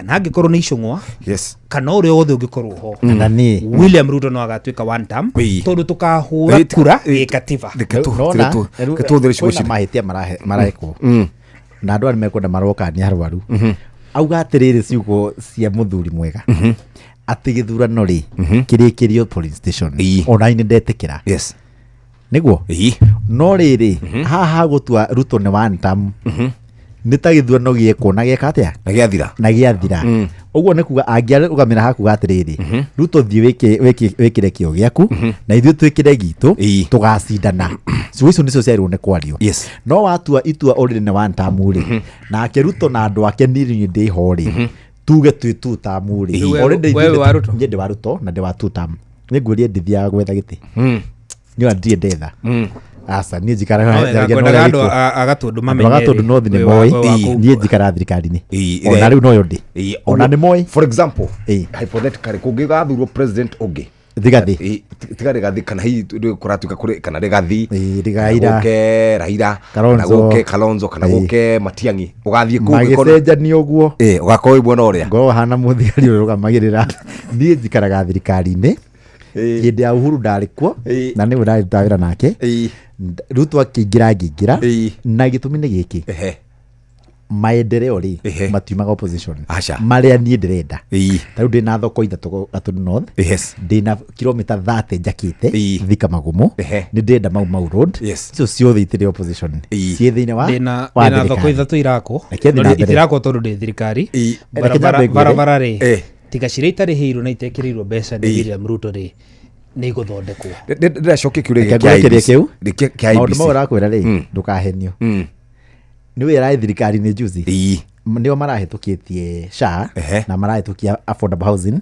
Kana angĩkorwo nĩ icũng'wa, kana ũrĩa wothe ũngĩkorwo ho, Kana niĩ. William Ruto no agatuĩka one term, Ĩĩ. tondũ tũkahũra kura gĩkatiba. Nona, rĩu, Tũhũthĩre ciugo kwĩna citũ. mahĩtia marekwo na andũ aya nĩmekwenda maroka nĩ arwaru. Auga atĩrĩrĩ, ciugo cia mũthuri mwega atĩ gĩthurano rĩ kĩrĩkĩrio polling station. Ona niĩ nĩndetĩkĩra. Nĩguo. No rĩrĩ, haha gũtua Ruto nĩ one term nĩ ta gĩthurano gĩekwo na gĩeka atĩa? Na gĩathira. Na gĩathira. Ũguo nĩ kuga angĩarũgamĩra hakuga atĩrĩrĩ, Ruto, thiĩ wĩkĩre kĩo gĩaku na ithuĩ twĩkĩre gitũ, tũgacindana. Ciugo icio nĩcio ciagĩrĩirwo nĩ kwario. No watua itua already nĩ one term rĩ, nake Ruto na andũ ake, niĩ ndĩho rĩ, tuge twĩ two term rĩ. Already Wewe wa Ruto? Niĩ ndĩ wa Ruto na ndĩ wa two term. Nĩ ngwĩrie, ndithiaga gwetha gĩtĩ, nĩ ona ndirĩ ndetha, aca, niĩ njikaraga No wega, njaragia na ngwendaga ũrĩa andũ gĩkũ. a Gatũndũ Andũ mamenye a Gatũndũ rĩ, North nĩ wĩ wa- moĩ wĩ wa kũu. niĩ njikaraga thirikari-inĩ, ona rĩu noyo ndĩ, ona nĩ moĩ. For example, hypothetically, kũngĩgathurwo president ũngĩ, Rigathi. Tiga Rigathi, kana hihi kũratuĩka kũrĩ kana Rigathi, Rigaira. kana gũke Raila, Kalonzo. kana gũke Kalonzo, kana gũke Matiang'i, ũgathiĩ kũu ũgĩkorwo- Magĩcenjania ũguo. Ũgakorwo wĩ mwena ũrĩa. Ngorwo hana mũthigari ũrĩa ũrũgamagĩrĩra. Niĩ njikaraga thirikari-inĩ. Hĩndĩ ya Uhuru ndarĩ kuo na nĩwe ndĩraruta wĩra nake. Ruto akĩingĩra ngĩingĩra, na gĩtũmi nĩ gĩkĩ: maendeleo rĩ, matiumaga opposition. Aca. Marĩa niĩ ndĩrenda, ta rĩu ndĩna thoko ithatũ Gatũndũ North, ndĩna kilomita 30 njakĩte Thika Magumu, nĩ ndĩrenda Mau Mau Road. Icio ciothe itirĩ opposition, ciĩ thĩinĩ wa Ndĩna wa ndĩna thoko thirikari. ithatũ irakwo. Reke thiĩ No na mbere. itirakwo tondũ ndĩ thirikari. Reke nyambe ngwĩre. Barabara rĩ, tiga ciria itarĩhĩirwo na itekĩrĩirwo mbeca nĩ William Ruto rĩ, nĩ igũthondekwo. Ndĩracokia kĩũria Reke gĩkĩ kĩa ngũrekerie IEBC. kĩu. Kĩa Maũndũ IEBC. mau ũrakwĩra rĩ, ndũkahenio. Nĩ wĩra thirikari-inĩ juzi, nĩo marahĩtũkĩtie SHA na marahĩtũkia affordable housing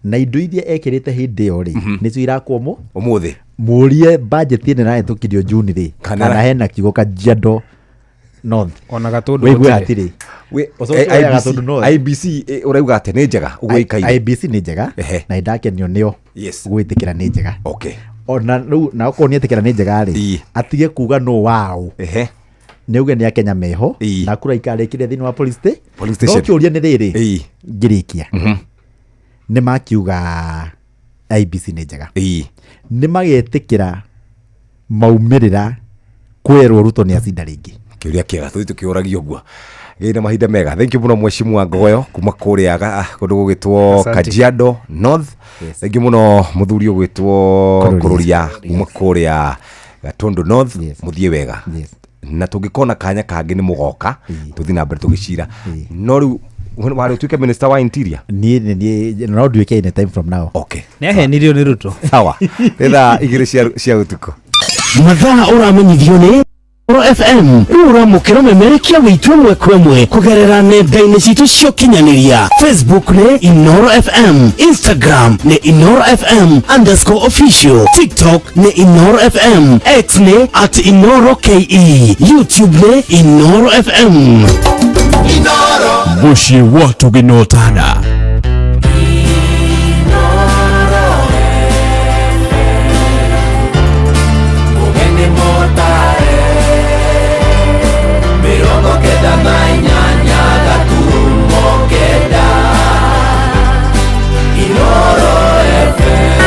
na indo iria ekĩrĩte hĩndĩ ĩyo rĩ, nĩcio irakwo mũ Ũmũthĩ. Mũrie budget ĩno ĩrahĩtũkirio Juni rĩ, kana hena kiugo Kajiado North. Ona Gatũndũ Wĩigue. gũtirĩ. Hatirĩ. Ũcoke IBC ũrĩa Gatũndũ North. IBC, ũrauga atĩ nĩ njega ũguo ĩikaire? IBC nĩ njega na nĩndakenio nĩo. Gwĩtĩkĩra nĩ njega. Ona rĩu na okorwo nĩetĩkĩra nĩ njega rĩ, atige kuga nũ wao, nĩ auge nĩ akenya meho na kura ikarĩkĩria thĩinĩ wa police Police no station. kĩũria nĩ rĩrĩ, ngĩrĩkia, nĩ makiuga IBC nĩ njega, nĩ magetĩkĩra maumĩrĩra kwerwo Ruto nĩ acinda rĩngĩ? Kĩũria kĩega, tũthiĩ tũkĩũragia ũguo. Gĩna mahinda mega. Thank you mũno, mheshimiwa Ngogoyo kuma kũrĩa kũndũ gũgĩtwo Asante. Kajiado North. Thank you mũno, mũthuri ũgwĩtwo Kũrũria. Kũrũria kuma kũrĩa Gatundu North. Mũthiĩ wega. Na tũngĩkona kanya kangĩ nĩ mũgoka tũthiĩ na mbere tũgĩcira. No rĩu warĩ ũtuĩke minister wa interior? Niĩ nĩ niĩ no nduĩke any time from now. Okay. Nĩ ahenirio nĩ Ruto. Sawa, nĩ thaa 2 cia ũtukũ. Mathaa ũramenyithio nĩ Inooro FM. Rĩu ũramũkĩra ũmemerekia witũ ĩmwe kwa ĩmwe kũgerera nenda-inĩ citũ cia ũkinyanĩria. Facebook nĩ Inooro FM, Instagram nĩ InooroFM_official, TikTok nĩ Inooro FM, X nĩ @InooroKE, YouTube nĩ Inooro FM. Mũciĩ wa tũgĩnotana. Mũgeni mũtare 98.9 Inooro FM.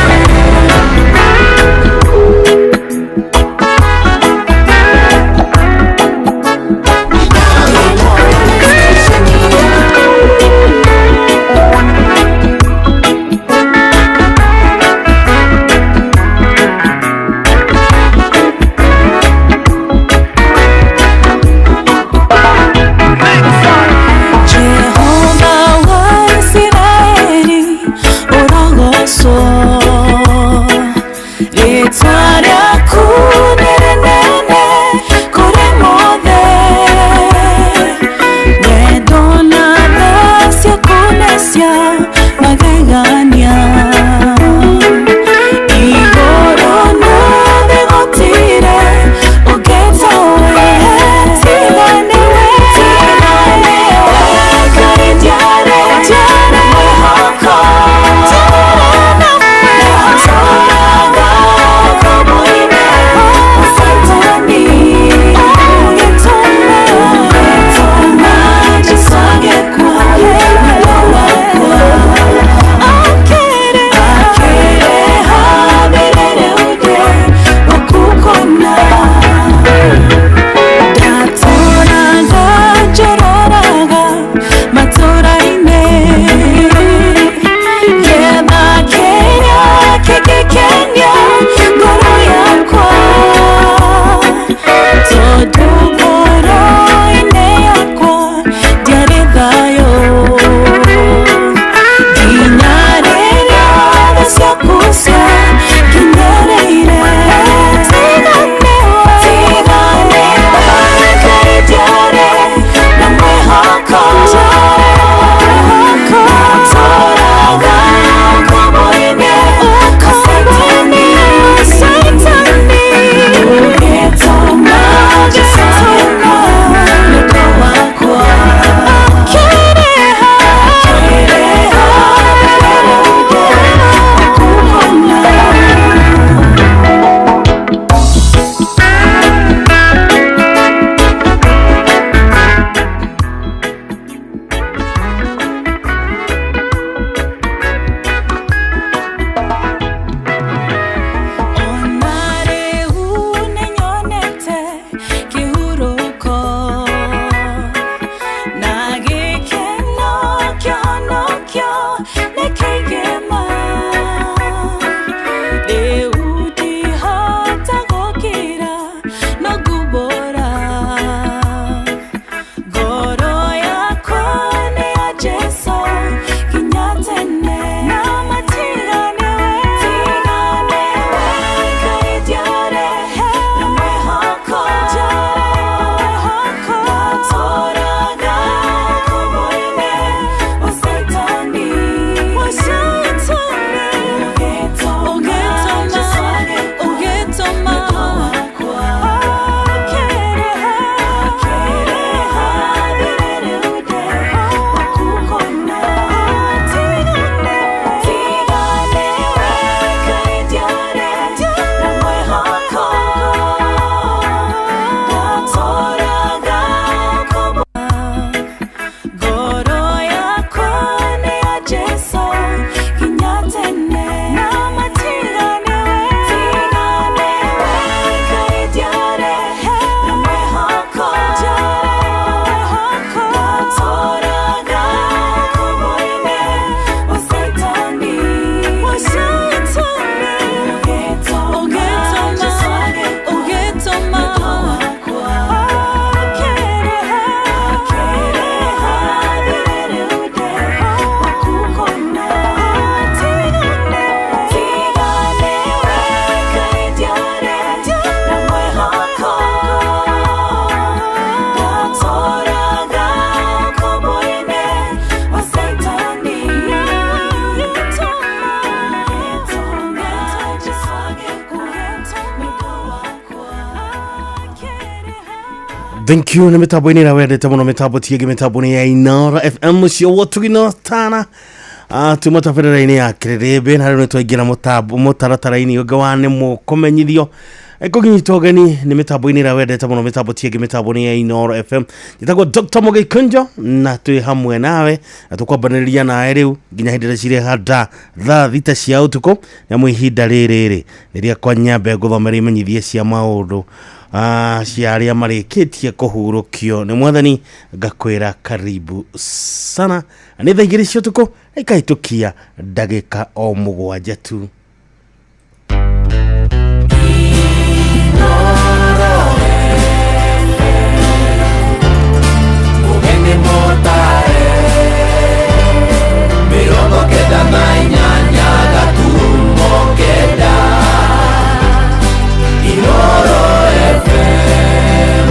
Nĩkĩngĩma rĩu ndihota gũkira no ngumbũra ngoro yakwa nĩ ya Jesũ nginya tene na matiganewe tiganewe Ngai ndiarehe na mwĩhoko ndatũraga ngombo-inĩ wa Saitani wa Saitani ũgĩtũma ũgĩtũma akĩrĩha akĩrĩha thirĩ wakukona tigane tiganewe Ngai ndiarehe na mwĩhoko ndatũraga ngombo ngoro yakwa nĩ ya Jesũ nginya tene na matiganewe tiganewe Ngai ndiarehe na mwĩhoko ndatũraga ngombo-inĩ wa Saitani wa Saitani ũgĩtũma ũgĩtũma akĩrĩha akĩrĩha thirĩ wakukona tigane tiganewe Ngai ndiarehe na mwĩhoko ndatũraga ngombo-inĩ wa Saitani Thank you nä mä tambo-inä ä rä a wendete må no mä tambo tiängä mä tambo nä ya Inara FM må cio wotugino tana tuma tabarĩra-inĩ ya kĩrĩrĩmbĩ na rĩu nĩ twaingĩra mũtaratara-inĩ ũngĩ wa nĩ mũkũmenyithio kũginyitwo ũgeni nĩ mĩtambo-inĩ ĩrĩa wendete mũno mĩtambo tiĩngĩ mĩtambo nĩ ya Inoro FM. Njĩtagwo Dr. Mũgei Kunjo na twĩ hamwe nawe na tũkwambanĩrĩria nawe rĩu nginya hĩndĩ ĩrĩa cirehanda thaa 6 cia ũtukũ nĩamu ihinda rĩrĩ rĩ nĩ rĩakwa nyambe ngũthomera imenyithie cia maũndũ cia arĩa marĩkĩtie kũhurũkio nĩ mwathani ngakwĩra karibu sana. Nĩ thaa 2 cia ũtukũ ikahĩtũkia ndagĩka o 7 tu. Mugeni mutare 98.9 Inoro FM.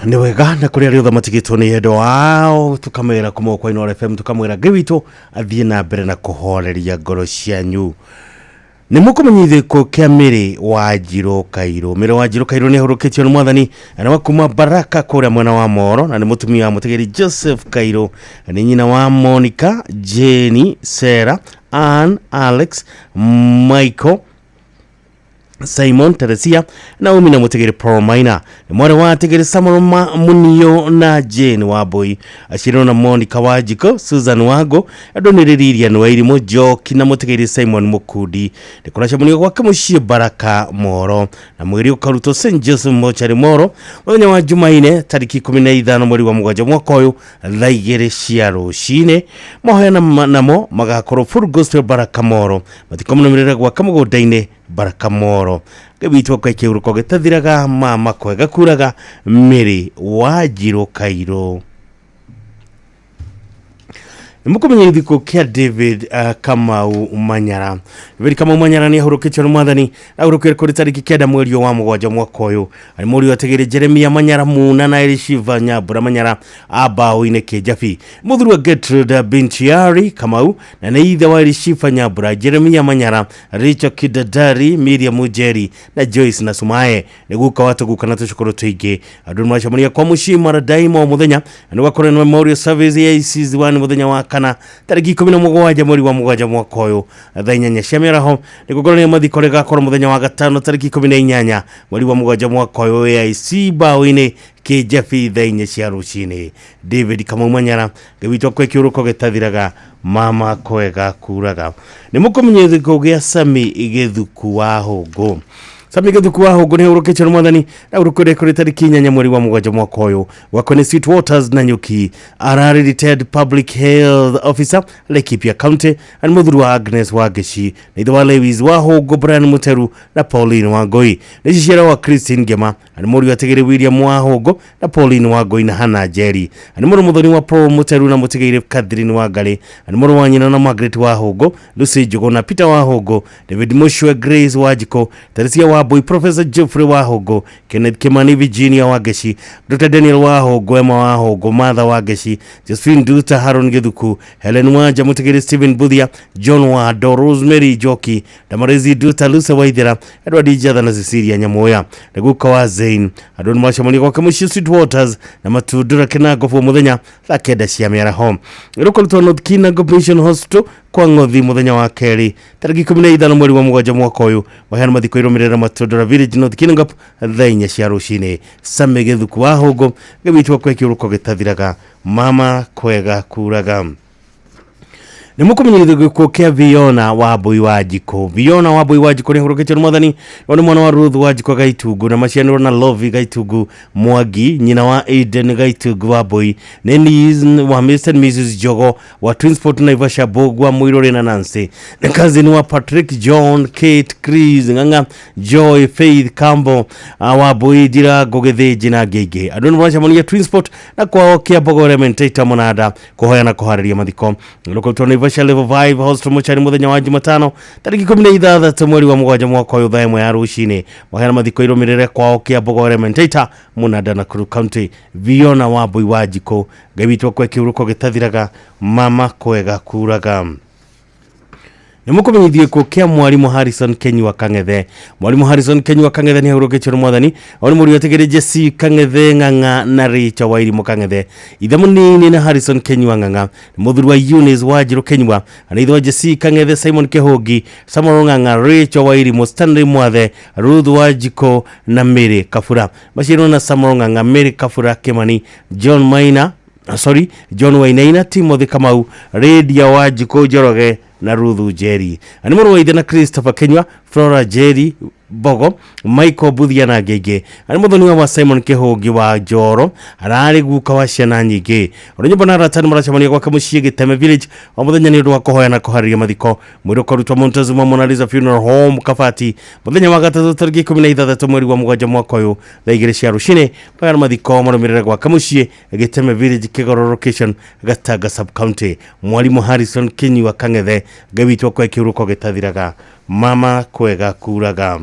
Nĩ wega na kũrĩ arĩa othe matigĩtwo nĩ endo ao tũkamwĩra kuma kwa Inoro FM tũkamwĩra Ngai witũ athiĩ na mbere na kũhoreria ngoro cianyu. Nĩ mũkũmenyithio kĩa Mĩrĩ wa Njirũ Kairũ. Mĩrĩ wa Njirũ Kairũ nĩ ahurũkĩtio nĩ mwathani na wa kuma Baraka kũrĩa mwena wa Moro na nĩ mũtumia wa mũtegeri Joseph Kairũ, nĩ nyina wa Monica, Jane, Sarah, Ann, Alex, Michael, Simon, Teresia, Naomi na mutegere Paul Maina. Nĩ mwarĩ wa tegere Samuel Munio na Jane Wambui, aciarĩrwo na Monica Wanjiko, Susan Wango, andũ nĩ Lilian Wairimu Njoki na mutegere Simon Mukundi. Nĩ kũracemanio gwake mũciĩ Baraka Moro na mwĩrĩ ũkarutwo St Joseph Mochari Moro mũthenya wa Jumaine tarĩki 15 mweri wa 7 mwaka ũyũ thaa 2 cia rũcinĩ. Mahoya namo magakorwo Full Gospel Baraka Moro mathiko mũnũmĩrĩre gwake mũgũnda-inĩ Baraka Moro. Ngai witũ akwa kĩhurũko gĩtathiraga mama kwega kuraga Mĩrĩ wa Njirũ Kairũ. Nĩmũkũmenya gĩthiko kĩa David Kamau Manyara. David Kamau Manyara nĩ ahurũkĩtio nĩ mwathani ahurũkire kũrĩ tarĩki 9 mweri wa 7 mwaka ũyũ. Arĩ mũriũ atigĩrĩ Jeremia Manyara Muna na Elishiva Nyambura Manyara ambaũ-inĩ Kĩnjabi. Mũthuri wa Gertrude Bintiari Kamau na nĩ ithe wa Elishiva Nyambura, Jeremia Manyara, Rachel Kidadari, Miriam Njeri na Joyce na Sumaye. Nĩ guka wa tũguka na tũcũkũrũ tũingĩ. Andũ nĩmaracemania kwa mũciĩ Maradaimo mũthenya na nĩ gwakorwo na memorial service ya ACC1 mũthenya wa kana tarĩki 17 mweri wa 7 mwaka ũyũ thaa 8 cia mĩaraho. Nĩ gũkorwo mathiko rĩgakorwo mũthenya wa gatano tarĩki 18 mweri wa 7 mwaka ũyũ AIC mbaũ-inĩ Kĩnjabi thaa 4 cia rũcinĩ. David Kamau Manyara, Ngai witũ akwe kĩhurũko gĩtathiraga mama kwega kuraga. Nĩ mũkũmenya gĩthiko gĩa Sami Gĩthuku wa Hũngũ. Sami Gĩthuku wa Hũngũ nĩ ahurũkĩtio nĩ mwathani na ũrũkũrĩ kũrĩ tarĩki 8 mweri wa 7 mwaka ũyũ. Gwakwa nĩ Sweet Waters na Nyuki. Ararĩ retired public health officer Laikipia County na nĩ mũthuri wa Agnes wa Ngeci na ithe wa Lewis wa Hũngũ, Brian Muteru na Pauline wa Ngoi. Nĩ ciciara wa Christine Ngema na nĩ mũriũ atigĩrĩ William wa Hũngũ na Pauline wa Ngoi na Hannah Njeri. Na nĩ mũrũ mũthoni wa Paul Muteru na mũtigĩire Catherine wa Ngarĩ. Na nĩ mũrũ wa nyina na Margaret wa Hũngũ, Lucy Njũgũ na Peter wa Hũngũ, David Mushwe, Grace wa Njiko, Teresia wa Mbui, Professor Geoffrey wa Hũngũ, Kenneth Kimani, Virginia wa Ngeci, Dr. Daniel wa Hũngũ, Emma wa Hũngũ, Martha wa Ngeci, Josephine Nduta, Haron Githuku, Helen Wanja, Mũtigĩrĩ Stephen Buthia, John Wado, Rosemary Njoki, Damarezi Nduta, Lucy Waithera, Edward Njatha na Cecilia Nyamoya. Na guka wa Zain. Andũ nĩ macemania gwake mũciĩ Sweet Waters na Matundura Kĩnangobu mũthenya thaa 9 cia mĩaraho. Rũkũrutwo North Kinangop Mission Hospital kwa Ng'othi mũthenya wa kerĩ tarĩki 15 mweri wa 7 mwaka ũyũ. Maheana mathiko irũmĩrĩra Matundura Village North Kinangop thaa 4 cia rũcinĩ. Sami Gĩthuku wa Hũngũ gĩwitwo kwe kĩũrũko gĩtathiraga mama kwega kuraga. Nĩ mũkũmenyithio gĩkuũ kĩa Viona wa Mbui wa Njikũ. Viona wa Mbui wa Njikũ nĩ ahurũkĩtio nĩ mwathani. Ũyũ nĩ mwana wa Ruth wa Njikũ Gaitungu na macianĩrwo na Lovi Gaitungu Mwangi, nyina wa Aiden Gaitungu wa Mbui, nĩ niece wa Mr and Mrs Jogo wa Twinsport Naivasha, Bogwa Muiruri na Nancy, nĩ cousin wa Patrick, John, Kate, Chris Ng'ang'a, Joy, Faith Campbell wa Mbui, Ndirango Gĩthĩnji na angĩ aingĩ. Andũ nĩ maracemania Twinsport na kwao Kĩambogo Elementaita Mũnanda kũhoya na kũharĩria mathiko. Rũkũrutwo Naivasha Level 5 Hospital Mochari mũthenya wa Jumatano tarĩki 16 mweri wa 7 mwaka ũyũ thaa 1 ya rũcinĩ. Maheana mathiko irũmĩrĩre kwao Kĩambogo Elementaita Mũnanda Nakuru County. Viona wa Mbui wa Njikũ, Ngai witũ akwe kĩhurũko gĩtathiraga mama kwega kuraga. Nĩ mũkũmenyithio gĩkuũ kĩa mwarimũ Harrison Kenyua Kang'ethe. Mwarimũ Harrison Kenyua Kang'ethe nĩ ahurũkĩtio nĩ mwathani. Ũyũ nĩ mũriũ atigĩrĩ Jesse Kang'ethe Ng'ang'a na Rachel Wairimũ Kang'ethe. Ithe mũnini nĩ Harrison Kenyua Ng'ang'a, nĩ mũthuri wa Eunice Wanjirũ Kenyua, na ithe wa Jesse Kang'ethe, Simon Kĩhũngi, Samuel Ng'ang'a, Rachel Wairimũ, Stanley Mwathe, Ruth Wanjikũ na Mary Kabura. Maciarĩrwo na Samuel Ng'ang'a, Mary Kabura Kĩmani, John Maina, sorry, John Wainaina, Timothy Kamau, Lydia Wanjikũ Njoroge na Ruthu Njeri. Na nĩ mũrũ wa ithe na Christopher Kenyua, Flora Njeri Mbogo, Michael Buthia na angĩ aingĩ. Na nĩ mũthoni wa Simon Kĩhũngi wa Njoro, ararĩ guka wa ciana nyingĩ. Ũrĩ nyũmba na arata nĩ maracemania gwake mũciĩ Gĩteme Village o mũthenya nĩ ũndũ wa kũhoya na kũharĩria mathiko. Mwĩrĩ ũkarutwo Montezuma Mona Lisa Funeral Home Kabati mũthenya wa gatatũ tarĩki 16 mweri wa 7 mwaka ũyũ thaa 2 cia rũcinĩ. Maheana mathiko marũmĩrĩre gwake mũciĩ Gĩteme Village Kĩgoro location Gatanga sub county. Mwarimũ Harrison Kinyua Kang'ethe, Ngai witũ akwe kĩhurũko gĩtathiraga mama kwega kuraga.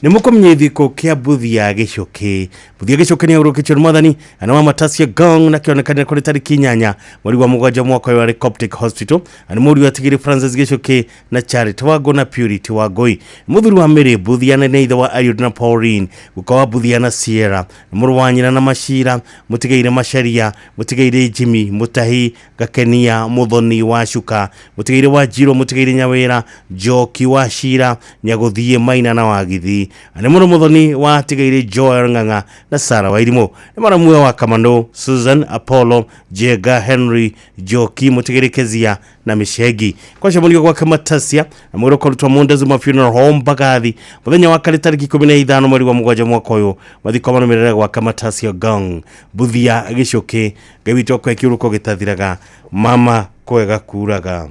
Nĩ mũkũmenyithio gĩkuũ kĩa Buthia Gĩcũkĩ. Buthia Gĩcũkĩ nĩ ahurũkĩtio nĩ mwathani na wa Matasia Gong na kĩonekanire kũrĩ tarĩki 8 mweri wa 7 mwaka ũyũ arĩ Coptic Hospital. Na nĩ mũriũ atigĩrĩ Francis Gĩcũkĩ na Charity Wangũ na Purity Wangũi. Mũthuri wa Mary Buthia na nĩ ithe wa Eliud na Pauline, guka wa Buthia na Sierra, nĩ mũrũ wa nyina na Macira, mũtigaire Macharia, mũtigaire Jimmy, Mũtahi, Gakenia, Mũthoni wa Cuka, mũtigaire wa Njirũ, mũtigaire Nyawĩra, Njoki wa Cira, Nyagũthiĩ Maina na Wagithi. Na nĩ mũrũ mũthoni wa atigaire Joel Ng'ang'a na Sara Wairimũ. Nĩ maramuwe wa Kamano, Susan, Apollo, Jenga, Henry, Njoki, mũtigaire Kezia na Mĩcengi. Kwacemanio gwake Matasia na mwĩrĩ ũkarutwo Montezuma Funeral Home Mbagathi mũthenya wa kerĩ tarĩki 15 mweri wa 7 mwaka ũyũ. Mathiko marũmĩrĩre gwake Matasia Gong. Buthia Gĩcũkĩ, Ngai witũ akwe kĩhurũko gĩtathiraga mama kwega kuraga.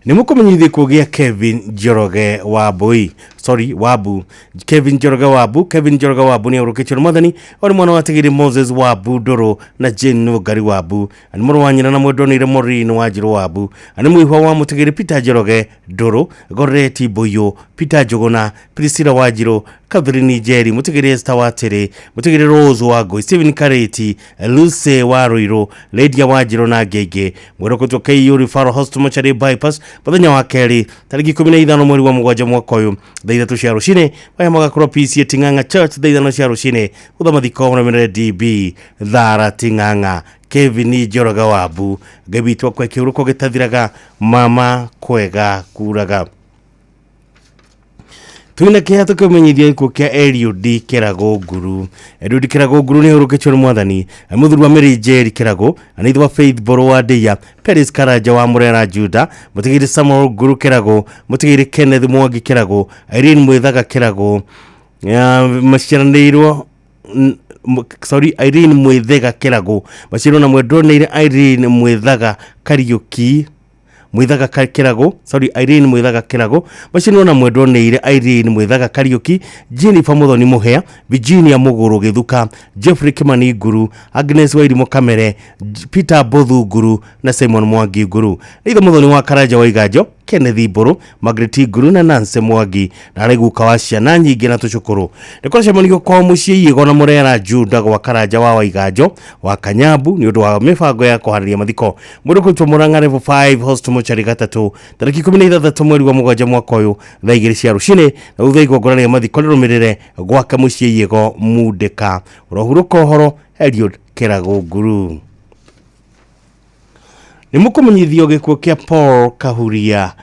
Nĩ mũkũmenyithio gĩkuũ gĩa Kevin Njoroge wa Mbui, sorry, Wabu. Kevin Njoroge Wabu, Kevin Njoroge Wabu nĩ ahurũkĩtio nĩ mwathani. Ũyũ nĩ mwana wa Tigiri Moses Wabu Ndũrũ na Jane Nũngari Wabu. Na nĩ mũrũ wa nyina na mwendonire Maureen Wanjirũ Wabu. Na nĩ mũihwa wa Mũtigiri Peter Njoroge Ndũrũ, Goreti Mbũyũ, Peter Njũgũna, Priscilla Wanjirũ, Catherine Njeri, Mũtigiri Esther Watĩrĩ, Mũtigiri Rose Wangũi, Stephen Kareti, Lucy wa Rũirũ, Lydia Wanjirũ na angĩ aingĩ. Mwĩrĩ ũkũrutwo KU Referral Hospital Mochari Bypass mũthenya wa kerĩ tarĩki 15 mweri wa 7 mwaka ũyũ thaa 3 cia rũcinĩ. Maya magakorwo PCA Ting'ang'a Church thaa 5 cia rũcinĩ. Gũtha mathiko marũmĩrĩre DB Thara Ting'ang'a. Kevin Njoroge Wabu, Ngai witũ akwe kĩhurũko gĩtathiraga mama kwega kuraga. Twina kĩeha tũkĩmenyithia gĩkuũ kĩa Eliud Kĩragũ Nguru. Eliud Kĩragũ Nguru nĩ ahurũkĩtio nĩ mwathani. Mũthuri wa Mary Njeri Kĩragũ, na ithe wa Faith Mbũrũ wa Ndĩia, Peris Karanja wa Mũrera Juda, mũtigĩri Samuel Nguru Kĩragũ, mũtigĩri Kenneth Mwangi Kĩragũ, Irene Mwĩthaga Kĩragũ, maciaranĩirwo sorry, Irene Mwĩthega Kĩragũ, maciaranĩirwo na mwendwa Irene Mwĩthaga Kariũki, Mwithaga Kĩragũ, sorry, Irene Mwithaga Kĩragũ, maciaranĩirwo na mwendwa nĩire Irene Mwithaga Kariũki, Jennifer Muthoni Mũhĩa, Virginia Mũgũrũ Gĩthuka, Jeffrey Kimani Nguru, Agnes Wairimu Kamere, Peter Mbũthu Nguru na Simon Mwangi Nguru. Nĩ ithe Muthoni wa Karanja wa Iganjo, Kenneth Mbũrũ, Margaret Nguru na Nancy Mwangi, na arĩ guka wa ciana nyingĩ na tũcũkũrũ. Nĩ kũracemanio kwao mũciĩ Iĩgo na Mũrera Juda gwa Karanja wa Waiganjo wa Kanyambu nĩ ũndũ wa mĩbango ya kũharĩria mathiko. Mũndũ kũrutwo Murang'a level 5 host mochari gatatũ tarĩki 16 mweri wa mũgwanja mwaka ũyũ thaa 2 cia rũcinĩ, na thutha igongona rĩa mathiko rĩrũmĩrĩre gwake mũciĩ Iĩgo Mundĩka. Ũrohurũka ũhoro Eliud Kĩragũ Nguru. Nĩ mũkũmenyithio gĩkuũ kĩa Paul Kahuria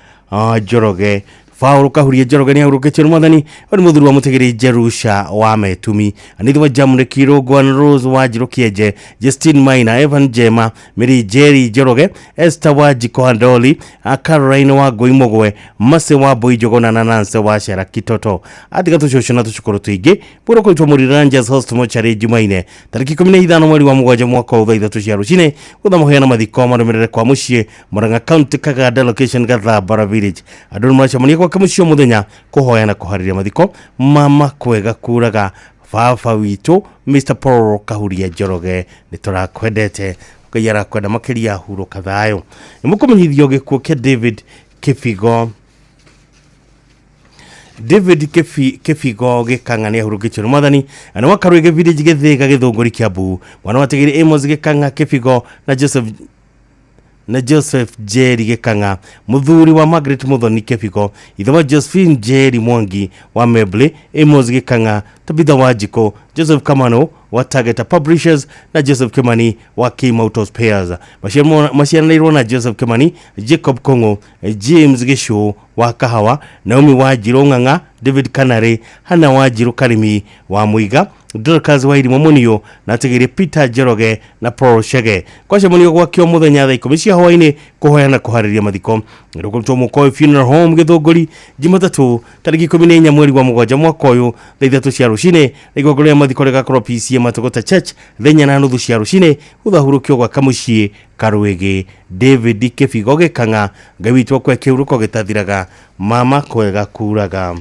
Njoroge. Paul Kahuria Njoroge nĩ ahurũkĩtio nĩ mwathani. Ũyũ nĩ mũthuri wa mũtigĩri Jerusha wa Metumi, anithi wa Jamune Kirũngwa na Rose wa Njirũ Kĩenje, Justine Maina, Evan Njema, Mary Jerry Njoroge, Esther wa Njiko Handoli, Caroline wa Ngũi Mũgwe, Mercy wa Mbũi Njũgũna na Nancy wa Cera Kitoto. Atiga tũcũcũ na tũcũkũrũ tũingĩ. Bũrũ kũitwo Mũrira Rangers Host Mochari Jumaine tarĩki 15 mweri wa mũgwanja mwaka ũyũ thaa 3 cia rũcinĩ, gũtha mũheana mathiko marũmĩrĩre kwa mũciĩ Murang'a County Kaganda location Gathambara village. Andũ nĩ maracemania gwake mũciĩ o mũthenya kũhoya na kũharĩria mathiko. Mama kwega kuraga baba witũ Mr Paul Kahuria Njoroge, nĩ tũrakwendete, Ngai arakwenda makĩria, hurũka thayũ. Nĩ mũkũmenyithio gĩkuũ kĩa David Kĩbigo. David Kĩbigo Gĩkang'a nĩ ahurũkĩtio nĩ mwathani. Na wa Karũĩgĩ village Gĩthĩga Gĩthũngũri Kĩambu, mwana wa Tigiri Amos Gĩkang'a Kĩbigo na Joseph Njeri Gĩkang'a, mũthuri wa Margaret Muthoni Kĩbigo, ithe wa Josephine Njeri Mwangi wa Mebley, Amos Gĩkang'a, Tabitha Wanjikũ, Joseph Kamano wa Target Publishers na Joseph Kimani wa Kim Auto Spares. Maciaranĩirwo na Joseph Kimani, Jacob Kong'o, James Gĩcũ wa Kahawa, Naomi wa Njirũ Ng'ang'a, David Kanarĩ, Hannah wa Njirũ Karimi wa Mũiga, Dorcas wa Irimũ Mũnio na atigĩrĩ Peter Njoroge na Paul Chege. Kwacemanio gwake o mũthenya thaa 10 cia hwaĩ-inĩ kũhoya na kũharĩria mathiko. Rũkũrutwo Mũkoĩ Funeral Home Gĩthũngũri Jumatatũ tarĩki 14 mweri wa mũgwanja mwaka ũyũ thaa 3 cia rũcinĩ, na igongona rĩa mathiko rĩgakorwo PCA Matũgũta Church thaa 4:30 cia rũcinĩ, gũthahurũkio gwaka mũciĩ Karũĩgĩ. David Kĩbigo Gĩkang'a, Ngai witũ akwe kĩhurũko gĩtathiraga, mama kwega kuraga.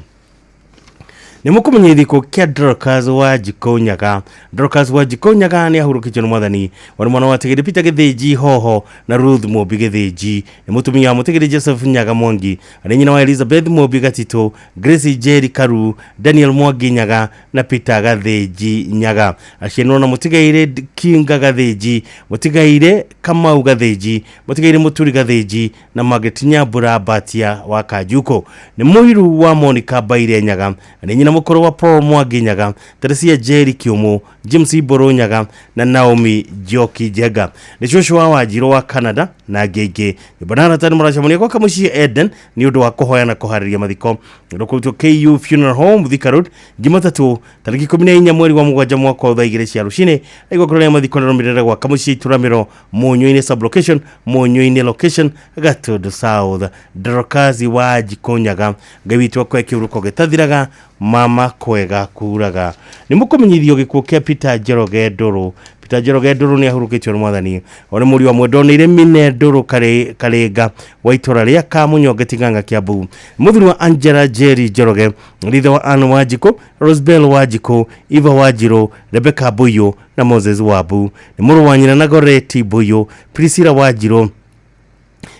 Nĩ mũkũmenyithio gĩkuũ kĩa Dorcas wa Njikũ Nyaga. Dorcas wa Njikũ Nyaga nĩ ahurũkĩtio nĩ mwathani. Warĩ mwana wa Tigĩrĩ Peter Gĩthĩnji Hoho na Ruth Mũmbi Gĩthĩnji. Nĩ mũtumia wa Mũtigĩrĩ Joseph Nyaga Mwangi. Arĩ nyina wa Elizabeth Mũmbi Gatitũ, Grace Njeri Karu, Daniel Mwangi Nyaga na Peter Gathĩnji Nyaga. Aciarirwo na Mũtigairĩ Kinga Gathĩnji, Mũtigairĩ Kamau Gathĩnji, Mũtigairĩ Mũturi Gathĩnji na Margaret Nyambura Mbatia wa Kanjuko. Nĩ mũiru wa Monica Mbaire Nyaga, nĩ nyina mũkũrũ wa Paul Mwangi Nyaga, Teresia Njeri Kĩũmũ, James Mbũrũ Nyaga na Naomi Njoki Njenga. Nĩ cũcũ wa Wanjirũ wa Canada na angĩ aingĩ. Nyũmba na arata nĩ maracemania gwaka mũciĩ Eden nĩ ũndũ wa kũhoya na kũharĩria mathiko. Rũkũrutwo KU Funeral Home Thika Road Jumatatũ tarĩki 14 mweri wa mũgwanja mwaka wa thaa 2 cia rũcinĩ. Na igongona rĩa mathiko rĩrũmĩrĩre gwaka mũciĩ Ituramĩro Mũnyũ-inĩ sublocation Mũnyũ-inĩ location Gatundu South. Dorcas wa Njikũ Nyaga, Ngai witũ akwe kĩhurũko gĩtathiraga, mama kwega kuraga. Nĩ mũkũmenyithio gĩkuũ kĩa Peter Njoroge Ndũrũ. Peter Njoroge Ndũrũ nĩ ahurũkĩtio nĩ mwathani. One mũriũ wa mwendwa nĩ Mine Ndũrũ Karĩnga wa itũra rĩa Kamunyonge Ting'ang'a Kiambu. Mũthuri wa Angela Njeri Njoroge, rithe wa Ann Wanjikũ, Rosebell Wanjikũ, Eva Wanjirũ, Rebecca Mbũyũ na Moses Wambu. Nĩ mũrũ wa nyina na Goreti Mbũyũ, Priscilla Wanjirũ,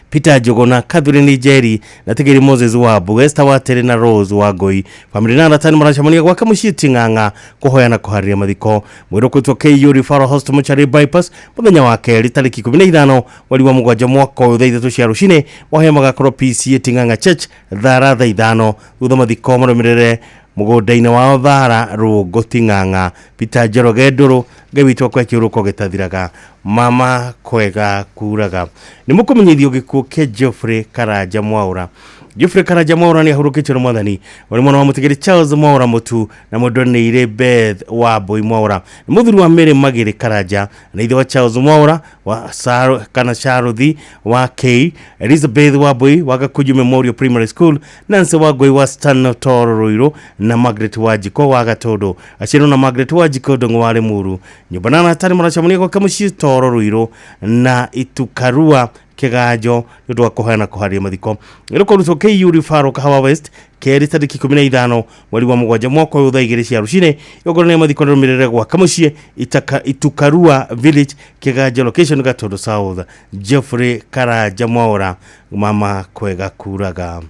Peter Njuguna, Catherine Njeri na Tigiri Moses Wambu, Esther Watere na Rose Wangui. Family na arata nĩ maracemania gwaka mũciĩ Ting'ang'a kũhoya na kũharĩria mathiko. Mwĩrĩ ũkwĩtwo KU Referral Hospital Mochari Bypass mũthenya wa kerĩ tarĩki 15 mweri wa mũgwanja mwaka ũyũ thaa 3 cia rũcinĩ. Mohea magakorwo PCA Ting'ang'a Church thara thaa 5 thutha mathiko marũmĩrĩre mũgũnda-inĩ wao Thara Rũngũ Ting'ang'a. Peter Njoroge Ndũrũ, Ngai witũ akwe kĩhurũko gĩtathiraga, mama kwega kuraga. Nĩ mũkũmenyithio gĩkuũ kĩa Geoffrey Karanja Mwaũra. Geoffrey Karanja Mwaura nĩ ahurũkĩtio nĩ mwathani. Ũrĩ mwana wa mũtigĩri Charles Mwaura Mũtu na mũndũ Beth wa Mbui Mwaura. Nĩ mũthuri wa Mary Magĩrĩ Karanja na ithe wa Charles Mwaura wa Saro, kana Sharuthi wa K, Elizabeth wa Mbui wa Gakuju Memorial Primary School, Nancy wa Ngui wa Stan Toro Ruiru na Margaret wa Jiko wa Gatondo. Aciarwo na Margaret wa Jiko Ndong'o wa Limuru. Nyũmba na arata maracemania gwake mũciĩ Toro Ruiru na Itukarua Kiganjo nĩ ũndũ wa kũheana kũharia mathiko. Ĩrũkũrutwo KU Referral Kahawa West kerĩ tarĩki 15 mweri wa mũgwanja mwaka ũyũ thaa 2 cia rũcinĩ. Igongona rĩa mathiko rĩrũmĩrĩre gwaka mũciĩ Itukarua Village, Kiganjo, location Gatondo South. Geoffrey Karanja Mwaura, mama kwega kuraga.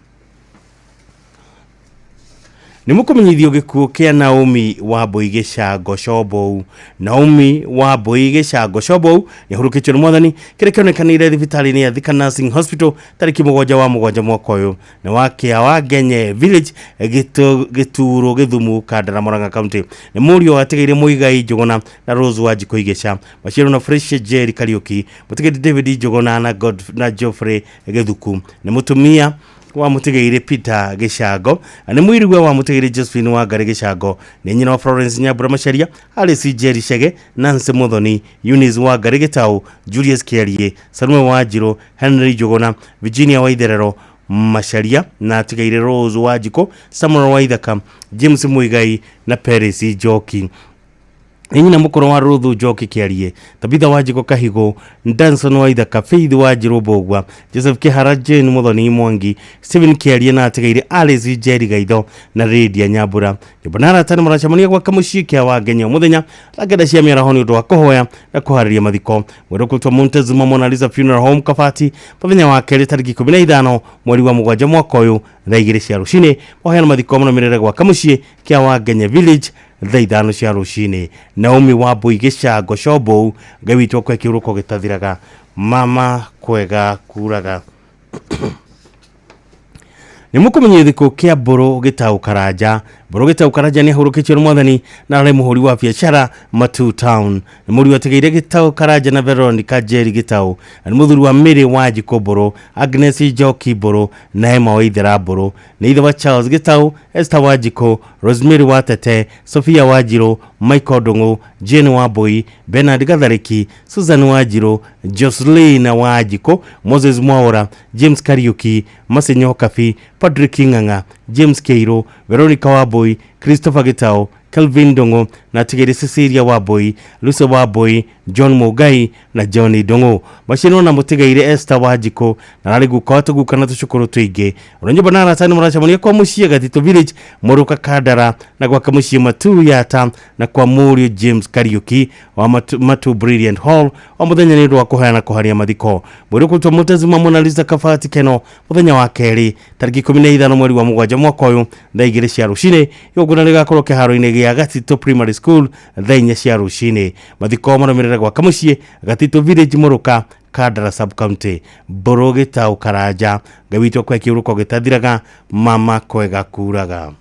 Nĩ mũkũmenyithio gĩkuũ kĩa Naomi wa Mbui Gĩcango Combou. Naomi wa Mbui Gĩcango Combou nĩ ahurũkĩtio nĩ mwathani kĩrĩa kĩonekanĩire thibitarĩ-inĩ ya Thika Nursing Hospital tarĩki 7 wa mũgwanja mwaka ũyũ. Nĩ wa Kĩawa Ngenye Village, Gĩturo Gĩthumu, Kandara, Murang'a County. Nĩ mũriũ watigĩire Mũigai Njũgũna na Rose wa Njikũ Igeca. Maciarwo na Fresh Jerry Kariũki, mũtigĩri David Njũgũna na na Geoffrey Gĩthuku. Nĩ mũtumia wa mũtigĩire Peter Gĩcango, nĩ mũirigwe wa mũtigĩire Josephine wa Ngarĩ Gĩcango, nĩ nyina wa Florence Nyambura Macharia, Alice Jerry Chege, Nancy Muthoni, Eunice wa Ngarĩ Gĩtaũ, Julius Kĩarie, Salome wa Njirũ, Henry Njũgũna, Virginia wa Itherero Macharia na atigaire Rose wa Njikũ, Samuel wa Ithaka, James Muigai na Peris Njoki. Nĩ nyina mũkũrũ wa Ruthu Njoki Kĩarie, Tabitha wa Njikũ Kahigo, Danson wa Ithaka, Faith wa Njirũ Mbũgua, Joseph Kĩhara, Jane Muthoni Mwangi, Stephen Kĩarie na atigaire Alice Njeri Gaitho na Lydia Nyambura. Nyũmba na arata nĩ maracemania gwaka mũciĩ kĩa Wangenya mũthenya thaa 9 cia mĩaraho nĩ ũndũ wa kũhoya na kũharĩria mathiko. Mwĩrĩ ũkũrutwo Montezuma Mona Lisa Funeral Home Kabati mũthenya wa kerĩ tarĩki 15 mweri wa mũgwanja mwaka ũyũ thaa 2 cia rũcinĩ. Mahoya na mathiko marũmĩrĩre gwaka mũciĩ kĩa Wangenya Village thaa 5 cia rũcinĩ. Naomi wa Mbui Gĩcango Combou, Ngai witũ akwe kĩhurũko gĩtathiraga, mama kwega kuraga. Nĩ mũkũmenyithio gĩkuũ kĩa Mbũrũ Gĩtaũ Karanja. Mbũrũ Gĩtaũ Karanja nĩ ahurũkĩtio nĩ mwathani na arĩ mũhũri wa biacara Matu Town. Nĩ mũriũ atigĩire Gĩtaũ Karanja na Veronica Njeri Gĩtaũ. Na nĩ mũthuri wa Mary wa Njikũ Mbũrũ, Agnes Njoki Mbũrũ na Emma Waithera Mbũrũ. Nĩ ithe wa Charles Gĩtaũ, Esther wa Njikũ, Rosemary wa Tete, Sophia wa Njirũ, Michael Ndung'u, Jane wa Mbui, Bernard Gatharĩki, Susan wa Njirũ, Jocelyn wa Njikũ, Moses Mwaura, James Kariuki, Masenyo Kabi, Patrick Ng'ang'a, James Keiro, Veronica wa Mbui, Christopher Gitau, Kelvin Ndung'u na atigĩrĩ Cecilia wa Mbui, Lucy wa Mbui, John Mugai na John Ndung'u. Maciarwo na mũtigaire Esther wa Njikũ na arĩ guka wa tũguka na tũcũkũrũ tũingĩ. Ona nyũmba na arata nĩ maracemania kwa mũciĩ Gatitũ Village, Mũrũka Kandara na gwaka mũciĩ Matu Yata na kwa mũriũ James Kariuki wa Matu Brilliant Hall o mũthenya nĩ ũndũ wa kũheana kũharia mathiko. Mwĩrĩ ũkũrutwo Montezuma Mona Lisa Kabati Keno mũthenya wa kerĩ tarĩki 15 mweri wa mũgwanja mwaka ũyũ thaa 2 cia rũcinĩ. Igongona rĩgakorwo kĩharo-inĩ gĩa Gatitũ Primary School thaa 4 cia rũcinĩ. Mathiko marũmĩrĩre gwaka mũciĩ Gatitũ Village, Mũrũka, Kandara Sub County. Mbũrũ Gĩtaũ Karanja, Ngai witũ akwe kĩhurũko gĩtathiraga, mama kwega kuraga.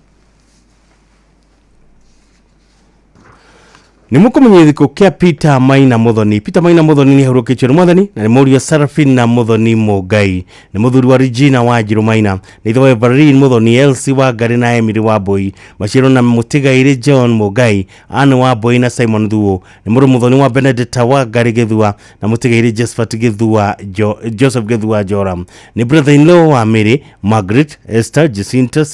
Nĩ mũkũmenyithio gĩkuũ kĩa Peter Maina Muthoni. Peter Maina Muthoni nĩ ahurũkĩtio nĩ mwathani na nĩ mũriũ Serafina Muthoni Mũngai. Nĩ mũthuri wa Regina wa Njirũ Maina. Nĩ ithe wa Everine Muthoni, Elsie wa Ngarĩ na Emily wa Mbui. Maciarwo na mũtigairĩ John Mũngai, Anne wa Mbui na Simon Thuo. Nĩ mũrũ Muthoni wa Benedetta wa Ngarĩ Gĩthua na mũtigairĩ Josephat Gĩthua Joseph Gĩthua Joram. Nĩ brother in law wa Mary, Margaret, Esther, Jacinta,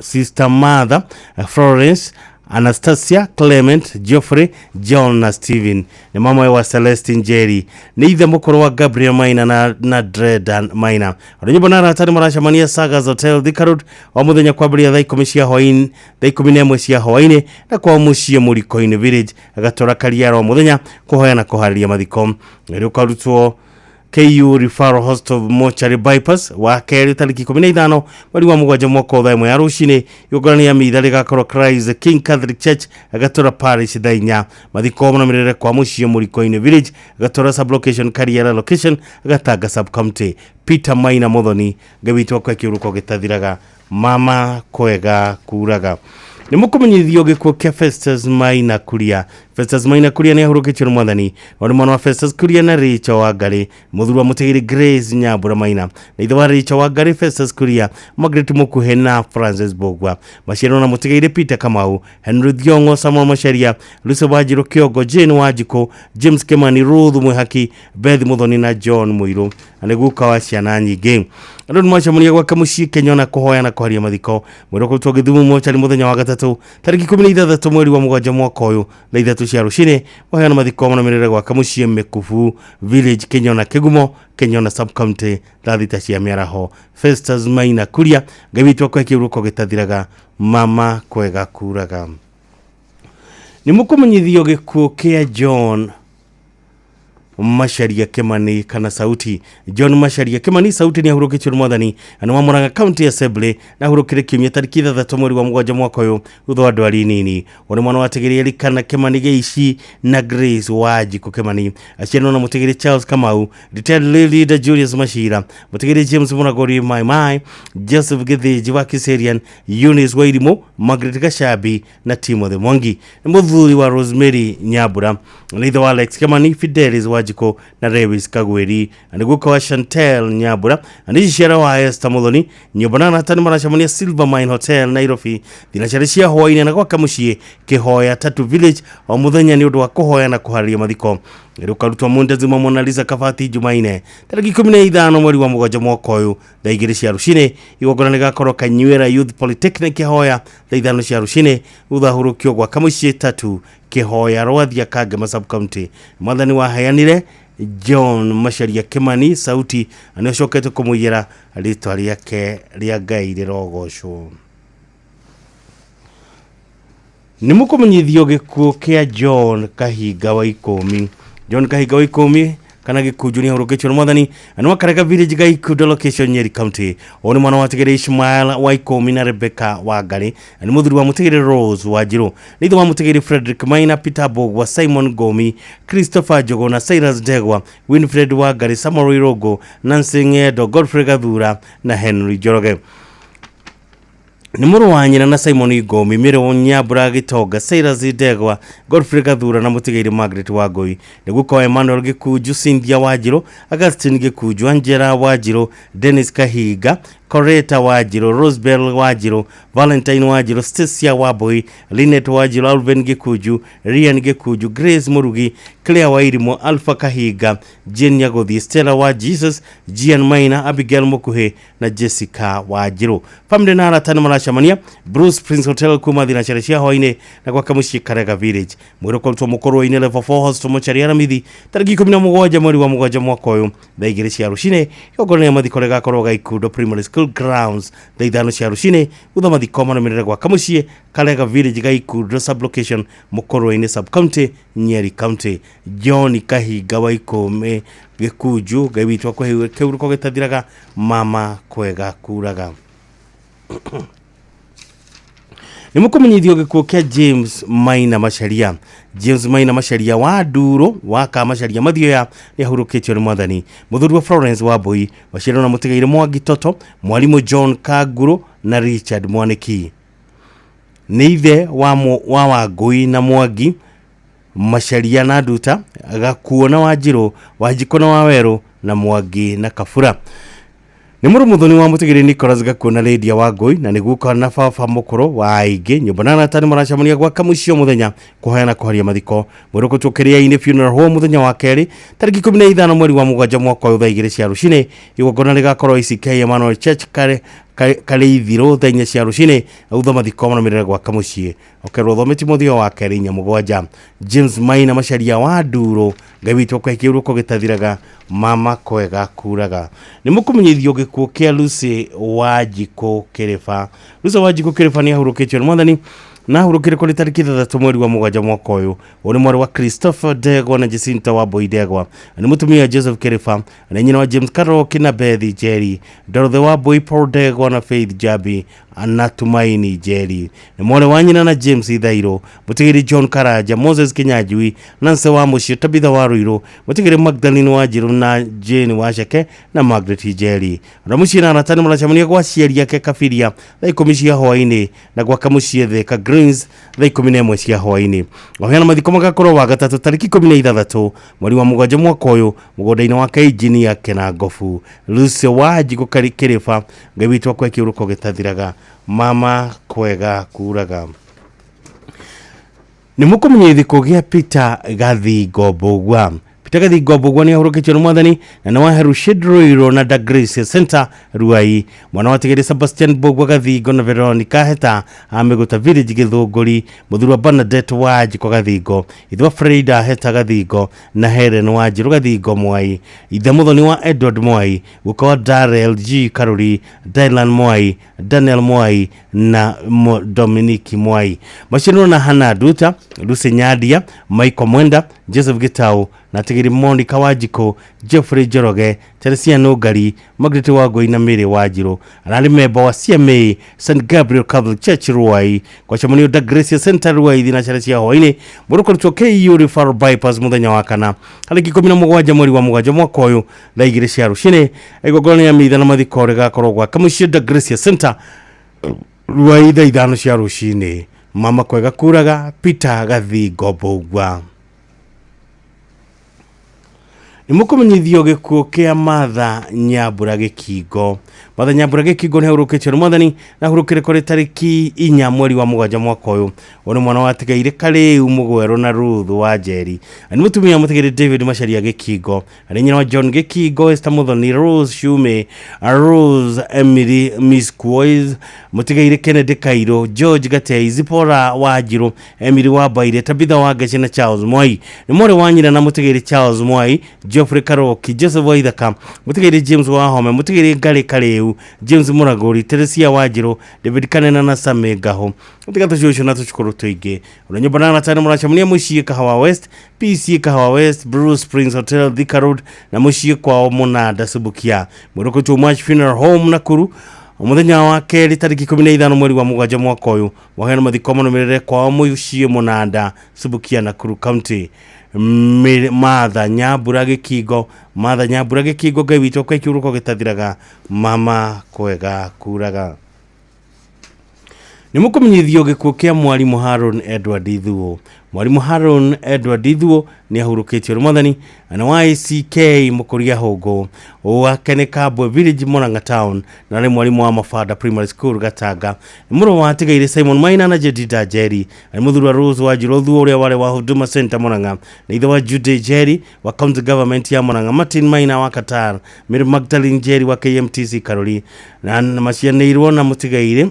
Sister Martha, Florence, Anastasia, Clement, Geoffrey, John na Steven. Nĩ mama wa Celestine Njeri. Nĩ ithe mũkũrũ wa Gabriel Maina na Dredan Maina. Ona nyũmba na arata nĩ maracemania Sagas Hotel Thika Road o mũthenya kwambĩrĩria thaa 10 cia hwaĩ-inĩ, thaa 11 cia hwaĩ-inĩ na kwa mũciĩ Mũriko-inĩ Village Gatora Kariara o mũthenya kũhoya na kũharĩria mathiko. Nĩ ũkarutwo KU Referral Hospital Mortuary Bypass wa kerĩ tarĩki 15 mweri wa mũgwanja mwaka wa thaa 1 ya rũcinĩ. Igongona rĩa mitha rĩgakorwo Christ King Catholic Church Gatora Parish thaa 4. Mathiko marũmĩrĩre kwa mũciĩ Mũriko-inĩ Village Gatora Sub Location Kariara Location Gatanga Sub County. Peter Maina Muthoni, Ngai witũ akwe kĩhurũko gĩtathiraga, mama kwega kuraga. Nĩ mũkũmenyithio gĩkuũ kĩa Festus Maina Kuria. Festus Maina Kuria nĩ ahurũkĩtio nĩ mwathani. Warĩ mwana wa Festus Kuria na Rachel Wangari, mũthuri wa mũtigĩri Grace Nyambura Maina, na ithe wa Rachel Wangari, Festus Kuria, Margaret Mukuhe na Francis Bogwa. Maciarwo na mũtigĩri Peter Kamau, Henry Thiong'o, Samuel Macharia, Lucy Wanjiru Kĩongo, Jane Wanjikũ, James Kimani, Ruth Mwihaki, Beth Muthoni na John Muiru. Na nĩ guka wa ciana nyingĩ. Andũ nĩ macemania gwake mũciĩ Kenya na kũhoya na kũharia mathiko. Mwĩrĩ ũkũrutwo Gĩthumo mocarĩ mũthenya wa gatatũ tarĩki 16 mweri wa mũgwanja mwaka ũyũ thaa 3 cia rũcinĩ. Kũheana mathiko marũmĩrĩre gwake mũciĩ Mĩkubu Village, Kĩnyona Kĩgumo, Kĩnyona Sub-County thaa 6 cia mĩaraho. Festus Maina Kuria, Ngai witũ akũhe kĩhurũko gĩtathiraga, mama kwega kuraga. Nĩ mũkũmenyithio gĩkuũ kĩa John Macharia Kimani kana Sauti. John Macharia Kimani Sauti nĩ ahurũkĩtio nĩ mwathani na wa Murang'a County Assembly na ahurũkire kiumia tarĩki 6 mweri wa mũgwanja mwaka ũyũ thutha wa ndwari nini. Ũyũ nĩ mwana wa Tigiri Elikana Kimani Gĩici na Grace Wanjikũ Kimani. Aciarirwo na Mũtigiri Charles Kamau, retired leader Julius Machira, Mũtigiri James Mũragũri Mai Mai, Joseph Gĩthĩnji wa Kiserian, Eunice Wairimu, Margaret Gashabi na Timothy Mwangi. Nĩ mũthuri wa Rosemary Nyambura, nĩ ithe wa Alex Kimani, Fidelis Wanjikũ na Lewis Kagweri, na nĩ guka wa Chantel Nyambura, na nĩ ciara wa Esther Muthoni. Nyũmba na arata nĩ maracemania Silver Mine Hotel Nairobi thinacara cia hwaĩ-inĩ na gwaka mũciĩ Kĩhoya Tatu Village o mũthenya nĩ ũndũ wa kũhoya na kũharĩria mathiko. Rũkarutwo Montezuma Mona Lisa Kabati Jumaine tarĩki 15 mweri wa mũgwanja mwaka ũyũ thaa 2 cia rũcinĩ. Igongona rĩgakorwo Kanyuĩra Youth Polytechnic Kĩhoya thaa 5 cia rũcinĩ thutha hurũkio gwaka mũciĩ Tatu Kĩhoya Rwathia Kangema Sub-County. Mwathani waheanire John Macharia Kimani Sauti na nĩ ũcokete kũmũiyĩra rĩtwa rĩake rĩa Ngai rĩrogocwo. Nĩ mũkũmenyithio gĩkuũ kĩa John Kahinga wa Ikũmi. John Kahinga wa Ikũmi kana Gĩkunju nĩ ahurũkĩtio nĩ mwathani na nĩ wa Karega Village Gaikundo location Nyeri County. Ũyũ nĩ mwana wa Tigere Ishmael wa Ikũmi na Rebecca wa Ngarĩ na nĩ mũthuri wa Mũtigĩrĩ Rose wa Njirũ. Nĩ ithe wa Mũtigĩrĩ Frederick Maina, Peter Mbũgua, Simon Ngomi, Christopher Njũgũ na Cyrus Ndegwa, Winfred wa Ngarĩ, Samuel Irũngũ, Nancy Ng'endo, Godfrey Gathura na Henry Njoroge. Nĩ mũrũ wa nyina na Simon Ngomi, Mĩrũ Nyambura Gĩtonga, Cyrus Ndegwa, Godfrey Gathura na Mũtigĩrĩ Margaret Wangũi. Nĩ guka wa Emmanuel Gĩkunju, Cynthia Wanjirũ, Augustine Gĩkunju, Angela Wanjirũ, Dennis Kahinga, Coretta Wanjirũ, Rosebell Wanjirũ, Valentine Wanjirũ, Stacia Wambui, Lynette Wanjirũ, Alvin Gĩkunju, Rian Gĩkunju, Grace Mũrugi, Claire Wairimu, Alpha Kahinga, Jane Nyagothi, Stella wa Jesus, Gian Maina, Abigail Mukuhi na Jessica Wanjirũ. Family na arata nĩ maracemania Bruce Prince Hotel kuma thinacara cia hwaĩ-inĩ na gwaka mũciĩ Karega Village. Mwĩrĩ ũkarutwo mũkũrũ-inĩ level 4 Hospital Mochari Aramithi tarĩki 17 mweri wa mũgwanja mwaka ũyũ thaa 2 cia rũcinĩ. Igongona rĩa mathiko rĩgakorwo Gaikundo Primary School grounds thaa 5 cia rũcinĩ thutha mathiko marũmĩrĩre gwaka mũciĩ Karega Village Gaikundo sub-location Mũkũrũ-inĩ sub-county Nyeri County. John Kahinga wa Ikũmi Gĩkunju, Ngai witũ akũhe kĩhurũko gĩtathiraga, mama kwega kuraga. Nĩ mũkũmenyithio gĩkuũ kĩa James Maina Macharia. James Maina Macharia wa Nduro wa Kamacharia Mathioya nĩ ahurũkĩtio nĩ mwathani. Mũthuri wa Florence Wambui waciarwo na Mũtigairĩ Mwangi Toto, mwarimũ John Kanguru na Richard Mwaniki. Nĩ ithe wa Wangui na Mwangi Macharia na Nduta, Gakuo na Wanjirũ, Wanjikũ na Wawerũ na Mwangi na Kabura. Nĩ mũrũ mũthoni wa Mũtigĩrĩ Nicholas Gakuo na Lydia Wangui na nĩ guka na baba mũkũrũ wa aingĩ. Nyũmba na arata nĩ maracemania gwaka mũciĩ o mũthenya kũhoya na kũharia mathiko. Mwĩrĩ ũkũrutwo Kĩrĩa-inĩ Funeral Home mũthenya wa kerĩ tarĩki 15 mweri wa mũgwanja mwaka ũyũ thaa 2 cia rũcinĩ. Igongona rĩgakorwo ICK Emmanuel Church Karĩithirũ thaa 4 cia rũcinĩ thutha mathiko marũmĩrĩre gwaka mũciĩ. Okerwo thome Timotheo wa kerĩ 4:7. James Maina Macharia wa Nduro, Ngai witũ akũhe kĩhurũko gĩtathiraga, mama kwega kuraga. Nĩ mũkũmenyithio gĩkuũ kĩa Lucy Wanjikũ Kĩrĩba. Lucy Wanjikũ Kĩrĩba nĩ ahurũkĩtio nĩ mwathani na ahurũkire kũrĩ tarĩki 6 mweri wa mũgwanja mwaka ũyũ. Ũyũ nĩ mwarĩ wa Christopher Ndegwa na Jacinta Wambui Ndegwa. Nĩ mũtumia Joseph Kĩrĩba, nĩ nyina wa James Karoki na Beth Njeri, Dorothy Wambui, Paul Ndegwa na Faith Jabi. Na Tumaini Njeri. Nĩ mwarĩ wa nyina na James Ithairũ, mũtigĩri John Karanja, Moses Kinyanjui, Nancy wa Mũciĩ, Tabitha wa Ruiru, mũtigĩri Magdalene wa Njiru na Jane wa Ceke na Margaret Njeri. Andũ a mũciĩ na arata nĩ maracemania gwa aciari ake Kabiria thaa 10 cia hwaĩ-inĩ na gwa Kamũciĩ Thika Greens thaa 11 cia hwaĩ-inĩ. Mahoya na mathiko magakorwo wa gatatũ tarĩki 16 mweri wa 7 mwaka ũyũ mũgũnda-inĩ wake Engineer Kenangobu. Lucy wa Njigũ Kĩrĩba, Ngai witũ akwe kĩũrũko gĩtathiraga. Mama kwega kuraga. Nĩ mũkũmenya gĩthiko gĩa Peter Gathingo Mbũgua. Peter Gathingo Mbũgua nĩ ahurũkĩtio nĩ mwathani na nĩ wa Herushid Ruiru na Da Grace Center Ruai. Mwana wa Tigiri Sebastian Mbũgua Gathingo na Veronica Heta a Mĩgũta Village Gĩthũngũri, mũthuri wa Bernadette wa Njiko Gathingo, ithe wa Frida Heta Gathingo na Helen wa Njirũ Gathingo Mwai, ithe mũthoni wa Edward Mwai, guka wa Darrell G Karuri, Dylan Mwai, Daniel Mwai na Dominic Mwai. Macinwo na Hannah Duta, Lucy Nyadia, Michael Mwenda, Joseph Gitau na Tigiri Monica Wanjikũ, Geoffrey Njoroge, Teresia Nũngari, Margaret Wangũi na Mary Wanjirũ. Ararĩ memba wa CMA St Gabriel Catholic Church Ruai, kwacemanio Da Grace Center Ruai thinacara cia hwaĩ-inĩ, mũrũkũrutwo KU Referral Bypass mũthenya wa kana tarĩki 17 mweri wa 7 mwaka ũyũ thaa 2 cia rũcinĩ. Igongona rĩa mitha na mathiko rĩgakorwo gwa Kamũciĩ Da Grace Center Ruai thaa 5 cia rũcinĩ. Mama kwega kuraga. Peter Gathingo Mbũgua. Nĩ mũkũmenyithio gĩkuũ kĩa Martha Nyambura Gĩkingo. Martha Nyambura Gĩkingo nĩ ahurũkĩtio nĩ mwathani na ahurũkire kũrĩ tarĩki 4 mweri wa 7 mwaka ũyũ. Ũyũ nĩ mwana watigaire Karĩu Mũgwerũ na Ruth wa Njeri. Nĩ mũtumia mũtigĩrĩ David Macharia Gĩkingo. Arĩ nyina wa John Gĩkingo, Esther Muthoni, Rose Shume, Rose Emily Miss Kuois, mũtigaire Kennedy Kairũ, George Gatei, Zipporah wa Njirũ, Emily wa Mbaire, Tabitha wa Ngeci na Charles Mwai. Nĩ mwarĩ wa nyina na mũtigĩrĩ Charles Mwai, Geoffrey Karoki, Joseph Waithaka, mũtigĩrĩ James Wahome, mũtigĩrĩ Ngarĩ Karĩu, James Mũragũri, Teresia Wanjirũ, David Kanena na Sami Ngahu. Tiga tũcũcũ na tũcukuru tũingĩ. Ona nyũmba na arata nĩ mũracemania mũciĩ Kahawa West, PC Kahawa West, Blue Springs Hotel, Thika Road na mũciĩ kwao Mũnanda Subukia. Mwĩrũkũtwo March Funeral Home Nakuru mũthenya wa kerĩ tarĩki 15 mweri wa 7 mwaka ũyũ. Waheana mathiko manũmĩrĩre kwao mũciĩ Mũnanda Subukia Nakuru County. Martha Nyambura Gĩkingo, Martha Nyambura Gĩkingo, Ngai witũ akwe kĩũrũko gĩtathiraga. Mama kwega kuraga. Nĩ mũkũmenyithio gĩkuũ kĩa mwarimũ Haron Edward Ithuo. Mwarimũ Haron Edward Ithuo nĩ ahurũkĩtio nĩ mwathani na wa ACK Mũkũria Hũngũ wake nĩ Kabwe Village Murang'a Town na nĩ mwarimũ wa Mabanda Primary School Gatanga. Nĩ mũrũ wa atigaire Simon Maina na Jedida Njeri. Nĩ mũthuri wa Rose wa Njirũ Thuo ũrĩa warĩ wa Huduma Center Murang'a na ithe wa Jude Njeri wa County Government ya Murang'a, Martin Maina wa Qatar, Mary Magdalene Njeri wa KMTC Karori na macianĩirwo na mũtigaire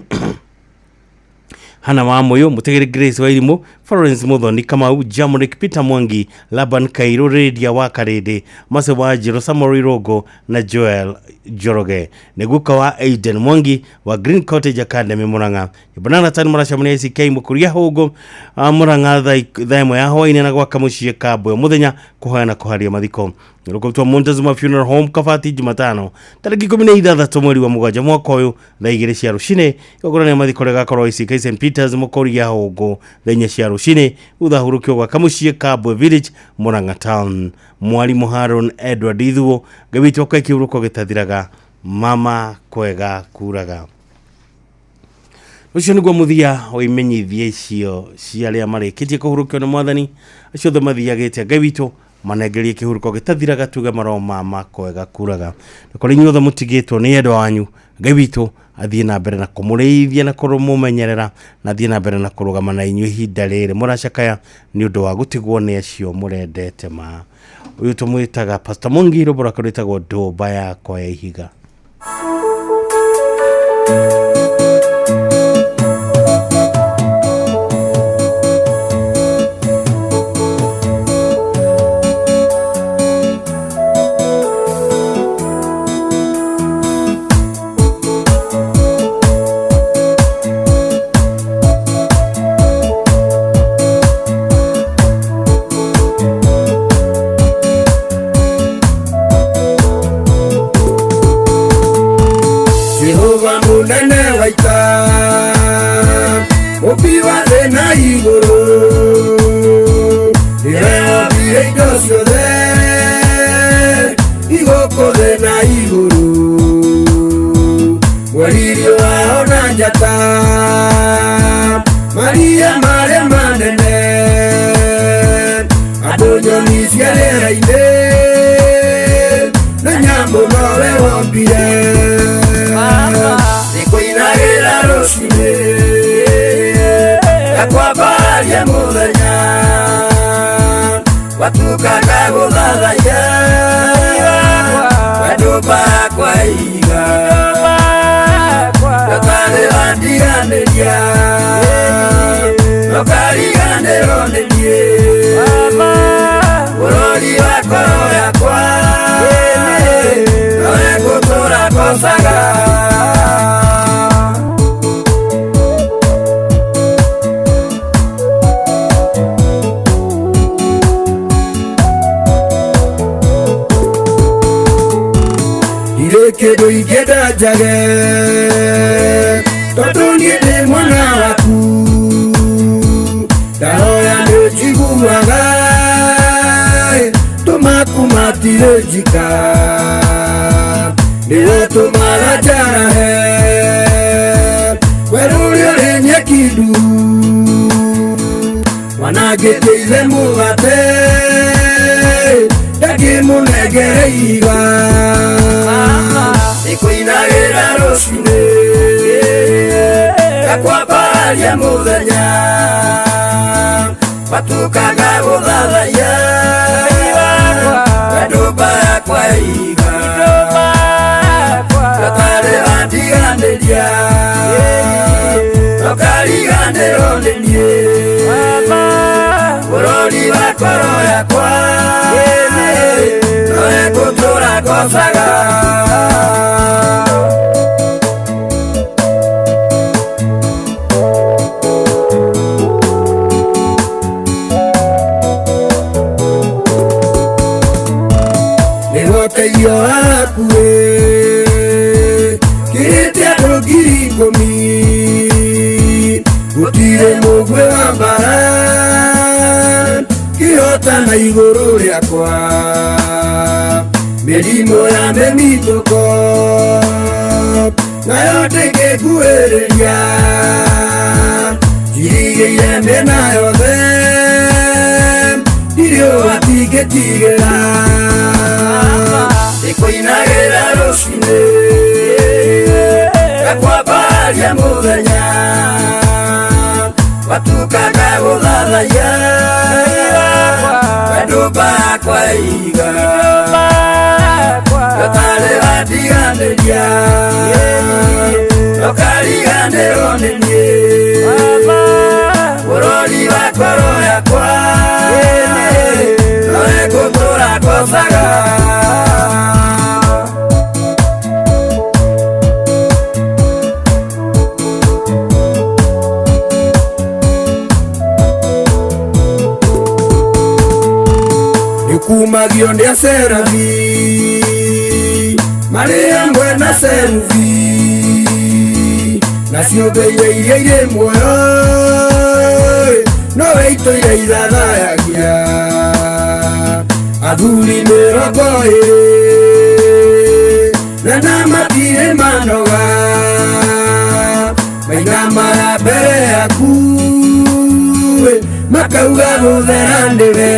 Hana wa Moyo, Mutegere Grace wa Irimo, Florence Muthoni Kamau, Jamrick Peter Mwangi, Laban Kairo, Redia wa Karede, Mase wa Jiro, Samuel Rogo na Joel Joroge. Neguka wa Aiden Mwangi wa Green Cottage Academy Murang'a. Banana tani maracemania ICK Mukuria Hugo Murang'a thaa ĩmwe ya hwaĩ-inĩ na gwaka mũciĩ Kabwe mũthenya kũhoya kũharia mathiko. Rũkũtwo Montezuma Funeral Home Kabati Jumatano tarĩki 16 mweri wa 7 mwaka ũyũ thaa 2 cia rũcinĩ. Igongona rĩa mathiko rĩgakorwo ICK St Peters Mũkũria Hũngũ thaa 4 cia rũcinĩ thutha hurũkio gwaka mũciĩ Kabwe Village Murang'a Town. Mwarimũ Haron Edward Ithuo, Ngai witũ akwe kĩhurũko gĩtathiraga. Mama kwega kuraga. Ũcio nĩguo mũthia wa imenyithia icio cia arĩa marĩkĩtie kũhurũkio nĩ mwathani, acio othe mathiagĩte Ngai witũ manengerie kĩhurũko gĩtathiraga, tuge maroho mama kwega kuraga. Na kũrĩ inyuothe mũtigĩtwo nĩ endwa wanyu, Ngai witũ athiĩ na mbere na kũmũrĩithia na kũmũmenyerera, na athiĩ na mbere na kũrũgama na inyuĩ ihinda rĩrĩ mũracakaya nĩ ũndũ wa gũtigwo nĩ acio mũrendete ma. Ũyũ tũmwĩtaga Pastor Mwangi, rwĩmbo rwake rwĩtagwo Ndũmba yakwa ya ihiga. Wombire indo ciothe igũkũ thĩ na igũrũ mweri riũa ona njata maria marĩa manene andũ nyoni cia rĩera-inĩ na nyamũ nowe wombire nĩkũinagĩra rũcinĩ gakwambaria mũthenya watuka ngagũthathaiya wendo bakwa iga gatarĩ wandiganĩria ndũkariganĩrwo nĩ niĩ bũrũri wa ngoro yakwa nowe ngũtũũra ngocaga. Ndirĩ kĩndũ ingĩenda njage tondũ niĩ ndĩ mwana waku ndahoya nĩnjiguaga tũmaku matirĩ njika nĩwe ũtũmaga njarahe werũ ũrĩa ũrĩ nyeki nduru wanangĩte ithe mũgate ndangĩmũnengere ihiga nĩkũinagĩra rũcinĩ gakwambaria mũthenya watuka ngagũthathaiya wendo bakwa iga gatarĩ wandiganĩria ndũkariganĩrwo nĩ niĩ bũrũri wa ngoro yakwa nowe ngũtũũra ngocaga. Nĩgũteithio waku kĩrĩte andũ 10,000 gũtirĩ mũguĩ wa mbara kĩhotana igũrũ rĩakwa mĩrimũ ya mĩmitũko nayo ndĩngĩnguhĩrĩria njirigĩire mĩena yothe ndirĩ ũgwati ingĩtigĩra nĩkũinagĩra rũcinĩ gakwambaria mũthenya watuka ngagũthathaiya wendo bakwa iga gatarĩ wandiganĩria ndũkariganĩrwo nĩ niĩ bũrũri wa ngoro yakwa nowe ngũtũũra ngocaga. Nĩkumagio nĩ acerabi marĩ hamwe na cerubi na ciũmbe iria irĩ muoyo nowe itũire ithathayagia athuri 20 na na matirĩ manoga mainamaga mbere yaku makauga gũthera nĩwe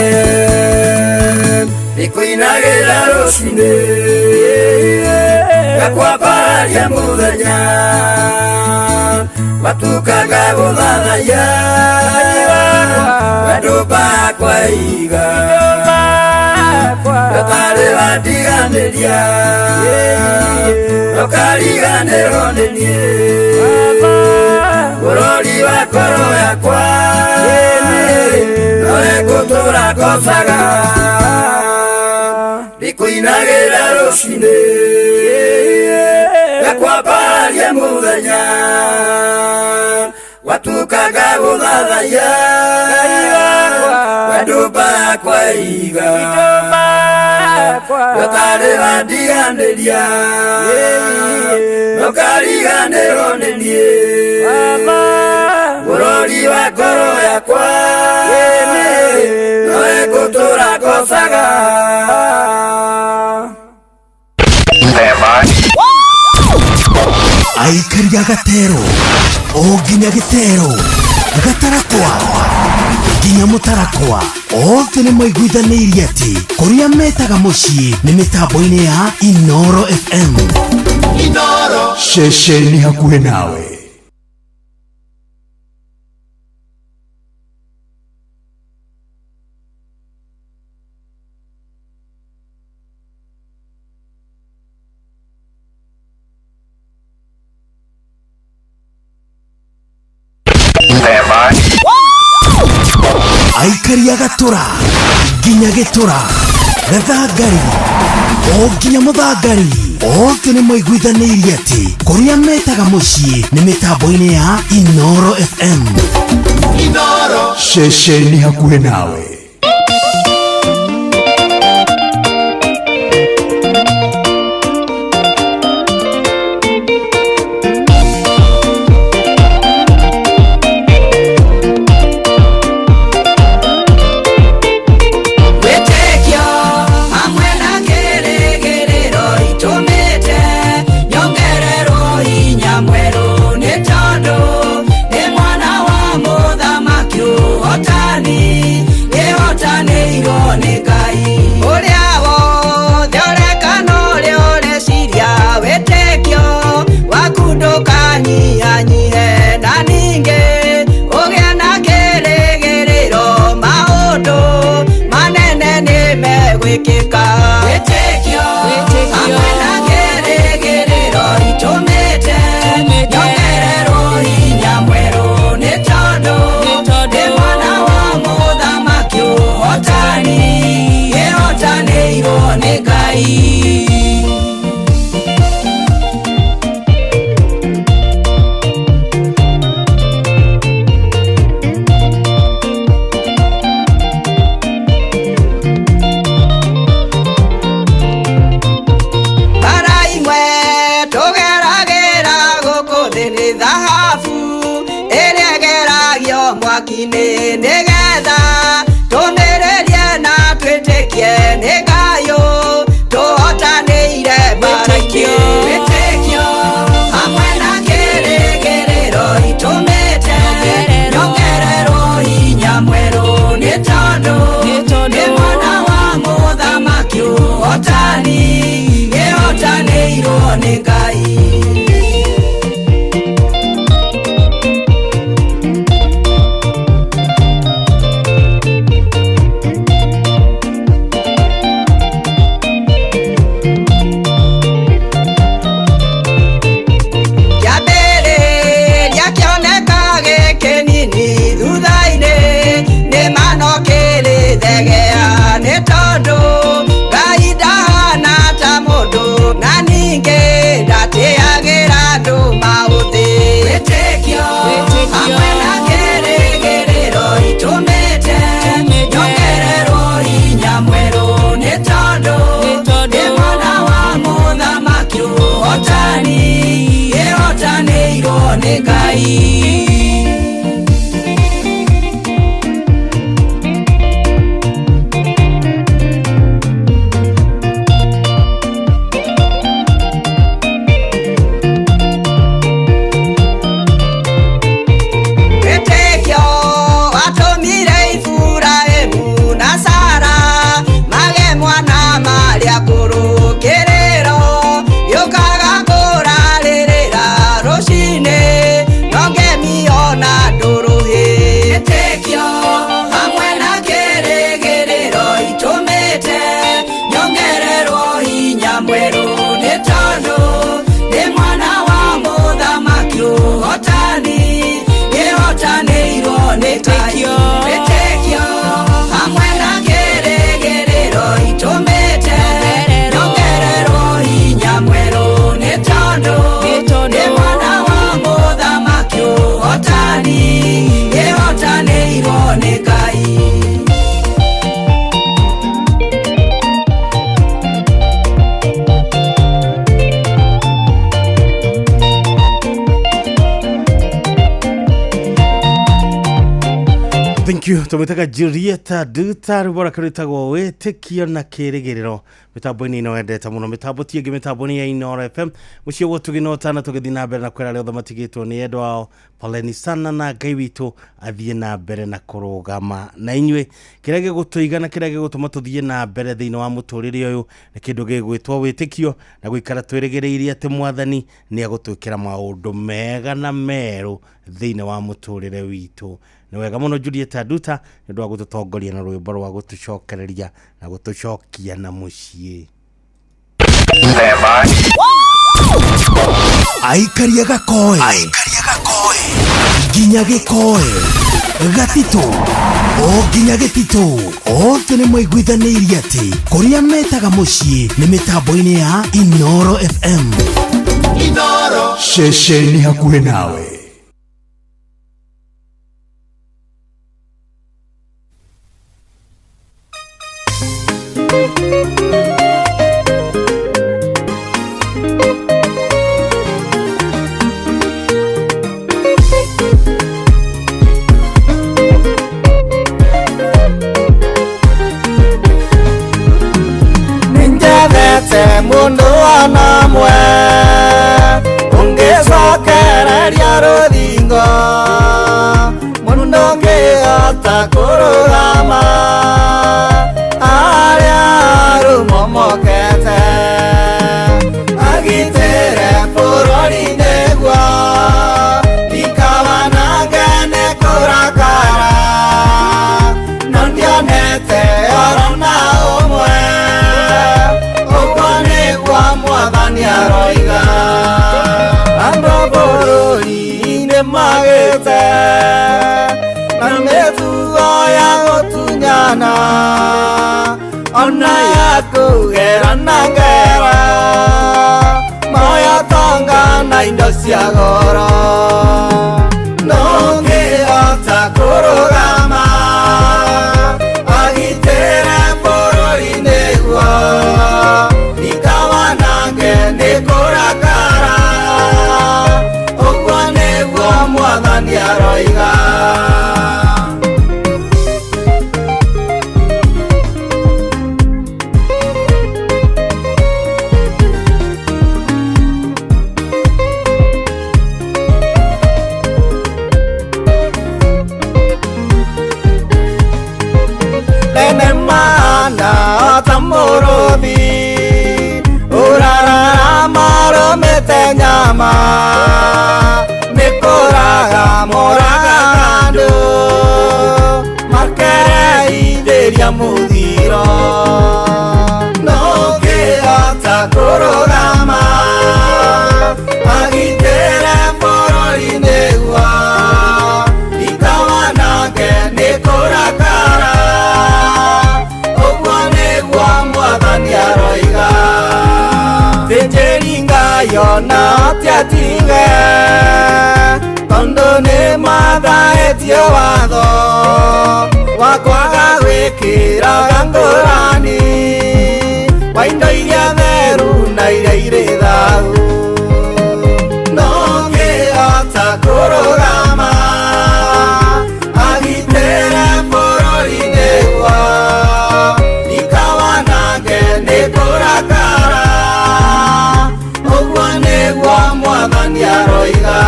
nĩkũinagĩra rũcinĩ gakwambaria mũthenya watuka ngagũthathaiya wendo bakwa iga gatarĩ wandiganĩria ndũkariganĩrwo nĩ niĩ bũrũri wa ngoro yakwa nowe ngũtũũra ngocaga nĩkũinagĩra rũcinĩ gakwambaria mũthenya watuka ngagũthathaiya wendo bakwa iga gatarĩ wandiganĩria ndũkariganĩrwo nĩ niĩ bũrũri wa ngoro yakwa nowe ngũtũũra ndakosaga. Aikari a gatero o nginya gĩtero gatarakwa nginya mũtarakwa othe nĩ maiguithanĩirie atĩ kũrĩa metaga mũciĩ nĩ mĩtambo-inĩ ya Inoro FM. Ceceni hakuhĩ nawe. Aikari a gatũra nginya gĩtũra gathangari o nginya mũthangari othe nĩ maiguithanĩirie atĩ kũrĩa metaga mũciĩ nĩ mĩtambo-inĩ ya Inoro FM. Ceceni hakuhĩ nawe. Wĩtĩkio hamwe na kĩrĩgĩrĩro itũmĩte nyongererwo hinya mwerũ nĩ tondũ nĩ mwana wa mũthamaki ũhotani nĩhotanĩirwo nĩ Ngai. Ũrĩa wothe ũreka na ũrĩa ũreciria wĩtĩkio waku ndũkanyihanyihe na ningĩ ũgĩe na kĩrĩgĩrĩro maũndũ manene nĩ megwĩkĩka. Wĩtĩkio hamwe na kĩrĩgĩrĩro itũmĩte nyongererwo hinya mwerũ nĩ tondũ nĩ mwana wa mũthamaki ũhotani ĩhotanĩirwo nĩ Ngai. Bara imwe tũgeragĩra gũkũ thĩ nĩ thahabu ĩrĩa ĩgeragio mwaki-inĩ nĩgetha tũmĩrĩrie na twĩtĩkie nĩ Ngai tũhotanĩire mbara-inĩ. Wĩtĩkio hamwe na kĩrĩgĩrĩro itũmĩte nyongererwo hinya mwerũ nĩ tondũ nĩ mwana wa mũthamaki ũhotani ĩhotanĩirwo nĩ Ngai. Kĩambĩrĩria kĩoneka gĩkĩnini thutha-inĩ nĩ mano kĩrĩthegea nĩ tondũ Ngai ndahana ta mũndũ na ningĩ ndatĩagĩra andũ maũthĩ. Wĩtĩkio hamwe na kĩrĩgĩrĩro itũmĩte nyongererwo hinya mwerũ nĩ tondũ nĩ mwana wa mũthamaki ũhotani ĩhotanĩirwo nĩ Ngai. Wĩtĩkio watũmire Iburahĩmu na Sara mage mwana marĩ akũrũ kĩrĩro gĩũkaga kũrarĩrĩra rũcinĩ no ngemi You. Tũmĩtaga Julieta Duta, rwĩmbo rwake rwĩtagwo Wĩtĩkio na Kĩrĩgĩrĩro. Mĩtambo-inĩ ĩno wendete mũno, mĩtambo ti ĩngĩ, mĩtambo nĩ ya Inooro FM. Mũciĩ ũguo tũgĩnotana tũgĩthiĩ na mbere na kwĩra arĩa othe matigĩtwo nĩ endwa ao poleni sana, na Ngai witũ athiĩ na mbere na kũrũgama na inyuĩ. Kĩrĩa gĩgũtũiga na kĩrĩa gĩgũtũma tũthiĩ na mbere thĩinĩ wa mũtũrĩre ũyũ nĩ kĩndũ gĩgwĩtwo wĩtĩkio na gũikara twĩrĩgĩrĩire atĩ Mwathani nĩ egũtwĩkĩra maũndũ mega na merũ thĩinĩ wa mũtũrĩre witũ. Nĩ wega mũno Julieta Nduta nĩ ũndũ wa gũtũtongoria na rwĩmbo rwa gũtũcokereria na gũtũcokia na mũciĩ. Aikaria gakoe nginya gĩkoe gatitũ o nginya gĩtitũ, othe nĩ maiguithanĩirie atĩ kũrĩa metaga mũciĩ nĩ mĩtambo-inĩ ya Inooro FM. Ceceni hakuhĩ nawe. Nĩnjethete mũndũ ona mwe ũngĩcokereria rũthingo, mũndũ ũngĩhota kũrũgama harĩa rũmomokete, agitĩre bũrũri nĩguo ndikawanange nĩ kũrakara, no ndionete orona ũmwe, ũguo nĩguo Mwathani aroiga. Andũ a bũrũri-inĩ magĩte na mĩtugo ya gũtunyana ona ya kũgerana ngera, moya tonga na indo cia goro, ndũngĩhota kũrũgama agitĩre bũrũri nĩguo ndikawanange nĩ kũrakara, ũguo nĩguo Mwathani aroiga. Nene mana ta mũrũthi ũrararama rũmĩte nyama, nĩ kũraga moraga andũ makereithĩria mũthiro, ndũngĩhota kũrũgama agitĩre bũrũri nĩguo ndikawanange nĩ kũrakara, ũguo nĩguo Mwathani aroiga. Thĩnjĩri Ngai ona tiatige tondũ nĩ mathaĩtie watho wa kwaga gwĩkĩraga ngũrani wa indo iria theru na iria irĩ thahu, ndũngĩhota kũrũgama agitĩre bũrũri nĩguo ndikawanange nĩ kũrakara, ũguo nĩguo Mwathani aroiga.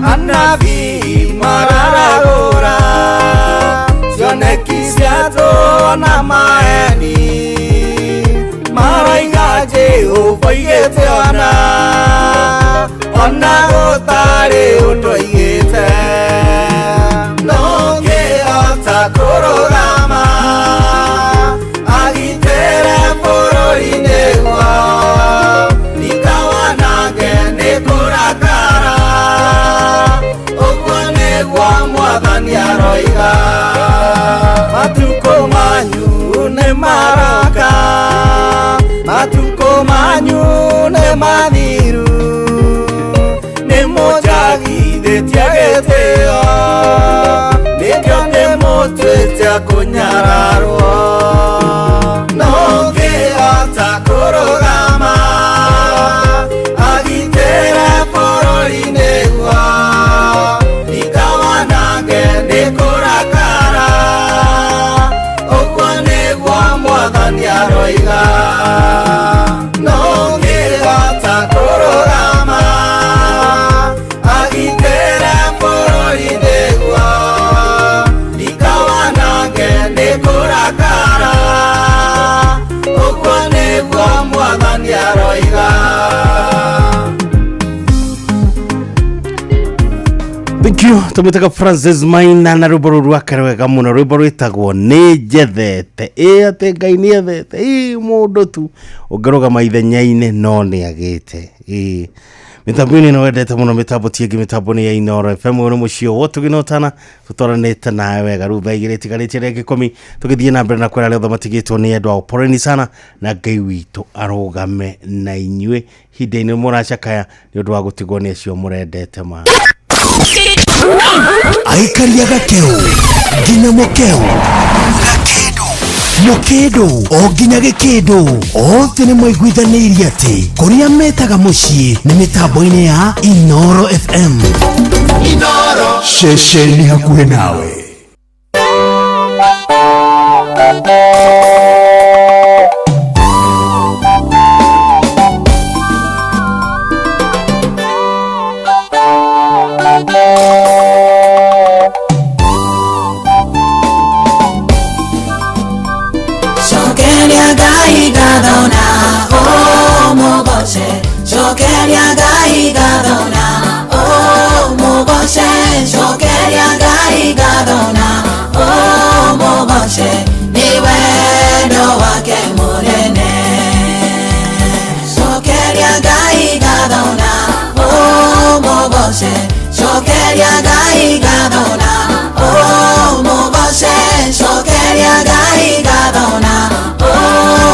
Anabii mararagũra cioneki cia na maeni, maroiga Jehova oigĩte ona ona gũtarĩ ũndũ oigĩte, ndũngĩhota kũrũgama agitĩre bũrũri nĩguo ndikawanange nĩ kũrakara, ũguo nĩguo Mwathani aroiga. Matukũ manyu nĩ maroka, matukũ manyu nĩ mathiru, nĩ mũnjagithĩtie gĩtĩo. Mamũtuĩte a kũnyararwo no ngĩhota kũrũgama agitĩre bũrũri nĩguo ndikawanange nĩ kũrakara ũguo nĩguo mwathani aroiga no ngĩhota kũrũgama agitĩre bũrũri nĩguo ndikawanange nĩ kũrakara ũguo nĩguo mwathani aroiga. Thank you. Tumĩtaga Francis Maina na rwĩmbo rũu rwake rwega mũno, rwĩmbo rwĩtagwo nĩ njethete. Ĩ atĩ Ngai nĩ ethete ĩ mũndũ tu ũngĩrũgama ithenya-inĩ no nĩ agĩte. Ĩ mĩtambo-inĩ ĩno wendete mũno, mĩtambo ti ĩngĩ, mĩtambo nĩ ya Inooro FM. Ũyũ nĩ mũciĩ wa ũtugi na ũtana, tũtwaranĩte nawe wega. Rĩu thaa igĩrĩ itigarĩtie rĩngĩ ikũmi, tũgĩthiĩ na mbere na kwĩra arĩa othe matigĩtwo nĩ endwa ao poleni sana, na Ngai witũ arũgame na inyuĩ ihinda-inĩ mũracakaya nĩ ũndũ wa gũtigwo nĩ acio mũrendete ma. Aikaria gakeu nginya mukeu gakindu mukindu o nginya gikindu othe nĩ maiguithanĩirie atĩ kũrĩa metaga mũciĩ nĩ mĩtambo-inĩ ya Inooro FM. Inooro ceceni hakuhĩ nawe. Cokeria Ngai ngatho na ũmũgoce, cokeria Ngai ngatho na ũmũgoce, cokeria Ngai ngatho na ũmũgoce, nĩ wendo wake mũnene. Cokeria Ngai ngatho na ũmũgoce, cokeria Ngai ngatho na ũmũgoce, cokeria Ngai ngatho na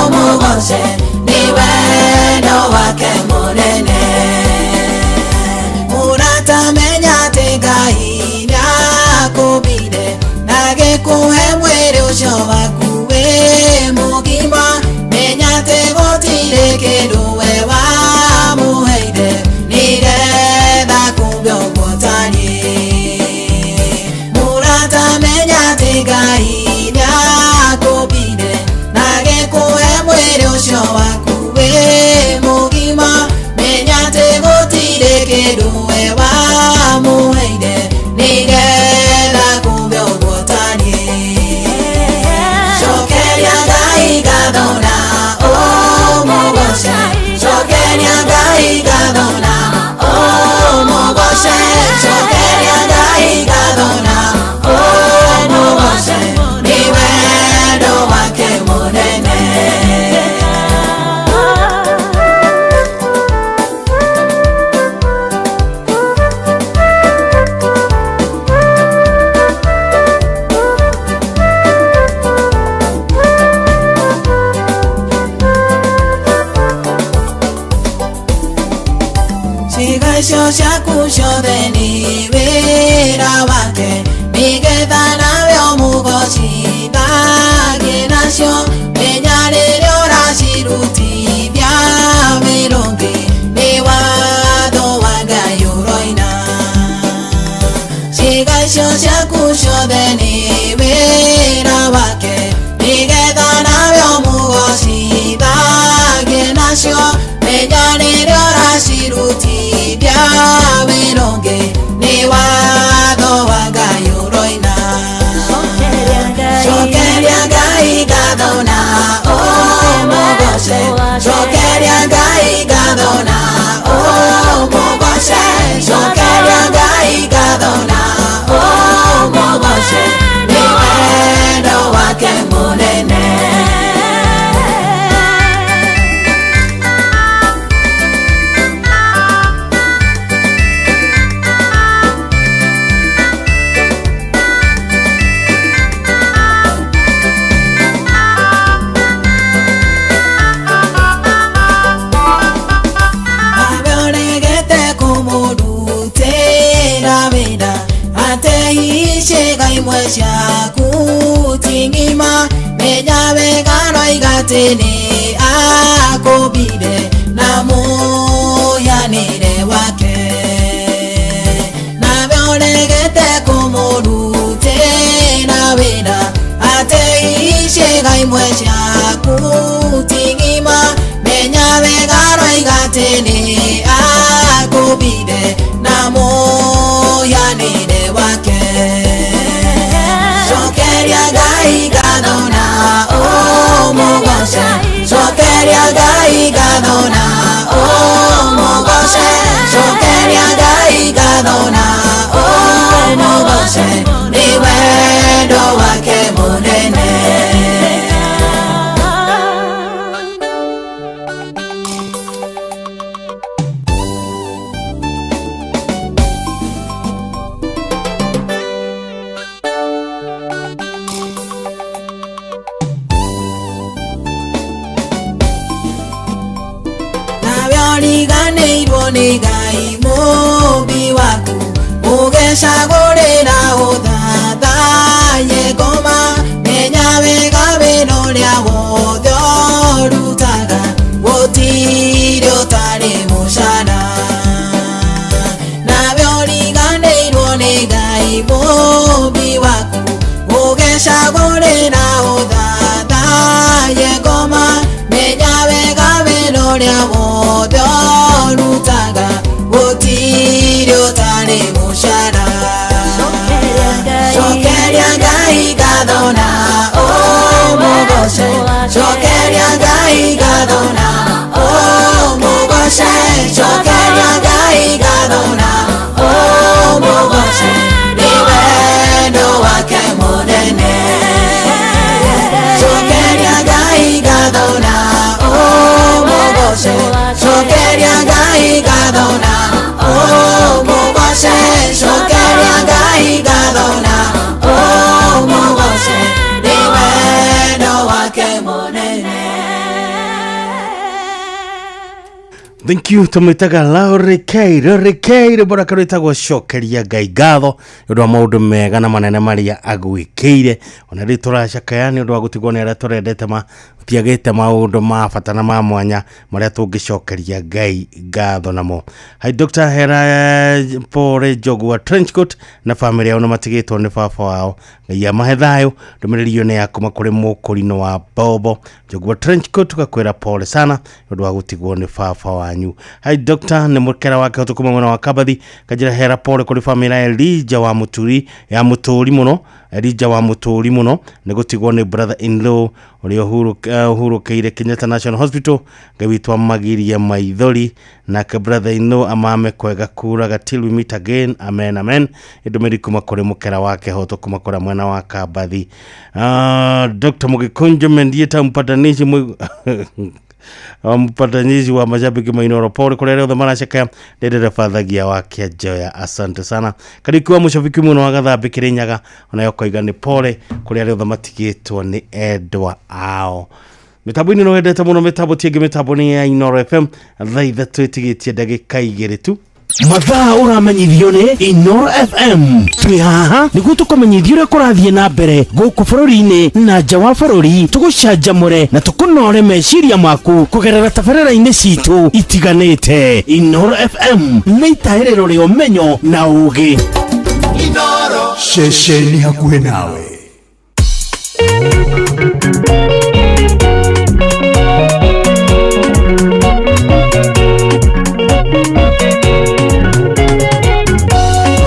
ũmũgoce, nĩ wendo wake mũnene. Mũratamenya atĩ Ngai nĩakũmbire na agĩkũhe mwĩrĩ ũcio waku wĩ mũgima, menya atĩ gũtirĩ kĩndũ we wamũheire nĩgetha kumbe ũguo ũtariĩ. Mũratamenya atĩ Ngai nĩakũmbire na agĩkũhe mwĩrĩ ũcio waku wĩ mũgima, menya atĩ gũtirĩ kĩndũ we wamũheire nĩgetha kumbe ũguo ũtariĩ. Cokeria Ngai ngatho na ũmũgoce, cokeria Ngai ngatho na ũmũgoce, cokeria Ngai ngatho na ũmũgoce, nĩ wendo wake mũnene. Ciĩga icio ciaku ciothe nĩ wĩra wake, nĩgetha nawe ũmũgocithagie nacio, menya rĩrĩa ũracirutithia wĩra ũngĩ, nĩ watho wa Ngai ũroina. Ciĩga icio ciaku ciothe nĩ wĩra wake, nĩgetha nawe ũmũgocithagie nacio, menya rĩrĩa ũracirutithia ti ng'ima menya wega roiga atĩ nĩ akũmbire na mũhianĩre wake nawe ũregete kũmũrutĩra wĩra atĩ iciĩga imwe ciaku ti ng'ima menya wega roiga atĩ nĩ akũmbire na mũhianĩre wake cokeria Ngai ngatho na ũmũgoce cokeria Ngai ngatho na ũmũgoce cokeria Ngai ngatho na ũmũgoce nĩ wendo wake mũnene. Nawe ũriganĩirwo nĩ Ngai mũmbi waku ũgecagũrĩra ũthathaye ngoma menya wega wĩra ũrĩa wothe ũrutaga gũtirĩ ũtarĩ mũcara nawe ũriganĩirwo nĩ Ngai mũmbi waku ũgecagũrĩra ũthathaye ngoma menya wega wĩra ũrĩa wothe ũrutaga gũtirĩ ũtarĩ mũcara cokeria Ngai ngatho na ũmũgoce cokeria Ngai ngatho na ũmũgoce cokeria Ngai ngatho na ũmũgoce nĩ wendo wake mũnene cokeria Ngai ngatho na ũmũgoce cokeria Ngai ngatho na ũmũgoce cokeria Ngai ngatho na ũmũgoce nĩ wendo wake mũnene. Thank you tũmĩtaga Laure K Laure K rwĩmbo rwake rwĩtagwo cokeria Ngai ngatho nĩ ũndũ wa maũndũ mega na manene marĩa agwĩkĩire ona rĩu tũracakaya nĩ ũndũ wa gũtigwo nĩ arĩa tũrendete ma gũtiagĩte maũndũ ma bata na ma mwanya marĩa tũngĩcokeria Ngai ngatho namo. Hi Dr. Hera Pore Njogu wa Trenchcoat na bamĩrĩ yao nĩ matigĩtwo nĩ baba wao Ngai amahe thayũ. Ndũmĩrĩri ĩyo nĩ ya kuma kũrĩ mũkũrinũ wa Bobo Njogu wa Trenchcoat tugakwĩra pole sana nĩ ũndũ wa gũtigwo nĩ baba wanyu. Hi Dr. nĩ mũkera wake ũtukũ mwena wa Kabathi kanjĩra hera pole kũrĩ bamĩrĩ ya Elijah wa Mũturi ya Mũtũri mũno Elijah wa Mũtũri mũno nĩ gũtigwo nĩ brother in law ũrĩa ũhurũkĩire Kenyatta National Hospital. Ngai witũ amagirie maithori nake brother in law amame kwega kuraga till we meet again, amen amen. Ndũmĩrĩri kuma kũrĩ mũkera wake hoto kuma kũrĩa mwena wa Kabathi. Dr. Mũgĩkũnjo Mendieta mpatanishi mpatanishi wa mashabiki Mainoro pole kũrĩa arĩa othe maracekea ndereba thagia wa Kĩanjoya asante sana. Kariuki wa mũcabiki mũno wa Gathambi Kĩrĩnyaga onayo koiga nĩ pole kũrĩa arĩa othe matigĩtwo nĩ endwa ao. Mĩtambo-inĩ no wendete mũno mĩtambo ti ĩngĩ mĩtambo nĩ ya Inooro FM thaa 3 ĩtigĩtie ndagĩka 2 tu. Mathaa ũramenyithio nĩ Inooro FM twĩ haha nĩguo tũkũmenyithia ũrĩa kũrathiĩ na mbere gũkũ bũrũri-inĩ na nja wa bũrũri tũgũcanjamũre na tũkũnore meciria maku kũgerera tabarĩra-inĩ citũ itiganĩte. Inooro FM nĩ itahĩrĩro rĩa ũmenyo na ũũgĩ. Ceceni hakuhĩ nawe.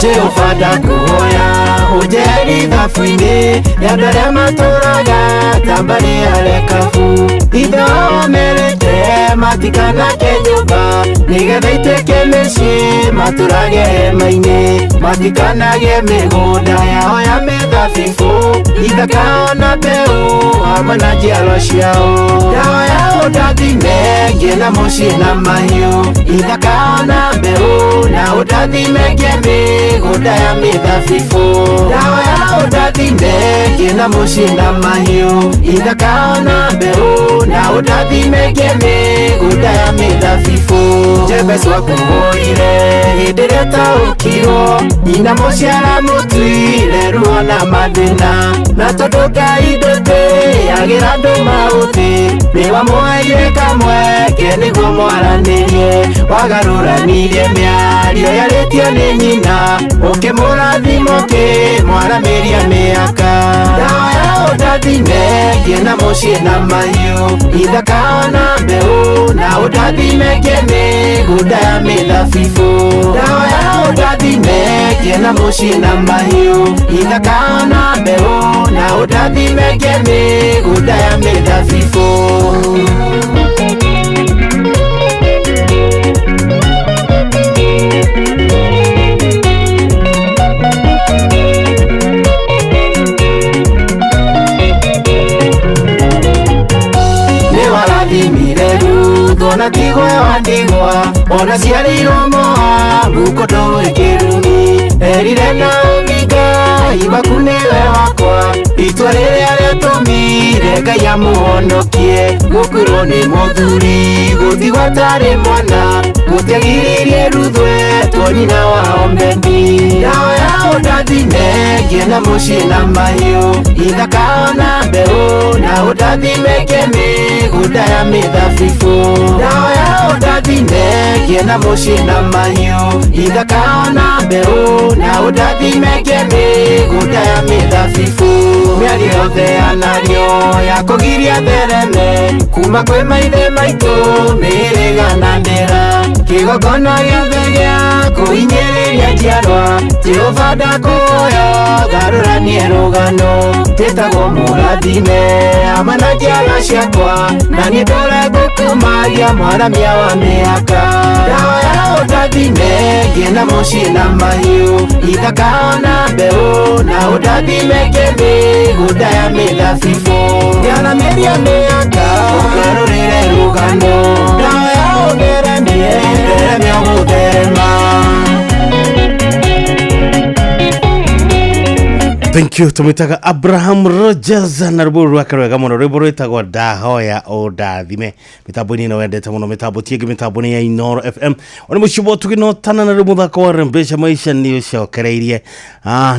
Jehova ndakuhoya ũnjeherie thabu-inĩ ya andũ arĩa matũraga ta mbarĩ ya Rekabu. Ithe wao merĩte matikanake nyũmba nĩgetha ituĩke mĩciĩ matũrage hema-inĩ matikanagĩe mĩgũnda yao ya mĩthabibũ ithaka ona mbeũ hamwe na njiarwa ciao. Ndahoya ũndathime ngĩe na mũciĩ na mahiũ ithaka ona mbeũ na ũndathime ngĩe mĩgũnda ya mĩthabibũ. Ndahoya ũndathime ngĩe na mũciĩ na mahiũ ithaka ona mbeũ na ũndathime ngĩe mĩgũnda ya mĩthabibũ. Jabez wakũhũire hĩndĩ ĩrĩa ũtaũkirwo nyina mũciara mũtuire ruo na mathĩna na tondũ Ngai Ndagĩra andũ maũthĩ nĩwamũheire kamweke nĩguo mwaranĩrie wagarũranirie mĩario yarĩtio nĩ nyina ũkĩmũrathima ũkĩmwaramĩria mĩaka ndawa ya ũndathime ngĩe na mũciĩ na mahiũ ithaka ona mbeũ na ũndathime ngĩe mĩgũnda ya mĩthabibũ ndawa ya ũndathime ngĩe na mũciĩ na mahiũ ithaka ona mbeũ na ũndathime ngĩe mĩgũnda ya mĩthabibũ. Nĩwarathimire Ruthu ona tigwe wa ndigwa ona ciarĩirwo Moabu kũndũ gwĩ kĩrumi erire Naomi Ngai waku nĩwe wakwa itua rĩrĩa rĩatũmire Ngai amũhonokie gũkuirwo nĩ mũthuri gũtigwo atarĩ mwana gũtiagiririe Ruthu etwo nyina wa Obedi ndawa ya ũndathime ngĩe na mũciĩ na mahiũ ithaka ona mbeũ na ũndathime ngĩe mĩgũnda ya mĩthabibũ ndawa ya ũndathime ngĩe na mũciĩ na mahiũ ithaka ona mbeũ na ũndathime ngĩe mĩgũnda ya mĩthabibũ mĩario yothe yanario ya kũgiria thereme kuma kwĩ maithe maitũ mĩrĩgananĩra kĩgongona gĩothe gĩa kũhinyĩrĩria njiarwa Jehova ndakũhoya garũranie rũgano njĩtagwo mũrathime hamwe na njiarwa ciakwa na niĩ ndũre ngũkumagia mwaramia wa mĩaka ndawa ya ũndathime ngĩe na mũciĩ na mahiũ ithaka ona mbeũ na ũndathime ngĩe mĩgũnda ya mĩthabibũ ngĩaramĩria mĩaka ũgarũrĩre rũgano ndawa ya ũtheremie theremia ũgũtherema. Thank you tumitaga Abraham Rogers na rwĩmbo rwake rwega mũno rwĩmbo rwĩtagwo ndahoya ũndathime mĩtambo-inĩ ĩno wendete mũno mĩtambo ti ĩngĩ mĩtambo nĩ ya Inooro FM ona mũciĩ tũgĩnotana na rĩu mũthako wa Rembesha Maisha nĩ ũcokereirie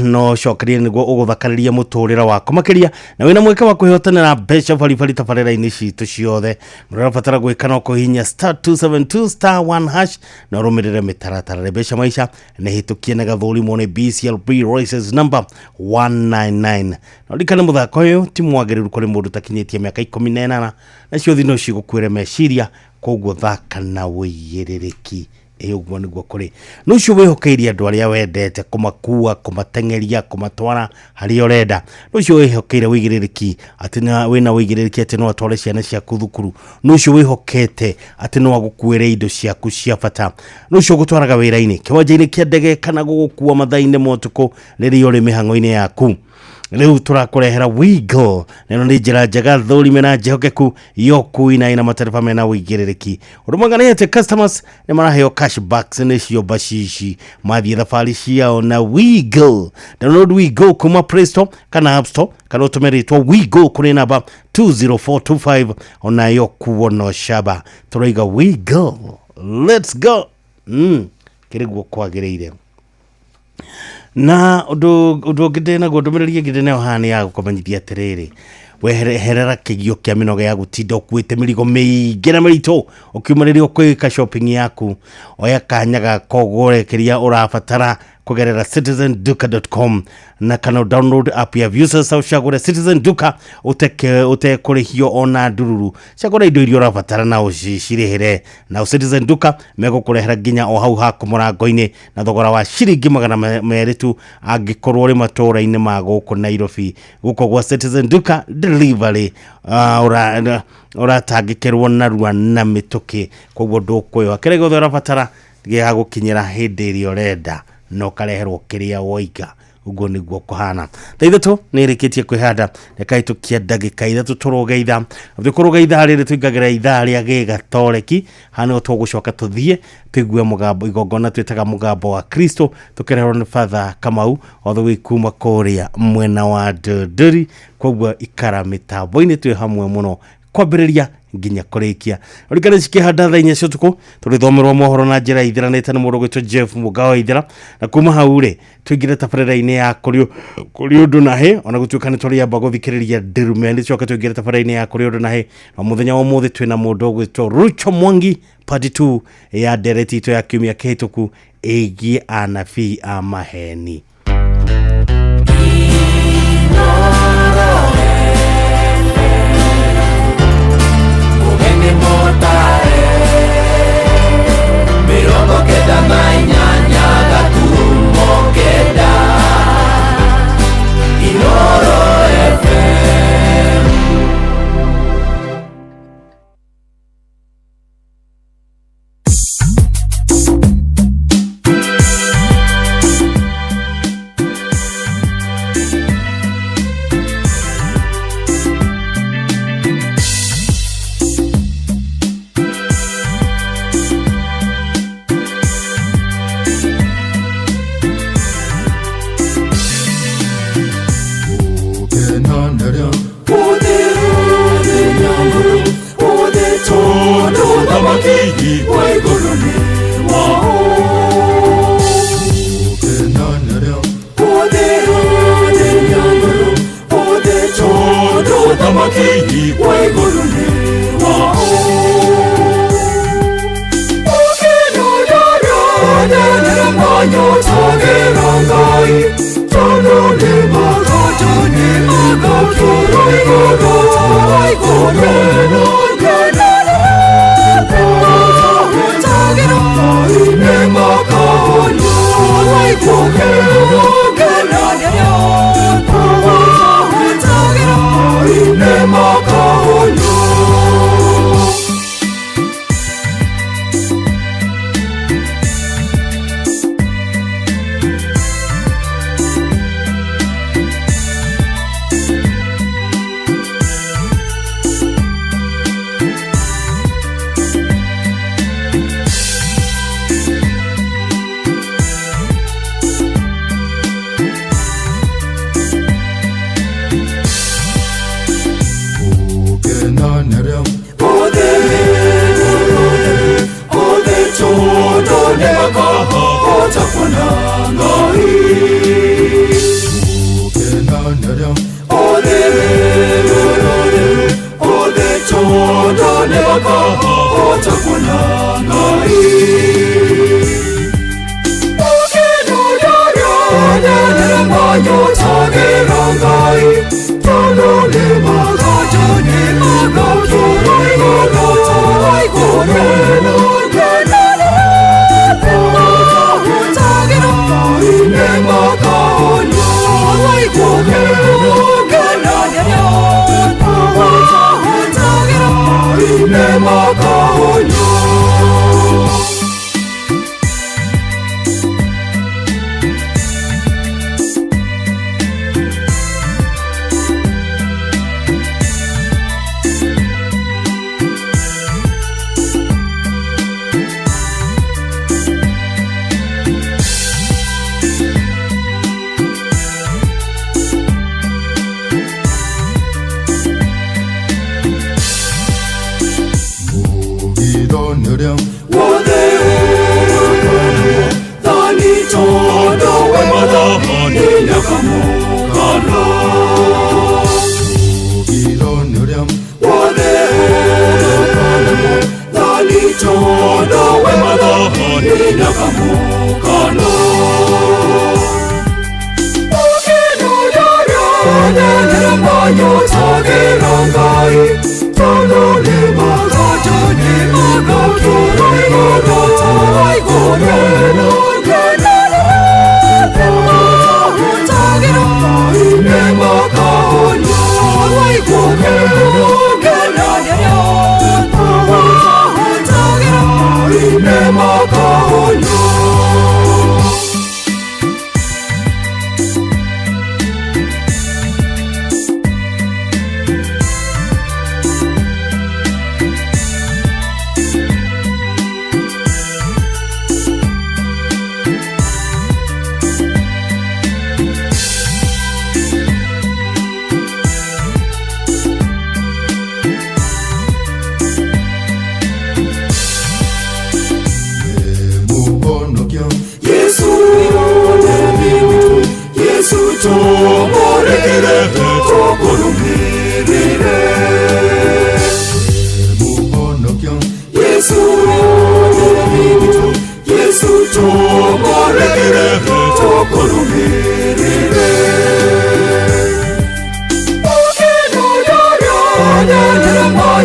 no ũcokereirie nĩguo ũgũthakarĩria mũtũrĩre waku makĩria na wĩna mweke wa kwĩhotanĩra mbeca baribari tabarĩra-inĩ citũ ciothe ũrabatara gwĩka no kũhihinya star 272 star 1 hash na ũrũmĩrĩre mĩtaratara. Rembesha Maisha nĩ hĩtũkie na gathũrimwo nĩ BCLB Races number 199 na ririkane mũthako ũyũ ti mwagĩrĩru kũrĩ mũndũ ũtakinyĩtie mĩaka 18 nacio thi no cigũkuĩre meciria koguo thaka na ũigĩrĩrĩki ĩ ũguo nĩguo kũrĩ nĩ ũcio wĩhokeire andũ arĩa wendete kũmakua kũmateng'eria kũmatwara harĩa ũrenda nĩ ũcio wĩhokeire ũigĩrĩrĩki atĩ wĩna ũigĩrĩrĩki atĩ no atware ciana ciaku thukuru nĩ ũcio wĩhokete atĩ no agũkuĩre indo ciaku cia bata nĩ ũcio ũgũtwaraga wĩra-inĩ kĩwanja-inĩ kĩa ndege kana gũgũkua mathaa-inĩ ma ũtukũ rĩrĩa ũrĩ mĩhang'o-inĩ yaku. Rĩu tũrakũrehera Wigo na ĩno nĩ njĩra njega thũrime na njĩhokeku ya ũkui na ĩna matereba mena ũigĩrĩrĩki. Ũndũ mwega nĩ atĩ customers nĩ maraheo cashbacks nĩ cio bacici mathiĩ thabarĩ ciao na Wigo. Download Wigo kuma Play Store kana App Store kana ũtũme rĩtwa Wigo kũrĩ namba 20425 onayo kuo no shaba. Tũraiga Wigo, let's go. Kĩrĩ guo kwagĩrĩire na undu undu ũngĩ ndĩ naguo ndũmĩrĩri ĩngĩ ndĩ nayo haha nĩ ya gũkũmenyithia atĩrĩrĩ weherera kĩgio kĩa mĩnoga ya gũtinda ũkuĩte mĩrigo mĩingĩ na mĩritũ ũkiuma rĩrĩa ũkwĩka shopping yaku oya kanya gaka ũgũre kĩrĩa ũrabatara kũgerera citizenduka.com na kana download app ya Viusasa ũcagũre Citizen Duka ũtekũrĩhio ona ndururu cagũra indo iria ũrabatara na ũcirĩhĩre na Citizen Duka megũkũrehera nginya o hau haku mũrango-inĩ na thogora wa ciringi 200 tu angĩkorwo ũrĩ matũũra-inĩ ma gũkũ Nairobi. Gũkũ gwa Citizen Duka delivery ũratangĩkĩrwo narua na mĩtũkĩ koguo ndũkwĩyoha kĩrĩa gĩothe ũrabatara gĩgagũkinyĩra hĩndĩ ĩrĩa ũrenda na ũkareherwo kĩrĩa woiga ũguo nĩguo kũhana. Thaa 3 nĩ ĩrĩkĩtie kwĩhanda rĩkahĩtũkia ndagĩka 3 tũrũge ithaa tũkũrũga ithaa rĩrĩ tũingagĩra ithaa rĩa gĩgatoreki haha nĩho tũgũcoka tũthiĩ tũigue mũgambo igongona twĩtaga mũgambo wa Kristo tũkĩreherwo nĩ Father Kamau all the way kuma kũrĩa mwena wa Ndũndũri koguo ikara mĩtambo-inĩ twĩ hamwe mũno Kwambĩrĩria nginya kũrĩkia. Ũrikane cikĩhanda thaa 4 cia ũtukũ tũrĩthomerwo mohoro na njĩra ithiranĩte nĩ mũndũ ũgwĩtwo Jeff Mũgao Ithira, na kuma hau rĩ tũingĩre tabarĩra-inĩ ya kũrĩ ũndũ na hĩ, ona gũtuĩka nĩ tũrĩamba gũthikĩrĩria ndĩrume, nĩ coke tũingĩre tabarĩra-inĩ ya kũrĩ ũndũ na hĩ. Na mũthenya wa ũmũthĩ twĩna mũndũ ũgwĩtwo Rucho Mwangi, part 2 ya ndereti itũ ya kiumia kĩhĩtũku ĩgiĩ anabii a maheni. 98.9 Inoro FM.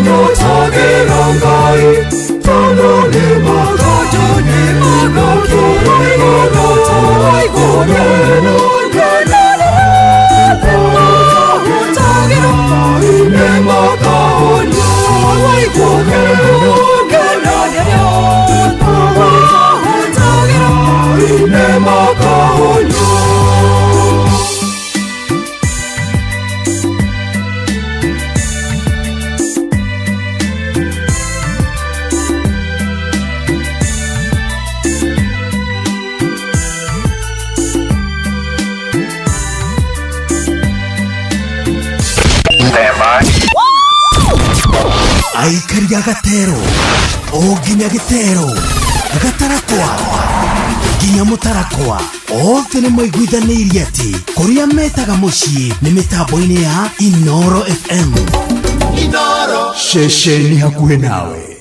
Nĩnyotagĩra Ngai tondũ nĩ Aikaria gatero o nginya gĩtero gatarakwa nginya mũtarakwa othe nĩ maiguithanĩirie atĩ kũrĩa metaga mũciĩ nĩ mĩtambo-inĩ ya Inoro FM. Inoro. Ceceni hakuhĩ nawe.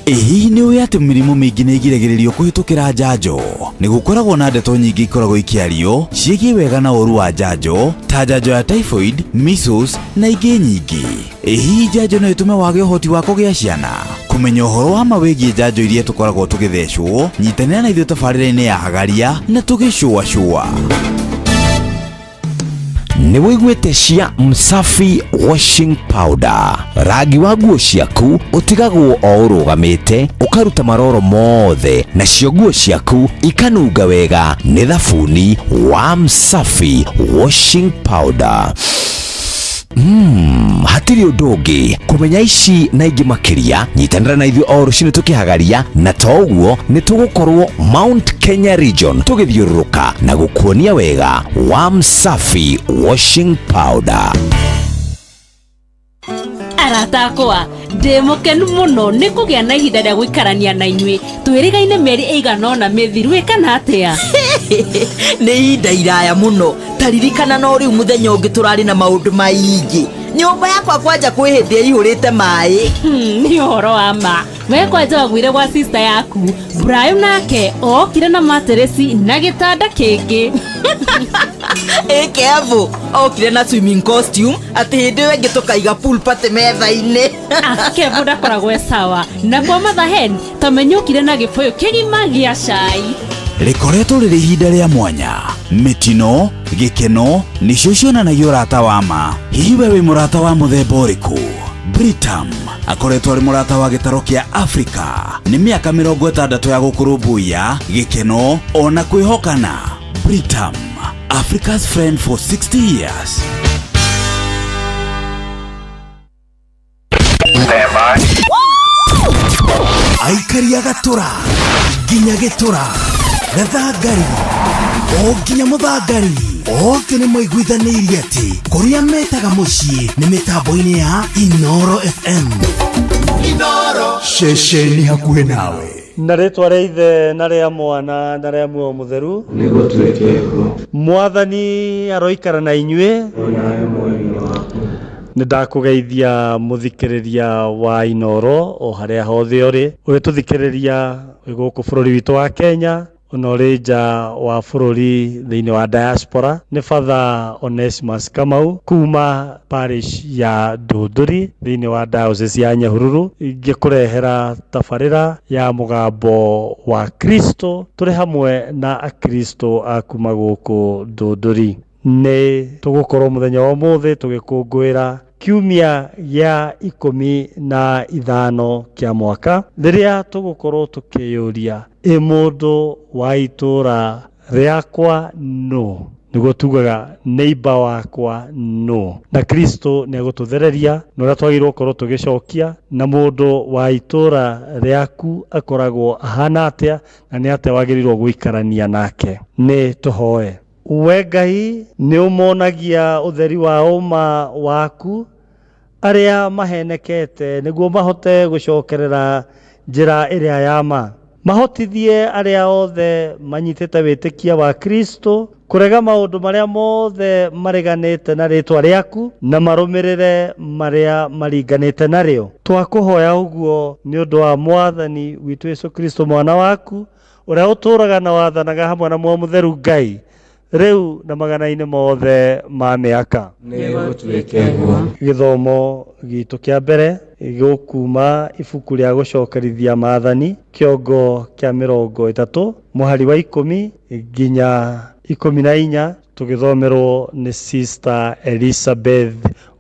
Ĩ nĩ ũĩ atĩ mĩrimũ mĩingĩ nĩ ĩgiragĩrĩrio kũhĩtũkĩra njanjo? Nĩ gũkoragwo na ndeto nyingĩ ikoragwo ikĩario ciĩgiĩ wega na ũru wa njanjo ta njanjo ya typhoid, measles na ingĩ nyingĩ. Ĩ hihi njanjo no ĩtũme wage ũhoti wa kũgĩa ciana? Kũmenya ũhoro wa ma wĩgiĩ njanjo iria tũkoragwo tũgĩthecwo, nyitanĩra na ithuĩ tabarĩra-inĩ ya Hagaria na tũgĩcũacũa. Nĩ wĩiguĩte cia Msafi washing powder. Rangi wa nguo ciaku ũtigagwo o ũrũgamĩte, ũkaruta maroro mothe, nacio nguo ciaku ikanunga wega nĩ thabuni wa Msafi washing powder. Hatirĩ ũndũ ũngĩ kũmenya ici na ingĩ makĩria. Nyitanĩra na ithuĩ o rũcinĩ tũkĩhagaria, na to ũguo nĩ tũgũkorwo Mount Kenya region tũgĩthiũrũrũka na gũkuonia wega wa Msafi washing powder. Arata akwa, ndĩ mũkenu mũno nĩ kũgĩa na ihinda rĩa gũikarania na inyuĩ. Twĩrĩgaine mĩeri ĩigana ũna mĩthiru, ĩ kana atĩa? Nĩ ihinda iraya mũno. Taririkana no rĩu mũthenya ũngĩ tũrarĩ na maũndũ maingĩ. Nyũmba yakwa kwanja kwĩ hĩndĩ ĩihũrĩte maĩ. Nĩ ũhoro wa ma. We kwanja waguire gwa sister yaku Brayo, nake okire na materesi na gĩtanda kĩngĩ. Ĩ Kevo okire na swimming costume, atĩ hĩndĩ ĩyo ĩngĩ tũkaiga pool party metha-inĩ. Kevo ndakoragwo e sawa. Na kwa Mother Hen tamenyũkire na gĩbũyũ kĩgima gĩa cai. Rĩkoretwo rĩrĩ ihinda rĩa mwanya. Mĩtino, gĩkeno nĩcio cionanagia ũrata wa ma. Hihi we wĩ mũrata wa mũthemba ũrĩkũ? Britam akoretwo arĩ mũrata wa gĩtaro kĩa Afrika nĩ mĩaka 60 ya gũkũrũmbũiya, gĩkeno ona kwĩhokana. Britam, Africa's friend for 60 years. Aikari a Gatũra nginya Gĩtũra, Gathangari o nginya Mũthangari, othe nĩ maiguithanĩirie atĩ kũrĩa metaga mũciĩ nĩ mĩtambo-inĩ ya Inoro FM. Ceceni hakuhĩ nawe. Na rĩtwa rĩa Ithe na rĩa Mwana na rĩa Muoyo Mũtheru. Nĩgũtuĩke ũguo. Mwathani aroikara na inyuĩ. Onawe muoyo waku. Nĩ ndakũgeithia mũthikĩrĩria wa Inoro o harĩa hothe ũrĩ, ũgĩtũthikĩrĩria wĩ gũkũ bũrũri witũ wa Kenya, ona ũrĩ nja wa bũrũri thĩinĩ wa diaspora. Nĩ Father Onesimus Kamau kuma parish ya Ndũndũri thĩinĩ wa diocese ya Nyahururu, ngĩkũrehera tabarĩra ya Mũgambo wa Kristo tũrĩ hamwe na Akristo a kuma gũkũ Ndũndũri. Nĩ tũgũkorwo mũthenya wa ũmũthĩ tũgĩkũngũĩra kiumia gĩa 15 kĩa mwaka, rĩrĩa tũgũkorwo tũkĩyũria, ĩ mũndũ wa itũra rĩakwa nũ? Nĩguo tugaga neighbor wakwa nũ? Na Kristo nĩ egũtũthereria na ũrĩa twagĩrĩirwo gũkorwo tũgĩcokia, na mũndũ wa itũra rĩaku akoragwo ahana atĩa, na nĩ atĩa wagĩrĩirwo gũikarania nake. Nĩ tũhoe. We Ngai, nĩ ũmonagia ũtheri wa ũma waku arĩa mahenekete, nĩguo mahote gũcokerera njĩra ĩrĩa ya ma. Mahotithie arĩa othe manyitĩte wĩtĩkia wa Kristo kũrega maũndũ marĩa mothe mareganĩte na rĩtwa rĩaku, na marũmĩrĩre marĩa maringanĩte narĩo. Twakũhoya ũguo nĩ ũndũ wa Mwathani witũ Yesu Kristo, mwana waku, ũrĩa ũtũũraga na wathanaga hamwe na Muoyo Mũtheru Ngai, rĩu na magana-inĩ mothe ma mĩaka. Nĩgũtuĩke ũguo. Gĩthomo gitũ kĩa mbere gĩgũkuma ibuku rĩa Gũcokerithia Maathani, kĩongo kĩa 30, mũhari wa 10 nginya 14, tũgĩthomerwo nĩ Sister Elizabeth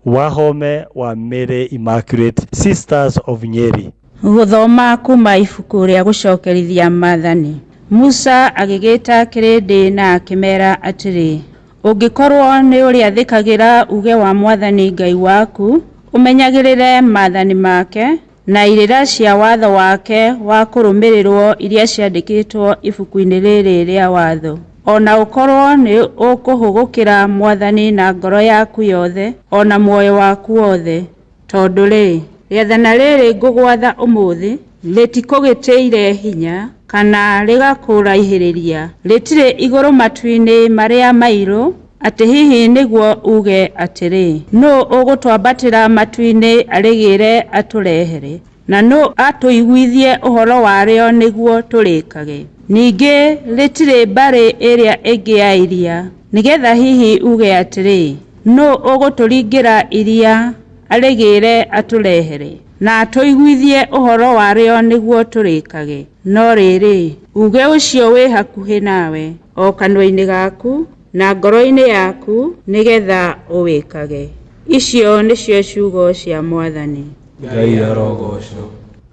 Wahome wa Mary Immaculate Sisters of Nyeri. Gũthoma kuma ibuku rĩa Gũcokerithia Maathani. Musa agĩgĩta kĩrĩndĩ na akĩmeera atĩrĩ, ũngĩkorwo nĩ ũrĩathĩkagĩra uge wa Mwathani Ngai waku, ũmenyagĩrĩre maathani make na irĩra cia watho wake wa kũrũmĩrĩrwo iria ciandĩkĩtwo ibuku-inĩ rĩrĩ rĩa watho, ona ũkorwo nĩ ũkũhũgũkĩra Mwathani na ngoro yaku yothe o na muoyo waku wothe. Tondũ rĩ, rĩathana rĩrĩ ngũgwatha ũmũthĩ rĩtikũgĩtĩire hinya kana rĩgakũraihĩrĩria, rĩtirĩ igũrũ matu-inĩ marĩa mairũ, atĩ hihi nĩguo uge atĩrĩ, nũ ũgũtwambatĩra matu-inĩ arĩgĩre atũrehere, na nũ atũiguithie ũhoro warĩo nĩguo tũrĩkage? Ningĩ rĩtirĩ mbarĩ ĩrĩa ĩngĩ ya iria, nĩgetha hihi uge atĩrĩ, nũ ũgũtũringĩra iria arĩgĩre atũrehere, na atũiguithie ũhoro warĩo nĩguo tũrĩkage? No rĩrĩ, uge ũcio wĩ hakuhĩ nawe, o kanua-inĩ gaku na ngoro-inĩ yaku nĩgetha ũwĩkage. Icio nĩcio ciugo cia Mwathani. Ngai arogocwo.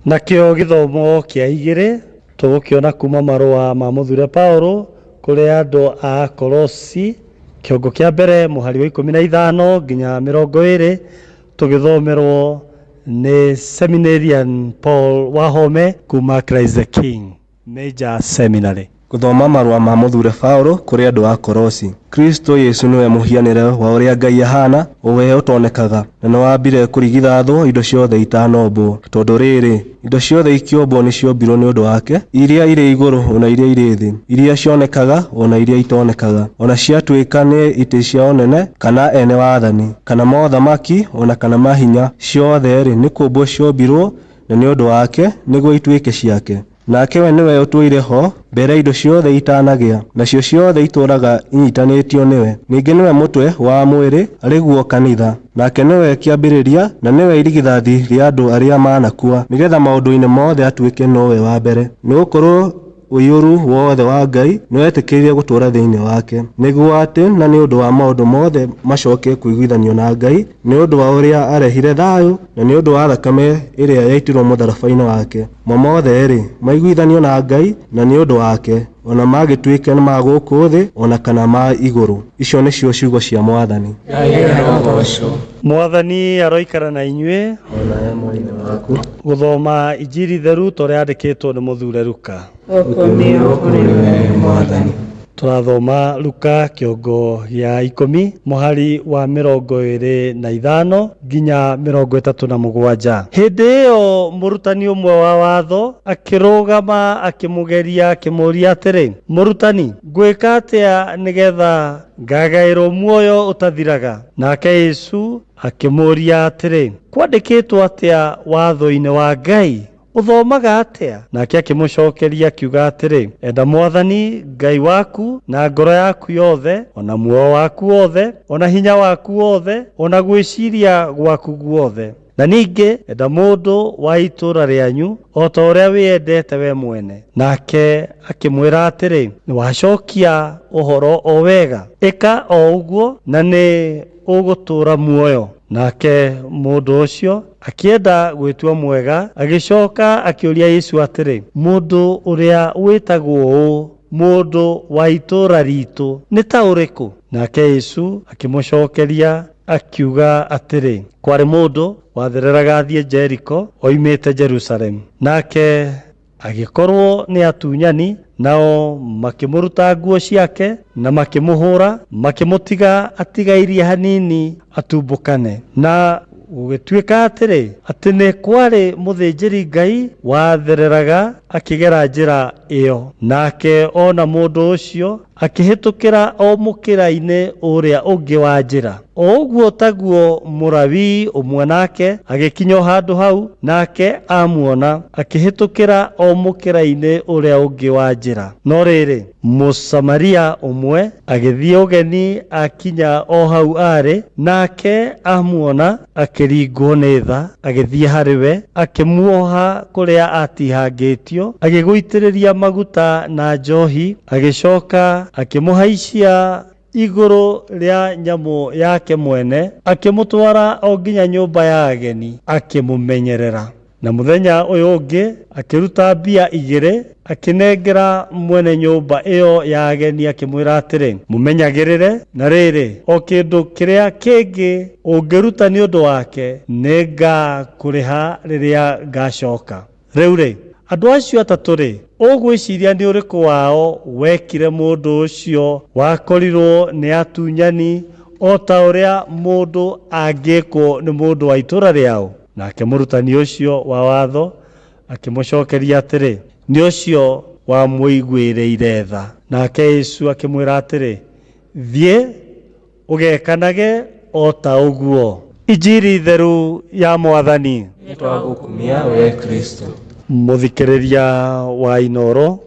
Nakĩo gĩthomo kĩa igĩrĩ tũgũkĩona kuma marũa ma mũthure Paulo kũrĩ andũ a Kolosi kĩongo kĩa mbere mũhari wa 15 nginya 20 tũgĩthomerwo nĩ Seminarian Paul Wahome kuma Christ the King Major Seminary. Gũthoma marũa ma mũthure Paũlũ kũrĩ andũ a Kolosi. Kristũ Jesũ nĩwe mũhianĩre wa ũrĩa Ngai ahaana, o we ũtonekaga, na nĩwambire kũrigithathwo indo ciothe itanombwo. Tondũ rĩrĩ, indo ciothe ikĩũmbwo nĩciombirwo nĩ ũndũ wake, iria irĩ igũrũ o na iria irĩ thĩ, iria cionekaga o na iria itonekaga, o na ciatuĩka nĩ itĩ cia ũnene, kana ene wathani, kana mothamaki, o na kana mahinya, ciothe-rĩ, nĩ kũũmbwo ciombirwo na nĩ ũndũ wake, nĩguo ituĩke ciake. Nake we nĩwe ũtũire ho mbere indo ciothe itanagĩa, nacio ciothe itũũraga inyitanĩtio nĩwe. Ningĩ nĩwe mũtwe wa mwĩrĩ, arĩ guo kanitha. Nake nĩwe kĩambĩrĩria, na nĩwe irigithathi rĩa andũ arĩa maanakua, nĩ getha maũndũ-inĩ mothe atuĩke nowe wa mbere. Nĩ gũkorũo ũiyũru wothe wa Ngai nĩwetĩkĩrire gũtũũra thĩinĩ wake, nĩguo atĩ na nĩ ũndũ wa maũndũ mothe macoke kũiguithanio na Ngai, nĩ ũndũ wa ũrĩa aarehire thayũ, na nĩ ũndũ wa thakame ĩrĩa yaitirũo mũtharaba-inĩ wake. Mo mothe-rĩ, maiguithanio na Ngai na nĩ ũndũ wake, o na magĩtuĩke ma gũkũ thĩ o na kana ma igũrũ. Icio nĩcio ciugo cia Mwathani. Ngai arogocwo. Mwathani aroikara na inyuĩ. O nawe mwĩrĩ waku. Gũthoma Injiri theru ta ũrĩa yandĩkĩtwo nĩ mũthure Luka. Ũkumio kũrĩ wee Mwathani. Tũrathoma Luka kĩongo gĩa 10 mũhari wa 25 nginya 37. Hĩndĩ ĩyo mũrutani ũmwe wa watho akĩrũgama akĩmũgeria akĩmũũria atĩrĩ, Mũrutani, ngwĩka atĩa nĩgetha ngagaĩrwo muoyo ũtathiraga? Nake Yesu akĩmũũria atĩrĩ, Kwandĩkĩtwo atĩa watho-inĩ wa Ngai? Ũthomaga atĩa? Nake akĩmũcokeria akiuga atĩrĩ, Enda Mwathani Ngai waku na ngoro yaku yothe, o na muoyo waku wothe, o na hinya waku wothe, o na gwĩciria gwaku guothe. Na ningĩ enda mũndũ wa itũũra rĩanyu o ta ũrĩa wĩendete we mwene. Nake akĩmwĩra atĩrĩ, Nĩwacokia ũhoro o wega, ĩka o ũguo na nĩ ũgũtũũra muoyo. Nake mũndũ ũcio akĩenda gwĩtua mwega, agĩcoka akĩũria Yesu atĩrĩ, Mũndũ ũrĩa wĩtagwo ũũ, mũndũ wa itũũra ritũ, nĩ ta ũrĩkũ? Nake Yesu akĩmũcokeria akiuga atĩrĩ, Kwarĩ mũndũ wathereraga athiĩ Jeriko oimĩte Jerusalemu, nake agĩkorwo nĩ atunyani, nao makĩmũruta nguo ciake na makĩmũhũra, makĩmũtiga atigairie hanini atumbũkane. Na gũgĩtuĩka atĩrĩ, atĩ nĩ kwarĩ mũthĩnjĩri Ngai wathereraga akĩgera njĩra ĩyo, nake ona mũndũ ũcio akĩhĩtũkĩra o mũkĩra-inĩ ũrĩa ũngĩ wa njĩra. O ũguo taguo Mũlawii ũmwe nake agĩkinya o handũ hau, nake amuona akĩhĩtũkĩra o mũkĩra-inĩ ũrĩa ũngĩ wa njĩra. No rĩrĩ, Mũsamaria ũmwe agĩthiĩ ũgeni akinya o hau aarĩ, nake amuona akĩringwo nĩ tha, agĩthiĩ harĩ we, akĩmuoha kũrĩa aatihangĩtio, agĩgũitĩrĩria maguta na njohi, agĩcoka akĩmũhaicia igũrũ rĩa nyamũ yake mwene, akĩmũtwara o nginya nyũmba ya ageni, akĩmũmenyerera. Na mũthenya ũyũ ũngĩ akĩruta mbia 2, akĩnengera mwene nyũmba ĩyo ya ageni, akĩmwĩra atĩrĩ, Mũmenyagĩrĩre, na rĩrĩ, o kĩndũ kĩrĩa kĩngĩ ũngĩruta nĩ ũndũ wake, nĩngakũrĩha rĩrĩa ngacoka. Rĩu rĩ, andũ acio atatũ rĩ, ũgwĩciria nĩ ũrĩkũ wao wekire mũndũ ũcio wakorirwo nĩ atunyani o ta ũrĩa mũndũ angĩkwo nĩ mũndũ wa itũũra rĩao? Nake mũrutani ũcio wa watho akĩmũcokeria atĩrĩ, Nĩ ũcio wamũiguĩrĩire tha. Nake Yesu akĩmwĩra atĩrĩ, Thiĩ ũgekanage o ta ũguo. Injiri theru ya Mwathani. Nĩtwagũkumia we Kristo. Mũthikĩrĩria wa Inooro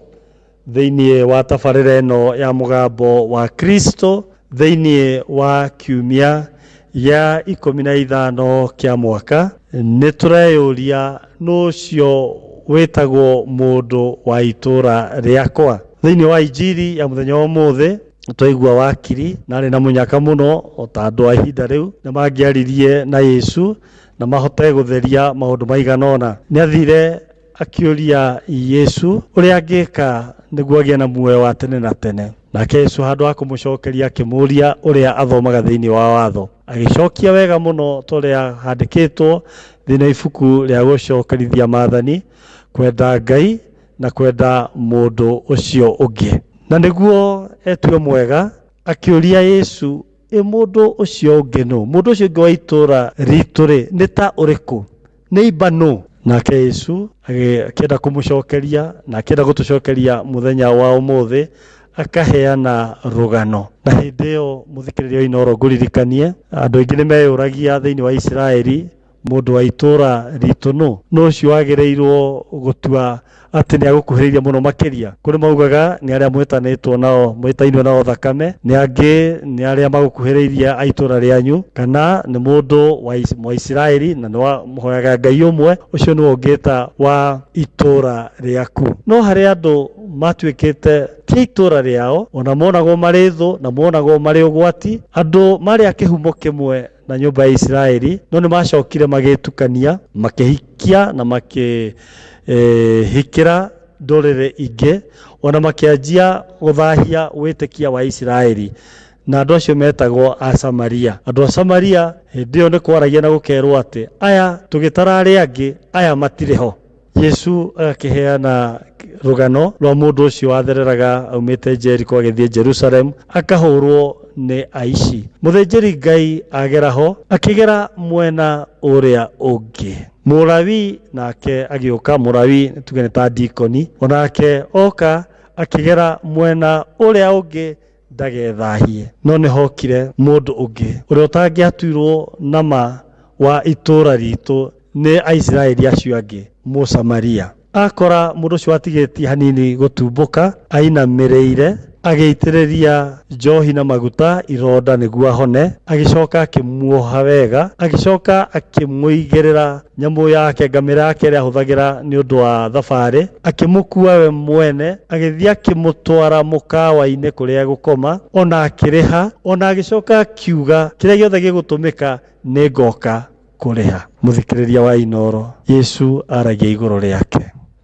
thĩinĩ wa tabarĩra ĩno ya mũgambo wa Kristo thĩinĩ wa kiumia gĩa 15 kĩa mwaka, nĩ tũreyũria nũ ũcio wĩtagwo mũndũ wa itũũra rĩakwa. Thĩinĩ wa Injiri ya mũthenya wa ũmũthĩ, Twaigua wakiri na arĩ na mũnyaka mũno o ta andũ a ihinda rĩu nĩ mangĩaririe na Yesu na mahote gũtheria maũndũ maigana ũna. Nĩ athire akĩũria Yesu ũrĩa angĩka nĩguo agĩe na muoyo wa tene na tene. Nake Yesu handũ ha kũmũcokeria akĩmũũria ũrĩa athomaga thĩinĩ wa watho. Agĩcokia wega mũno ta ũrĩa handĩkĩtwo thĩinĩ wa ibuku rĩa gũcokerithia maathani, kwenda Ngai na kwenda mũndũ ũcio ũngĩ. Na nĩguo etue mwega, akĩũria Yesu, ĩ mũndũ ũcio ũngĩ nũ? Mũndũ ũcio ũngĩ wa itũũra ritũ-rĩ, nĩ ta ũrĩkũ? Neighbor nũ? Nake Yesu akĩenda kũmũcokeria na akĩenda gũtũcokeria mũthenya wa ũmũthĩ, akaheana rũgano. Na hĩndĩ ĩyo mũthikĩrĩria wa Inooro ngũririkanie, andũ aingĩ nĩ meyũragia thĩinĩ wa Isiraeli, mũndũ wa itũũra ritũ nũ? Nũ ũcio wagĩrĩirwo gũtua atĩ nĩ agũkuhĩrĩirie mũno makĩria? Kũrĩ maugaga nĩ arĩa mwĩtanĩtwo nao, mwĩtainwo nao thakame, nĩ angĩ nĩ arĩa magũkuhĩrĩirie a itũũra rĩanyu, kana nĩ mũndũ wa Mũisiraeli na nĩ wa mũhoyaga Ngai ũmwe, ũcio nĩwe ũngĩta wa itũũra rĩaku. No harĩ andũ matuĩkĩte ti a itũũra rĩao, ona monagwo marĩ thũ na monagwo marĩ ũgwati, andũ marĩ a kĩhumo kĩmwe na nyũmba ya Isiraeli, no nĩ macokire magĩtukania, makĩhikia na makĩhikĩra ndũrĩrĩ ingĩ, ona makĩanjia gũthahia wĩtĩkia wa Isiraeli. Na andũ acio metagwo a Samaria. Andũ a Samaria hĩndĩ ĩyo nĩ kwaragia na gũkerwo atĩ aya tũgĩtara arĩa angĩ, aya matirĩ ho. Jesu agakĩheana rũgano rwa mũndũ ũcio wathereraga aumĩte Jeriko agĩthiĩ Jerusalem akahũrwo nĩ aici. Mũthĩnjĩri Ngai agera ho akĩgera mwena ũrĩa ũngĩ. Mũlawi nake agĩũka, Mũlawi tuge nĩ ta dikoni, onake oka akĩgera mwena ũrĩa ũngĩ ndagethahie. No nĩ hokire mũndũ ũngĩ ũrĩa ũtangĩatuirwo na ma wa itũũra ritũ nĩ Aisiraeli acio angĩ, Mũsamaria. Akora mũndũ ũcio watigĩtie hanini gũtumbũka, ainamĩrĩire, agĩitĩrĩria njohi na maguta ironda nĩguo ahone, agĩcoka akĩmuoha wega, agĩcoka akĩmũigĩrĩra nyamũ yake, ngamĩra yake ĩrĩa ahũthagĩra nĩ ũndũ wa thabarĩ, akĩmũkua we mwene, agĩthiĩ akĩmũtwara mũkawa-inĩ kũrĩa egũkoma, ona akĩrĩha, ona agĩcoka akiuga kĩrĩa gĩothe gĩgũtũmĩka nĩ ngoka kũrĩha. Mũthikĩrĩria wa Inooro, Yesu aragia igũrũ rĩake.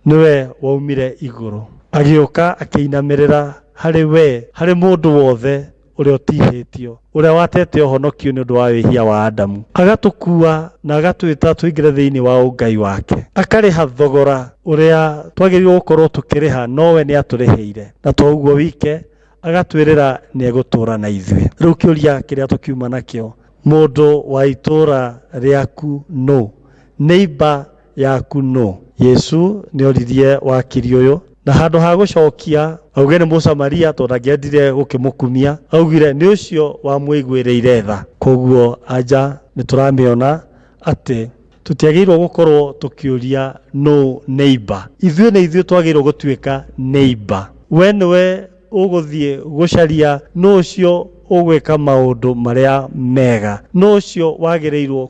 Nĩwe waumire igũrũ, agĩũka akĩinamĩrĩra harĩ we, harĩ mũndũ wothe ũrĩa ũtihĩtio, ũrĩa watete ũhonokio nĩ ũndũ wa wĩhia wa Adamu. Agatũkua na agatwĩta tũingĩre thĩinĩ wa ũngai wake. Akarĩha thogora ũrĩa twagĩrĩirwo gũkorwo tũkĩrĩha, nowe nĩ atũrĩhĩire. Na to ũguo wike, agatwĩrĩra nĩ egũtũũra na ithuĩ. Rĩu kĩũria kĩrĩa tũkiuma nakĩo, mũndũ wa itũũra rĩaku nũ? Neighbor yaku nũ? Yesu nĩ oririe wakiri ũyũ, na handũ ha gũcokia auge nĩ Mũsamaria tondũ ndangĩendire gũkĩmũkumia, augire nĩ ũcio wamũiguĩrĩire tha. Koguo anja nĩ tũramĩona atĩ tũtiagĩrĩirwo gũkorwo tũkĩũria nũ neighbor. Ithuĩ nĩ ithuĩ twagĩrĩirwo gũtuĩka neighbor. We nĩwe ũgũthiĩ gũcaria nũ ũcio ũgwĩka maũndũ marĩa mega, nũ ũcio wagĩrĩirwo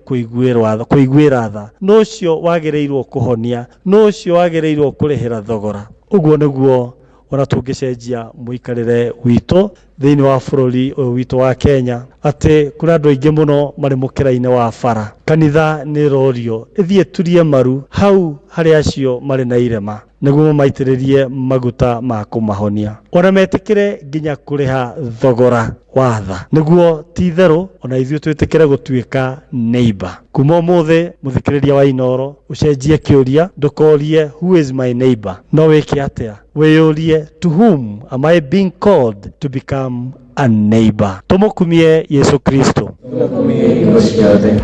kũiguĩra tha, nũ ũcio wagĩrĩirwo kũhonia, nũ ũcio wagĩrĩirwo kũrĩhĩra thogora. Ũguo nĩguo ona tũngĩcenjia mũikarĩre witũ thĩinĩ wa bũrũri ũyũ witũ wa Kenya, atĩ kũrĩ andũ aingĩ mũno marĩ mũkĩra-inĩ wa bara. Kanitha nĩ ĩrorio ĩthiĩ ĩturie maru hau harĩ acio marĩ na irema, nĩguo mamaitĩrĩrie maguta ma kũmahonia, ona metĩkĩre nginya kũrĩha thogora wa tha, nĩguo ti itherũ ona ithuĩ twĩtĩkĩre gũtuĩka neighbor. Kuma ũmũthĩ mũthikĩrĩria wa Inooro, ũcenjie kĩũria, ndũkorie who is my neighbor, no wĩke atĩa? Wĩyũrie to whom am I being called to become a neighbor. Tũmũkumie Yesu Kristo. Tũmũkumie hingo ciothe.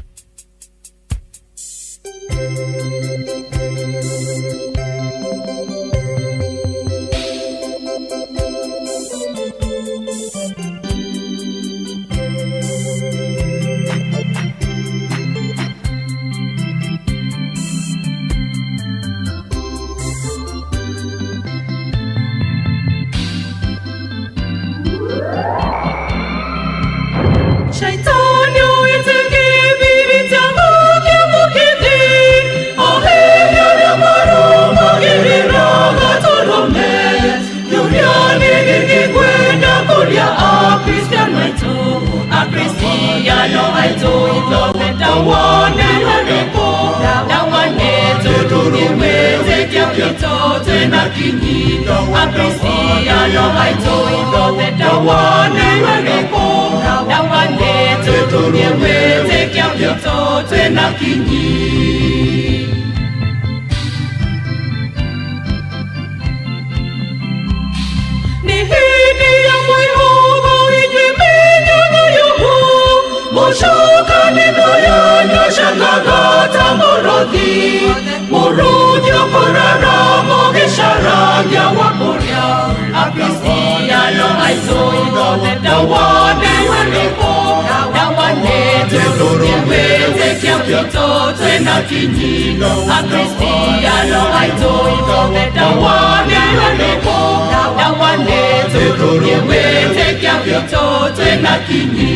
Shaitani oete Akristiano aitũ ithuothe ta wone ũrĩkũ na wane tũrũmie wĩtĩkio witũ twĩna kinyi. Nĩ hĩndĩ ya mwĩhũgo inyuĩ menyaga yũhu mũcukani nũyanyũcangaga ta mũrũthi mũrũthi ũkũrara mũgĩcaragia wa kũrĩa Akristiano aitũ ithuothe ta wone ũrĩkũ na wane tũrũmie wĩtĩkio witũ twĩna kinyi. Akristiano aitũ ithuothe ta wone ũrĩkũ na wane tũrũmie wĩtĩkio witũ twĩna kinyi.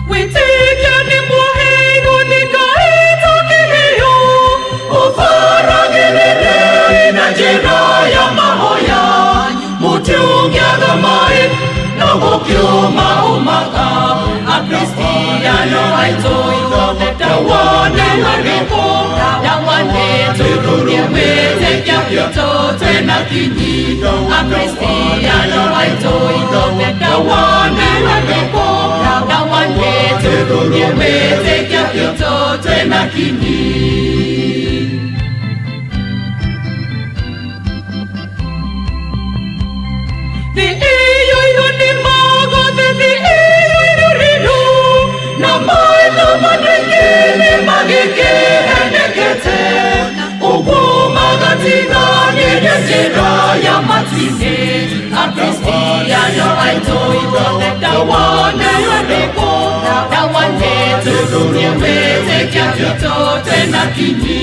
Wĩtĩkio nĩ mũheirwo nĩ Ngai ta kĩheo ũbaragĩrĩre na njĩra ya mahoya mũtĩ ũngĩaga maĩ no gũkĩũma ũmaga. Akristiano aitũ ithuothe ta wone ũrĩkũ na wane tũrũmie wĩtĩkio witũ twĩna kinyi. Akristiano aitũ ithuothe ta wone ũrĩkũ na wane tũrũmie wĩtĩkio witũ twĩna kinyi. Thĩ ĩiyũirwo nĩ magothe, thĩ ĩiyũirwo rĩrũ, na maitho maingĩ nĩmagĩkĩhenekete, ũguo magatiganĩria njĩra ya matu-inĩ. Akristiano aitũ ithuothe ta wone ũrĩkũ na wane tũrũmie wĩtĩkio witũ twĩna kinyi.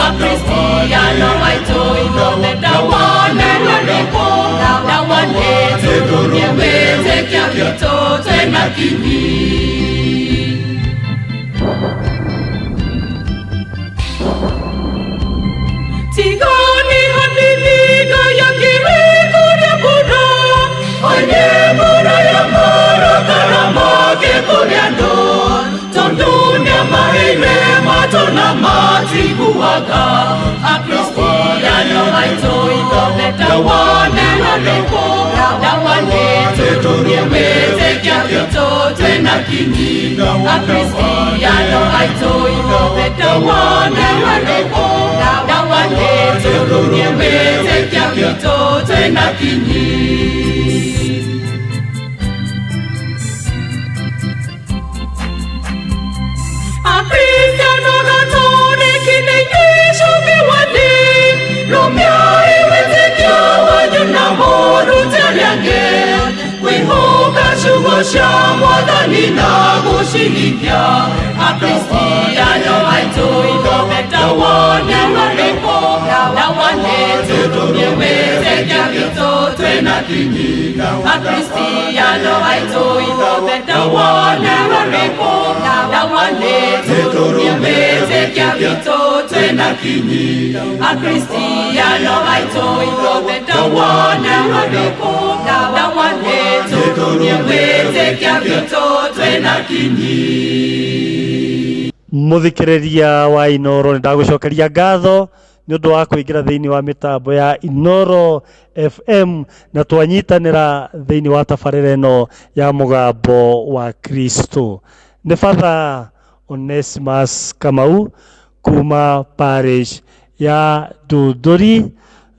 Akristiano aitũ ithuothe ta wone ũrĩkũ na wane tũrũmie wĩtĩkio witũ twĩna kinyi. Tigani hanini gaya kĩrĩko rĩa mbura, oine mbura ya marakara make kũrĩ andũ, tondũ nĩamaheire matũ na matiguaga. Akristiano aitũ ithuothe ta wone ũrĩkũ na wane tũrũmie wĩtĩkio witũ twĩna kinyi. Akristiano aitũ ithuothe ta wone ũrĩkũ na wane tũrũmie wĩtĩkio witũ twĩna kinyi. Akristiano Katoliki nĩ Jesũ kĩwathi, rũmiai wĩtĩkio wanyu na mũrute arĩa angĩ, kwĩhoka ciugo cia Mwathani na gũcihingia. Akristiano aitũ ithuothe ta wone ũrĩkũ na wane tũrũmie wĩtĩkio witũ twĩna kinyi. Akristiano aitũ ithuothe ta wone ũrĩkũ na wane tũrũmie wĩtĩkio witũ twĩna kinyi. Akristiano aitũ ithuothe ta wone ũrĩkũ na wane tũrũmie wĩtĩkio witũ twĩna kinyi. Mũthikĩrĩria wa Inoro, nĩ ndagũcokeria ngatho nĩ ũndũ wa kũingĩra thĩinĩ wa mĩtambo ya Inoro FM na twanyitanĩra thĩinĩ wa tabarĩra ĩno ya mũgambo wa Kristo. Nĩ Father Onesimus Kamau kuma parish ya Ndũndũri,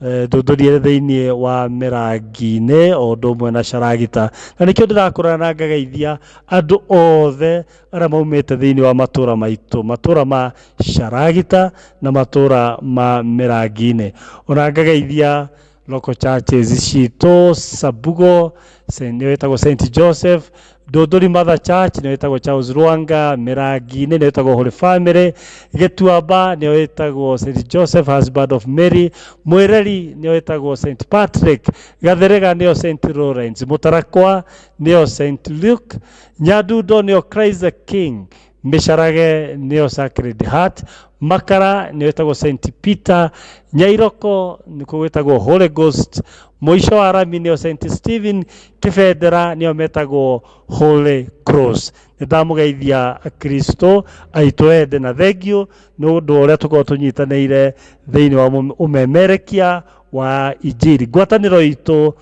Ndũndũri ĩrĩ thĩinĩ wa Mĩrangi-inĩ o ũndũ ũmwe na Caragita, na nĩkĩo ndĩrakũrana na ngageithia andũ othe arĩa maumĩte thĩinĩ wa matũra maitũ, matũra ma Caragita na matũra ma Mĩrangi-inĩ. Ona ngageithia local churches citũ, Sabugo nĩyo ĩtagwo St Joseph, Ndũndũri Mother Church nĩyo ĩtagwo Charles Rwanga, Mĩrangi-inĩ nĩyo ĩtagwo Holy Family, Gĩtuamba nĩyo ĩtagwo St Joseph Husband of Mary, Mwĩreri nĩyo ĩtagwo St Patrick, Gatherega nĩyo St Lawrence, Mũtarakwa nĩyo St Luke, Nyandundo nĩyo Christ the King, Mĩcarage nĩyo Sacred Heart, Makara nĩyo ĩtagwo St Peter, Nyairoko nĩkuo gwĩtagwo Holy Ghost, mũico wa rami nĩyo St Stephen, Kĩbendera nĩyo metagwo Holy Cross. Nĩ ndamũgeithia Akristo aitũ ende na thengiũ nĩ ũndũ wa ũrĩa tũkoragwo tũnyitanĩire thĩinĩ wa ũmemerekia wa injiri. Ngwatanĩro itũ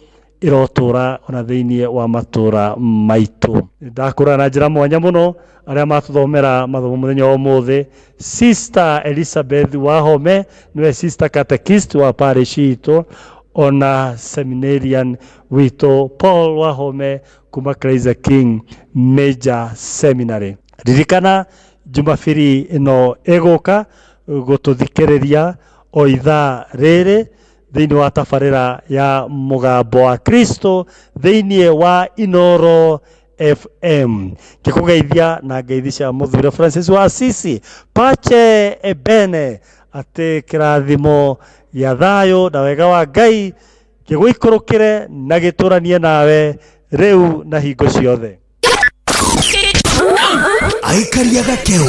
ĩrotũra ona thĩinĩ wa matũra maitũ. Ndakũra na njĩra mwanya mũno arĩa matũthomera mathomo mũthenya wa ũmũthĩ, Sister Elizabeth Wahome nĩwe Sister Catechist wa parish itũ, ona seminarian witũ Paul Wahome kuma Christ the King Major Seminary. Ririkana Jumapili ĩno ĩgũka gũtũthikĩrĩria o ithaa rĩrĩ thĩinĩ wa tabarĩra ya mũgambo wa Kristo thĩinĩ wa Inoro FM. Ngĩkũgeithia na ngeithi cia mũthure Francis wa Assisi, pace e bene, atĩ kĩrathimo gĩa thayũ na wega wa Ngai gĩgũikũrũkĩre na gĩtũranie nawe rĩu na hingo ciothe. Aikaria gakeu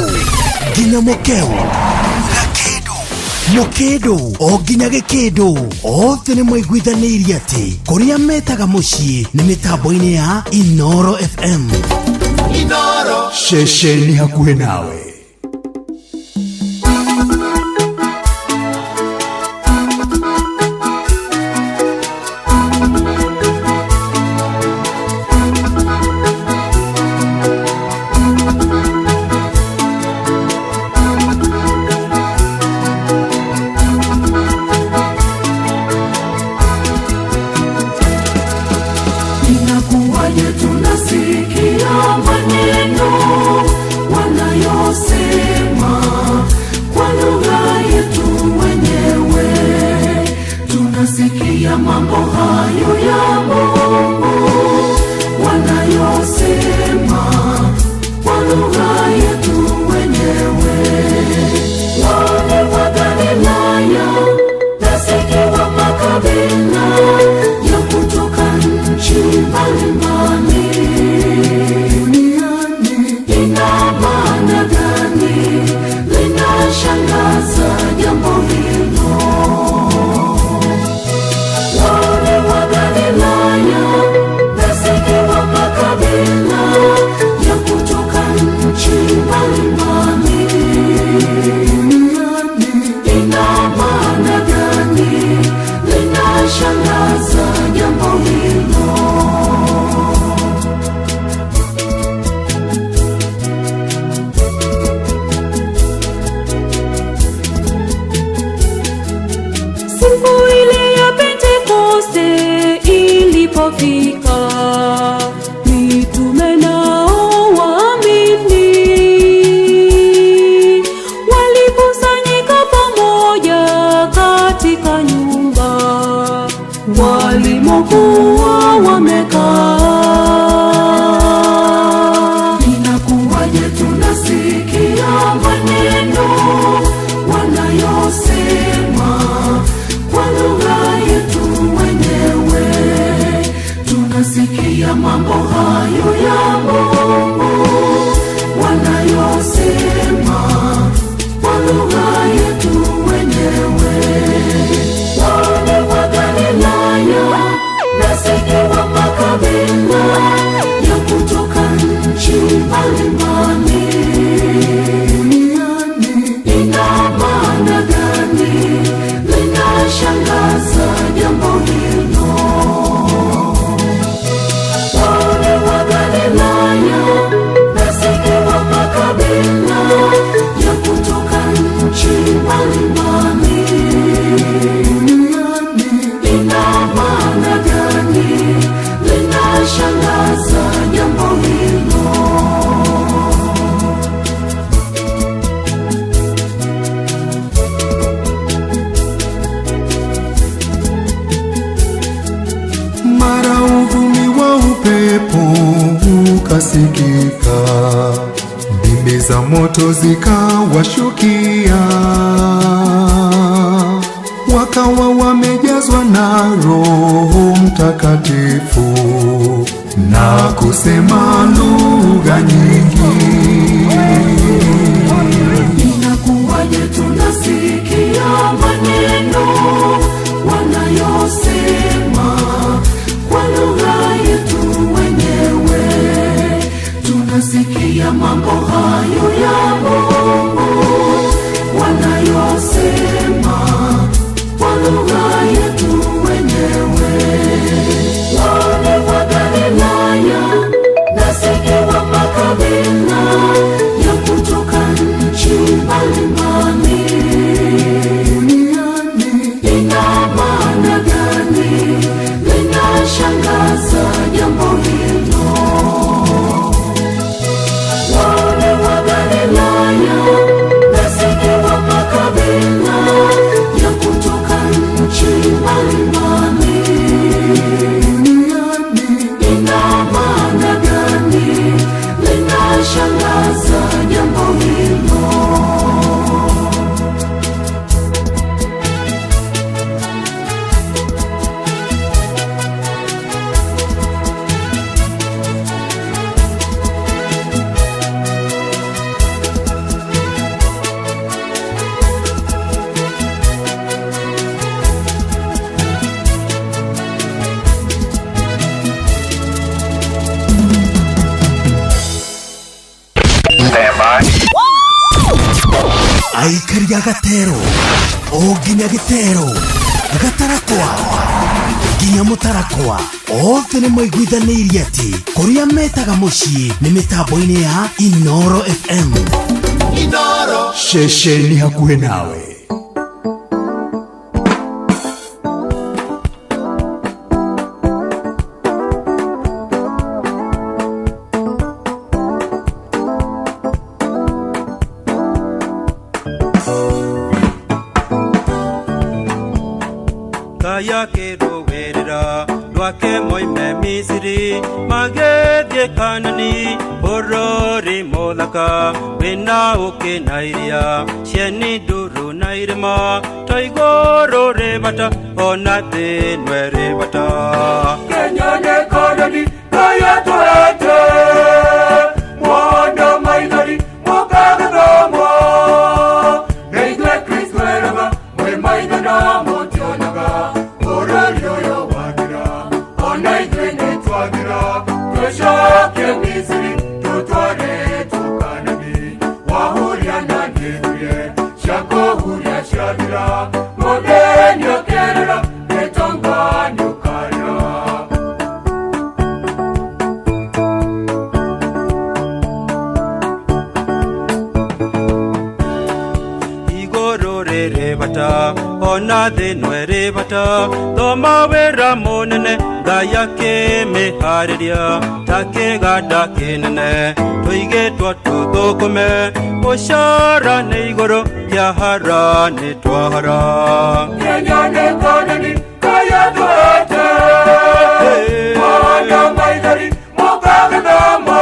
nginya mũkeu gakĩndũ mũkĩndũ o nginya gĩkĩndũ othe nĩ maiguithanĩirie atĩ kũrĩa metaga mũciĩ nĩ mĩtambo-inĩ ya Inoro FM. Inoro. Ceceni hakuhĩ nawe. Inakuwaje tunasikia maneno wanayosema kwa lugha yetu wenyewe? Tunasikia mambo hayo ya Mungu wanayosema kwa lugha yetu wenyewe. Wale wa Galilaya nasikiwa makabila ya kutoka nchi mbalimbali. Ina maana gani? Linashangaza jambo hilo. Wale wa Galilaya nasikiwa makabila ya kutoka nchi mbalimbali. Ina maana gani? Linashangaza jambo hilo. Siku ile ya Pentekoste ilipofika, mitume nao waamini walikusanyika pamoja katika nyumba walimokuwa wamekaa. Inakuwaje tunasikia maneno wanayosema kwa lugha yetu wenyewe? Tunasikia mambo hayo ya Mungu wanayosema kwa lugha yetu wenyewe. Wale wa Galilaya nasikiwa makabila ya kutoka nchi mbalimbali. Ina maana gani? Linashangaza jambo hilo. Wale wa Galilaya nasikiwa makabila ya kutoka nchi mbalimbali. Ina maana gani? Linashangaza jambo hilo. Mara uvumi wa upepo ukasikika, ndimi za moto zikawashukia, wakawa wamejazwa na Roho Mtakatifu na kusema lugha nyingi. Inakuwaje? ya mambo hayo ya Mungu wanayosema kwa lugha yetu wenyewe. Wale wa Galilaya na sisi wa makabila ya kutoka nchi mbalimbali. Ina maana gani? Linashangaza jambo hilo. Wale wa Galilaya na sisi wa makabila ya kutoka nchi mbalimbali. Ina maana gani? Linashangaza jambo hilo. Aikaria gatero o nginya gĩtero gatarakwa nginya mũtarakwa othe nĩ maiguithanĩirie atĩ kũrĩa metaga mũciĩ nĩ mĩtambo-inĩ ya Inoro FM. Inoro ceceni hakuhĩ nawe. Kaya kĩrũĩrĩra rwake moime Misiri magĩthiĩ Kanani bũrũri mũthaka wĩna ũkĩ na iria cieni nduru na irĩma to igũrũ rĩ bata ona thĩ ĩno ĩrĩ bata. Kenya nĩ Kanani Ngai atũhete mwana maithori mũkagĩthomwo nĩ ithuĩ Kristo eraga mwĩ maitho na mũtionaga bũrũri ũyũ wathira ona ithuĩ nĩ twathira tũcoke Misiri tũtwarĩtwo Kanani wahuria na nĩthurie ciakũhuria ciathira mũthĩni ũkĩrĩra gĩtonga nĩũkarĩra. Igũrũ rĩrĩ bata ona thĩ ĩno ĩrĩ bata thoma wĩra mũnene Ngai akĩmĩharĩria ta kĩganda kĩnene tũigĩtwo tũthũkũme mũcara nĩ igũrũ kĩahara nĩ twahara. Kenya nĩ Kanani Ngai atũhete mwana maithori mũkagĩthoma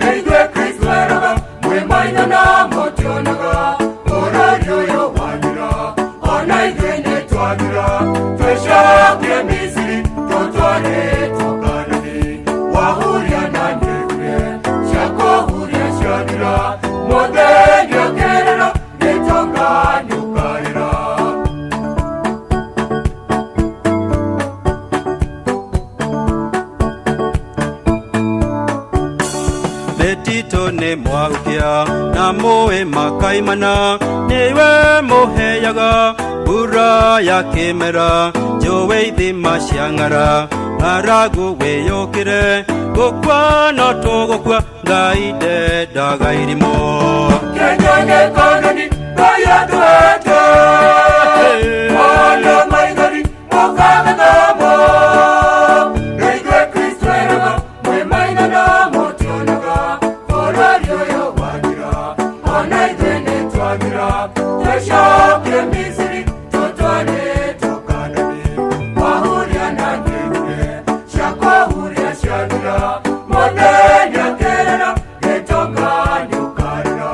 nĩ ithuĩ Kristo eraga mwĩ maitho na mũtionaga bũrũri ũyũ wathira ona ithuĩ nĩ twathira twĩcokie Misiri tũtwarĩtwo Kanani wahuria na nĩthurie ciakũhuria ciathira mũthĩni ũkĩrĩra gĩtonga nĩũkarĩra. Mĩtitũ nĩ mwahukia na mũĩ makaimana nĩwe mũheaga mbura ya kĩmera njũĩ ithima cia ng'ara ng'aragu wĩyũkĩre gũkua no tũgũkua Ngai ndendaga irimũ. Kenya nĩ Kanani Ngai atũhete mwana maithori mũkagĩthomwo nĩ ithuĩ Kristo eraga mwĩ maitho na mũtionaga bũrũri ũyũ wathira ona ithuĩ nĩ twathira twĩcokie Misiri tũtwarĩtwo Kanani wahuria na nĩthurie ciakũhuria ciathira mũthĩni ũkĩrĩra gĩtonga nĩũkarĩra.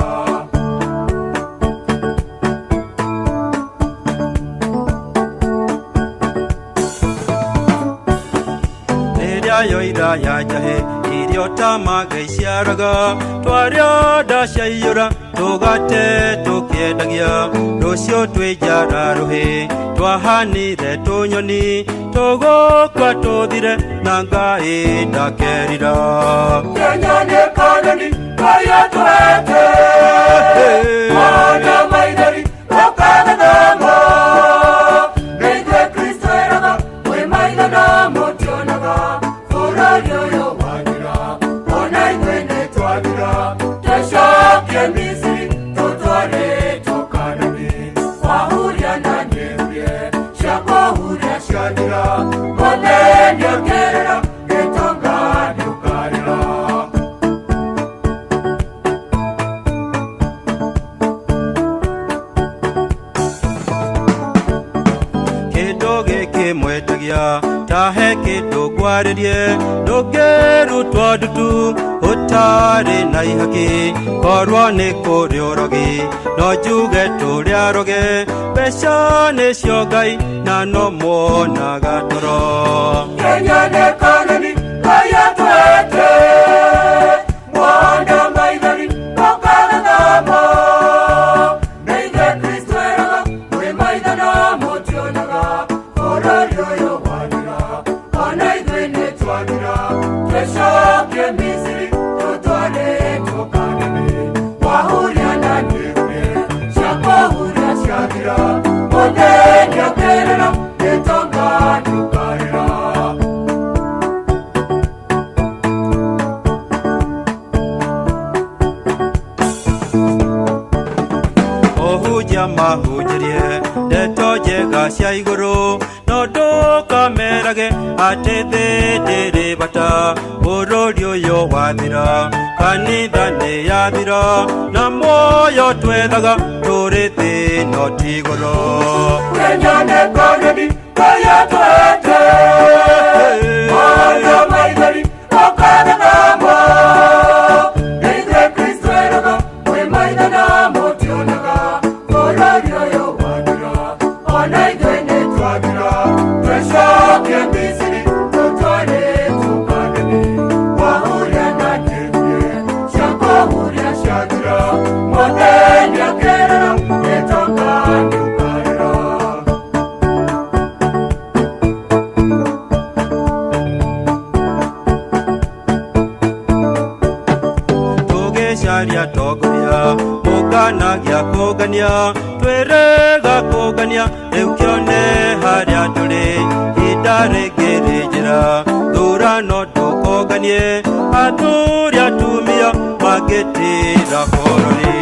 Rĩrĩa yoira ya njahĩ irio ta maga iciaraga twarĩa nda ciaiyũra tũgate tũkĩendagia rũciũ twĩ njara rũhĩ twahanire tũnyoni tũgũkua tũthire na Ngai ndakerira. Kenya nĩ Kanani Ngai atũhete Mwana maithori ũkagathama Nĩ ithuĩ Kristo eraga mwĩ maitho na mũtionaga Bũrũri ũyũ wathira ona ithuĩ nĩ twathira Tũcokie Misiri tũtwarĩtwo Kanani Wahuria na nĩhurie ciakũhuria ciathira Mũthĩni ũkĩrĩra gĩtonga nĩũkarĩra Kĩndũ gĩkĩ mwetagia tahe kĩndũ ngwarĩrie ndũngĩrutwo ndutu ũtarĩ na ihaki korwo nĩ kũrĩ ũrogi no njuge tũrĩ aroge mbeca nĩcio Ngai na no muonaga toro Kenya nĩ Kanani Ngai atũhete Mwana maithori ũkagathama Nĩ ithuĩ Kristo eraga mwĩ maitho na mũtionaga Bũrũri ũyũ wathira ona ithuĩ nĩ twathira Tũcokie Misiri tũtwarĩtwo Kanani Wahuria na nĩhurie ciakũhuria ciathira Mũthĩni ũkĩrĩra gĩtonga nĩũkarĩra Ohunjia mahunjirie ndeto njega cia igũrũ no ndũkamerage atĩ thĩ ndĩrĩ bata bũrũri ũyũ wathira kanitha nĩ yathira na muoyo twethaga tũrĩ thĩ no ti igũrũ Kenya nĩ Kanani Ngai atũhete Mwana maithori ũkagathama Nĩ ithuĩ Kristo eraga mwĩ maitho na mũtionaga Bũrũri ũyũ wathira ona ithuĩ nĩ twathira Tũcokie Misiri tũtwarĩtwo Kanani Wahuria na nĩhurie ciakũhuria ciathira Mũthĩni ũkĩrĩra gĩtonga nĩũkarĩra Tũgĩcaria tongoria mũnganagia kũngania twĩrĩga kũngania rĩu kĩone harĩa tũrĩ ihinda rĩngĩ rĩ njĩra thurano ndũkonganie athuri atumia mangĩtĩra bũrũri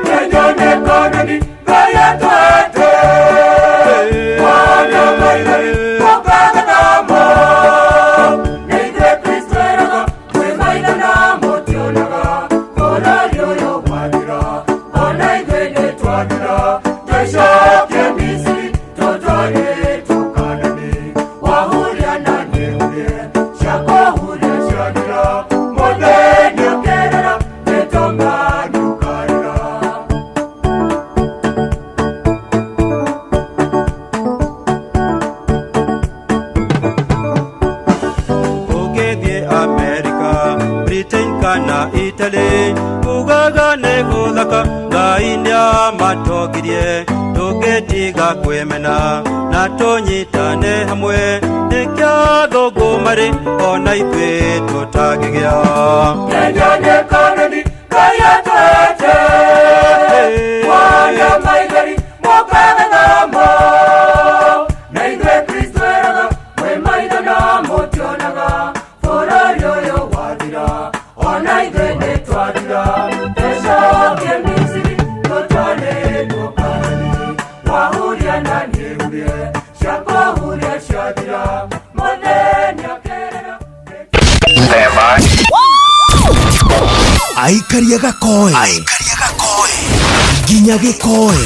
Kenya nĩ Kanani Ngai atũhete Mwana maithori ũkagathama Nĩ ithuĩ Kristo eraga mwĩ maitho na mũtionaga Bũrũri ũyũ wathira ona ithuĩ nĩ twathira Tũcokie Misiri tũtwarĩtwo Kanani Wahuria na nĩhurie ciakũhuria ciathira Mũthĩni ũkĩrĩra gĩtonga nĩũkarĩra Ũngĩthiĩ Amerika, Britain kana Italy ugaga nĩ gũthaka Ngai nĩamatongirie tũngĩtiga kwĩmena na tũnyitane hamwe nĩkĩo athũngũ marĩ ona ithuĩ tũtangĩgĩa Kenya nĩ Kanani Ngai atũhete Mwana maithori mũkagathama Nĩ ithuĩ Kristo eraga mwĩ maitho na mũtionaga Bũrũri ũyũ wathira ona ithuĩ nĩ twathira Tũcokie Misiri tũtwarĩtwo Kanani Wahuria na nĩhurie ciakũhuria ciathira Mũthĩni ũkĩrĩra Aikaria gakoe nginya gĩkoe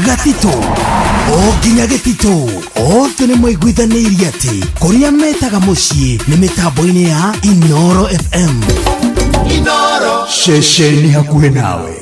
gatitũ o nginya gĩtitũ othe nĩ maiguithanĩirie atĩ kũrĩa metaga mũciĩ nĩ mĩtambo-inĩ ya Inoro FM Inoro ceceni hakuhĩ nawe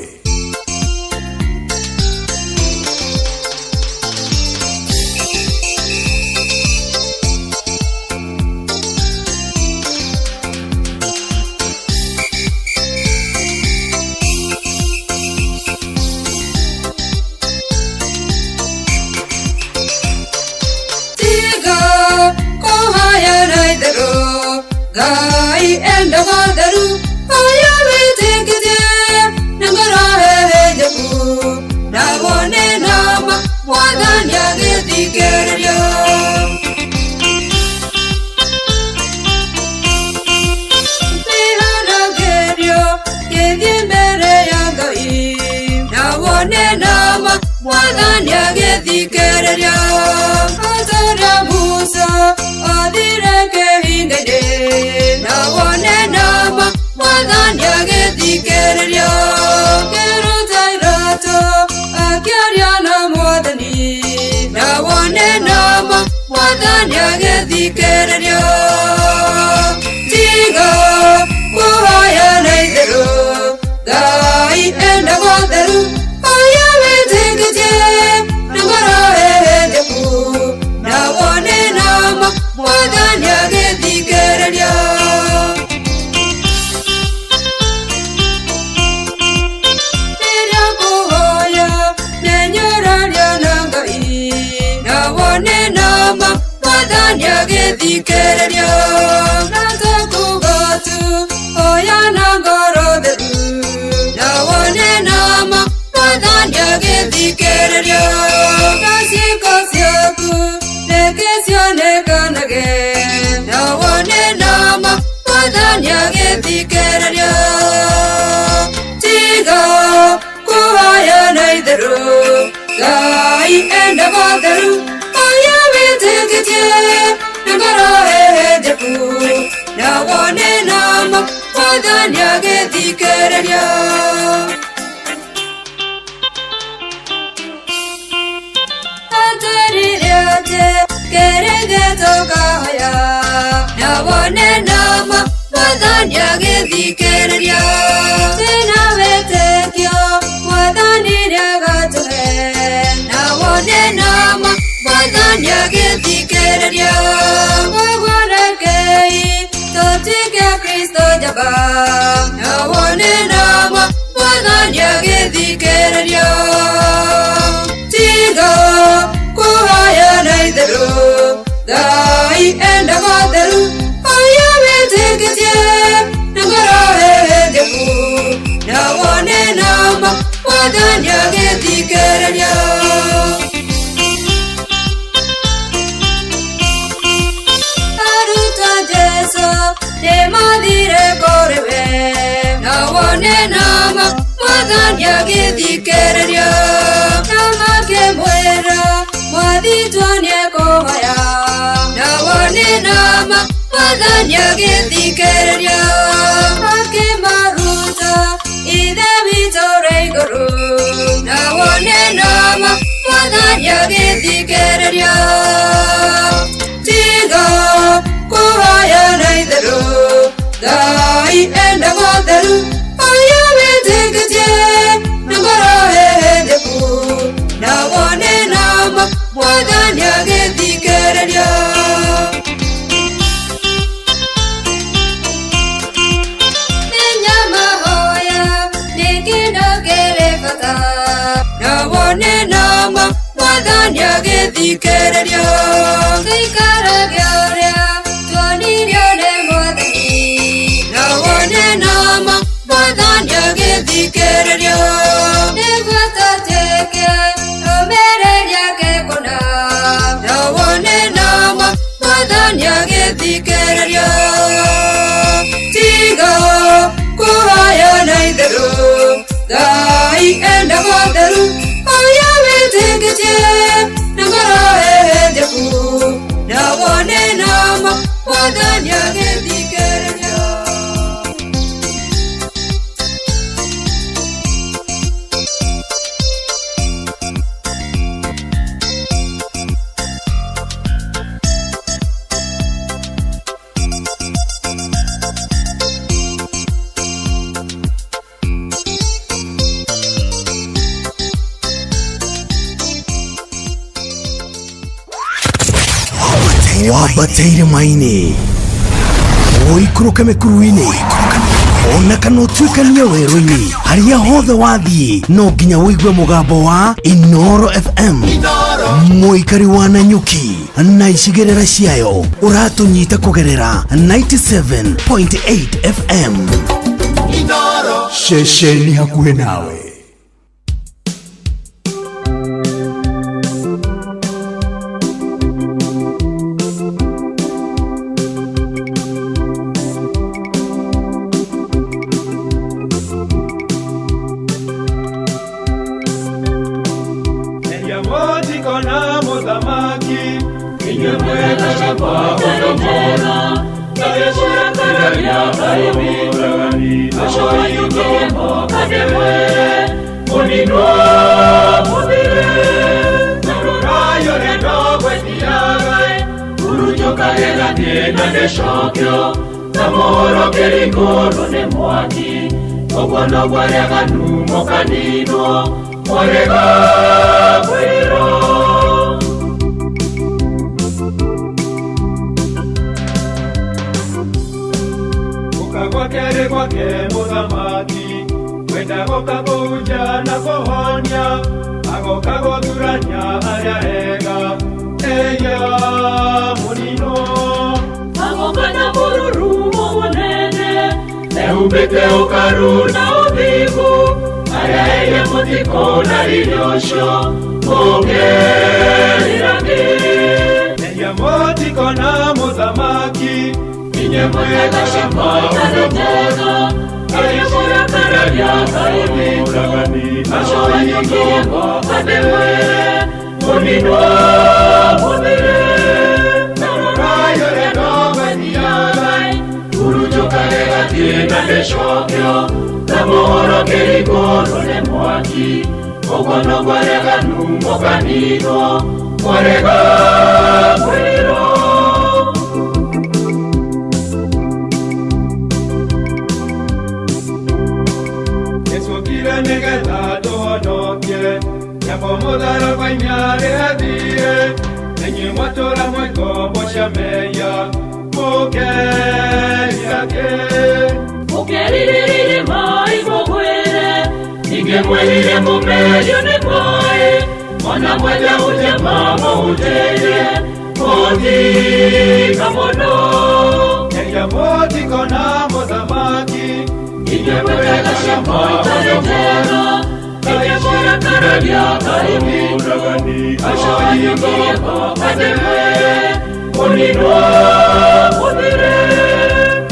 Tiga kuhaya na itherũ Ngai endaga theru Aya wĩtĩkĩtie agĩthikĩrĩria. Mĩhanagĩrio gĩthiĩ mbere ya Ngai na wone nama Mwathani agĩthikĩrĩria. Atũrĩa Musa athire kĩhinga-inĩ na wone nama Mwathani agĩthikĩrĩria. Kĩruta iratũ akĩaria na Mwathani na wone nama Mwathani agĩthikĩrĩria. Tiga kũhoya na itherũ, Ngai endaga ũtheru, hoya wĩtĩkĩtie na ngoro ĩhĩtĩku, na wone nama Mwathani agĩthikĩrĩria. Rĩrĩa ngũhoya nĩnyũraria na Ngai, na wone nama Mwathani agĩthikĩrĩria. Na tũkuga tu hoya na ngoro theru, na wone nama Mwathani agĩthikĩrĩria. Na ciĩko ciaku reke cionekanage, na wone nama Mwathani agĩthikĩrĩria. Tiga kũhoya na itherũ, Ngai endaga ũtheru, hoya wĩtĩkĩtie na ngoro ĩhĩtĩku, na wone nama Mwathani agĩthikĩrĩria. Atwĩrire atĩ kĩrĩthĩ tũkahoya, na wone nama Mwathani agĩthikĩrĩria. Twĩna wĩtĩkio Mwathani nĩagatũhe, na wone nama Mwathani agĩthikĩrĩria. Koguo rekei tũtuĩke Kristo njamba, na wone nama Mwathani agĩthikĩrĩria. Tiga kũhoya na itherũ, Ngai endaga ũtheru, hoya wĩtĩkĩtie na ngoro ĩhĩtĩku, na wone nama Mwathani agĩthikĩrĩria. Arutwo a Jesũ nĩmathire kũrĩ we, na wone nama Mwathani agĩthikĩrĩria. Na makĩmwĩra Mwathi tuonie kũhoya, na wone nama Mwathani agĩthikĩrĩria. Akĩmaruta Ithe witũ ũrĩ igũrũ, na wone nama Mwathani agĩthikĩrĩria. Tiga kũhoya na itherũ, Ngai endaga ũtheru, hoya wĩtĩkĩtie na ngoro ĩhĩtĩku, na wone nama Mwathani agĩthikĩrĩria. Menya mahoya nĩ kĩndũ kĩrĩ bata, na wone nama Mwathani agĩthikĩrĩria. Tũikarage ũrĩa tuonirio nĩ Mwathani, na wone nama Mwathani agĩthikĩrĩria. Nĩguo tũtuĩke rũmĩrĩri ake kũna, na wone nama Mwathani agĩthikĩrĩria. Tiga kũhoya na itherũ, Ngai endaga ũtheru, hoya wĩtĩkĩtie na ngoro ĩhĩtĩku, na wone nama Mwathani agĩthikĩrĩria. Wambateire maini ũikũrũke mĩkuru-inĩ ona kana ũtuĩkanie werũ-inĩ harĩa hothe wathiĩ no nginya ũigue mũgambo wa Inoro FM mũikari wa Nanyuki na icigĩrĩra ciayo ũratũnyita kũgerera 97.8 FM. Ceceni hakuhĩ nawe. Mũrakararia Ngai witũ, acio manyukie mũkandĩmwĩre, mũninwo mũthire. Tarorai ũrĩa ndogo ĩthiaga, hurunjũkage gathiĩ na ndĩcokio, ta mũhuro kĩringũrwo nĩ mwaki. Ũguo noguo arĩa aganu mũkaninwo, mwarega kwĩrwo. Gũka gwake rĩ gwake mũthamaki, kwenda gũka kũhunjia na kũhonia, agoka gũthurania arĩa ega, eya mũnino. Agoka na mũrurumo mũnene, ehumbĩte ũkaru na ũthingu, arĩa ene mũtikona riri ũcio, mũngerira kĩ? Eya mũtikona mũthamaki, inyuĩ mwĩgaca maũndũ mega, inyuĩ mũrakararia Ngai witũ, acio manyukie mũkandĩmwĩre, mũninwo mũthire. Tarorai ũrĩa ndogo ĩthiaga, hurunjũkage gathiĩ na ndĩcokio, ta mũhuro kĩringũrwo nĩ mwaki. Ũguo noguo arĩa aganu mũkaninwo, mwarega kwĩrwo. Jesũ okire nĩgetha tũhonokie, nyambo mũtharaba-inĩ arĩhathire, na inyuĩ mwatũũra mwĩ ngombo cia mehia, mũkerira kĩ? Mũkerirĩrĩire maĩ mũgwĩre, ningĩ mwĩrire mũmerio nĩ maĩ, ona mwenda ũtema mũhutĩrie, mũtika mũno. Eya mũtikona mũthamaki, inyuĩ mwĩkaga ciama itarĩ njega, inyuĩ mũrakararia Ngai witũ, acio manyukie mũkandĩmwĩre, mũninwo mũthire.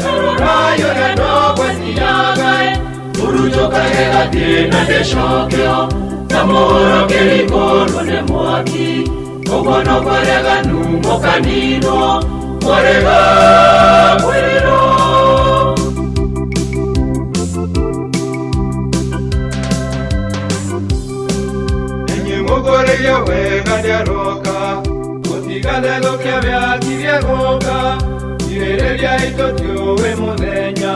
Tarorai ũrĩa ndogo ĩthiaga, hurunjũkage gathiĩ na ndĩcokio, ta mũhuro kĩringũrwo nĩ mwaki. Ũguo noguo arĩa aganu mũkaninwo, mwarega kwĩrwo. Inyuĩ mũgũrĩire wega nĩaroka, mũtigathethũke mĩakirie gũka, irĩrĩria itũtiũĩ mũthenya,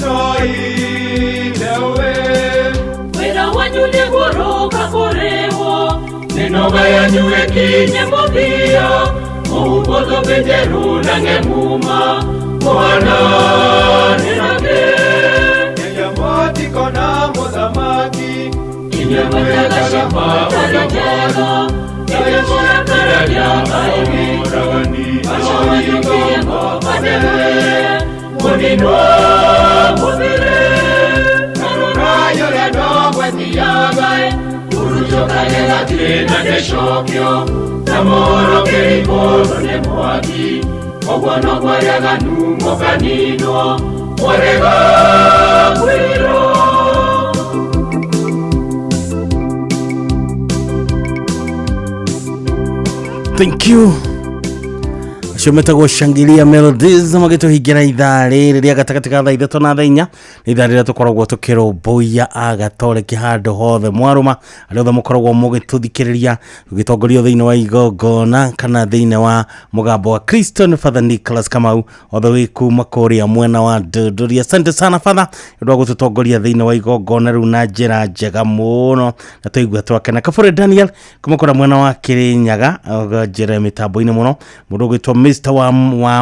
no Ithe ũĩ. Wĩra wanyu nĩ gũrũka kũrĩhwo, mĩnoga yanyu ĩkinye mũthia, mũhumbwo thũmbĩ njerũ na ng'emuma, mũhananĩra kĩ? Eya mũtikona mũthamaki, inyuĩ mwĩkaga ciama itarĩ njega, inyuĩ mũrakararia Ngai witũ, acio manyukie mũkandĩmwĩre, mũninwo mũthire. Tarorai ũrĩa ndogo ĩthiaga, hurunjũkage gathiĩ na ndĩcokio, ta mũhuro kĩringũrwo nĩ mwaki. Ũguo noguo arĩa aganu mũkaninwo, mwarega kwĩrwo. Thank you. Acio metagwo Shangilia Melodies magĩtũhingĩra ithaa rĩrĩ rĩa gatagatĩ ka thaa 3 na thaa 4, nĩ ithaa rĩrĩa tũkoragwo tũkĩrũmbũiya agatoleki handũ hothe mwarũma, arĩa othe mũkoragwo mũgĩtũthikĩrĩria tũgĩtongorio thĩinĩ wa igongona kana thĩinĩ wa mũgambo wa Kristo nĩ Father Nicholas Kamau, othe wĩ kuma kũrĩa mwena wa Ndũndũri. Asante sana Father nĩ ũndũ wa gũtũtongoria thĩinĩ wa igongona rĩu na njĩra njega mũno, na twaigua twakena. Kabure Daniel kuma kũrĩa mwena wa Kĩrĩnyaga, njĩra mĩtambo-inĩ mũno, mũndũ ũgwĩtwo Mr wa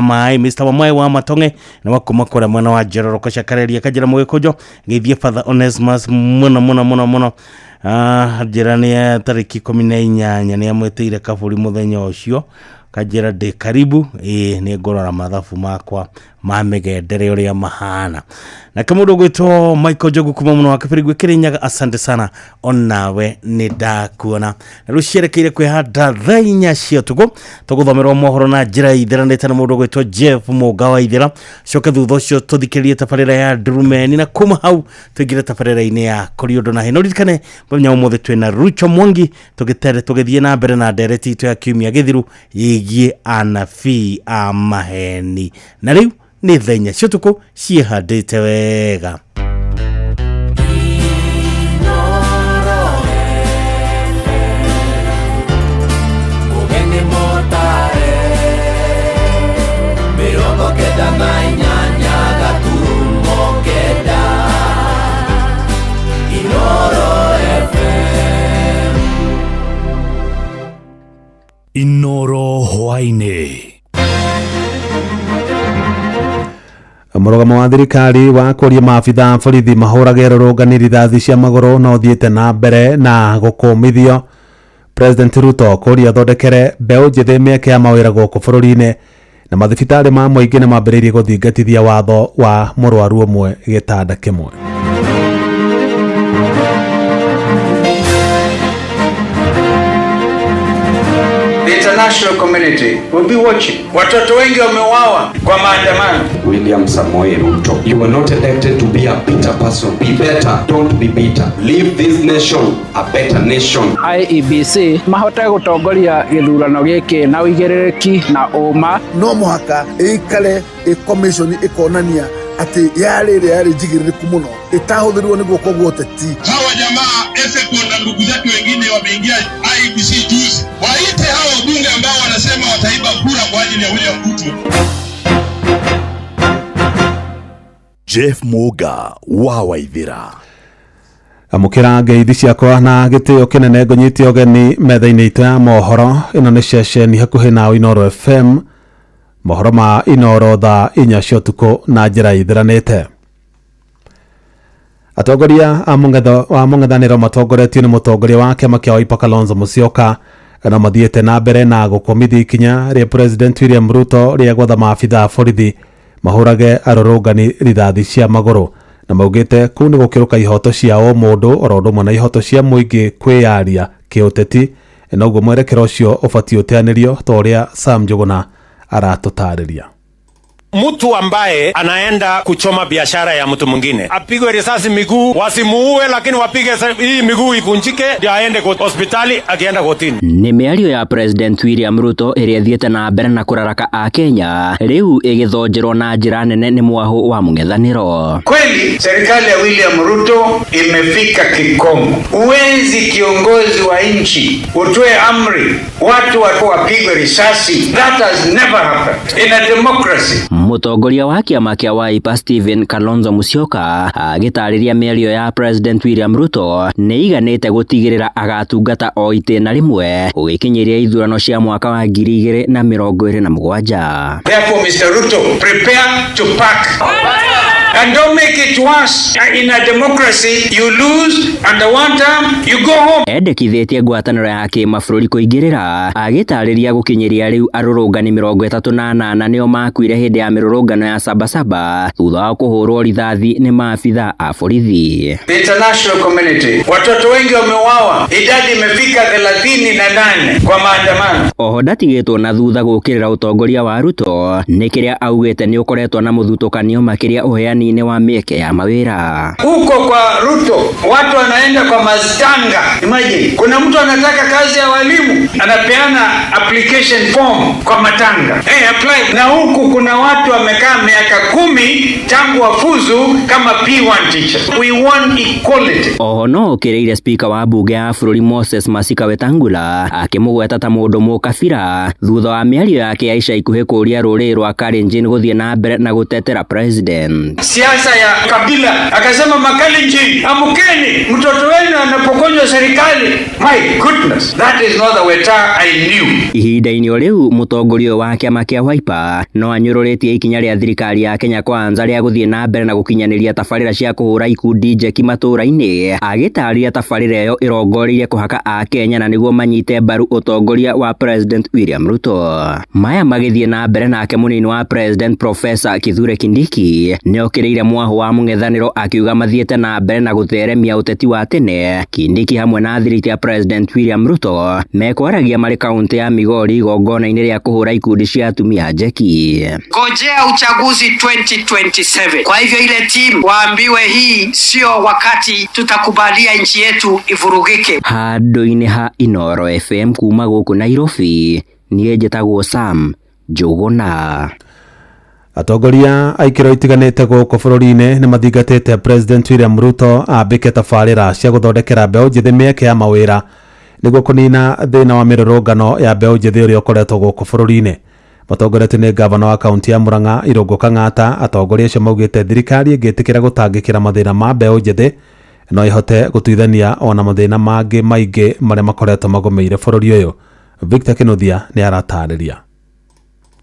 maĩ, Mr wa maĩ wa Matonge, na wa kuma kũrĩa mwena wa Njororoko cia Kareria Kanjĩra Mũgĩkũnjo, geithie Father Onesmus mũno mũno mũno mũno. Njĩra nĩ ya tarĩki 18 nĩ amwĩtĩire kaburi mũthenya ũcio, kanjĩra ndĩ karibu, ĩĩ nĩ ngũrora mathabu makwa ma mĩgendere ũrĩa mahana. Nake mũndũ ũgwĩtwo Michael Njogu kuma mũno wa Kĩbĩrĩngwe Kĩrĩnyaga, asante sana onawe nĩ ndakuona. Na rĩu cierekeire kwĩhanda thaa 4 cia ũtukũ, tũgũthomerwo mohoro na njĩra ĩtheranĩte na mũndũ ũgwĩtwo Jeff Mũnga wa Ithĩra, coke thutha ũcio tũthikĩrĩrie tabarĩra ya Ndurumeni, na kuma hau tũingĩre tabarĩra-inĩ ya Kũrĩ Ũndũ na Hĩ. No ririkane mũthenya wa ũmũthĩ twĩna Rucho Mwangi tũgĩthiĩ na mbere na ndereti itũ ya kiumia gĩthiru ĩgiĩ anabii a maheni. Na rĩu Nĩ thaa 4 cia ũtukũ ciĩhandĩte wega. Ũgeni mũtare 98.9 Inoro FM. Inoro hwaĩ-inĩ. Mũrũgamo wa thirikari wa kũria maabitha a borithi mahũrage rũrũngani rithathi cia magũrũ no ũthiĩte na mbere na gũkũmithio. President Ruto kũria athondekere mbeũ njĩthĩ mĩeke ya mawĩra gũkũ bũrũri-inĩ, na mathibitarĩ ma mũingĩ nĩ mambĩrĩirie gũthingatithia watho wa mũrwaru ũmwe gĩtanda kĩmwe. The international community will be watching. Watoto wengi wameuawa kwa maandamano. William Samoei Ruto, you were not elected to be a bitter person. Be better, don't be bitter. Leave this nation a better nation. IEBC mahote gũtongoria gĩthurano gĩkĩ na ũigĩrĩrĩki na ũma. No mũhaka ĩikare ĩ commission ĩkonania atĩ yarĩ ĩrĩa yarĩ njigĩrĩrĩku mũno ĩtahũthĩrirwo nĩguo koguo ũteti. Hawa jamaa Eseko na ndugu zake wengine wameingia IEBC juzi, waite hawa wabunge ambao wanasema wataiba kura kwa ajili ya William Ruto. Jeff Muga wa Waithira. Amũkĩra ngeithi ciakwa na gĩtĩo kĩnene, ngũnyite ũgeni metha-inĩ itũ ya mohoro. Ĩno nĩ ceceni hakuhĩ na Inoro FM, mohoro ma Inoro thaa 4 cia ũtukũ na njĩra ithiranĩte. Atongoria a mũng'ethanĩro matongoretio nĩ mũtongoria wa kĩama kĩa Wiper Kalonzo Musyoka no mathiĩte na mbere na gũkũmithia ikinya rĩa President William Ruto rĩa gwatha maabitha a borithi mahũrage arũrũngani rithathi cia magũrũ, na maugĩte kũu nĩ gũkĩrũka ihoto cia o mũndũ oro ũndũ ũmwe na ihoto cia mũingĩ kwĩyaria kĩũteti, noguo mwerekera ũcio ũbatiĩ ũteanĩrio ta ũrĩa Sam Njuguna aratũtarĩria. Mtu ambaye anaenda kuchoma biashara ya mtu mwingine apigwe risasi miguu, wasimuue, lakini wapige hii miguu ivunjike, ndio aende hospitali akienda kotini. Nĩ mĩario ya President William Ruto ĩrĩa ĩthiĩte na mbere na kũraraka a Kenya rĩu ĩgĩthonjerwo na njĩra nene nĩ mwahũ wa mũng'ethanĩro. Kweli serikali ya William Ruto imefika kikomo. Huwezi kiongozi wa nchi utoe amri watu wapigwe risasi. That has never happened in a democracy. Mũtongoria wa kĩama kĩa Wiper Stephen Kalonzo Musyoka agĩtarĩria mĩario ya President William Ruto nĩ iganĩte gũtigĩrĩra agatungata o itĩna rĩmwe gũgĩkinyĩria ithurano cia mwaka wa 2027. Therefore, Mr. Ruto, prepare to pack. And don't make it worse. In a democracy, you lose and the one term, you go home. Endekithĩtie ngwatanĩro ya kĩmabũrũri kũingĩrĩra agĩtarĩria gũkinyĩria rĩu arũrũngani 38 nĩo makuire hĩndĩ ya mĩrũrũngano ya Sabasaba thutha wa kũhũrwo rithathi nĩ maabitha a borithi. The international community, watoto wengi wameuawa, idadi imefika 38 kwa maandamano. Oho ndatigĩtwo na thutha gũkĩrĩra ũtongoria wa Ruto nĩ kĩrĩa augĩte nĩ ũkoretwo na mũthutũkanio makĩria ũheani wa mĩeke ya mawĩra. Huko kwa Ruto watu wanaenda kwa mastanga. Imagine kuna mtu anataka kazi ya walimu anapeana application form kwa matanga. Hey, apply. Na huku kuna watu wamekaa miaka 10 tangu wafuzu kama P1 teacher. We want equality. Oho no ũkĩrĩire speaker wa bunge ya bũrũri Moses Masika Wetangula akĩmũgweta ta mũndũ mũkabira thutha wa mĩario yake ya ica ikuhĩ kũũria rũrĩrĩ rwa Kalenjin gũthiĩ na mbere na gũtetera president. Siasa ya kabila, akasema Makalenjin, amkeni, mtoto wenu anapokonywa serikali. My goodness, that is not the Weta I knew. Ihinda-inĩ o rĩu mũtongoria wa kĩama kĩa Wiper no anyũrũrĩtie ikinya rĩa thirikari ya Kenya Kwanza rĩa gũthiĩ na mbere na gũkinyanĩria tabarĩra cia kũhũra ikundi njeki matũũra-inĩ, agĩtarĩria tabarĩra ĩyo ĩrongoreirie kũhaka a Kenya na nĩguo manyite mbaru ũtongoria wa President William Ruto. Maya magĩthiĩ na mbere nake mũnini wa President Professor Kithure Kindiki nĩokĩrĩire mwahũ wa mũng'ethanĩro akiuga mathiĩte na mbere na gũtheremia ũteti wa tene. Kindiki hamwe na thiriti ya President William Ruto mekwaragia marĩ kaunti ya Migori igongona-inĩ rĩa kũhũra ikundi cia atumia njeki. Ngojea uchaguzi 2027. Kwa hivyo ile timu waambiwe hii sio wakati tutakubalia nchi yetu ivurugike. Handũ-inĩ ha Inoro FM kuma gũkũ Nairobi, niĩ njĩtagwo Sam Njuguna. Atongoria a ikĩro itiganĩte gũkũ bũrũri-inĩ nĩ mathingatĩte President William Ruto ambĩke tabarĩra cia gũthondekera mbeũ njĩthĩ mĩeke ya mawĩra nĩguo kũnina thĩna wa mĩrũrũngano ya mbeũ njĩthĩ ũrĩa ũkoretwo gũkũ bũrũri-inĩ. Matongoretio nĩ ngavana wa kaunti ya Murang'a Irũngũ Kang'ata, atongoria acio maugĩte thirikari ĩngĩtĩkĩra gũtangĩkĩra mathĩna ma mbeũ njĩthĩ no ĩhote gũtuithania ona mathĩna mangĩ maingĩ marĩa makoretwo magũmĩire bũrũri ũyũ. Victor Kinuthia nĩ aratarĩria.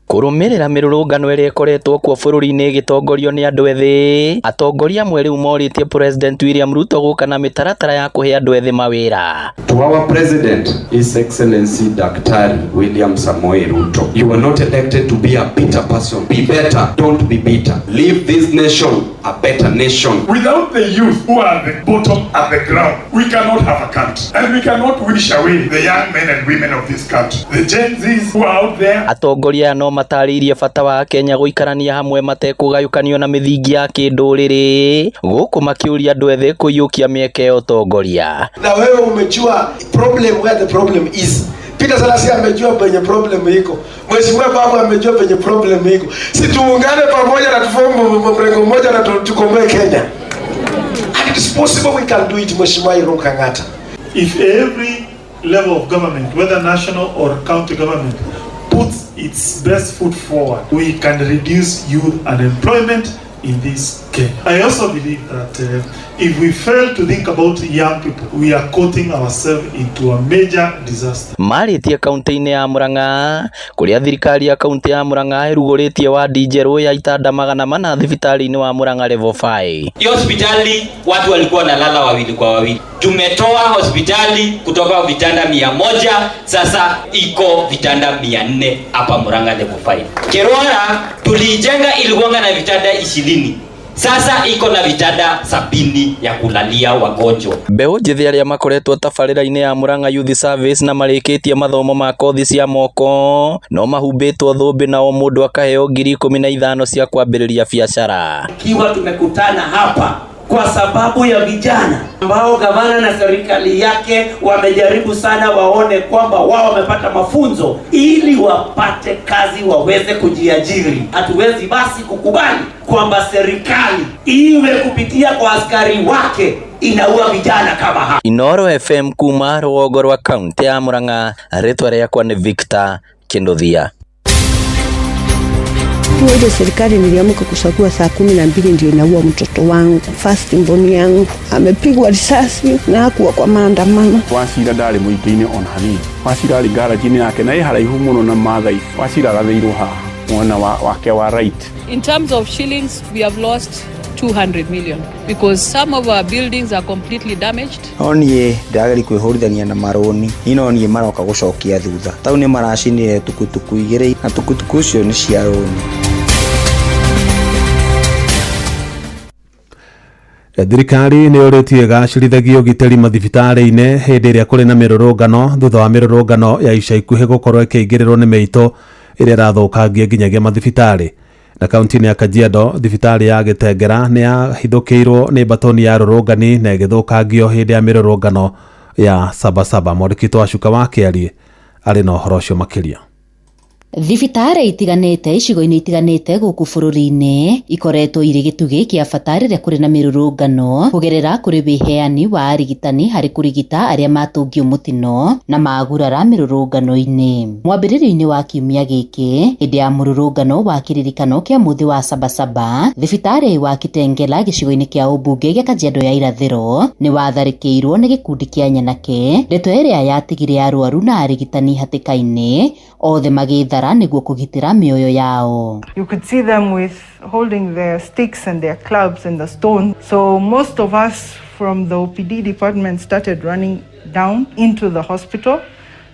Kũrũmĩrĩra mĩrũrũngano ĩrĩa ĩkoretwo kuo bũrũri-inĩ ĩgĩtongorio nĩ andũ ethĩ, atongoria amwe rĩu morĩtie President William Ruto gũka na mĩtaratara ya kũhe andũ ethĩ mawĩra. To our president, His Excellency Daktari William Samoei Ruto, you were not elected to be a bitter person. Be better, don't be bitter. Leave this nation a better nation. Without the youth who are at the bottom at the ground, we cannot have a country. And we cannot wish away the young men and women of this country. The Gen Zs who are out there. Atongoria aya no matarĩirie bata wa Kenya gũikarania hamwe matekũgayũkanio na mĩthingi ya kĩndũrĩrĩ, gũkũ makĩũria andũ ethĩ kũiyũkia mĩeke ya ũtongoria. Na wewe umejua problem where the problem is. Peter Salasya amejua penye problem iko. Mheshimiwa Babu amejua penye problem iko. Si tuungane pamoja na tufomu mrengo mmoja na tukomboe Kenya. And it is possible we can do it, Mheshimiwa Irungu Kang'ata. If every level of government, whether national or county government, puts its best foot forward, we can reduce youth unemployment in this Kenya. I also believe that if we fail to think about young people, we are quoting ourselves into a major disaster. Marĩtie kaunti-inĩ ya Murang'a kũrĩa thirikari ya kaunti ya Murang'a ĩrugũrĩtie wadi njerũ ya itanda 400 thibitarĩ-inĩ wa Murang'a level 5. Hiyo hospitali watu walikuwa wanalala wawili kwa wawili. Tumetoa hospitali kutoka vitanda 100, sasa iko vitanda 400 hapa Murang'a level 5. Kerwara tuliijenga ilikuwa na vitanda 20. Sasa iko na vitanda 70 ya kulalia wagonjwa. Mbeũ njĩthĩ arĩa makoretwo tabarĩra-inĩ ya Murang'a Youth Service na marĩkĩtie mathomo ma kothi cia moko no mahumbĩtwo thũmbĩ na o mũndũ akaheo 15,000 cia kwambĩrĩria biacara. Ikiwa tumekutana hapa kwa sababu ya vijana ambao gavana na serikali yake wamejaribu sana waone kwamba wao wamepata mafunzo ili wapate kazi waweze kujiajiri. Hatuwezi basi kukubali kwamba serikali iwe kupitia kwa askari wake inaua vijana kama hawa. Inoro FM kuma rũgongo rwa kaunti ya Murang'a, rĩtwa rĩakwa nĩ Victor Kinduthia. Ile serikali niliamka kusakua saa 12 ndio inaua mtoto wangu first mboni yangu amepigwa risasi na hakuwa kwa maandamano. Wachira ndarĩ mũingĩ-inĩ ona hanini. Wachira arĩ garage-inĩ yake na ĩ haraihu mũno na Maathai. Wachira arathĩirwo haha mwena wake wa right. In terms of shillings, we have lost 200 million because some of our buildings are completely damaged. No niĩ ndĩrageria kwĩhũrithania na marũni, niĩ no niĩ maroka gũcokia thutha. Tau nĩ maracinire tukutuku 2 na tukutuku icio nĩ cia rũni. Thirikari nĩ yũrĩtie ĩgacĩrithagie ũgitĩri mathibitarĩ-inĩ hĩndĩ ĩrĩa kũrĩ na mĩrũrũngano thutha wa mĩrũrũngano ya ica ikuhĩ gũkorwo ĩkĩingĩrĩrwo nĩ mĩitũ ĩrĩa ĩrathũkangia nginyagia mathibitarĩ. Na kaunti-inĩ ya Kajiado, thibitarĩ ya Gĩtengera nĩ yahithũkĩirwo nĩ mbatoni ya rũrũngani na ĩgĩthũkangio hĩndĩ ya mĩrũrũngano ya Sabasaba. Mwandĩki witũ Wacuka wa Kĩarie arĩ na ũhoro ũcio makĩria. Thibitarĩ itiganĩte icigo-inĩ itiganĩte gũkũ bũrũri-inĩ ikoretwo irĩ gĩtugĩ kĩa bata rĩrĩa kũrĩ na mĩrũrũngano kũgerera kũrĩ wĩheani wa arigitani harĩ kũrigita arĩa matũngio mũtino na magurara mĩrũrũngano-inĩ. Mwambĩrĩrio-inĩ wa kiumia gĩkĩ hĩndĩ ya mũrũrũngano wa kĩririkano kĩa mũthĩ wa Sabasaba, thibitarĩ wa Kitengela gĩcigo-inĩ kĩa ũmbunge gĩa Kajiado ya Irathĩro nĩ watharĩkĩirwo nĩ gĩkundi kĩa nyanake, ndeto ĩrĩa yatigire arwaru na arigitani hatĩka-inĩ othe magĩthara nĩguo kũgitĩra mĩoyo yao. You could see them with holding their sticks and their clubs and the stones. So most of us from the OPD department started running down into the hospital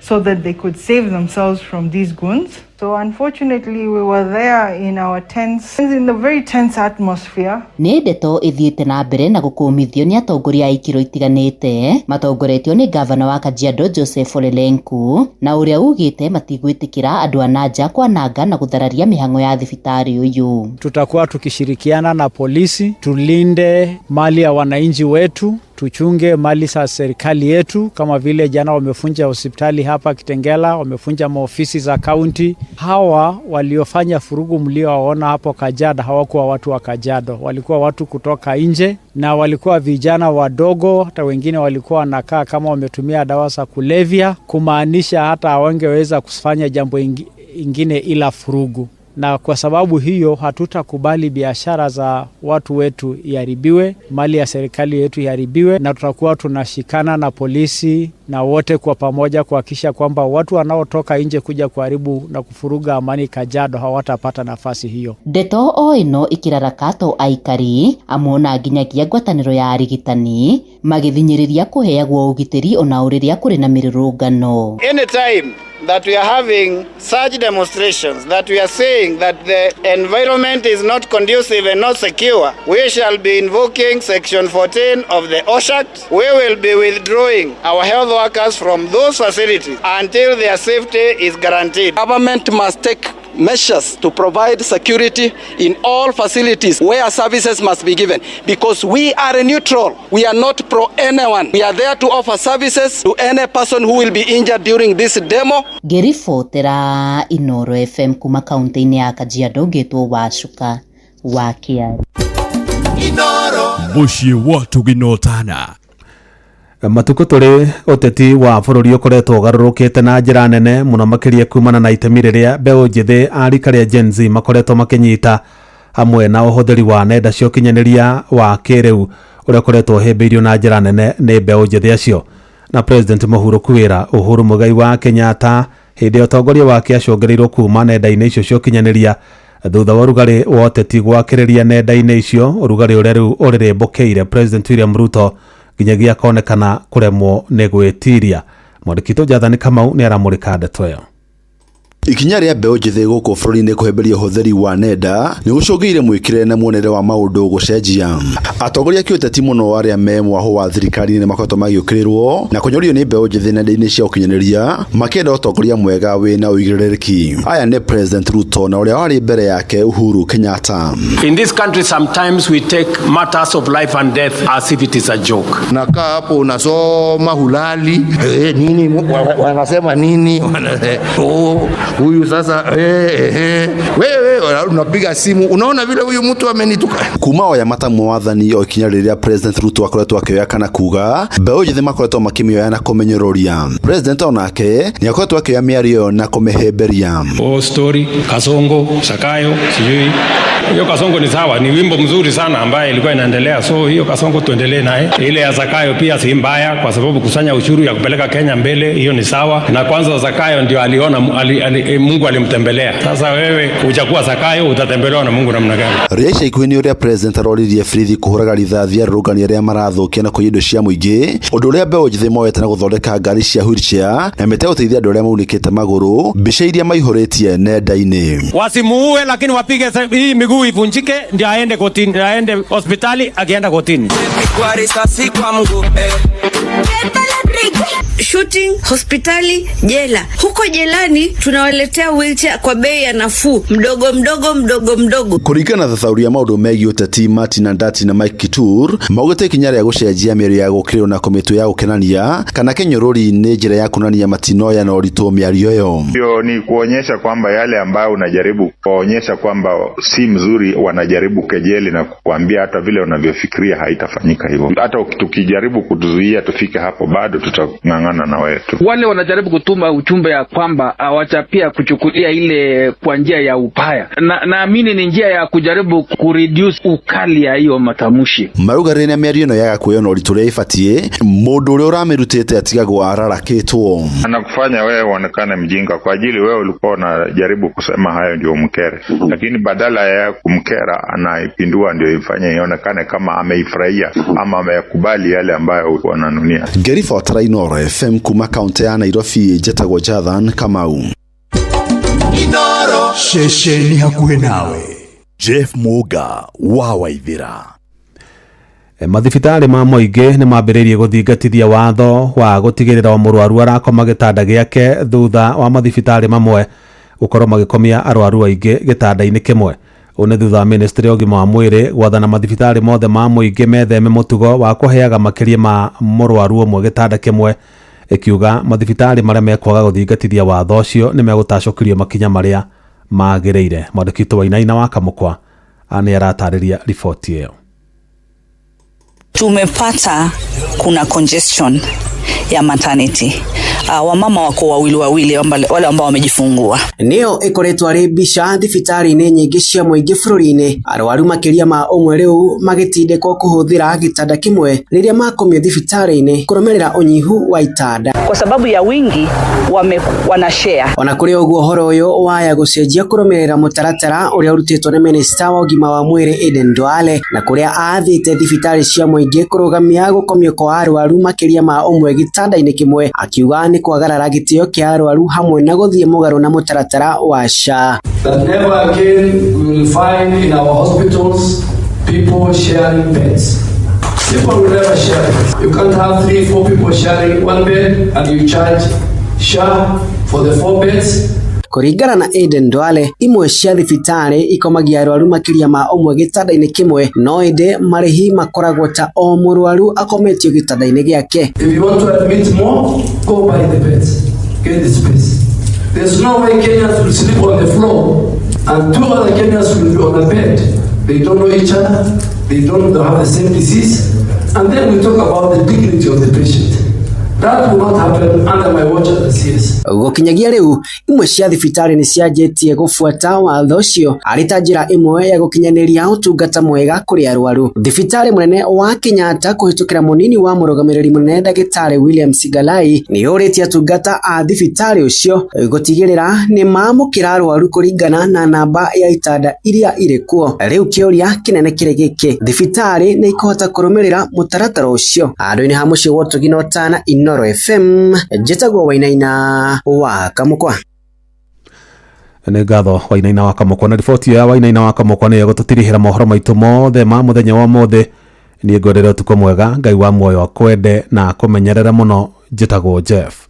so that they could save themselves from these goons. So unfortunately, we were there in our tents, in the very tense atmosphere. Nĩ ndeto ĩthiĩte na mbere na gũkũmithio nĩ atongoria a ikĩro itiganĩte matongoretio nĩ gavana wa Kajiado Joseph Ole Lenku na ũrĩa ugĩte matigwĩtĩkĩra andũ a nanja kwananga na gũthararia mĩhang'o ya thibitarĩ ũyũ. Tutakuwa tukishirikiana na polisi tulinde mali ya wananchi wetu, Tuchunge mali za serikali yetu, kama vile jana wamefunja hospitali hapa Kitengela, wamefunja maofisi za kaunti. Hawa waliofanya furugu mliowaona hapo Kajiado hawakuwa watu wa Kajiado, walikuwa watu kutoka nje na walikuwa vijana wadogo, hata wengine walikuwa wanakaa kama wametumia dawa za kulevya, kumaanisha hata hawangeweza kufanya jambo ingine ila furugu. Na kwa sababu hiyo hatutakubali biashara za watu wetu iharibiwe, mali ya serikali yetu iharibiwe, na tutakuwa tunashikana na polisi na wote kwa pamoja kuhakikisha kwamba watu wanaotoka nje kuja kuharibu na kufuruga amani Kajiado hawatapata nafasi hiyo. Ndeto o ĩno ikĩraraka to aikari amwe ona nginyagia ngwatanĩro ya arigitani magĩthinyĩrĩria kũheagwo ũgitĩri ona rĩrĩa kũrĩ na mĩrũrũngano. Anytime that we are having such demonstrations, that we are saying that the environment is not conducive and not secure, we shall be invoking Section 14 of the OSH Act. We will be withdrawing our health workers from those facilities until their safety is guaranteed. Government must take measures to provide security in all facilities where services must be given, because we are neutral. We are not pro anyone. We are there to offer services to any person who will be injured during this demo. Ngĩribotera Inoro FM kuma kaunti-inĩ ya Kajiado ngĩtwo Wacuka wa Kĩari. Mũciĩ wa Tũginotana. Matukũ tũrĩ ũteti wa bũrũri ũkoretwo ũgarũrũkĩte na njĩra nene mũno makĩria kumana na itemi rĩrĩa mbeũ njĩthĩ a rika rĩa Gen Z makoretwo makĩnyita hamwe na ũhũthĩri wa nenda cia ũkinyanĩria wa kĩrĩu ũrĩa ũkoretwo ũhĩmbĩirio na njĩra nene nĩ mbeũ njĩthĩ acio. Na President mũhurũku wĩra Uhuru Muigai wa Kenyatta hĩndĩ ya ũtongoria wake acũngĩrĩirwo kuma nenda-inĩ icio cia ũkinyanĩria thutha wa ũrugarĩ wa ũteti gwakĩrĩria nenda-inĩ icio, ũrugarĩ ũrĩa rĩu ũrĩrĩmbũkĩire President William Ruto nginyagia akonekana kũremwo nĩ gwĩtiria. Mwandĩki witũ Jathani Kamau nĩ aramũrĩka ndeto ĩyo. Ikinya rĩa mbeũ njĩthĩ gũkũ bũrũri-inĩ kũhĩmbĩria ũhũthĩri wa nenda nĩ gũcũngĩire mwĩkĩre na muonere wa maũndũ gũcenjia. Atongoria a kĩũteti mũno arĩa me mwahũ wa thirikari nĩ makoretwo magĩũkĩrĩrwo na kũnyũrũrio nĩ mbeũ njĩthĩ nenda-inĩ cia ũkinyanĩria makĩenda ũtongoria mwega wĩna ũigĩrĩrĩki. Aya nĩ President Ruto na ũrĩa warĩ mbere yake Uhuru Kenyatta. In this country sometimes we take matters of life and death as if it is a joke. Nakaa hapo unasoma hulali, nini wanasema nini, oh, huyu sasa wewe unapiga simu unaona vile huyu mtu amenituka. Kuma oya matamu wathani o ikinya rĩrĩa President Ruto akoretwo akĩoya kana kuga mbeũ njĩthĩ makoretwo makĩmĩoya na kũmĩnyũrũria. President onake nĩ akoretwo akĩoya mĩario ĩyo na kũmĩhĩmbĩria. Oh, story Kasongo Sakayo sijui hiyo Kasongo ni sawa, ni wimbo mzuri sana ambaye ilikuwa inaendelea, so hiyo Kasongo tuendelee naye. Ile ya Zakayo pia si mbaya, kwa sababu kusanya ushuru ya kupeleka Kenya mbele, hiyo ni sawa. Na kwanza Zakayo ndio aliona Mungu alimtembelea. Sasa wewe hujakuwa Zakayo, utatembelewa na Mungu namna gani? Rĩa ica ikuhĩ nĩ ũrĩa President aroririe birithi kũhũraga rithathi arũrũngani arĩa marathũkia na kũiya indo cia mũingĩ, ũndũ ũrĩa mbeũ njĩthĩ moete na gũthondeka ngari cia wheelchair na mĩtĩ ya gũteithia andũ arĩa maunĩkĩte magũrũ, mbica iria maihũrĩtie nenda-inĩ. Wasimuue, lakini wapige hii miguu ivunjike ndio aende kotini, aende hospitali akienda kotini. Shooting, hospitali, jela. Huko jelani tunawaletea wheelchair kwa bei ya nafuu, mdogo mdogo mdogo mdogo. Kũringana na thathaũri ya maũndũ megiĩ ũteti Martin Andati na Mike Kitur maugĩte ikinya rĩa gũcenjia mĩario ya gũkĩrĩrwo na kũmĩtua ya gũkenania kana kĩnyũrũri nĩ njĩra ya kuonania matinoya na ũritũ mĩario ĩyo. Hiyo ni kuonyesha kwamba yale ambayo unajaribu kuonyesha kwamba si mzuri, wanajaribu kejeli na kukuambia hata vile unavyofikiria haitafanyika hivyo. Hata tukijaribu kutuzuia tufike hapo bado tutang'ang'ana na wewe tu. Wale wanajaribu kutuma ujumbe ya kwamba hawachapia kuchukulia ile kwa njia ya upaya, na naamini ni njia ya kujaribu kureduce ukali ya hiyo matamushi. Marauga rĩrĩa mĩario ĩno yaga kuoywo na ũritũ ũrĩa ĩbatiĩ, mũndũ ũrĩa ũramĩrutĩte atigagwo ararakĩtwo. Anakufanya wewe uonekane mjinga kwa ajili wewe ulikuwa unajaribu kusema hayo ndio umkere, lakini badala ya kumkera anaipindua ndio ifanye ionekane kama ameifurahia ama ameyakubali yale ambayo wananunia. Ngĩribotera Inooro FM kuma kaunti ya Nairobi, njĩtagwo Jathan Kamau. Inoro ceceni hakuhĩ nawe. Jeff Muga wa Waithira. Mathibitarĩ ma mũingĩ nĩ mambĩrĩirie gũthingatithia watho wa gũtigĩrĩra o mũrwaru arakoma gĩtanda gĩake thutha wa mathibitarĩ mamwe gũkorwo magĩkomia arwaru aingĩ gĩtanda-inĩ kĩmwe. Ũũ nĩ thutha wa ministry ya ũgima wa mwĩrĩ gwathana mathibitarĩ mothe ma mũingĩ metheme mũtugo wa kũheaga makĩria ma mũrwaru ũmwe gĩtanda kĩmwe, ĩkiuga mathibitarĩ marĩa mekwaga gũthingatithia watho ũcio nĩ megũtacũkĩrio makinya marĩa magĩrĩire. Mwandĩki witũ Wainaina wa Kamũkwa nĩ aratarĩria riboti ĩyo. Tumepata kuna congestion ya maternity. Wamama wako wawili wawili wale ambao wamejifungua. Nĩyo ĩkoretwo arĩ mbica thibitarĩ-inĩ nyingĩ cia mũingĩ bũrũri-inĩ, arwaru makĩria ma ũmwe rĩu magĩtindĩkwo kũhũthĩra gĩtanda kĩmwe rĩrĩa makomio thibitarĩ-inĩ kũrũmĩrĩra ũnyihu wa itanda. Kwa sababu ya wingi wana share. Ona kũrĩ ũguo ũhoro ũyũ waya gũcenjia kũrũmĩrĩra mũtaratara ũrĩa ũrutĩtwo nĩ minista wa ũgima wa mwĩrĩ Aden Duale, na kũrĩa aathĩte thibitarĩ cia mũingĩ kũrũgamia gũkomio kwa arwaru makĩria ma ũmwe gĩtanda-inĩ kĩmwe, akiuga nĩ kwagarara gĩtĩo kĩa arwaru hamwe na gũthiĩ mũgarũ na mũtaratara wa SHA. That never again we will find in our hospitals people sharing beds. People will never share beds. You can't have 3-4 people sharing one bed and you charge SHA for the 4 beds. Kũringana na Aden Duale, imwe cia thibitarĩ ikomagia arwaru makĩria ma ũmwe gĩtanda-inĩ kĩmwe, no ĩndĩ marĩhi makoragwo ta o mũrwaru akometio gĩtanda-inĩ gĩake. If you want to admit more, go buy the beds, get the space. There's no way Kenyans will sleep on the floor and 2 other Kenyans will be on a bed. They don't know each other, they don't have the same disease. And then we talk about the dignity of the patient. That will not happen under my watch as the CS. Gũkinyagia rĩu imwe cia thibitarĩ nĩ cianjĩtie gũbuata watho ũcio arĩ ta njĩra ĩmwe ya gũkinyanĩria ũtungata mwega kũrĩ arwaru. Thibitarĩ mũnene wa Kenyatta kũhĩtũkĩra mũnini wa mũrũgamĩrĩri mũnene ndagĩtarĩ William Sigalai nĩ ũrĩtie atungata a thibitarĩ ũcio gũtigĩrĩra nĩ maamũkĩra arwaru kũringana na namba ya itanda iria irĩ kuo. Rĩu kĩũria kĩnene kĩrĩ gĩkĩ, thibitarĩ nĩ ikũhota kũrũmĩrĩra mũtaratara ũcio? Handũ-inĩ ha mũciĩ wa ũtugi na ũtana, Inooro FM, njĩtagwo Wainaina wa Kamũkwa. Nĩ ngatho Wainaina wa Kamũkwa na riboti ya Wainaina wa Kamũkwa nĩyo ĩgũtũtirihĩra mohoro maitũ mothe ma mũthenya wa ũmũthĩ. Niĩ ngwendere ũtukũ mwega, Ngai wa muoyo akwende na akũmenyerere mũno. Njĩtagwo Jeff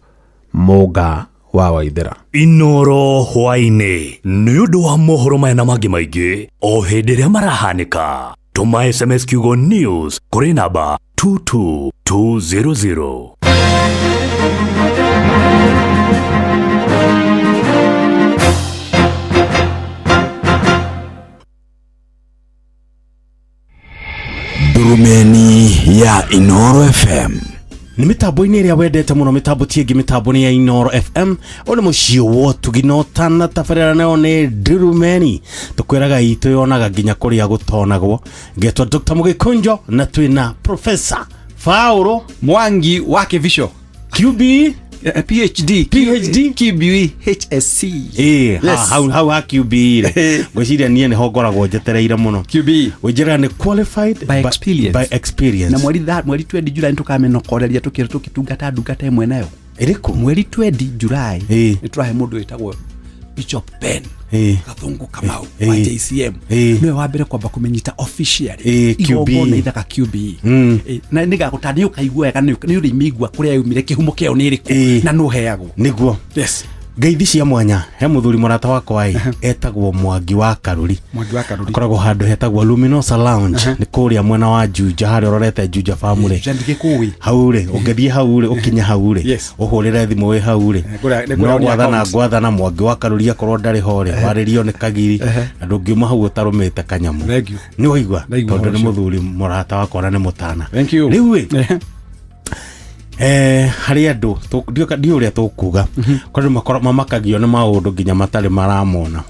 Mũnga wa Waithera. Inooro hwaĩ-inĩ nĩ ũndũ wa mohoro maya na mangĩ maingĩ o hĩndĩ ĩrĩa marahanĩka. Tũma SMS kiugo news kũrĩ namba 22200. Ndurumeni ya Inooro FM. Nĩ mĩtambo-inĩ ĩrĩa wendete mũno, mĩtambo ti ĩngĩ, mĩtambo nĩ ya Inooro FM. Ũyũ nĩ mũciĩ wa ũtugi na ũtana, tabarĩra nayo nĩ Ndurumeni. Tũkwĩraga itũ yonaga nginya kũrĩa gũtonagwo. Ngetwo Dr. Mũgĩkũnjo na twĩna Professor Paulo Mwangi wa Kĩbico QB PhD PhD QBE HSC. Yes. Hau ha QBE rĩ, ngwĩciria niĩ nĩho ngoragwo njetereire mũno. QBE ngwĩnjĩra nĩ qualified by experience. By experience. Na mweri 20 July nĩtũkamenokoreria tũkĩrwo tũkĩtungata ndungata ĩmwe nayo. Ĩrĩkũ? Mweri 20 July nĩtũrahe mũndũ wĩtagwo Bishop Ben Gathungu Kamau wa JCM. Nĩwe wa mbere kwamba kũmĩnyita officially. Igongona ithaka QBE. Na nĩgagũta nĩ ũkaigua wega, nĩ ũrĩmĩigua kũrĩa yaumire, kĩhumo kĩayo nĩ ĩrĩkũ na nũ ũheagwo. Nĩguo. Yes. Ngeithi cia mwanya he mũthuri mũrata wakwa ĩ etagwo Mwangi wa Karuri. Mwangi wa Karuri akoragwo handũ hetagwo Luminosa Lounge, nĩ kũrĩa mwena wa Juja, harĩa ũrorete Juja Farm rĩ. Hau rĩ, ũngĩthiĩ hau rĩ, ũkinye hau rĩ, ũhũrĩre thimũ wĩ hau rĩ, no gwathana ngwathana Mwangi wa Karuri akorwo ndarĩ ho rĩ, warĩrio nĩ Kagiri, na ndũngiuma hau ũtarũmĩte kanyamũ. Nĩ waigua? Tondũ nĩ mũthuri mũrata wakwa na nĩ mũtana. Rĩu ĩ harĩ andũ ndiũ ũrĩa tũkuga, kwani mamakagio nĩ maũndũ nginya matarĩ maramona.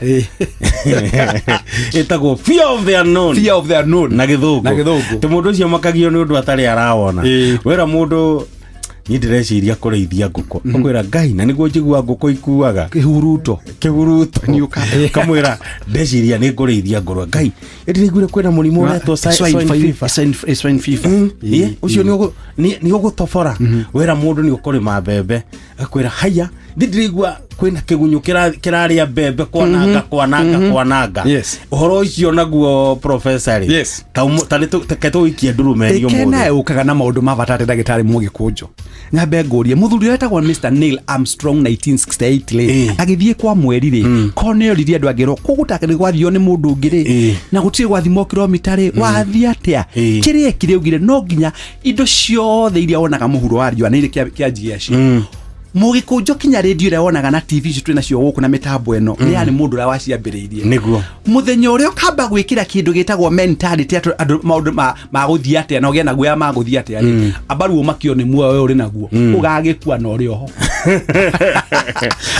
Ĩtagwo fear of the unknown. Fear of the unknown. Na gĩthũngũ. Na gĩthũngũ. Tĩ mũndũ ũcio makagio nĩ ũndũ atarĩ arawona. Wĩra mũndũ niĩ ndĩreciria kũrĩithia ngũkũ, ũkwĩra Ngai na nĩguo njigua ngũkũ ikuaga kĩhuruto. Kĩhuruto. Kamwĩra ndeciria nĩ ngũrĩithia ngũrwe, Ngai ĩndĩraiguire kwĩna mũrimũ ũretwo swine fever. Swine fever. Ũcio nĩ ũgũtobora. Wĩra mũndũ nĩ ũkũrĩma mbembe, akwĩra haya ndĩraigua kwĩna kĩgunyũ kĩrarĩa mbembe kwananga kwananga kwananga. Ũhoro ũcio naguo professor rĩ, ta nĩ tũikie ndurumeni ũmũthĩ. Ĩkena ũkaga na maũndũ ma bata ndagĩtarĩ Mũgĩkũnjo. Nyambe ngũrie mũthuri ũrĩa wetagwo Mr Neil Armstrong 1968 rĩ, agĩthiĩ kwa mweri rĩ, ko nĩ oririe andũ angĩrwo kũgũtakĩrĩ gwathio nĩ mũndũ ũngĩ rĩ, na gũtirĩ gwathimwo kilomita rĩ, wathiĩ atĩa? Kĩrĩa ekire augire no nginya indo ciothe iria wonaga mũhuro wa riũa nĩ irĩ kĩanji gĩacio. Mũgĩkũnjo kinya rĩndio ĩrĩa wonaga na TV ici twĩ nacio gũkũ na mĩtambo ĩno, nĩ yarĩ mũndũ ũrĩa waciambĩrĩirie. Nĩguo. Mũthenya ũrĩa ũkamba gwĩkĩra kĩndũ gĩtagwo mentality atĩ andũ maũndũ ma gũthiĩ atĩa na ũgĩe na guoya ma gũthiĩ atĩa rĩ, amba ruo makio nĩ muoyo ũyũ ũrĩ naguo, ũgagĩkua na ũrĩ oho,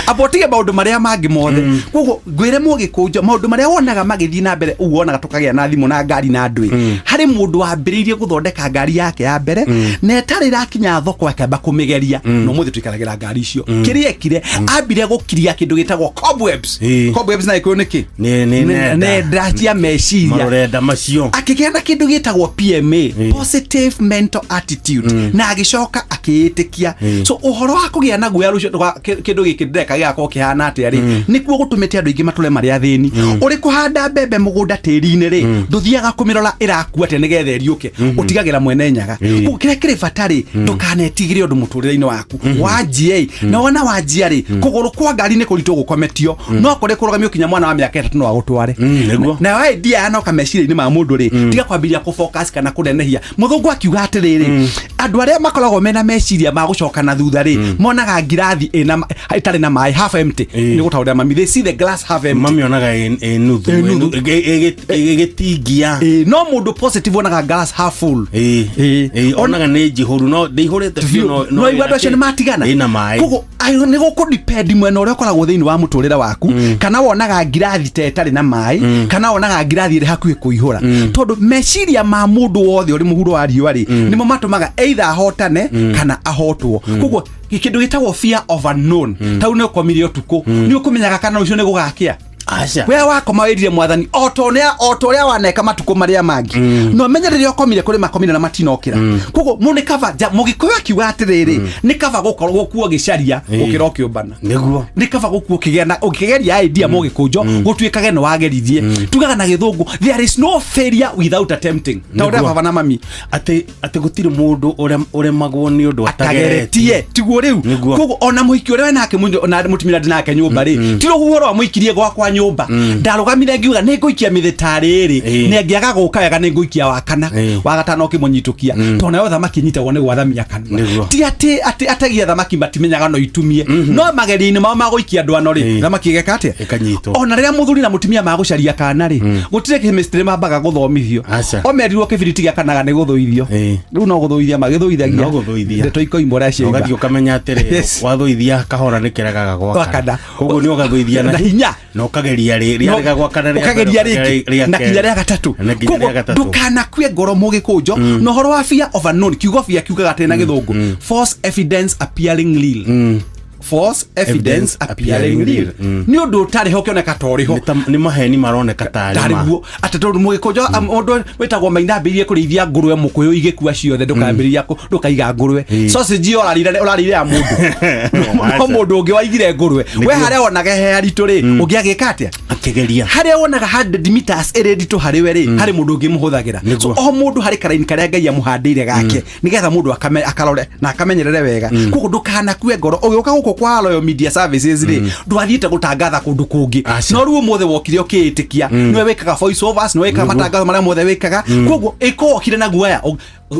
amba ũtige maũndũ marĩa mangĩ mothe. Koguo ngwĩre mũgĩkũnjo, maũndũ marĩa wonaga magĩthiĩ na mbere ũguo wonaga tũkagĩa na thimũ na ngari na ndwĩ, harĩ mũndũ wambĩrĩirie gũthondeka ngari yake ya mbere na ĩtarĩ ĩrakinya thoko akĩamba kũmĩgeria, na ũmũthĩ tũikaragĩra ngari icio. Kĩrĩa ekire, ambire gũkiria kĩndũ gĩtagwo cobwebs. Cobwebs na gĩkũyũ nĩ kĩ? Nĩ nenda. Nenda cia meciria. Marũrenda macio. Akĩgĩa na kĩndũ gĩtagwo PMA, positive mental attitude, na agĩcoka akĩĩtĩkia. So ũhoro wa kũgĩa na guoya rũcio kĩndũ gĩkĩ ndĩreka gĩgakorwo kĩhana atĩa rĩ, nĩkuo gũtũmĩte andũ aingĩ matũre marĩ athĩni. Ũrĩ kũhanda mbembe mũgũnda tĩri-inĩ rĩ, ndũthiaga kũmĩrora ĩrakua atĩa nĩgetha ĩriũke, ũtigagĩra mwene nyaga. Koguo kĩrĩa kĩrĩ bata rĩ, ndũkanetigĩre ũndũ mũtũrĩre-inĩ waku. Wanjie ĩ, na wona wanjia rĩ, kũgũrũ kwa ngari nĩ kũritũ gũkometio, no kũrĩ kũrũgamio kinya mwana wa mĩaka 3 no agũtware. Nĩguo. Na idea yanoka meciria-inĩ ma mũndũ rĩ, tiga kwambĩrĩria kũ-focus kana kũnenehia. Mũthũngũ akiuga atĩrĩrĩ, andũ arĩa makoragwo mena meciria ma gũcoka na thutha rĩ, monaga ngirathi ĩtarĩ na maĩ, half empty. Nĩ gũtaũrĩra mami, they see the glass half empty. Mamĩonaga ĩ nuthu. Ĩ nuthu. Ĩgĩtingia. No mũndũ positive onaga glass half full. Onaga nĩ njihũru no ndĩihũrĩte biũ. No igua andũ acio nĩ matigana. Ĩna maĩ. Koguo ayo nĩ gũkũ-depend mwena ũrĩa ũkoragwo thĩinĩ wa mũtũrĩre waku, kana wonaga ngirathi ta ĩtarĩ na maĩ, kana wonaga ngirathi ĩrĩ hakuhĩ kũihũra, tondũ meciria ma mũndũ wothe ũrĩ mũhuro wa riũa rĩ, nĩmo matũmaga either ahotane kana ahotwo. Koguo kĩndũ gĩtagwo fear of unknown, tau nĩ ũkomire ũtukũ, nĩ ũkũmenyaga kana rũciũ nĩ gũgakĩa. Aca. We wakoma wĩrire mwathani o ta ũrĩa waneka matukũ marĩa mangĩ, no menye rĩrĩa ũkomire kũrĩ makomire na matinokĩra. Koguo mũndũ nĩ kaba mũgĩkũyũ akiuga atĩrĩrĩ, nĩ kaba gũkorwo gũkuo gĩcaria gũkĩra ũkĩũmbana. Nĩguo. Nĩ kaba gũkuo ũkĩgĩa na ũkĩgeria idea, mũgĩkũnjo gũtuĩkage nĩ wageririe. Tugaga na gĩthũngũ, there is no failure without attempting, ta ũrĩa Nĩguo. baba na mami. Atĩ gũtirĩ mũndũ ũremagwo nĩ ũndũ atageretie, tiguo rĩu? Nĩguo. Koguo ona mũhiki ũrĩa we nake ona mũtumia ndĩ nake nyũmba rĩ, ti rũhuho rwa mũikirie gwakwa nyũmba. Ndarũgamire ngiuga nĩ ngũikia mĩthĩ tarĩ ĩrĩ, nĩ angĩaga gũka wega nĩ ngũikia wa kana, wa gatano ũkĩmũnyitũkia, tondũ nayo thamaki ĩnyitagwo nĩ gwathamia kanua. Nĩguo. Ti atĩ ategi a thamaki matimenyaga no itumie, no magerio-inĩ mao ma gũikia ndwano rĩ, thamaki ĩgeka atĩa? Ĩkanyitwo. Ona rĩrĩa mũthuri na mũtumia magũcaria kana rĩ, gũtirĩ chemistry mambaga gũthomithio. Aca. O merirwo kĩbiriti gĩakanaga nĩ gũthũithio. Rĩu no gũthũithia magĩthũithagia. No gũthũithia. Ndeto ikoima ũrĩa ciaima. Ũgathiĩ ũkamenya atĩrĩ, wathũithia kahora nĩ kĩregaga gwakana. Gwakana. Koguo nĩ ũgathũithia Na hinya. Na ũkageria rĩ rĩarega gwakana rĩa mbere, ũkageria rĩngĩ rĩa na kinya kerĩ. rĩa gatatũ. Na nginya Koguo rĩa gatatũ. ndũkanakue ngoro, mũgĩkũnjo. Na ũhoro wa fear of unknown, kiugo fear kiugaga atĩ na gĩthũngũ, false evidence appearing real, false evidence appearing real, nĩ ũndũ ũtarĩ ho ũkĩoneka ta ũrĩ ho. Nĩ maheni maroneka tarĩ ma. Tarĩ guo, atĩ tondũ mũgĩkũnjo mũndũ wĩtagwo Maina ambĩrĩrie kũrĩithia ngũrwe mũkũyũ igĩkua ciothe, ndũkambĩrĩria ndũkaiga ngũrwe sausage ĩyo ũrarĩire ya mũndũ, no mũndũ ũngĩ waigire ngũrwe. We harĩa wonaga he haritũ rĩ, ũngĩ agĩka atĩa? Akĩgeria. Harĩa wonaga 100 meters ĩrĩ nditũ harĩ we rĩ, harĩ mũndũ ũngĩ mũhũthagĩra. So o mũndũ harĩ karaini karĩa Ngai amũhandĩire gake, nĩgetha mũndũ akarore na akamenyerere wega. Koguo ndũkanakue ngoro ũgĩũka gũkũ kwa Royal Media Services rĩ, ndwathiĩte gũtangatha kũndũ kũngĩ, no rĩu ũmũthĩ wokire ũkĩĩtĩkia nĩwe wĩkaga voice overs, nĩwe wĩkaga matangatho marĩa mothe wĩkaga. Koguo ĩko wokire na guoya,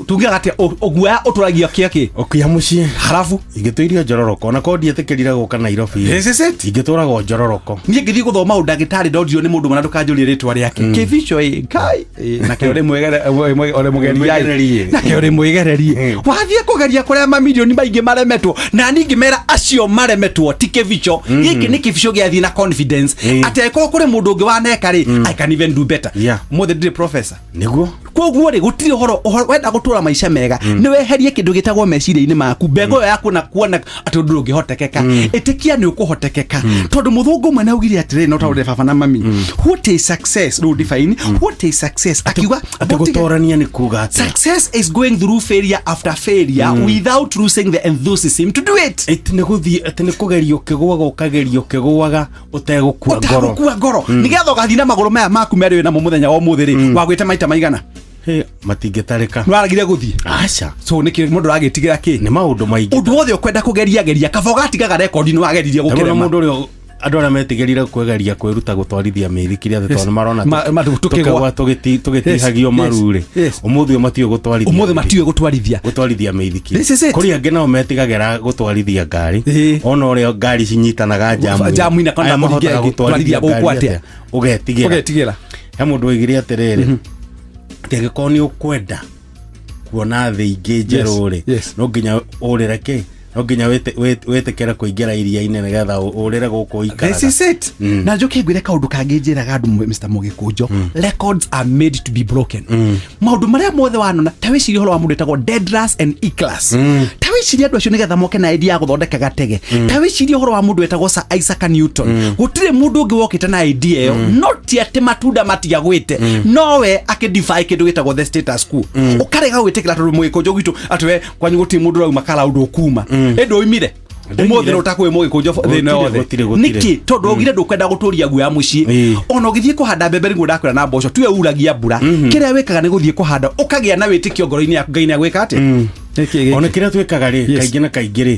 tungiaga atĩa, guoya ũtũragia kĩa kĩ? Ũkia mũciĩ. Harabu. Ingĩtũirio njororoko ona korwo ndietĩkĩrire gũka Nairobi. This is it. Ingĩtũragwo njororoko. Niĩ ngĩthiĩ gũthoma ũndagĩtarĩ ndondirio nĩ mũndũ mwana, ndũkanjũrie rĩtwa rĩake, kĩbico ĩ ngai. Nakĩo rĩ ũrĩ mũgeria Mwĩgererie. Nakĩo rĩ mwĩgererie wathiĩ kũgeria kũrĩa mamirioni maingĩ maremetwo, na niĩ ngĩmera acio maremetwo ti kĩbico gĩkĩ, nĩ kĩbico gĩathiĩ na confidence atĩ angĩkorwo kũrĩ mũndũ ũngĩ waneka rĩ, I can even do better. Mũthĩ ndirĩ professor. Nĩguo. Koguo rĩ, gũtirĩ ũhoro wenda gũtũra maica mega, nĩ weherie kĩndũ gĩtagwo meciria-inĩ maku mbegũ ĩyo ya kuona atĩ ũndũ ndũngĩhotekeka. Ĩtĩkia nĩ ũkũhotekeka, tondũ mũthũngũ ũmwe nĩ augire atĩrĩrĩ, no taũrĩre baba na mami, what is success? Rĩu define what is success, akiuga Atĩ gũtorania nĩ kuga atĩa? Success is going through failure after failure without losing the enthusiasm to do it. Atĩ nĩ gũthiĩ, atĩ nĩ kũgeria ũkĩgũaga, ũkageria ũkĩgũaga ũtegũkua ngoro. Ũtagũkua ngoro, nĩgetha ũgathiĩ na magũrũ maya maku merĩ wĩ namo mũthenya wa ũmũthĩ rĩ, wagwĩte maita maigana. Hĩ, matingĩtarĩka. Nĩwaregire gũthiĩ? Aca. So nĩkĩ mũndũ aragĩtigĩra kĩ? Nĩ maũndũ maingĩ. Ũndũ wothe ũkwenda kũgeria geria, kaba ũgatigaga rekondi nĩ wageririe Rĩu na gũkĩrema. mũndũ ũrĩa andũ arĩa metigĩrire kwĩgeria kwĩruta gũtwarithia mĩithikiri atĩ tondũ nĩmarona Tũkĩgwa. tũkĩgwa tũgĩtihagio maru rĩ, ũmũthĩ ũyũ matiũĩ gũtwarithia Ũmũthĩ matiũĩ gũtwarithia. Gũtwarithia mĩithikiri. This is it. Kũrĩ angĩ nao metigagĩra gũtwarithia ngari, ona ũrĩa ngari cinyitanaga njamu Njamu-inĩ, kana Aya kũringia mahotaga ĩngĩ, gũtwarithia twarithia gũkũ ngari atĩa? atĩa? Ũgetigĩra. Ũgetigĩra. He mũndũ oigire atĩrĩrĩ, atĩ angĩkorwo nĩ ũkwenda kuona thĩ ingĩ njerũ rĩ, no nginya ũrĩre kĩ, no nginya wĩtĩkĩre kũingĩra iria-inĩ nĩgetha ũrĩre gũkũ ũikaraga. This is it. Na njoke ngwĩre kaũndũ kangĩ njĩraga andũ, Mr. Mũgĩkũnjo, records are made to be broken. Maũndũ marĩa mothe wanona, ta wĩcirie ũhoro wa mũndũ wĩtagwo Dedras and Eclas. Ta wĩcirie andũ acio nĩgetha moke na idea ya gũthondeka gatege. Ta wĩcirie ũhoro wa mũndũ wĩtagwo Sir Isaac Newton. Gũtirĩ mũndũ ũngĩ wokĩte na idea ĩyo, no ti atĩ matunda matiagwĩte, nowe akĩdefy kĩndũ gĩtagwo the status quo. Ũkarega gwĩtĩkĩra tondũ mũgĩkũnjo gwitũ atĩ we kwanyu gũtirĩ mũndũ ũrauma kara ũndũ ũkuma, ĩndĩ oimire ũmũthĩ nĩ ũtakũĩ mũgĩkũnjo thĩna yothe. Gũtirĩ, gũtirĩ. Nĩkĩ? Tondũ augire ndũkwenda gũtũria guoya mũciĩ. Ona ũgĩthiĩ kũhanda mbembe, nĩguo ndakwĩra, na mboco tuwe uragia mbura, kĩrĩa wĩkaga nĩ gũthiĩ kũhanda ũkagĩa na wĩtĩkio ngoro-inĩ yaku Ngai nĩ agwĩka atĩa. Ona kĩrĩa twĩkaga rĩ, kaingĩ na kaingĩ rĩ,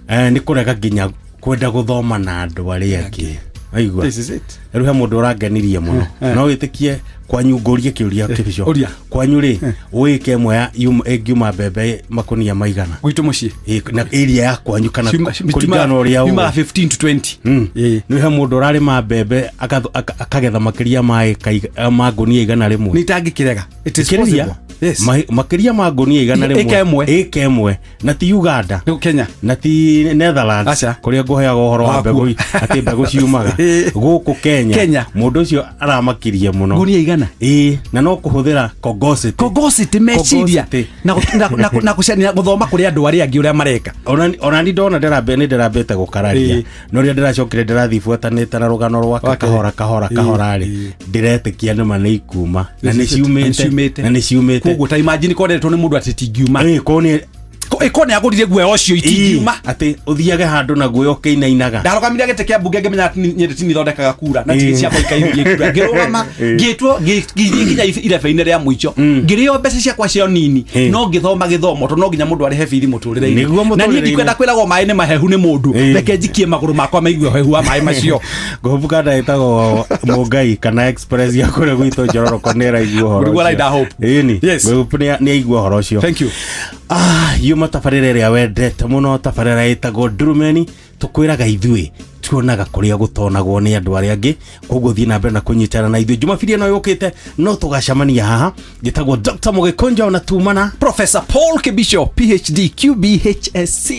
nĩ kũrega nginya kwenda gũthoma na andũ arĩa angĩ. Waigua? This is it. Rĩu he mũndũ ũrangenirie mũno. No wĩtĩkie kwanyu ngũrie kĩũria kĩbico? Ũria. Kwanyu rĩ, ũĩke ĩmwe ya ĩngiuma mbembe makũnia maigana? Gwitũ mũciĩ? Ĩ, na area ya kwanyu kana kũringana na ũrĩa ũĩ. Yumaga 15 to 20. Nĩ he mũndũ ũrarĩma mbembe akagetha makĩria ma ĩka ma ngũnia 100. Nĩ itangĩkĩrega. It is Thikĩrĩria. possible. Yes. Makĩria ma ngũnia 100. Ĩka ĩmwe. Ĩka ĩmwe, na ti Uganda. Nĩ Kenya. Na ti Netherlands. Aca. Kũrĩa ngũheaga ũhoro wa Wakuo. mbegũ, atĩ mbegũ ciumaga gũkũ Kenya. Kenya. Mũndũ ũcio aramakirie mũno. Ngũnia 100. Ĩĩ, na no kũhũthĩra kongocity. Kongocity meciria Kongocity. na gũcania gũthoma kũrĩ andũ arĩa angĩ ũrĩa mareka. Ona ni ndona ndĩrambe nĩ ndĩrambĩte gũkararia, no rĩrĩa ndĩracokire ndĩrathiĩ buatanĩte na rũgano rwake Wake. kahora kahora kahora rĩ, ndĩretĩkia nĩma nĩ ikuma na nĩ This is it. Na nĩ ciumĩte ciumĩte. na nĩ ciumĩte. Koguo ta imagine koretwo nĩ mũndũ atĩ tingiuma. Ĩĩ, korwo nĩ Ĩkorwo nĩ agũrire guoya ũcio itingiuma. Atĩ ũthiage handũ na guoya ũkĩinainaga. Ndarũgamire gĩtĩ kĩa mbunge ngĩmenya atĩ nyende tinithondekaga kura na tini ciakwa ikairie kura, ngĩrũgama ngĩtwo ngĩthiĩ nginya irebe-inĩ rĩa mũico, ngĩrĩo mbeca ciakwa cia nini, no ngĩthoma gĩthomo tondũ no nginya mũndũ arĩhe bithi mũtũrĩre-inĩ. Nĩguo Na niĩ mũtũrĩre-inĩ. ndikwenda kwĩragwo maĩ nĩ mahehu nĩ mũndũ, reke njikie magũrũ makwa maigue ũhehu wa maĩ macio. Ngũbuka ĩtagwo Mũngai kana Express ya kũrĩa gwitũ Njororoko nĩ ĩraigua ũhoro Mũrigwo ũcio. Rider Hope. Ĩni. Yes. Ngũbu nĩ aigua ũhoro ũcio. Thank you. Yuma tabarĩra ĩrĩa wendete mũno, tabarĩra ĩtagwo Ndurumeni. Tũkwĩraga ithuĩ tuonaga kũrĩa gũtonagwo nĩ andũ arĩa angĩ, koguo thiĩ na mbere na kũnyitana na ithuĩ. Jumabiri ĩno yũkĩte no tũgacemania haha. Njĩtagwo Dr. Mũgĩkũnjo na tumana Professor Paul Kibisho, PhD QBHSC.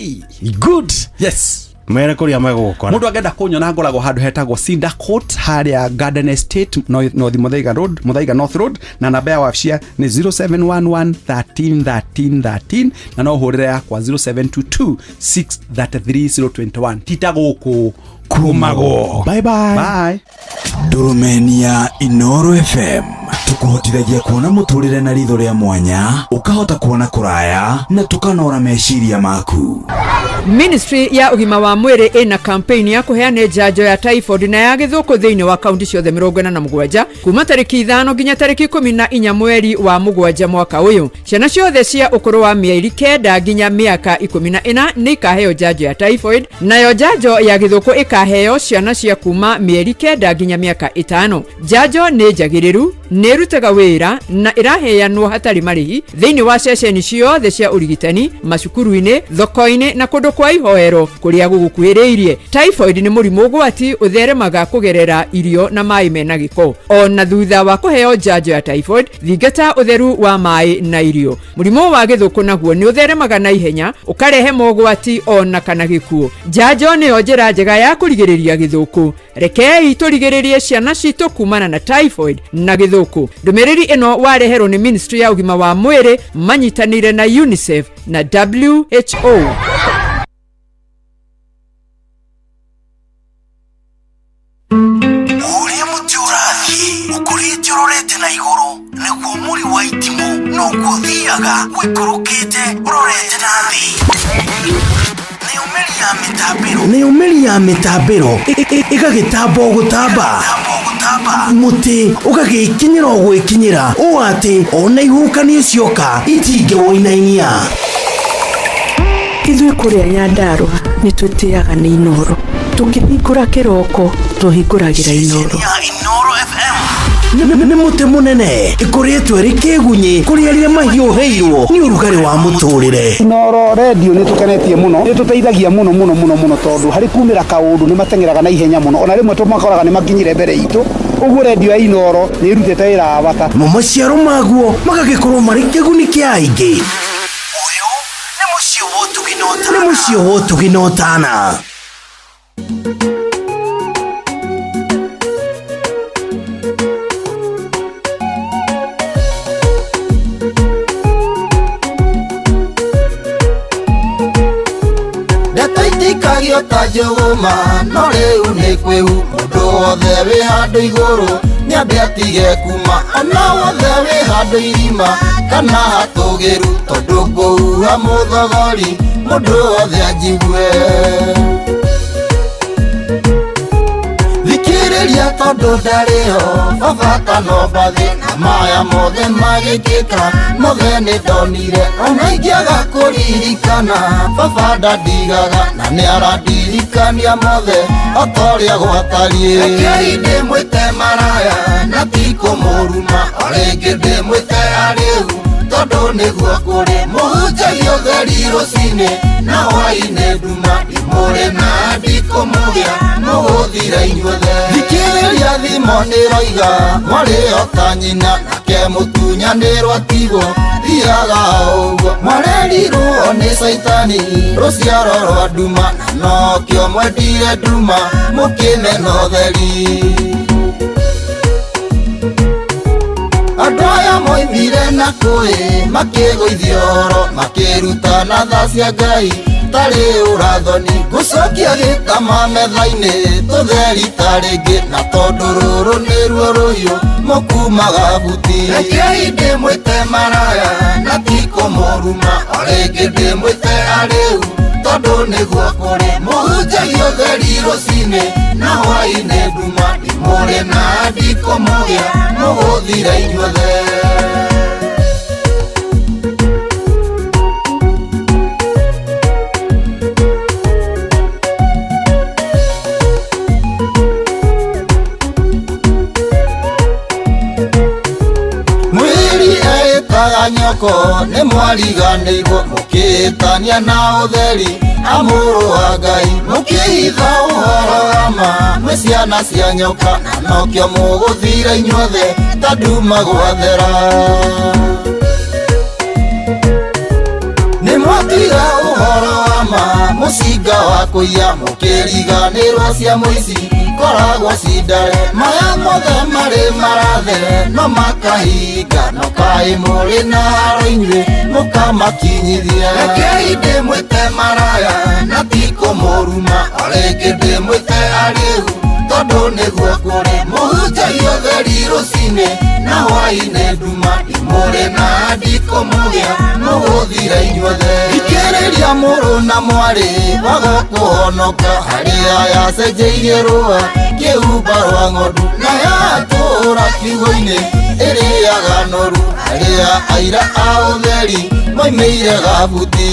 Good. Yes. Mere kũrĩa megũgũkora. Mũndũ angĩenda kũnyona ngoragwo handũ hetagwo Cedar Court harĩa Garden Estate, North Muthaiga Road, Muthaiga North Road, na namba ya wabici nĩ 0711 13 13 13, na no hũrĩre yakwa 0722 633 021. Tita gũkũ kumagwo. Bye bye. Bye. Ndurumeni ya Inoro FM tukuhotithagia kuona muturire na ritho ria mwanya, ukahota kuona kuraya na tukanora meciria maku. Ministry ya ũgima wa mwĩrĩ ĩna campaign ya kũheana njanjo ya typhoid na ya gĩthũkũ thĩinĩ wa kaunti ciothe 47 kuma tarĩki 5 nginya tarĩki 14 mweri wa 7 mwaka ũyũ. Ciana ciothe cia ũkũrũ wa mĩeri 9 nginya mĩaka 14 nĩ ikaheo njanjo ya typhoid, nayo njanjo ya gĩthũkũ ĩkaheo ciana cia kuma mĩeri 9 nginya mĩaka 5. Njanjo nĩ njagĩrĩru, nĩ ĩrutaga wĩra na ĩraheanwo hatarĩ marĩhi thĩinĩ wa ceceni ciothe cia ũrigitani, macukuru-inĩ, thoko-inĩ na kũndũ kwa ihoero kũrĩa gũgũkuhĩrĩirie. Typhoid nĩ mũrimũ ũgwati ũtheremaga kũgerera irio na maĩ mena gĩko. Ona thutha wa kũheo njanjo ya typhoid, thingata ũtheru wa maĩ na irio. Mũrimũ wa gĩthũkũ naguo nĩ ũtheremaga na ihenya ũkarehe mogwati ona kana gĩkuũ. Njanjo nĩyo njĩra njega ya kũrigĩrĩria gĩthũkũ. Rekei tũrigĩrĩrie ciana citũ kumana na typhoid na gĩthũkũ. Ndũmĩrĩri ĩno wareherwo nĩ Ministry ya ũgima wa mwĩrĩ manyitanĩire na UNICEF na WHO. Ũrĩa mũtĩ ũrathiĩ ũkũrĩte ũrorete na igũrũ, nĩguo mũri wa itimũ noguo ũthiaga ũikũrũkĩte ũrorete na thĩ. Nayo mĩri ya mĩtambĩro ĩgagĩtamba o gũtamba, mũtĩ ũgagĩkinyĩra o gwĩkinyĩra ũũ atĩ ona ihuhũkanio cioka itingĩwũinainia. Ithuĩ kũrĩa Nyandarũa nĩ twĩtĩaga nĩ Inooro. Tũkĩhingũra kĩroko tũhingũragĩra Inooro. Nĩ mũtĩ mũnene ĩkũrĩtwo ĩrĩ kĩgunyĩ kũrĩ arĩa mahiũhĩirwo nĩ ũrugarĩ wa mũtũrĩre. Inooro redio nĩ tũkenetie mũno, nĩ tũteithagia mũno mũno mũno mũno, tondũ harĩ kumĩra kaũndũ nĩ mateng'eraga na ihenya mũno, ona rĩmwe tũmakoraga nĩ makinyire mbere itũ. Ũguo redio ya Inooro nĩ ĩrutĩte wĩra wa bata. Mo maciaro maguo magagĩkorwo marĩ kĩguni kĩa aingĩ. Ũyũ nĩ mũciĩ wa ũtugi na ũtana. Nĩ mũciĩ wa ũtugi na ũtana. Ndeto itikagio ta njũgũma, no rĩu nĩ kwĩhu. Mũndũ wothe wĩ handũ igũrũ nĩambe atige kuma, ona wothe wĩ handũ irima kana hatũgĩru, tondũ ngũhuha mũthogori mũndũ wothe anjigue. Thikĩrĩria tondũ ndarĩho baba kana mbathi, na maya mothe magĩkĩka mothe nĩ ndonire, ona ingĩaga kũririkana baba ndandigaga, na nĩ arandirikania mothe o ta ũrĩa gwatariĩ. Rekei ndĩmwĩte maraya na ti kũmũruma, o rĩngĩ ndĩmwĩte arĩu tondũ nĩguo kũrĩ. Mũhunjagia ũtheri rũcinĩ na hwaĩ-inĩ nduma, ndimũrĩ na ndikũmũgĩa mũgũthira inyuothe. Thikĩrĩria thimo nĩroiga mwarĩ o ta nyina, nake mũtunyanĩrwo atigwo thiaga o ũguo. Mwarerirwo nĩ caitani rũciaro rwa nduma, na nokĩo mwendire nduma mũkĩmena ũtheri. Andũ aya moimire na kũĩ makĩgũithia ũhoro, makĩrutana tha cia Ngai tarĩ ũrathoni. Ngũcokia gĩtama metha-inĩ tũtheri ta rĩngĩ, na tondũ rũrũ nĩruo rũhiũ mũkumaga buti. Rekei ndĩmwĩte maraya na ti kũmũruma, o rĩngĩ ndĩmwĩte arĩu tondũ nĩguo kũrĩ. Mũhunjagia ũtheri rũcinĩ na hwaĩ-inĩ nduma, ndimũrĩ na ndikũmũgĩa mũgũthira inyuothe. Mwĩri eĩtaga nyoko nĩ mwariganĩirwo, mũkĩĩtania na ũtheri amũrũ wa Ngai, mũkĩhitha ũhoro wa ma mwĩ ciana cia nyoka, na nokĩo mũgũthira inyuothe ta nduma gwathera. Nĩ mwatiga ũhoro wa ma mũcinga wa kũiya, mũkĩriganĩrwo cia mũici koragwo cindare. Maya mothe marĩ marathe no makahinga, no kaĩ mũrĩ na haro inyuĩ mũkamakinyithia. Rekei ndĩmwĩte maraya na ti kũmũruma, o rĩngĩ ndĩmwĩte arĩu tondũ nĩguo kũrĩ. Mũhunjagia ũtheri rũcinĩ na hwaĩ-inĩ nduma, ndimũrĩ na ndikũmũgĩa mũgũthira inyuothe. Thikĩrĩria mũrũ na mwarĩ waga kũhonoka, harĩa yacenjeirie rũa kĩhumba rwa ng'ondu, na yatũũra kiugũ-inĩ ĩrĩaga noru, harĩa aira a ũtheri moimĩire gabuti.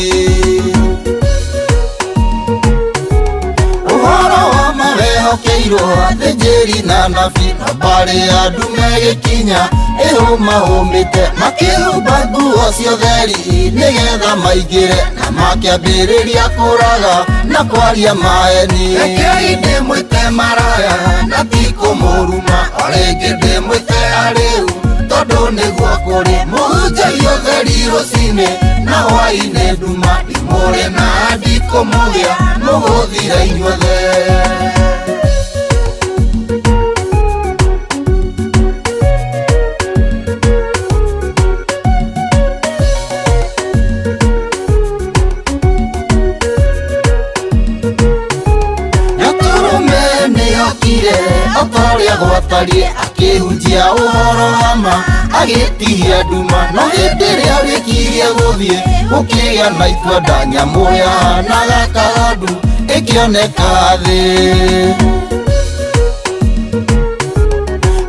Ũhoro wa mawehokeirwo athĩnjĩri na nabi, na mbarĩ ya ndume gĩkinya ĩhũmahũmĩte, makĩhumba nguo cia ũtheri nĩgetha maingĩre, na makĩambĩrĩria kũraga na kwaria maeni. Rekei ndĩmwĩte maraya na ti kũmũruma, o rĩngĩ ndĩmwĩte arĩu tondũ nĩguo kũrĩ. Mũhunjagia ũtheri rũcinĩ na hwaĩ-inĩ nduma, ndimũrĩ na ndikũmũgĩa mũgũthira inyuothe. Gatũrũme nĩokire o ta ũrĩa gwatariĩ, akĩhunjia ũhoro wa ma agĩtihia nduma, no hĩndĩ ĩrĩa wĩkirie Gũthiĩ gũkĩgĩa na itua nyamũ yahanaga kagondu ĩkĩoneka thĩ.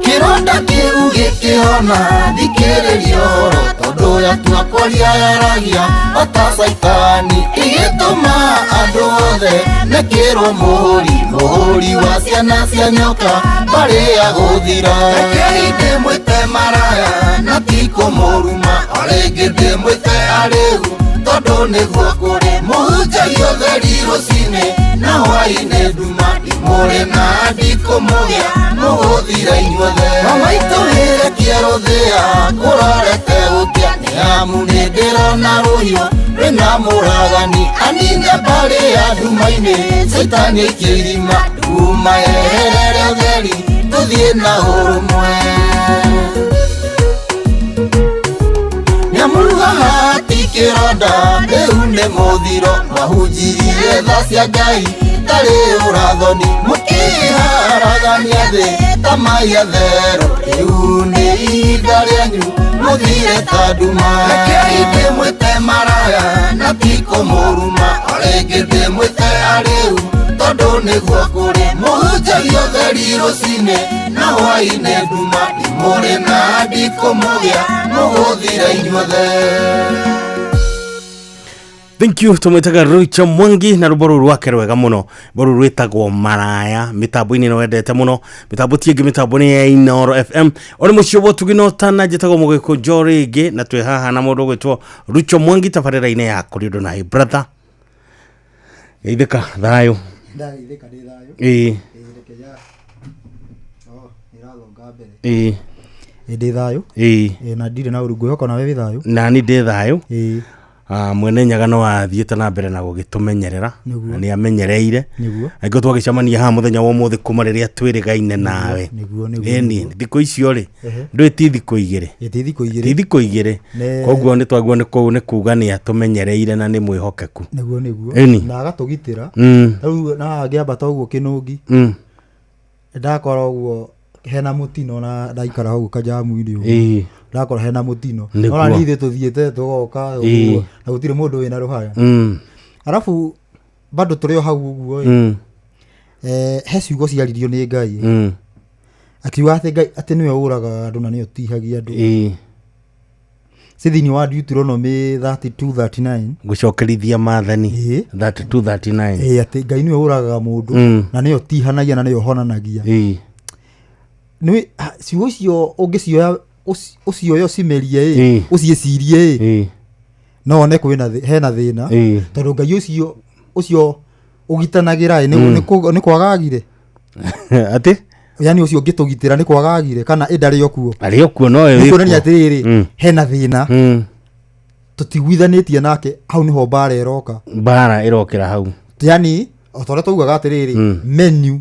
Kĩronda kĩu gĩkĩhona, thikĩrĩria ũhoro, tondũ yatua kwaria yaragia ota caitani, ĩgĩtũma andũ othe mekĩrwo mũhũri, mũhũri wa ciana cia nyoka mbarĩ ya gũthira. Rekei ndĩmwĩte maraya na ti kũmũruma, o rĩngĩ ndĩmwĩte arĩu tondũ nĩguo kũrĩ. Mũhunjagia ũtheri rũcinĩ na hwaĩ-inĩ nduma, ndimũrĩ na ndikũmũgĩa mũgũthira inyuothe. Mamaitũ wĩre kĩarũthĩa kũrorete gũkĩa, nĩ amu nĩ ndĩrona rũhiũ rwĩna mũragani, anine mbarĩ ya nduma-inĩ, caitani aikie irima, nduma yeherere ũtheri tũthiĩ na ũrũmwe. Nĩamuruha ti kĩronda, rĩu nĩ mũthiro, mwahunjirie tha cia Ngai tarĩ ũrathoni, mũkĩharagania thĩ ta mai atherũ, rĩu nĩ ihinda rĩanyu mũthire ta nduma. Rekei ndĩmwĩte maraya na ti kũmũruma, o rĩngĩ ndĩmwĩte arĩu tondũ nĩguo kũrĩ. Mũhunjagia ũtheri rũcinĩ na hwaĩ-inĩ nduma, ndimũrĩ na ndikũmũgĩa mũgũthira inyuothe. Thank you tumwitaga Rucho Mwangi na rwimbo rũrũ rwake rwega mũno, rwimbo rũrũ rwĩtagwo Maraya. Mĩtambo-inĩ ĩno wendete mũno, mĩtambo ti ĩngĩ, mĩtambo nĩ ya Inooro FM. Ũrĩ mũciĩ wa ũtugi na ũtana, njĩtagwo Mũgĩkũnjo rĩngĩ, na twĩ haha na mũndũ ũgwĩtwo Rucho Mwangi tabarĩra-inĩ ya Kũrĩ Ũndũ na Hey Brother. Geithĩka thayũ. Ndageithĩka, ndĩ thayũ. Ĩĩ. Ĩĩ, reke ya oh ĩrathonga mbere. Ĩĩ. Ĩĩ, ndĩ thayũ. Ĩĩ. Ĩĩ, na ndirĩ na ũru, ngwĩhoka nawe wĩ thayũ. Nani ndĩ thayũ. Ĩĩ. Mwene Nyaga no athiĩte na mbere na gũgĩtũmenyerera. Nĩguo. Na nĩ amenyereire. Nĩguo. Angĩkorwo twagĩcemania haha mũthenya wa ũmũthĩ kuma rĩrĩa twĩrĩgaine nawe. Nĩguo, nĩguo. Ĩni thikũ icio rĩ, Ehe. ndũĩ ti thikũ igĩrĩ. Ĩĩ, ti thikũ igĩrĩ. Ti thikũ igĩrĩ. Koguo nĩ twaguo nĩ kũu nĩ kuga nĩ atũmenyereire na nĩ mwĩhokeku. Nĩguo, nĩguo. Ĩni. Na agatũgitĩra. Rĩu na ngĩambata ũguo kĩnũngi, ndakora ũguo hena mũtino, na ndaikara hau kajamu-inĩ ũguo, ndakora hena mũtino. Nĩguo. Nona nĩ ithuĩ tũthiĩte tũgoka ũguo, na gũtirĩ mũndũ wĩna rũhaya. Arabu bado tũrĩ o hau ũguo ĩ, he ciugo ciaririo nĩ Ngai, akiuga atĩ Ngai atĩ nĩwe ũragaga andũ na nĩwe ũtihagia andũ. Ci thĩinĩ wa Deuteronomy 32:39. Gũcokerithia maathani 32:39. Ĩĩ, atĩ Ngai nĩwe ũragaga mũndũ na nĩwe ũtihanagia na nĩwe ũhonanagia. Nĩ ciugo icio ũngĩcioya ũcioya ũcimerie ĩ, ũciĩcirie ĩ, no wone kwĩna hena thĩna, tondũ Ngai ũcio ũcio ũgitanagĩra ĩ, nĩ kwagagire. Atĩ? Yani ũcio ũngĩtũgitĩra nĩ kwagagire, kana ĩ ndarĩ o kuo? Arĩ o kuo, no we Nĩ wĩ kuonania kuo. atĩrĩrĩ, hena thĩna, tũtiguithanĩtie nake, hau nĩho mbara ĩroka. Mbara ĩrokĩra hau. Yani o ta ũrĩa twaugaga atĩrĩrĩ, menu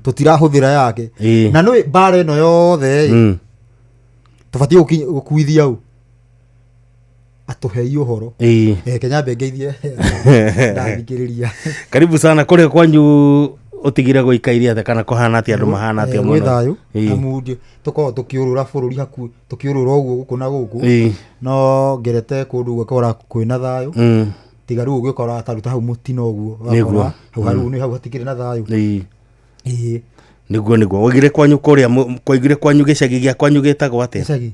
tũtirahũthĩra yake. Na nĩ mbara ĩno yothe ĩ, tũbatiĩ gũkuithia u atũhei ũhoro. Kenya mbe ngeithie ndathikĩrĩria. Karibu sana. Kũrĩa kwanyu ũtigire gũikaire atĩa, kana kũhana atĩa, andũ mahana atĩa Gwĩ mũno? thayũ. Amu tũkoragwo tũkĩũrũra bũrũri hakuhĩ, tũkĩũrũra ũguo gũkũ na gũkũ, no ngerete kũndũ ũgakora kwĩna thayũ, tiga rĩu ũgĩkora ta rĩu ta hau mũtino ũguo, ũgakora hau hau nĩ hau hatikĩrĩ na thayũ. Ĩĩ. Nĩguo waigire kwanyu kũrĩa kwaigire kwanyu gĩcagi gĩa kwanyu gĩtagwo atĩa? Gĩcagi?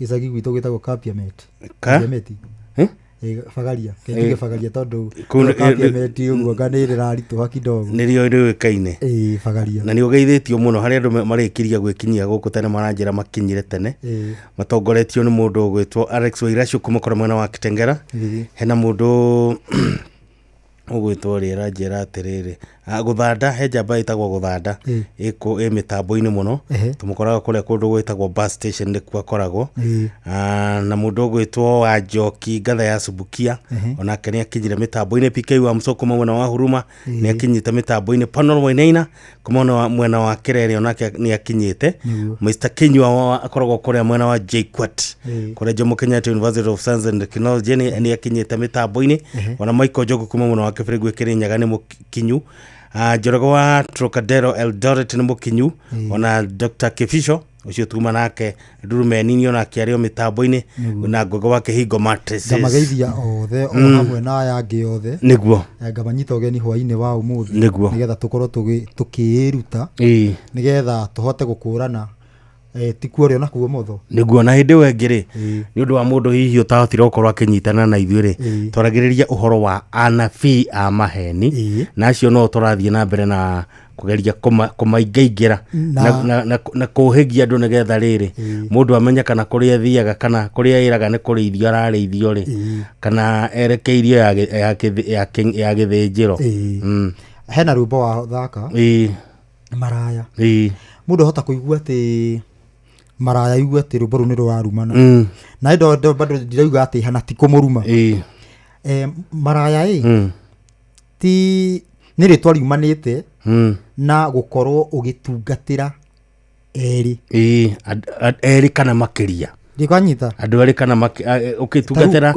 Gĩcagi gwitũ gĩtagwo Kapiamet. Ka? Kapiamet. Eh? Ĩĩ, Bagaria. Kenjuge Bagaria tondũ Kapiamet ũguo anga nĩ rĩraritũha kidogo. Nĩrĩo rĩũĩkaine. Ĩĩ, Bagaria. Na nĩ ũgeithĩtio mũno harĩa andũ marĩkirie gwĩkinyia gũkũ tene, maranjĩra makinyire tene, matongoretio nĩ mũndũ ũgwĩtwo Alex Wairacũ kuma kũrĩa mwena wa Kitengera. Hena mũndũ ũgwĩtwo rĩera njĩra atĩrĩrĩ, Gũthanda, he njamba ĩtagwo Gũthanda ĩkũ ĩ mĩtambo-inĩ mũno. Tũmũkoraga kũrĩa kũndũ gwĩtagwo bus station nĩkuo akoragwo. Na mũndũ ũgwĩtwo wa Njoki Ngatha ya Subukia, onake nĩ akinyire mĩtambo-inĩ. PK wa Mũco kuma mwena wa Huruma nĩ akinyĩte mĩtambo-inĩ. Panol Wainaina kuma mwena wa Kĩrere onake nĩ akinyĩte. Mr Kinyua akoragwo kũrĩa mwena wa JKUAT, kũrĩa Jomo Kenyatta University of Science and Technology, nĩ akinyĩte mĩtambo-inĩ. Ona Michael Njogu kuma mwena wa Kĩbĩrĩngũ Kĩrĩnyaga nĩ mũkinyu. Njoroge wa Trocadero Eldoret nĩ mũkinyu. Ona Dr Kĩbico Ũcio tuma nake ndurumeni onake arĩ o mĩtambo-inĩ na ngũgĩ wa kĩhingo mattresses. Ngamageithia othe o hamwe na aya angĩ othe. Nĩguo. Ngamanyita ũgeni hwainĩ wa ũmũthĩ. Nĩguo. Nĩgetha tũkorwo tũkĩĩruta. Nĩgetha tũhote gũkũrana ti kuo rĩo na kuo motho. Nĩguo. Na hĩndĩ ĩyo ĩngĩ rĩ, nĩ ũndũ wa mũndũ hihi ũtahotire gũkorwo akĩnyitana na ithuĩ rĩ, twaragĩrĩria ũhoro wa anabii a maheni, na acio no tũrathiĩ na mbere na kũgeria kũmaingaingĩra na kũhĩgia andũ nĩgetha rĩrĩ mũndũ amenye kana kũrĩa athiaga kana kũrĩa ĩraga nĩ kũrĩithio ararĩithio rĩ, kana erekeirio ya gĩthĩnjĩro. Hena rwĩmbo wa thaka maraya. Mũndũ ahota kũigua atĩ maraya igue atĩ rwĩmbo rũu nĩ rũrarumana. Na ĩndo bado ndirauga atĩ hana ti kũmũruma. Maraya ĩ ti nĩ rĩtwa riumanĩte na gũkorwo ũgĩtungatĩra erĩ. Erĩ kana makĩria. Ndikanyita. Andũ erĩ kana ũgĩtungatĩra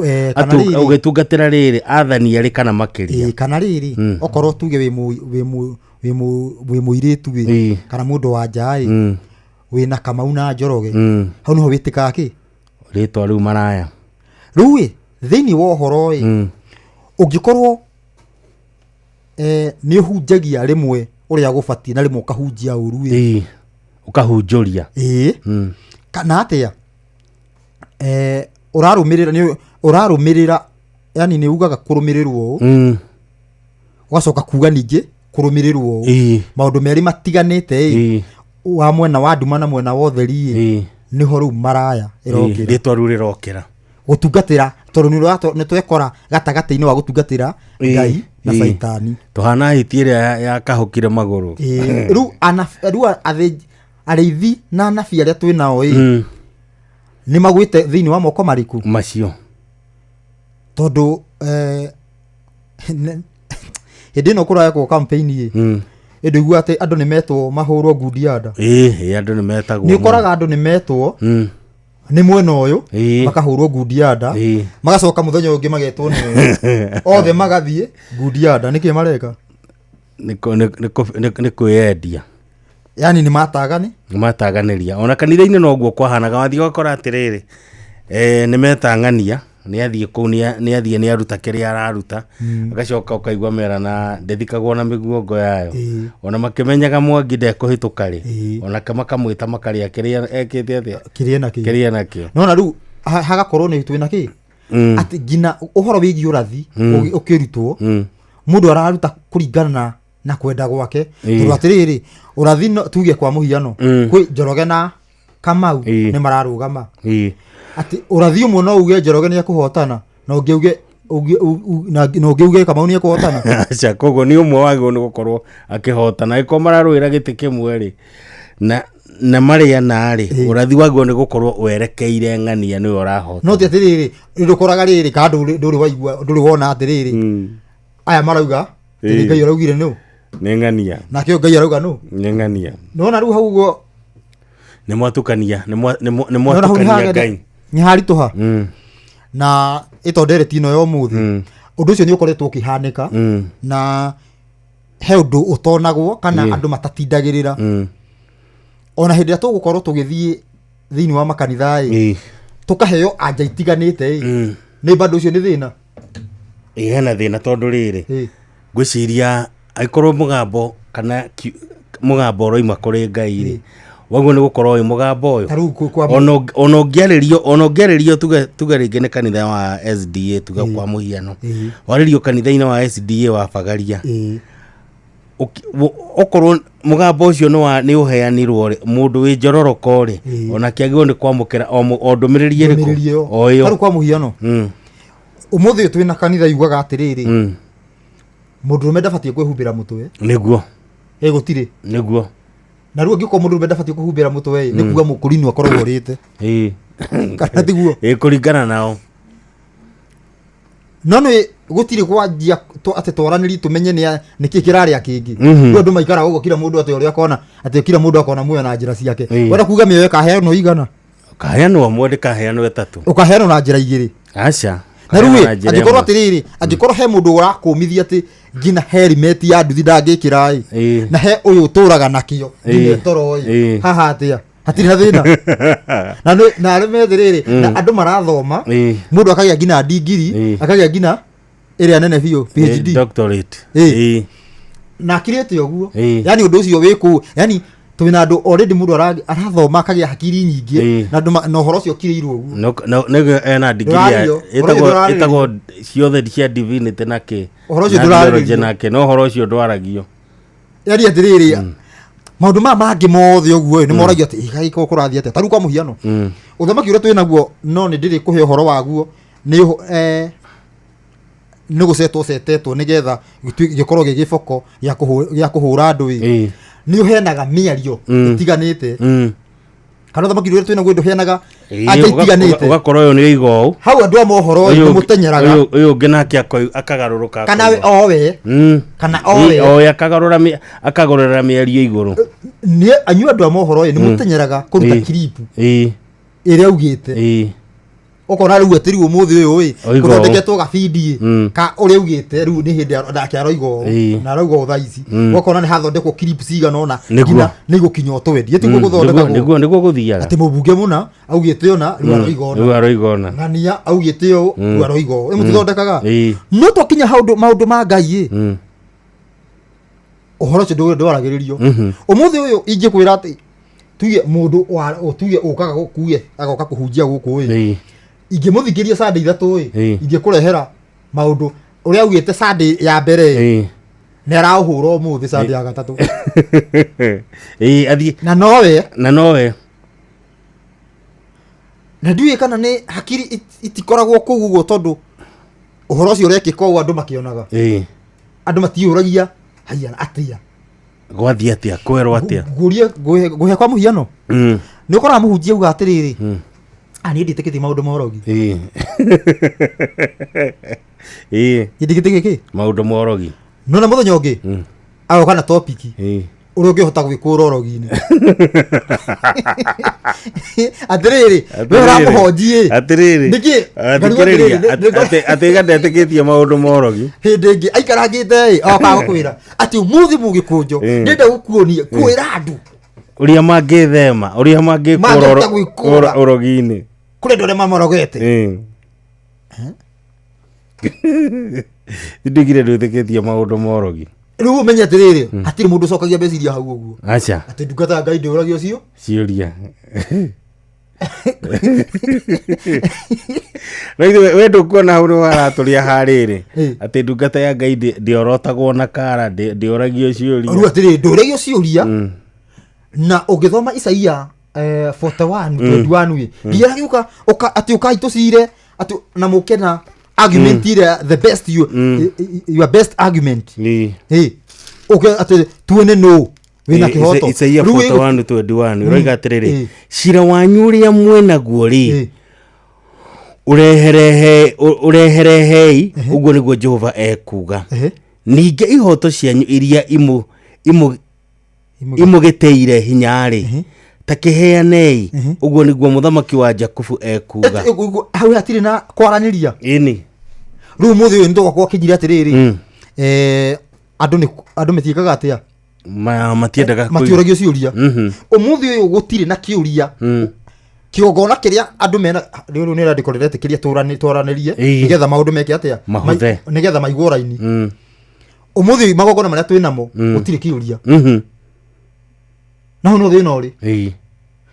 ũgĩtungatĩra rĩrĩ athani erĩ kana makĩria. Kana rĩrĩ okorwo tuge wĩ mũirĩtu ĩ kana mũndũ wa nja ĩ wĩna Kamau na Njoroge, hau nĩho wĩtĩkaga kĩ rĩtwa rĩu maraya. Rĩu ĩ thĩinĩ wa ũhoro ĩ ũngĩkorwo nĩ ũhunjagia rĩmwe ũrĩa gũbatiĩ na rĩmwe ũkahunjia ũru ĩ ũkahunjũria kana atĩa ũrarũmĩrĩra nĩ ũrarũmĩrĩra, yani nĩ ugaga kũrũmĩrĩrwo ũũ ũgacoka kuga ningĩ kũrũmĩrĩrwo ũũ, maũndũ merĩ matiganĩte ĩ wa mwena wa nduma na mwena wa ũtheri ĩ nĩho rĩu maraya ĩrokĩra, rĩtwa rĩu rĩrokĩra gũtungatĩra, tondũ nĩ twekora gatagatĩ-inĩ wa gũtungatĩra Ngai na Caitani. Tũhana hiti ĩrĩa yakahũkire magũrũ. Rĩu arĩithi na anabii arĩa twĩ nao ĩ nĩ magwĩte thĩinĩ wa moko marĩkũ macio, tondũ hĩndĩ ĩno kũrekwo campaign ĩ ĩndũ atĩ andũ nĩ metwo mahũrwo ngundi anda. Andũ nĩ metagwo, nĩ ũkoraga andũ nĩ metwo nĩ mwena ũyũ makahũrwo ngundi anda, magacoka mũthenya ũngĩ magetwo nĩ ũyũ, othe magathiĩ ngundi anda. Nĩkĩ mareka? Nĩ kwĩyendia, yani nĩ matagani, nĩ mataganĩria. Ona kanitha-inĩ noguo kwahanaga, wathiĩ ũgakora atĩrĩrĩ nĩ metang'ania, nĩ athiĩ kũu nĩ athiĩ nĩ aruta kĩrĩa araruta, agacoka ũkaigua merana ndĩthikagwo na mĩguongo yayo, ona makĩmenyaga Mwangi ndekũhĩtũka rĩ, onake makamwĩta makarĩa kĩrĩa ekĩte atĩa, kĩrĩa nakĩo. Nona rĩu hagakorwo nĩ twĩna kĩ atĩ nginya ũhoro wĩgiĩ ũrathi ũkĩrutwo mũndũ araruta kũringana na kwenda gwake, tondũ atĩrĩrĩ ũrathi tuge kwa mũhiano kwĩ Njoroge na Kamau nĩ mararũgama, atĩ ũrathi ũmwe no uge Njoroge nĩ ekũhotana na ũngĩ uge Kamau nĩ ekũhotana. Aca, koguo nĩ ũmwe wagĩrĩirwo nĩ gũkorwo akĩhotana angĩkorwo mararũĩra gĩtĩ kĩmwe rĩ na marĩa na rĩ ũrathi wagĩrĩirwo nĩ gũkorwo werekeire ng'ania nĩwe ũrahota. No ti atĩrĩrĩ ndũkoraga rĩrĩ kana ndũrĩ waigua ndũrĩ wona atĩrĩrĩ aya marauga atĩ Ngai araugire nũ nĩ ng'ania, nake Ngai arauga nũ nĩ ng'ania. Nona rĩu hau ũguo nĩ mwatukania, nĩ mwatukania Ngai, nĩ haritũha na ĩtondereti ĩno ya ũmũthĩ. Ũndũ ũcio nĩ ũkoretwo ũkĩhanĩka na he ũndũ ũtonagwo kana andũ matatindagĩrĩra. Ona hĩndĩ ĩrĩa tũgũkorwo tũgĩthiĩ thĩinĩ wa makanitha ĩ tũkaheo anja itiganĩte ĩ nĩ bado ũcio nĩ thĩna. Hena thĩna tondũ rĩrĩ ngwĩciria angĩkorwo mũgambo kana mũgambo ũroima kũrĩ Ngai rĩ waguo nĩ gũkorwo wĩ mũgambo ũyũ ona ũngĩarĩrio tuge rĩngĩ nĩ kanitha wa SDA tuge kwa mũhiano warĩrio kanitha-inĩ wa SDA wa Bagaria, okorwo mũgambo ũcio nĩ ũheanirwo rĩ mũndũ wĩ njororoko rĩ onake agĩrĩirwo nĩ kwamũkĩra o ndũmĩrĩri ĩrĩkũ o ĩyo. Tarĩu kwa mũhiano ũmũthĩ ũyũ twĩna kanitha yugaga atĩrĩrĩ mũndũrũme ndabatiĩ kwĩhumbĩra mũtwe. Nĩguo. Gũtirĩ. Nĩguo. Na rĩu angĩkorwo mũndũrũme ndabatiĩ kũhumbĩra mũtwe nĩ kuga mũkũrinũ akoragwo ũrĩte. Kana tiguo? Kũringana nao. No nĩ gũtirĩ kwanjia atĩ twaranĩrie tũmenye nĩkĩ kĩrarĩa kĩngĩ. Rĩu andũ maikaraga ũguo kila mũndũ atĩ ũrĩa akona atĩ kila mũndũ akona muoyo na njĩra ciake. Wenda kuga mĩoyo ĩkaheanwo igana? Ũkaheanwo ũmwe ndĩkaheanwo ĩtatũ. Ũkaheanwo na njĩra igĩrĩ. Aca. Na rĩu angĩkorwo atĩrĩrĩ angĩkorwo he mũndũ ũrakũmithia atĩ nginya helmet ya nduthi ndangĩkĩra ĩ na he ũyũ ũtũraga nakĩo nginya toro ĩ haha atĩa Hatirĩ na thĩna na na arĩa methĩ rĩrĩ na andũ marathoma, mũndũ akagĩa nginya ndigiri, akagĩa nginya ĩrĩa nene biũ, PhD. Doctorate. Na akirĩte ũguo. Yani ũndũ ũcio wĩ kũu, yani twĩna andũ already, mũndũ arathoma akagĩa hakiri nyingĩ na andũ na ũhoro ũcio ũkirĩirwo ũguo. No no nĩguo ena degree ya Ndũrario, ũhoro ũcio ĩtagwo ndũrarĩrĩrio. Ĩtagwo ciothe cia divinity na kĩ Ũhoro ũcio na theology ndũrarĩrĩrio. na kĩ, no ũhoro ũcio ndwaragio. Yani atĩrĩrĩ, maũndũ maya mangĩ mothe ũguo nĩ moragio atĩ ĩgagĩkorwo kũrathiĩ atĩa. Ta rĩu kwa mũhiano, ũthamaki ũrĩa twĩ naguo, no nĩ ndĩrĩ kũhe ũhoro waguo, nĩ nĩ gũcetwo cetetwo nĩgetha gĩkorwo gĩ gĩboko gĩa kũhũra andũ ĩ, nĩ ũheanaga mĩario ĩtiganĩte, kana ũthamaki ũrĩa twĩ naguo ndũheanaga anja itiganĩte. Ũgakora ũyũ nĩ oiga ũũ, Hau andũ a mohoro ĩ, nĩ mũtenyeraga. Ũyũ ũngĩ nake akagarũrũka kana akoiga. Owe kana owe. Owe akagarũra mĩario igũrũ. Nĩ anyuĩ andũ a mohoro ĩ, nĩ mũtenyeraga kũruta kiripu ĩrĩa augĩte, ũkona rĩu atĩ rĩu ũmũthĩ ũyũ ĩ, Oiga ũũ. gũthondeketwo gabindi ĩ, ka ũrĩa augĩte rĩu nĩ hĩndĩ nake aroiga ũũ, na arauga ũũ thaa ici. Ũgakona nĩ hathondekwo clip cigana ũna nginya nĩ igũkinya ũtwendie, tiguo gũthondekagwo? Nĩguo gũthiaga. Atĩ mũmbunge mũna augĩte ũna, rĩu aroiga ũna. Rĩu aroiga ũna. Ng'ania augĩte ũũ, rĩu aroiga ũũ. Ĩ, mũtithondekaga? No twakinya maũndũ ma Ngai ĩ, ũhoro ũcio ndwaragĩrĩrio. Ũmũthĩ ũyũ ingĩkwĩra atĩ tuge mũndũ tuge ũkaga gũkuge agoka kũhunjia gũkũ ĩ, ingĩmũthikĩria Sunday 3 ĩ, ingĩkũrehera maũndũ ũrĩa augĩte Sunday ya mbere ĩ, nĩ araũhũra ũmũthĩ Sunday ya gatatũ. Ĩĩ, athiĩ na nowe. Na nowe. Na ndiũĩ kana nĩ hakiri itikoragwo kũu ũguo, tondũ ũhoro ũcio ũrekĩka ũguo andũ makĩonaga, andũ matiũragia haiya atĩa. Gwathiĩ atĩa, kwerwo atĩa? Ngũrie ngũhe kwa mũhiano, nĩ ũkoraga mũhunjia auga atĩrĩrĩ, "Ah, niĩ ndiĩtĩkĩtie maũndũ ma ũrogi." Ĩĩ. Ndiĩtĩkĩtie kĩ? Maũndũ ma ũrogi. No na mũthenya ũngĩ agoka na topiki ũrĩa ũngĩhota gwĩkũra ũrogi-inĩ. Atĩrĩrĩ, we ũramũhonji ĩ, Atĩrĩrĩ, nĩkĩ? Thikĩrĩria, atĩ iga ndetĩkĩtie maũndũ ma ũrogi. Hĩndĩ ĩngĩ aikarangĩte ĩ, oka gũkwĩra atĩ ũmũthĩ mũgĩkũnjo ndĩrenda gũkuonia kwĩra andũ ũrĩa mangĩthema, ũrĩa mangĩkũra Mangĩhota gwĩkũra. Ũrogi-inĩ. Kũrĩ andũ arĩa mamorogete. Ndigire ndwĩtĩkĩtie maũndũ ma ũrogi. Rĩu ũmenye atĩrĩrĩ, hatirĩ mũndũ ũcokagia meciria hau ũguo Aca. atĩ ndungata ya Ngai ndĩũragio cio. Ciũria. No ithuĩ we ndũkuona hau nĩ waratũria harĩrĩ atĩ ndungata ya Ngai ndĩorotagwo na kara, ndĩũragio ciũria. Rĩu atĩrĩrĩ, ndũragio ciũria, na ũngĩthoma Isaia 41 21 ĩ, nginya gĩũka atĩ ũkai tũcire, atĩ na mũke na argument ĩrĩa the best you, your best argument ĩ, ũke atĩ tuone nũ wĩna kĩhoto. Isaia Rĩu 41:21 ũroiga atĩrĩrĩ, cira wanyu ũrĩa mwĩnaguo rĩ, ũreherehei, ũguo nĩguo Jehova ekuga, ningĩ ihoto cianyu iria imũgĩtĩire hinya-rĩ, ta kĩheanei, ũguo nĩguo Mũthamaki wa Jakubu ekuga. Hau hatirĩ na kwaranĩria. Ĩni. Rĩu ũmũthĩ ũyũ nĩtũgakorwo kĩnjire atĩrĩrĩ, andũ nĩ andũ matiĩkaga atĩa? Matiendaga Matiũragio ciũria. Ũmũthĩ ũyũ gũtirĩ na kĩũria kĩgongona kĩrĩa andũ mena rĩu nĩ rĩandĩko rĩretĩkĩria twaranĩrie nĩgetha maũndũ meke atĩa? Mahũthe. Nĩgetha maigwo raini. Ũmũthĩ magongona marĩa twĩ namo, gũtirĩ kĩũria, na hau no thĩna ũrĩ,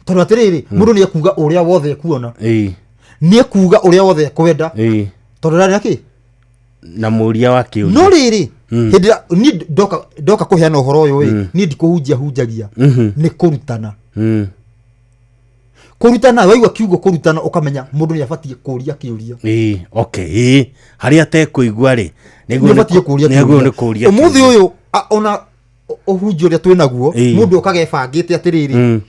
tondũ atĩrĩrĩ, mũndũ nĩ ekuga ũrĩa wothe ekuona, nĩ ekuga ũrĩa wothe ekwenda, tondũ ndarĩ na kĩ Na mũria wa kĩũria. No rĩrĩ, hĩndĩ ĩrĩa niĩ ndoka kũheana ũhoro ũyũ ĩ, niĩ ndikũhunjia hunjagia, nĩ kũrutana. Kũrutana, waigua kiugo kũrutana ũkamenya mũndũ nĩ abatiĩ kũria kĩũria. Ĩĩ, okay, ĩĩ. Harĩa atekũigua rĩ, nĩ abatiĩ kũria nĩguo nĩ kĩũria. Kũria Ũmũthĩ kĩũria. ũyũ ona ũhunjia ũrĩa twĩ naguo, mũndũ okaga ebangĩte atĩrĩrĩ,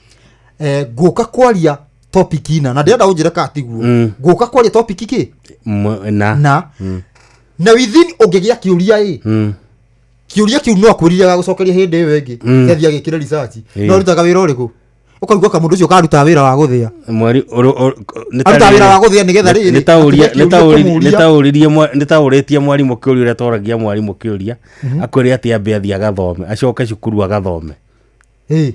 ngũka kwaria topic ina, na ndĩrenda ũnjĩre kana tiguo, ngũka kwaria topic kĩ Na na na within ũngĩgĩa kĩũria ĩ, kĩũria kĩu no akwĩrire agagũcokeria hĩndĩ ĩyo ĩngĩ. Athiĩ agĩkĩre research. No arutaga wĩra ũrĩkũ? Ũkaigua kamũndũ ũcio karutaga wĩra wa gũthĩa. Mweri Arutaga wĩra wa gũthĩa nĩgetha rĩrĩ, akĩgĩa kĩũria kũmũria. Nĩ taũrĩtie mwarimũ kĩũria ũrĩa toragia mwarimũ kĩũria, akwĩre atĩ ambe athiĩ agathome, acoke cukuru agathome. Ĩ.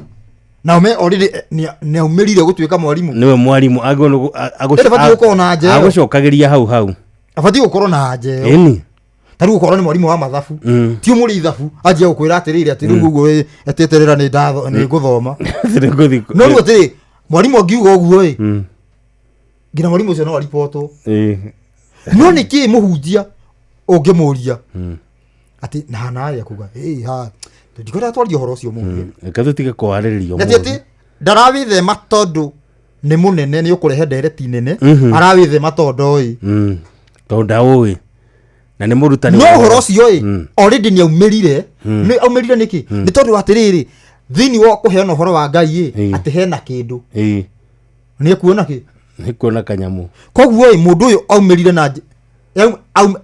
Na me already nĩ aumĩrire gũtuĩka mwarimũ. Nĩwe mwarimũ Ĩndĩ batiĩ gũkorwo na anja ĩyo. Agũcokagĩria hau hau. Abatiĩ gũkorwo na anja ĩyo. Ĩni. Ta rĩu ũkorwo nĩ mwarimũ wa mathabu. Ti ũmũrĩ ithabu anjia gũkwĩra atĩrĩrĩ atĩ rĩu ũguo eteterera nĩ ndatho nĩ ngũthoma. No rĩu atĩrĩ mwarimũ angiuga ũguo ĩ nginya mwarimũ ũcio no aribotwo. No nĩ kĩĩ mũhunjia ũngĩmũria atĩ na hana arĩa kuga ĩ ha ndikwenda twarie ũhoro ũcio mũthĩ. Reke tũtige kwarĩrĩria Na ti atĩ ndarawĩthema tondũ nĩ mũnene nĩ ũkũrehe ndereti nene arawĩthema tondũ ĩ tondũ ndaũĩ na nĩ mũrutani no ũhoro ũcio ĩ already nĩ aumĩrire. Nĩ aumĩrire nĩkĩ? Nĩ tondũ atĩrĩrĩ thĩinĩ wa kũheana ũhoro wa Ngai ĩ atĩ hena kĩndũ nĩ ekuona kĩ nĩ kuona kanyamũ. Koguo ĩ mũndũ ũyũ aumĩrire na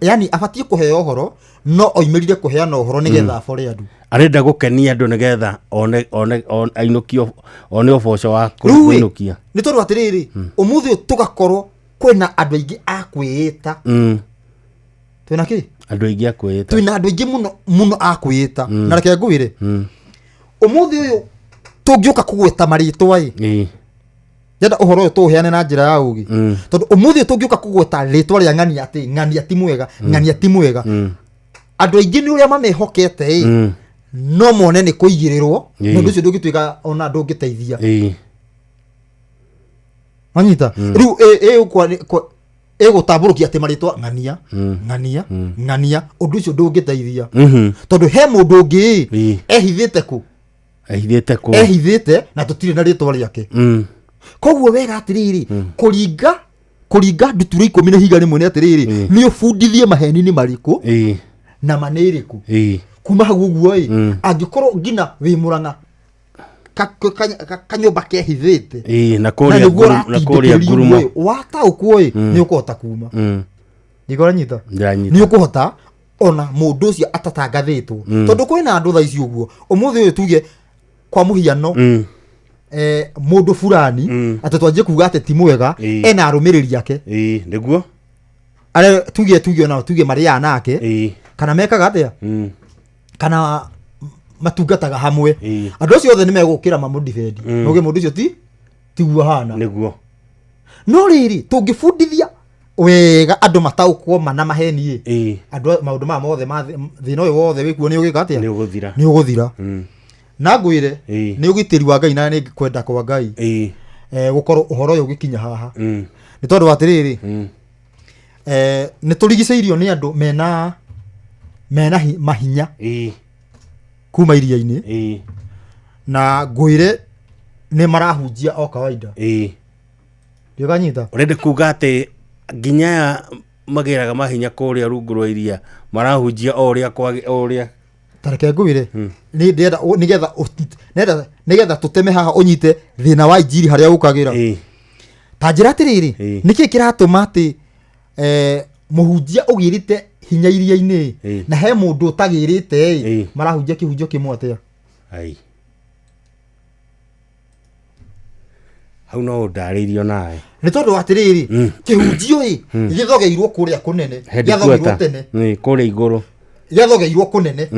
yani abatiĩ kũheo ũhoro no oimĩrire kũheana ũhoro nĩgetha abore andũ. Arenda gũkenia andũ nĩgetha one one ainũkio one ũboco wa kũinũkia. Nĩ tondũ atĩrĩrĩ ũmũthĩ ũyũ tũgakorwo kwĩna andũ aingĩ a kwĩĩta. Twĩna kĩ? Andũ aingĩ a kwĩĩta. Twĩna andũ aingĩ mũno mũno a kwĩĩta. Na reke ngwĩre ũmũthĩ ũyũ tũngĩũka kũgweta marĩtwa ĩ ndĩrenda ũhoro ũyũ tũũheane na njĩra ya ũgĩ. Tondũ ũmũthĩ ũyũ tũngĩũka kũgweta rĩtwa rĩa ng'ania atĩ ng'ania ti mwega ng'ania ti mwega andũ aingĩ nĩ ũrĩa mamehokete ĩ no mone nĩ kũigĩrĩrwo na ũndũ ũcio ndũngĩtuĩka ona ndũngĩteithia. Wanyita rĩu ĩgũtambũrũkia atĩ marĩtwa ng'ania ng'ania ng'ania ũndũ ũcio ndũngĩteithia tondũ he mũndũ ũngĩ ĩ ehithĩte kũ ehithĩte kũ ehithĩte na tũtirĩ na rĩtwa rĩake. Koguo wega atĩrĩrĩ kũringa ndutura 10 na ihiga rĩmwe nĩ atĩrĩrĩ nĩ ũbundithie maheni nĩ marĩkũ na ma nĩ ĩrĩkũ kuma hau ũguo ĩ angĩkorwo nginya wĩ Mũrang'a kanyũmba kehithĩte na kũrĩa ngurumo wataũkwo ĩ nĩ ũkũhota kuma. Ndikũranyita nĩ ũkũhota ona mũndũ ũcio atatangathĩtwo tondũ kwĩna andũ thaa ici ũguo ũmũthĩ ũyũ tuge kwa mũhiano mũndũ fulani atĩ twanjie kuga atĩ ti mwega ena arũmĩrĩri ake. Nĩguo arĩa tuge onao tuge marĩaga nake kana mekaga atĩa kana matungataga hamwe andũ acio othe nĩ megũkĩra mamũdefend noge mũndũ ũcio ti tiguo hana. Nĩguo no rĩrĩ tũngĩbundithia wega andũ mataũkwo mana maheni ĩ andũ maũndũ maya mothe ma thĩna ũyũ wothe wĩkuo nĩ ũgĩka atĩa nĩ ũgũthira. Na ngwĩre nĩ ũgitĩri wa Ngai na nĩ kwenda kwa Ngai gũkorwo ũhoro ũyũ ũgĩkinya haha nĩ tondũ atĩrĩrĩ nĩ tũrigicĩirio nĩ andũ mena mahinya kuma iria-inĩ na ngwĩre nĩ marahunjia o kawaida. Ndĩkanyita ũrenda kuga atĩ nginya aya magĩraga mahinya kũrĩa rungu rwa iria marahunjia o ũrĩa o ũrĩa tareke ngwĩre nĩ ndĩrenda nĩgetha tũteme haha ũnyite thĩna wa injiri harĩa ũkagĩra. Ta njĩra atĩrĩrĩ nĩkĩ kĩratũma atĩ mũhunjia ũgĩrĩte hinya iria-inĩ na he mũndũ ũtagĩrĩte marahunjia kĩhunjio kĩmwe atĩa? Ai hau no ũndarĩirio nawe nĩ tondũ atĩrĩrĩ kĩhunjio ĩ gĩthogeirwo kũrĩa kũnene gĩathogeirwo tene kũrĩa igũrũ gĩathogeirwo kũnene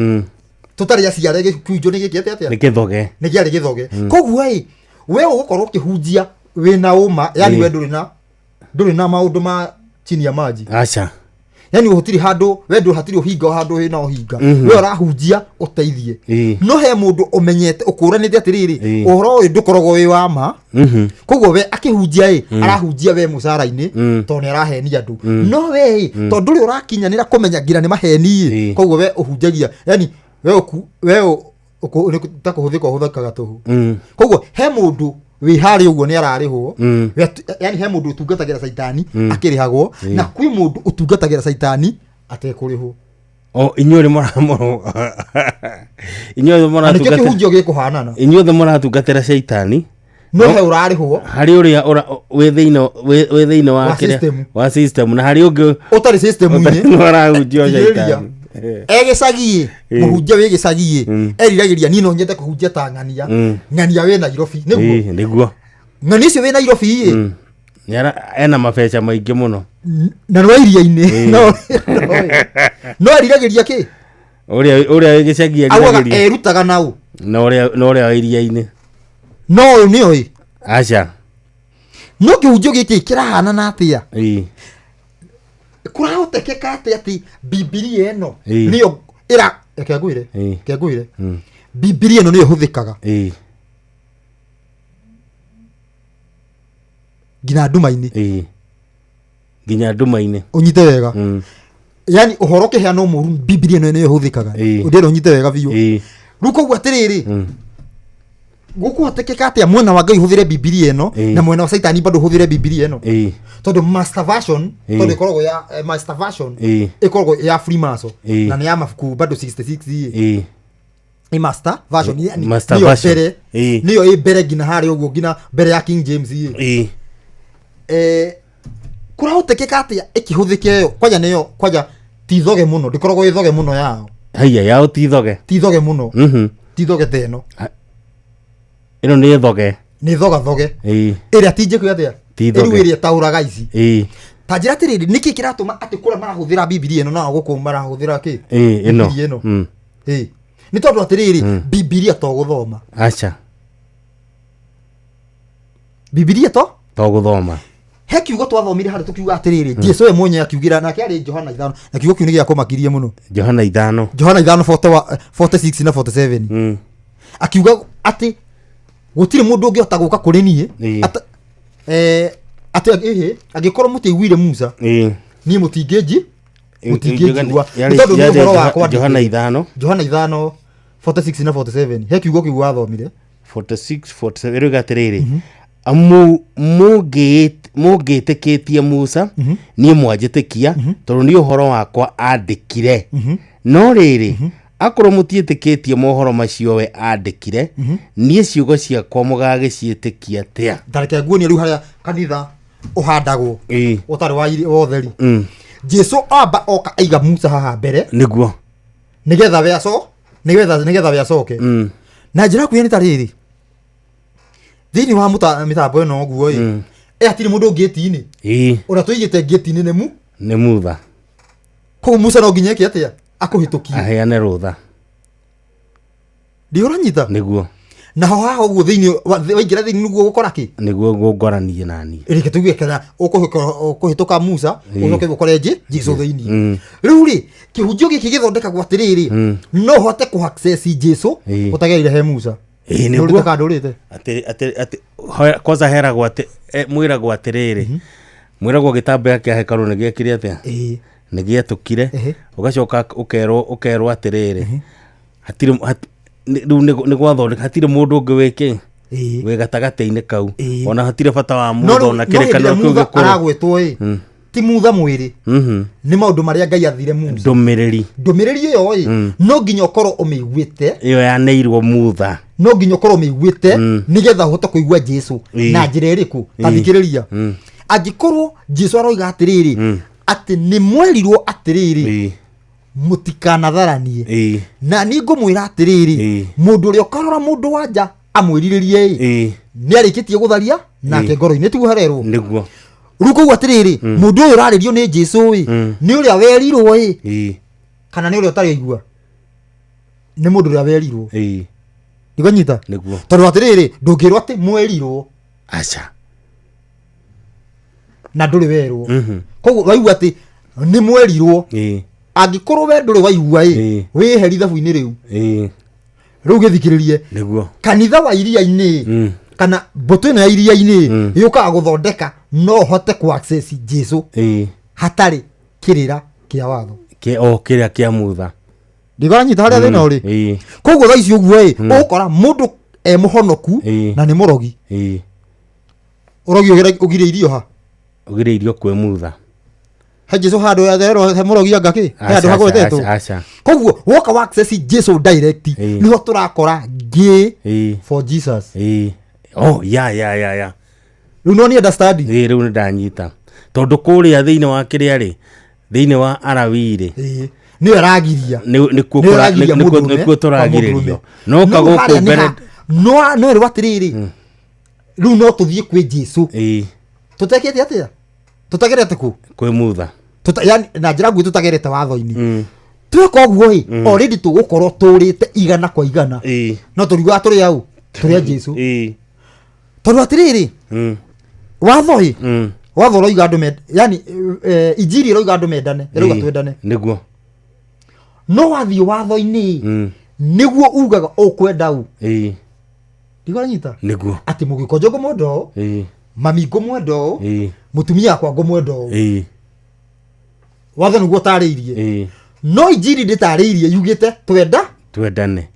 tũtarĩ aciare gĩkĩhunjio nĩ gĩkĩte atĩa nĩ kĩthoge nĩ kĩarĩ gĩthoge. Koguo ĩ we ũgũkorwo ũkĩhunjia wĩna ũma yani we ndũrĩ na maũndũ ma chini ya maji. Aca yani gũtirĩ handũ we ndũ hatirĩ ũhinga o handũ wĩna ũhinga we ũrahunjia ũteithie no he mũndũ ũmenyete ũkũranĩte atĩrĩrĩ ũhoro ũyũ ndũkoragwo wĩ wa ma. Koguo we akĩhunjia ĩ arahunjia we mũcara-inĩ tondũ nĩ arahenia andũ no we ĩ tondũ ndũrĩ ũrakinyanĩra kũmenya nginya nĩ maheni ĩ koguo we ũhunjagia yani we ta kũhũthĩka ũhũthĩkaga tũhũ. Koguo he mũndũ wĩ harĩa ũguo nĩ ararĩhwo yani he mũndũ ũtungatagĩra caitani akĩrĩhagwo na kwĩ mũndũ ũtungatagĩra caitani atekũrĩhwo. O inyuĩ inyuĩ mũratungatĩra kĩhunjio gĩkũhanana inyuĩ mũratungatĩra caitani no he ũrarĩhwo harĩ ũrĩa wĩ thĩinĩ wa wa system na harĩ ũngĩ ũtarĩ system-inĩ no arahunjia caitani. Egĩcagi mũhunjia wĩ gĩcagi eriragĩria niĩ no nyende kũhunjia ta ng'ania ng'ania wĩ Nairobi nĩguo nĩguo ng'ania ũcio wĩ Nairobi ĩ ena mabeca maingĩ mũno na nĩ wa iria-inĩ no eriragĩria kĩ ũrĩa wĩ gĩcagi eriragĩria erutaga naũ na ũrĩa wa iria-inĩ No ũyũ nĩoĩ. Aca. No kĩhunjio gĩkĩ kĩrahana na atĩa? Ĩĩ. Kũrahotekeka atĩa atĩ Bibilia ĩno Ĩĩ. nĩyo ĩra, reke ngwĩre, Ĩĩ. reke ngwĩre, Mm. Bibilia ĩno nĩyo ĩhũthĩkaga Ĩĩ. nginya nduma-inĩ. Ĩĩ. Nginya nduma-inĩ. Ũnyite wega. Mm. Yani ũhoro ũkĩheanwo mũru, Bibilia ĩno nĩyo ĩhũthĩkaga. Ĩĩ. Ũndĩra ũnyite wega biũ. Ĩĩ. Rĩu koguo atĩrĩrĩ, Mm. gũkũhotekeka atĩa mwena wa Ngai ũhũthĩre Bibilia ĩno Ĩĩ. na mwena wa Caitani bado ũhũthĩre Bibilia ĩno? Ĩĩ. Tondũ master version, Ĩĩ. tondũ ĩkoragwo ya master version Ĩĩ. ĩkoragwo ya Freemason Ĩĩ. na nĩ ya mabuku bado 66 ĩ. Ĩĩ. Nĩ master version, yani Master nĩyo version. mbere, Ĩĩ. nĩyo ĩ mbere nginya harĩa ũguo, nginya mbere ya King James ĩ. Ĩĩ. Kũrahotekeka atĩa ĩkĩhũthĩke ĩyo kwanja nĩyo kwanja ti thoge mũno, ndĩkoragwo ĩ thoge mũno yao. Haiya, yao ti thoge. Ti thoge mũno. Mhm. Ti thoge ta ĩno. Ĩno nĩ thoge. Nĩ thoga thoge. Ĩĩ. Ĩrĩa ti njĩku atĩa? Ti thoge. Rĩu ĩrĩa ĩtaũraga ici. Ĩĩ. Ta njĩra atĩrĩrĩ, nĩkĩ kĩratũma atĩ kũrĩa marahũthĩra Bibilia ĩno na gũkũ marahũthĩra kĩ? Ĩĩ, ĩno. Bibilia ĩno. Mm. Ĩĩ. Nĩ tondũ atĩrĩrĩ, Mm. Bibilia to gũthoma. Aca. Bibilia to? To gũthoma. He kiugo twathomire harĩa tũkiuga atĩrĩrĩ, Jesu we mwenyewe akiugĩra nake arĩ Johana 5, na kiugo kĩu nĩ gĩakũmakirie mũno. Johana 5. Johana 5 46 na 47. Mm. Akiuga atĩ gũtirĩ mũndũ ũngĩhota gũka kũrĩ niĩ Ĩĩ. atĩ ĩhĩ, angĩkorwo mũtiaiguire Musa, Ĩĩ. niĩ mũtingĩnji, mũtingĩnjigua. Yarĩ- Nĩ tondũ nĩ yarĩ ũhoro wakwa Johana andĩkĩte. 5. Johana 5 46 na 47. He kiugo kĩu wathomire. 46 47 ĩroiga atĩrĩrĩ, amu mũngĩtĩkĩtie Musa, niĩ mwanjĩtĩkia, tondũ nĩ ũhoro wakwa andĩkire. No rĩrĩ, akorwo mũtiĩtĩkĩtie mohoro macio we andĩkire, niĩ ciugo ciakwa mũgagĩciĩtĩkia atĩa? Ndareke nguonie rĩu harĩa kanitha ũhandagwo Ĩĩ. ũtarĩ wa wa ũtheri. Mm. Jesu amba oka aiga Musa haha mbere Nĩguo. nĩgetha we aco, nĩgetha we acoke. Mm. Na njĩra kuya nĩ ta rĩrĩ, thĩinĩ wa mĩtambo ĩno ũguo ĩ, Mm. hatirĩ mũndũ ngĩti-inĩ. Ĩĩ. Ũrĩa tũigĩte ngĩti-inĩ nĩ mu? Nĩ Mutha. Koguo Musa no nginya eke atĩa? Akũhĩtũkie. Aheane rũtha. Ndiũ ũranyita? Nĩguo. Naho haha ũguo thĩinĩ waingĩra thĩinĩ nĩguo ũgũkora kĩ? Nĩguo ngũngoranie nani. Reke tuge kana ũkũhĩtũka Musa, Ĩĩ. ũcoke ũkore Jesu thĩinĩ. Mm. Rĩu rĩ, kĩhunjio gĩkĩ gĩthondekagwo atĩrĩrĩ, Mm. no ũhote kũ access Jesu Ĩĩ. ũtagereire he Musa. Ĩĩ, nĩguo. Ndũrĩte kana ndũrĩte? Atĩ, atĩ, atĩ, hoya, kwanza heragwo atĩ, mwĩragwo atĩrĩrĩ, mwĩragwo gĩtambaya kĩa hekarũ nĩ gĩekire atĩa? Ĩĩ. Nĩ gĩetũkire. Ehe. Ũgacoka ũkerwo atĩrĩrĩ, hatirĩ, rĩu nĩ gwathondeka, hatirĩ mũndũ ũngĩ wĩkĩ? Ĩĩ. Wĩ gatagatĩ-inĩ kau. Ĩĩ. Ona hatirĩ bata wa No mũndũ rĩu- ona no hĩndĩ ĩrĩa kĩrĩkanĩro kĩu Mutha gĩkũrũ. aragwetwo ĩ, Mm. ti Mutha mwĩrĩ, Mhm. nĩ maũndũ marĩa Ngai athire Musa. Ndũmĩrĩri. Ndũmĩrĩri ĩyo ĩ, Mm. no nginya ũkorwo ũmĩiguĩte. Ĩyo yaneirwo Mutha. No nginya ũkorwo ũmĩiguĩte Mm. nĩgetha ũhote kũigua Jesu. Ĩĩ. Na njĩra ĩrĩkũ? Ta Ĩĩ. thikĩrĩria. Mm. Angĩkorwo Jesu aroiga atĩrĩrĩ, Mm. atĩ nĩ mwerirwo atĩrĩrĩ, Ĩĩ. mũtikanatharanie. Ĩĩ. Na niĩ ngũmwĩra atĩrĩrĩ, Ĩĩ. mũndũ ũrĩa ũkarora mũndũ wa nja amwĩrirĩrie ĩ, Ĩĩ. nĩ arĩkĩtie gũtharia nake Ĩĩ. ngoro-inĩ, tiguo harerwo? Nĩguo. Rĩu koguo atĩrĩrĩ, Mm. mũndũ ũyũ ũrarĩrio nĩ Jesu ĩ, Mm. nĩ ũrĩa werirwo ĩ, Ĩĩ. kana nĩ ũrĩa ũtarĩ aigua? Nĩ mũndũ ũrĩa werirwo. Ĩĩ. Nĩkũnyita? Nĩguo. Tondũ atĩrĩrĩ, ndũngĩrwo atĩ mwerirwo. Aca. Na ndũrĩ werwo. Mhm. Koguo waigua atĩ nĩ mwerirwo. Ĩĩ. Angĩkorwo we ndũrĩ waigua ĩ, Ĩĩ. wĩheri thabu-inĩ rĩu. Ĩĩ. Rĩu gĩthikĩrĩrie. Nĩguo. Kanitha wa iria-inĩ, Mm. kana mbũtũ ĩno ya iria-inĩ, Mm. yũkaga gũthondeka no ũhote kũ access Jesu Ĩĩ. hatarĩ kĩrĩra kĩa watho. Kĩ o kĩrĩa kĩa Mutha. Ndigoranyita harĩa thĩna ũrĩ. Ĩĩ. Koguo thaa ici ũguo ĩ, Mm. ũgũkora mũndũ e mũhonoku Ĩĩ. na nĩ mũrogi. Ĩĩ. Ũrogi ũgirĩirio ha? Ũgirĩirio kwĩ Mutha. He Jesu handũ yatherwo he mũrogi anga kĩ? He handũ Aca, aca, hagwetetwo. aca, aca. Koguo woka wa access Jesu direct, Ĩĩ. nĩho tũrakora gay Ĩĩ. for Jesus. Ĩĩ. Oh, ya, ya, ya, ya. Rĩu no nĩ understand. Ĩĩ, rĩu nĩ ndanyita. Tondũ kũrĩa thĩinĩ wa kĩrĩa rĩ, thĩinĩ wa Arawi rĩ, Ĩĩ. Nĩyo ĩragiria. Nĩkuo Nĩyo ĩragiria mũndũrũme nĩkuo kwa tũragirĩrio. mũndũrũme. No ka No gũkũ harĩa nĩ mbere no ĩrwo atĩrĩrĩ, rĩu no tũthiĩ kwĩ Jesu. Ĩĩ. Tũtekĩte atĩa? Tũtagerete kũ? Kwĩ Mutha. Yani, na njĩra nguhĩ tũtagerete watho-inĩ. Mm. Tweka ũguo ĩ, Mm. already tũgũkorwo tũrĩte 100 kwa 100. Ĩĩ. No tũriugaga tũrĩ au? Tũrĩ a Jesu. Ĩĩ. Tondũ atĩrĩrĩ, watho ĩ, watho ũroiga andũ yani injiri ĩroiga andũ mendane, ĩroiga twendane. Nĩguo. No wathiĩ watho-inĩ, nĩguo ugaga ũkwenda u. Ndigũranyita? Nĩguo. Atĩ mũgĩkũnjũ ngũmwenda ũũ, mami ngũmwenda ũũ, mũtumia wakwa ngũmwenda ũũ. Watho nĩguo ũtarĩirie. No injiri ndĩtarĩirie, yugĩte twenda twendane.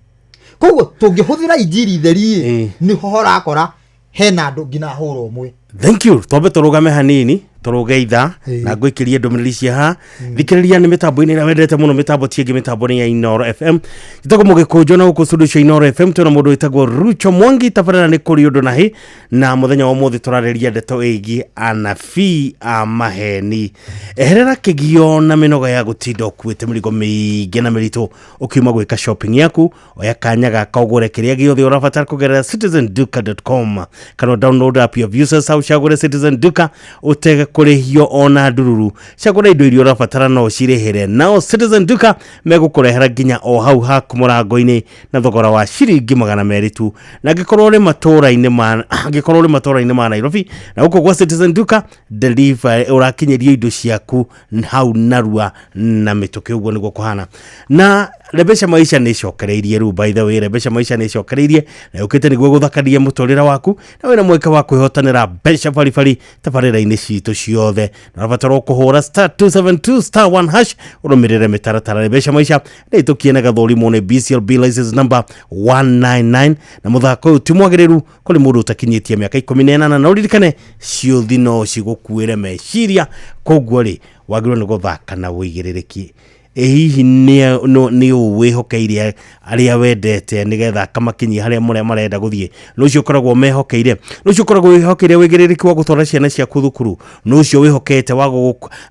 Koguo tũngĩhũthĩra injiri theri ĩ, nĩho horakora hena andũ nginya hũra ũmwe. Thank you. Twambe tũrũgame hanini, tũrũge ithaa na ngũikĩrie ndũmĩrĩri cia haha. Thikĩrĩria nĩ mĩtambo-inĩ ĩrĩa wendete mũno, mĩtambo ti ĩngĩ, mĩtambo nĩ ya Inooro FM. Njĩtagwo Mũgĩkũnjũ na gũkũ studio cia Inooro FM twĩna mũndũ wĩtagwo Rucho Mwangi. Tabarĩra nĩ kũrĩ ũndũ na hĩ, na mũthenya wa ũmũthĩ tũrarĩria ndeto ĩgiĩ anabii a maheni. Eherera kĩgio na mĩnoga ya gũtinda ũkuĩte mĩrigo mĩingĩ na mĩritũ ũkiuma gwĩka shopping yaku. Oya kanya gaka ũgũre kĩrĩa gĩothe ũrabatara kũgerera citizenduka.com, kana download app ya Viusasa ũcagũre Citizen Duka ũtege kũrĩhio ona ndururu. Cagũra indo iria ũrabatara no ũcirĩhĩre, nao Citizen Duka megũkũrehera nginya o hau haku mũrango-inĩ na thogora wa ciringi 200 tu. Na angĩkorwo ũrĩ matũũra-inĩ ma angĩkorwo ũrĩ matũũra-inĩ ma Nairobi na gũkũ gwa Citizen Duka delivery, ũrakinyĩrio indo ciaku hau narua na mĩtũkĩ. Ũguo nĩguo kũhana. Na Rembesha Maisha nĩ ĩcokereirie rĩu, by the way, Rembesha Maisha nĩ ĩcokereirie na yũkĩte nĩguo gũthakaria mũtũrĩre waku, na wĩna mweke wa kwĩhotanĩra mbeca baribari tabarĩra-inĩ citũ ciothe. Na ũrabatarwo kũhũra star 272 star 1 hash ũrũmĩrĩre mĩtaratara. Rembesha Maisha nĩ ĩtũkie na gathũrimwo nĩ BCLB license number 199, na mũthako ũyũ ti mwagĩrĩru kũrĩ mũndũ ũtakinyĩtie mĩaka 18, na ũririkane ciũthi no cigũkuĩre meciria, koguo rĩ wagĩrĩirwo nĩ gũthaka na ũigĩrĩrĩki. Ĩ hihi nĩ ũ wĩhokeire arĩa wendete nĩgetha akamakinyia harĩa mũrĩa marenda gũthiĩ? Nĩ ũcio ũkoragwo mehokeire, nĩ ũcio ũkoragwo wĩhokeire wĩigĩrĩrĩki wa gũtwara ciana ciaku thukuru, nĩ ũcio wĩhokete wa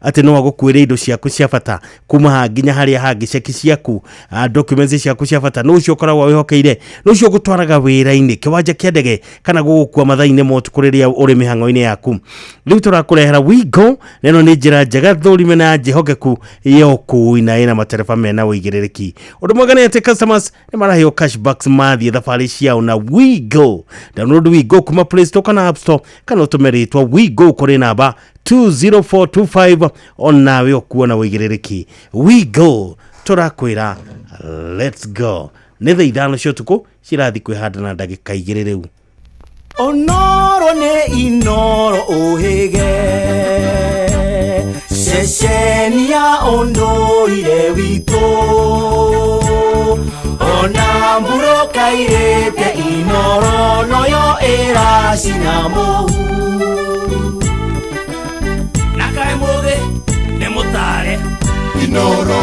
atĩ no agũkuĩre indo ciaku cia bata kuma haha nginya harĩa hangĩ, ceki ciaku, documents ciaku cia bata, nĩ ũcio ũkoragwo wĩhokeire, nĩ ũcio ũgũtwaraga wĩra-inĩ, kĩwanja kĩa ndege, kana gũgũkua mathaa-inĩ ma ũtukũ rĩrĩa ũrĩ mĩhang'o-inĩ yaku. Rĩu tũrakũrehera Wigo, na ĩno nĩ njĩra njega thũrime na njĩhokeku ya ũkui na ĩna matereba mena ũigĩrĩrĩki. Ũndũ mwega nĩ atĩ customers nĩ maraheo cashbacks mathiĩ thabarĩ ciao na Wigo. Download Wigo kuma Play Store kana App Store, kana ũtũme rĩtwa Wigo kũrĩ namba 20425, onawe ũkuona ũigĩrĩrĩki. Wigo, tũrakwĩra let's go. Nĩ thaa 5 cia ũtukũ cirathi kwĩhanda na ndagĩka 2 rĩu. Onoro nĩ Inoro ũhĩge, ceceni ya ũndũire witũ, ona mburoka irĩte Inoro noyo ĩracina mũhu. Na kaĩ mũthĩ nĩ mũtare. Inoro,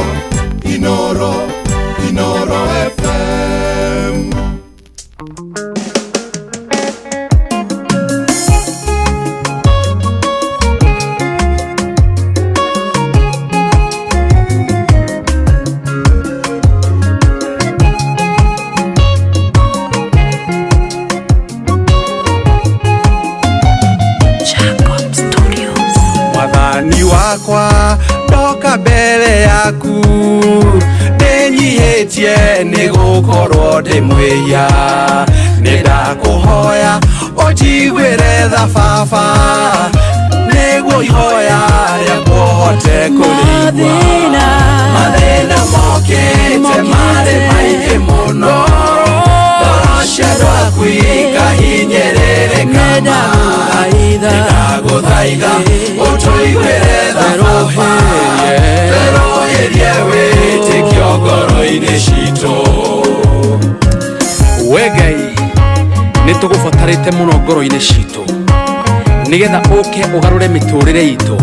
Inoro, Inoro FM. Mwathani wakwa ndoka mbere yaku, ndĩnyihĩtie nĩ gũkorwo ndĩ mwĩhia, nĩ ndakũhoya ũnjiguĩre tha baba, nĩguo ihoya rĩakwa ũhote kũrĩigua. Mathĩna mokĩte marĩ maingĩ mũno, ngoro cia andũ aku ikahinyĩrĩrĩka ma. Nĩndagũthaitha ũtũiguĩre tha baba, twerũhĩrie wĩtĩkio ngoro-inĩ citũ. We Ngai, nĩ tũgũbatarĩte mũno ngoro-inĩ citũ, nĩgetha ũke ũgarũre mĩtũrĩre itũ,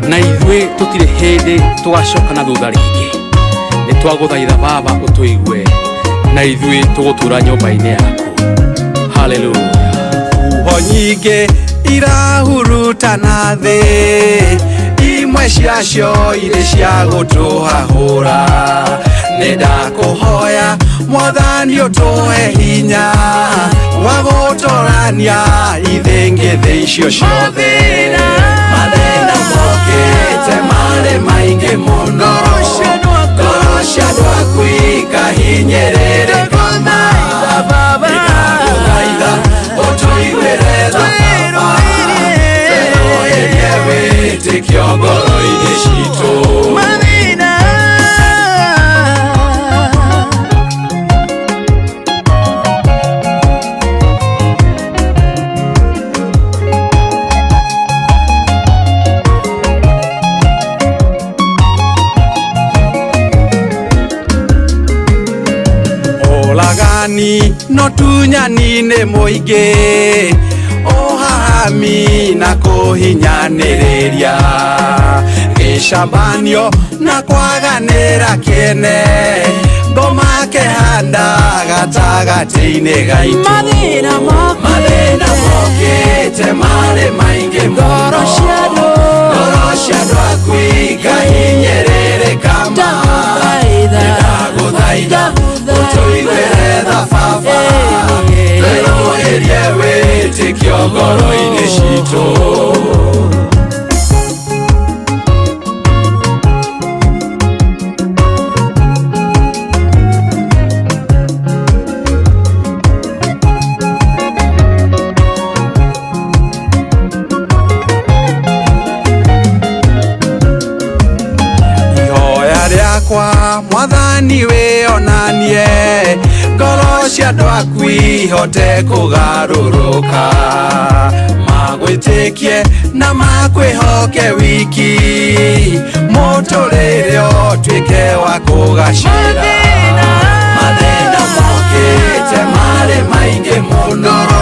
na ithuĩ tũtirĩ hĩndĩ tũgacoka na thutha rĩngĩ. Nĩ twagũthaitha baba ũtũigue, na ithuĩ tũgũtũra nyũmba-inĩ yaku. Hallelujah. Huho nyingĩ irahurutana thĩ, imwe ciacio irĩ cia gũtũhahũra. Nĩ ndakũhoya Mwathani ũtũhe hinya wa gũtũrania ithĩngĩthĩ icio ciothe. Mathĩna mokĩte marĩ maingĩ mũno, ngoro cia andũ aku ikahinyĩrĩrĩka ma. Nĩndagũthaitha ũtũiguĩre Mwathani no tunyani nĩ mũingĩ ũhahami na kũhinyanĩrĩria gĩcambanio na kwaganĩra kĩene ngoma kehanda gatagatĩ-inĩ gaitũ mathĩna mokĩte marĩ maingĩ mũno ngoro cia andũ aku ikahinyĩrĩrĩka ma ndagũthaitha ũtũiguĩre tha baba twerũhĩrie wĩtĩkio ngoro-inĩ citũ. Ihoya rĩakwa Mwathani wĩonanie ngoro cia andũ aku ihote kũgarũrũka magwĩtĩkie na makwĩhoke wiki mũtũrĩre ũtuĩke wa kũgacĩra mathĩna mokĩte marĩ maingĩ mũno ngoro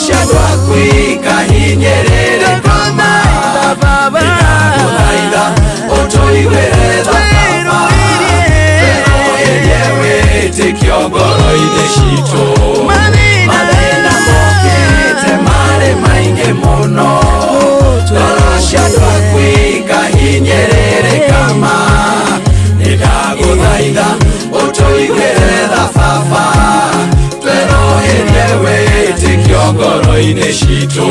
cia andũ aku ikahinyĩrĩrĩka ma ndagũthaitha ũtũiguĩre tha baba twerũhĩrie wĩtĩkio ngoro-inĩ citũ mathĩna mokĩte marĩ maingĩ mũno ngoro cia andũ aku ikahinyĩrĩrĩka ma ndagũthaitha ũtũiguĩre tha baba twerũhĩrie wĩtĩkio ngoro-inĩ citũ.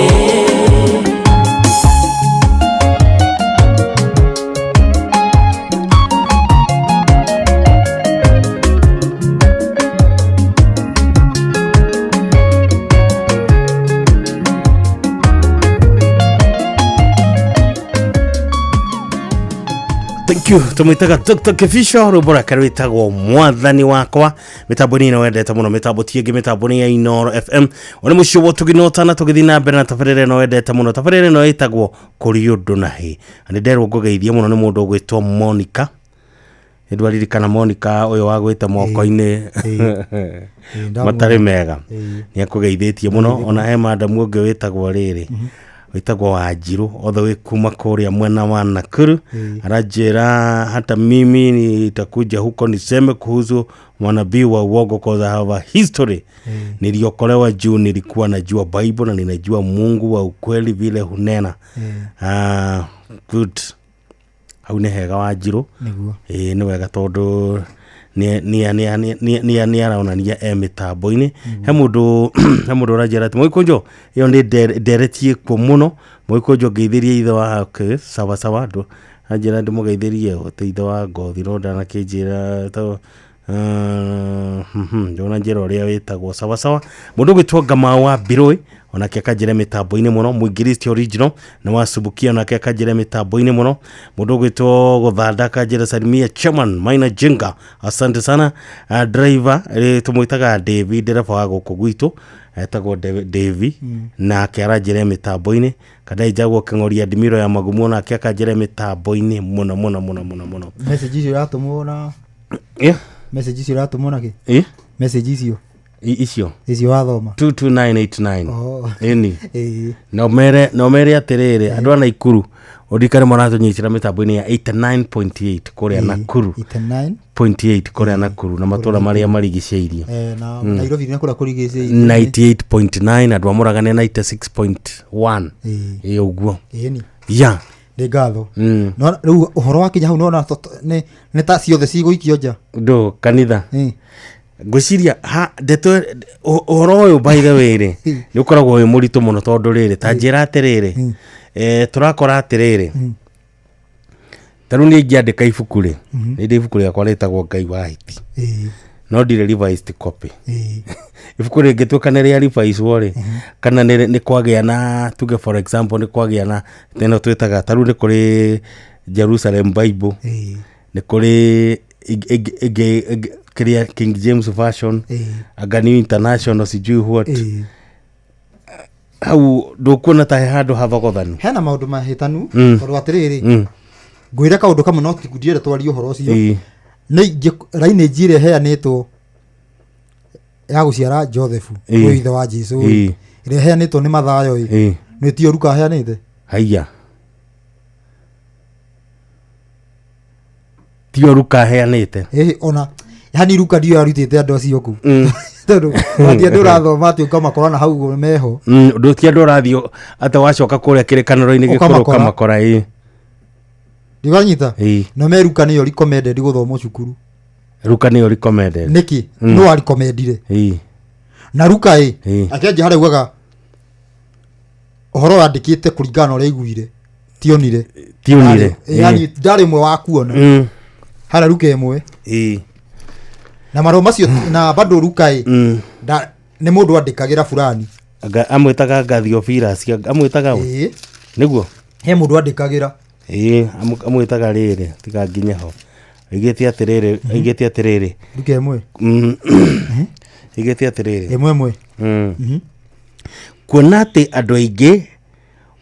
Thank you tumwitaga Dr. Kefisho rwimbo rwake rwitagwo Mwathani wakwa mitambo-inĩ ĩno wendete mũno mitambo ti ĩngĩ mitambo nĩ ya Inooro FM one mũciĩ wa tũginotana tũgĩthiĩ na mbere na tabarĩra ĩno wendete mũno tabarĩra ĩno ĩtagwo Kũrĩ Ũndũ na Hĩ na nĩ nderwo ngũgeithie mũno nĩ mũndũ ũgwĩtwo Monica nĩndwaririkana Monica ũyũ wa gwĩte moko-inĩ matarĩ mega nĩ akũgeithĩtie mũno ona he madamu ũngĩ wĩtagwo rĩrĩ wĩtagwo Wanjiru othe wĩ kuma kũrĩa mwena wa Nakuru aranjĩra hata mimi nitakuja huko niseme kuhusu manabii wa uongo cause I have a history. Niliokolewa juu nilikuwa najua Bible na ninajua Mungu wa ukweli vile hunena. Good hau nĩ hega Wanjiru nĩ wega tondũ nĩ aronania e mĩtambo-inĩ he mũndũ ũranjĩra atĩ Mũgĩkũnjũ ĩyo nĩ nderetie kuo mũno Mũgĩkũnjũ ngeithĩrie ithe wa okay, sawa sawa ndũ anjĩra ndĩmũgeithĩrie atĩ ithe wa ngothi no ndanakĩnjĩra ndona njĩra ũrĩa wĩtagwo sawa sawa mũndũ ũgwĩtwo Ngamau wa Mbirũĩ onake akanjĩra mĩtambo-inĩ mũno Mũingĩristi original na wacubukia onake akanjĩra mĩtambo-inĩ mũno mũndũ ũgwĩtwo Gũthanda akanjĩra salimia chairman Maina Jenga asante sana. Driver tũmwĩtaga David ndereba wa gũkũ gwitũ etagwo Davi nake aranjĩra mĩtambo-inĩ Kandai Njagwo Kĩng'oria Ndimiro ya Magumu onake akanjĩra mĩtambo-inĩ mũno mũno mũno mũno mũno. Message icio iratũmwo na message icio iratũmwo na kĩ message icio icio icio wathoma 22989 ĩni no mere atĩrĩrĩ andũ a Naikuru ũririkane maratũnyitĩra mĩtambo-inĩ ya 89.8 kũrĩa Nakuru 89.8 kũrĩa Nakuru na matũra marĩa marigicĩirie na Nairobi nĩ kũrĩa kũrigicĩirie 98.9 andũ a Mũrang'a nĩ 96.1 ĩ ũguo ĩni ya nĩ ngatho no rĩu ũhoro wa kinya hau nona nĩ ta ciothe cigũikio nja ndũ kanitha ngwĩciria ndeto ũhoro ũyũ by the way rĩ nĩ ũkoragwo wĩ mũritũ mũno tondũ rĩrĩ ta njĩra atĩrĩrĩ tũrakora atĩrĩrĩ ta rĩu niĩ ingĩandĩka ibuku rĩ nĩ ndĩ ibuku rĩakwa rĩtagwo Ngai wa Hiti no ndirĩ revised copy ibuku rĩngĩtuĩka nĩ rĩa revised rĩ kana nĩ kwagĩa na tuge for example nĩ kwagĩa na ĩno twĩtaga ta rĩu nĩ kũrĩ Jerusalem Bible nĩ kũrĩ ĩngĩ King James Version aga New International sijui what hau ndũkuona ta he handũ hathogothanu hena maũndũ mahĩtanu tondũ atĩrĩrĩ ngwĩre kaũndũ kamwe no ndiende twarie ũhoro ũcio nĩ lineage ĩrĩa ĩheanĩtwo Ya gũciara Joseph, ũyũ ithe wa Jesu ĩrĩa ĩheanĩtwo nĩ Mathayo ĩ, nĩ tio Luka aheanĩte? Haiya, tio Luka aheanĩte. Ĩhĩ, ona yani Luka ndio arutĩte andũ acio kũu, tondũ watia andũ ũrathoma atĩ ũkamakora na hau ũguo meho. Ndå ti andå ũrathiĩ atĩ wacoka kũrĩa kĩrĩkanĩro-inĩ gĩkũrũ. Ũkamakora. Ũkamakora, ĩ. Ndiganyita. Ĩ. No me Luka nĩyo recommended gũthomwo cukuru. Luka nĩyo recommended? Nĩkĩ? No arecommendire. Na Luka ĩ, akĩanjia harĩa augaga ũhoro wandĩkĩte kũringana na ũrĩa aiguire, tionire. Tionire. Yani ndarĩ ũmwe wa kuona. Harĩa Luka 1. Na marũa macio na bado Luka ĩ, nĩ mũndũ andĩkagĩra fulani. Amwĩtaga Gathiobirasi, amwĩtaga ũ? Nĩguo. He mũndũ andĩkagĩra. Ĩ, amwĩtaga rĩrĩ, tiga nginye ho, aigĩte atĩrĩrĩ, aigĩte atĩrĩrĩ. Luka 1. Aigĩte atĩrĩrĩ. 1 1. Kuona atĩ andũ aingĩ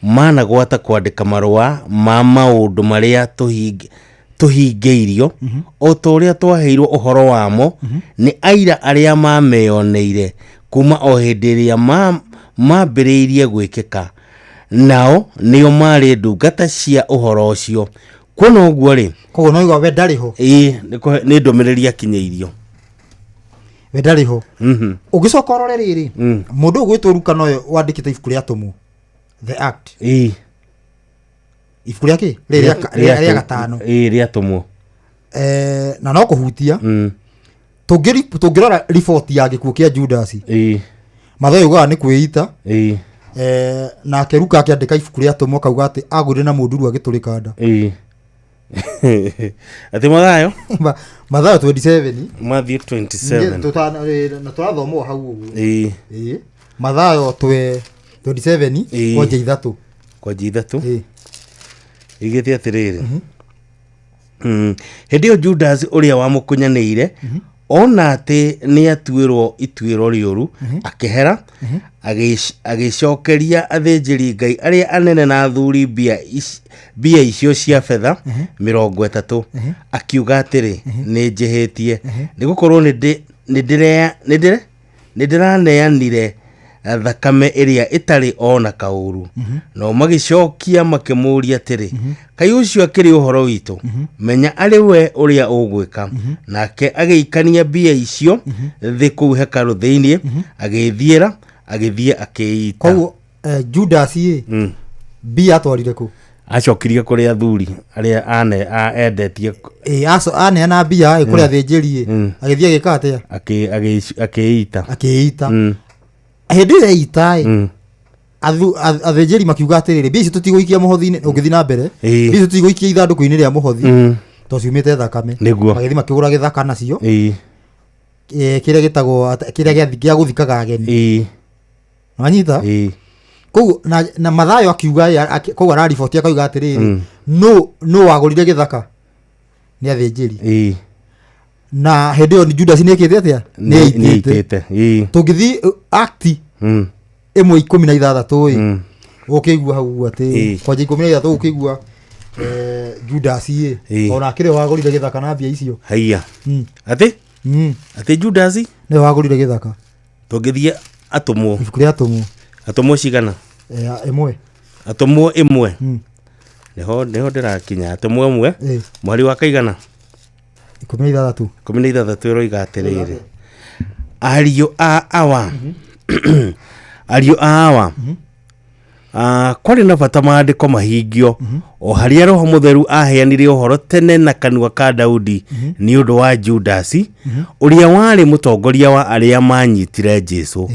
managwata kwandĩka marũa ma maũndũ marĩa tũhingĩirio o ta ũrĩa twaheirwo ũhoro wamo nĩ aira arĩa mameyoneire kuma o hĩndĩ ĩrĩa mambĩrĩirie gwĩkĩka, nao nĩo marĩ ndungata cia ũhoro ũcio. Kuona ũguo rĩ, Koguo no igua we ndarĩ ho. Ĩ, nĩ ndũmĩrĩri akinyĩirio. We ndarĩ ho. Ũngĩcoka ũrore rĩrĩ, mũndũ ũyũ gwĩtwo Luka nowe wandĩkĩte ibuku rĩa Atũmwo, the Act. Ibuku rĩa kĩ? Rĩrĩ rĩa gatano. Ĩ, rĩa Atũmwo. Na no kũhutia tũngĩrora riboti ya gĩkuũ kĩa Judas, Mathayo yugaga nĩ kwĩita. Nake Luka akĩandĩka ibuku rĩa Atũmwo akauga atĩ agũrire na mũnduru agĩtũrĩka nda. Atĩ Mathayo? Mathayo 27. Matthew 27. Na tũrathoma o hau ũguo. Ĩ. Mathayo 27 kwanja 3. Kwanja 3 igĩte atĩrĩrĩ, Hĩndĩ ĩyo Judas ũrĩa wamũkunyanĩire ona atĩ nĩ atuĩrwo ituĩro rĩũru, akĩhera, agĩcokeria athĩnjĩri Ngai arĩa anene na athuri mbia icio cia betha 30, akiuga atĩrĩ, nĩ njĩhĩtie, nĩ gũkorwo nĩ ndĩraneanire thakame ĩrĩa ĩtarĩ ona kaũru. Nao magĩcokia makĩmũũria atĩrĩ, kaĩ ũcio akĩrĩ ũhoro witũ? Menya arĩ we ũrĩa ũgwĩka. Nake agĩikania mbia icio thĩ kũu hekarũ thĩinĩ, agĩĩthiĩra, agĩthiĩ akĩĩita. Koguo Judas ĩ, mbia atwarire kũ? Acokirie kũrĩ athuri arĩa endetie. Ĩ, aneana mbia ĩ kũrĩ athĩnjĩri ĩ, agĩthiĩ agĩka atĩa? Akĩĩita. Akĩĩita. Hĩndĩ ĩrĩa eita ĩ, athĩnjĩri makiuga atĩrĩrĩ, mbia ici tũtigũikia mũhothi-inĩ, ũngĩthiĩ na mbere, mbia ici tũtigũikia ithandũkũ-inĩ rĩa mũhothi tondũ ciumĩte thakame. Magĩthiĩ makĩgũra gĩthaka nacio, kĩrĩa gĩtagwo kĩrĩa gĩa gũthikaga ageni. Wanyita? Koguo na Mathayo akiuga ĩ, koguo arariboti akauga atĩrĩrĩ, no wagũrire gĩthaka nĩ athĩnjĩri. Na hĩndĩ ĩyo Judas nĩ ekĩte atĩa? Nĩ Nĩ eitĩte. eitĩte. Tũngĩthiĩ Act 1:16 ĩ, ũkĩigua hau ũguo atĩ kwanja 16 ũkĩigua Judas ĩ, ona akĩrĩ wagũrire gĩthaka na mbia icio. Haiya. Atĩ? Atĩ Judas? Nĩwe wagũrire gĩthaka. Tũngĩthiĩ Atũmwo. Ibuku rĩa Atũmwo. Atũmwo cigana? 1. Atũmwo 1. Nĩho ndĩrakinya. Atũmwo 1. Mweri wa kaigana? 16. 16 ĩroiga atĩrĩrĩ, ariũ a awa, ariũ a awa, kwarĩ na bata maandĩko mahingio o harĩa Roho Mũtheru aheanire ũhoro tene na kanua ka Daudi nĩ ũndũ wa Judasi, ũrĩa warĩ mũtongoria wa arĩa maanyitire Jesu,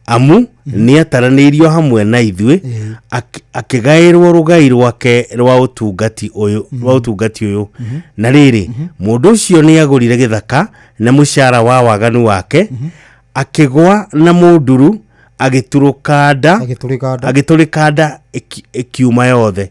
amu nĩ ataranĩirio hamwe na ithuĩ, akĩgaĩrwo rũgai rwake rwa ũtungati ũyũ, rwa ũtungati ũyũ. Na rĩrĩ, mũndũ ũcio nĩ agũrire gĩthaka na mũcara wa waganu wake, akĩgwa na mũnduru, agĩtũrũka nda, agĩtũrĩka nda ĩkiuma yothe.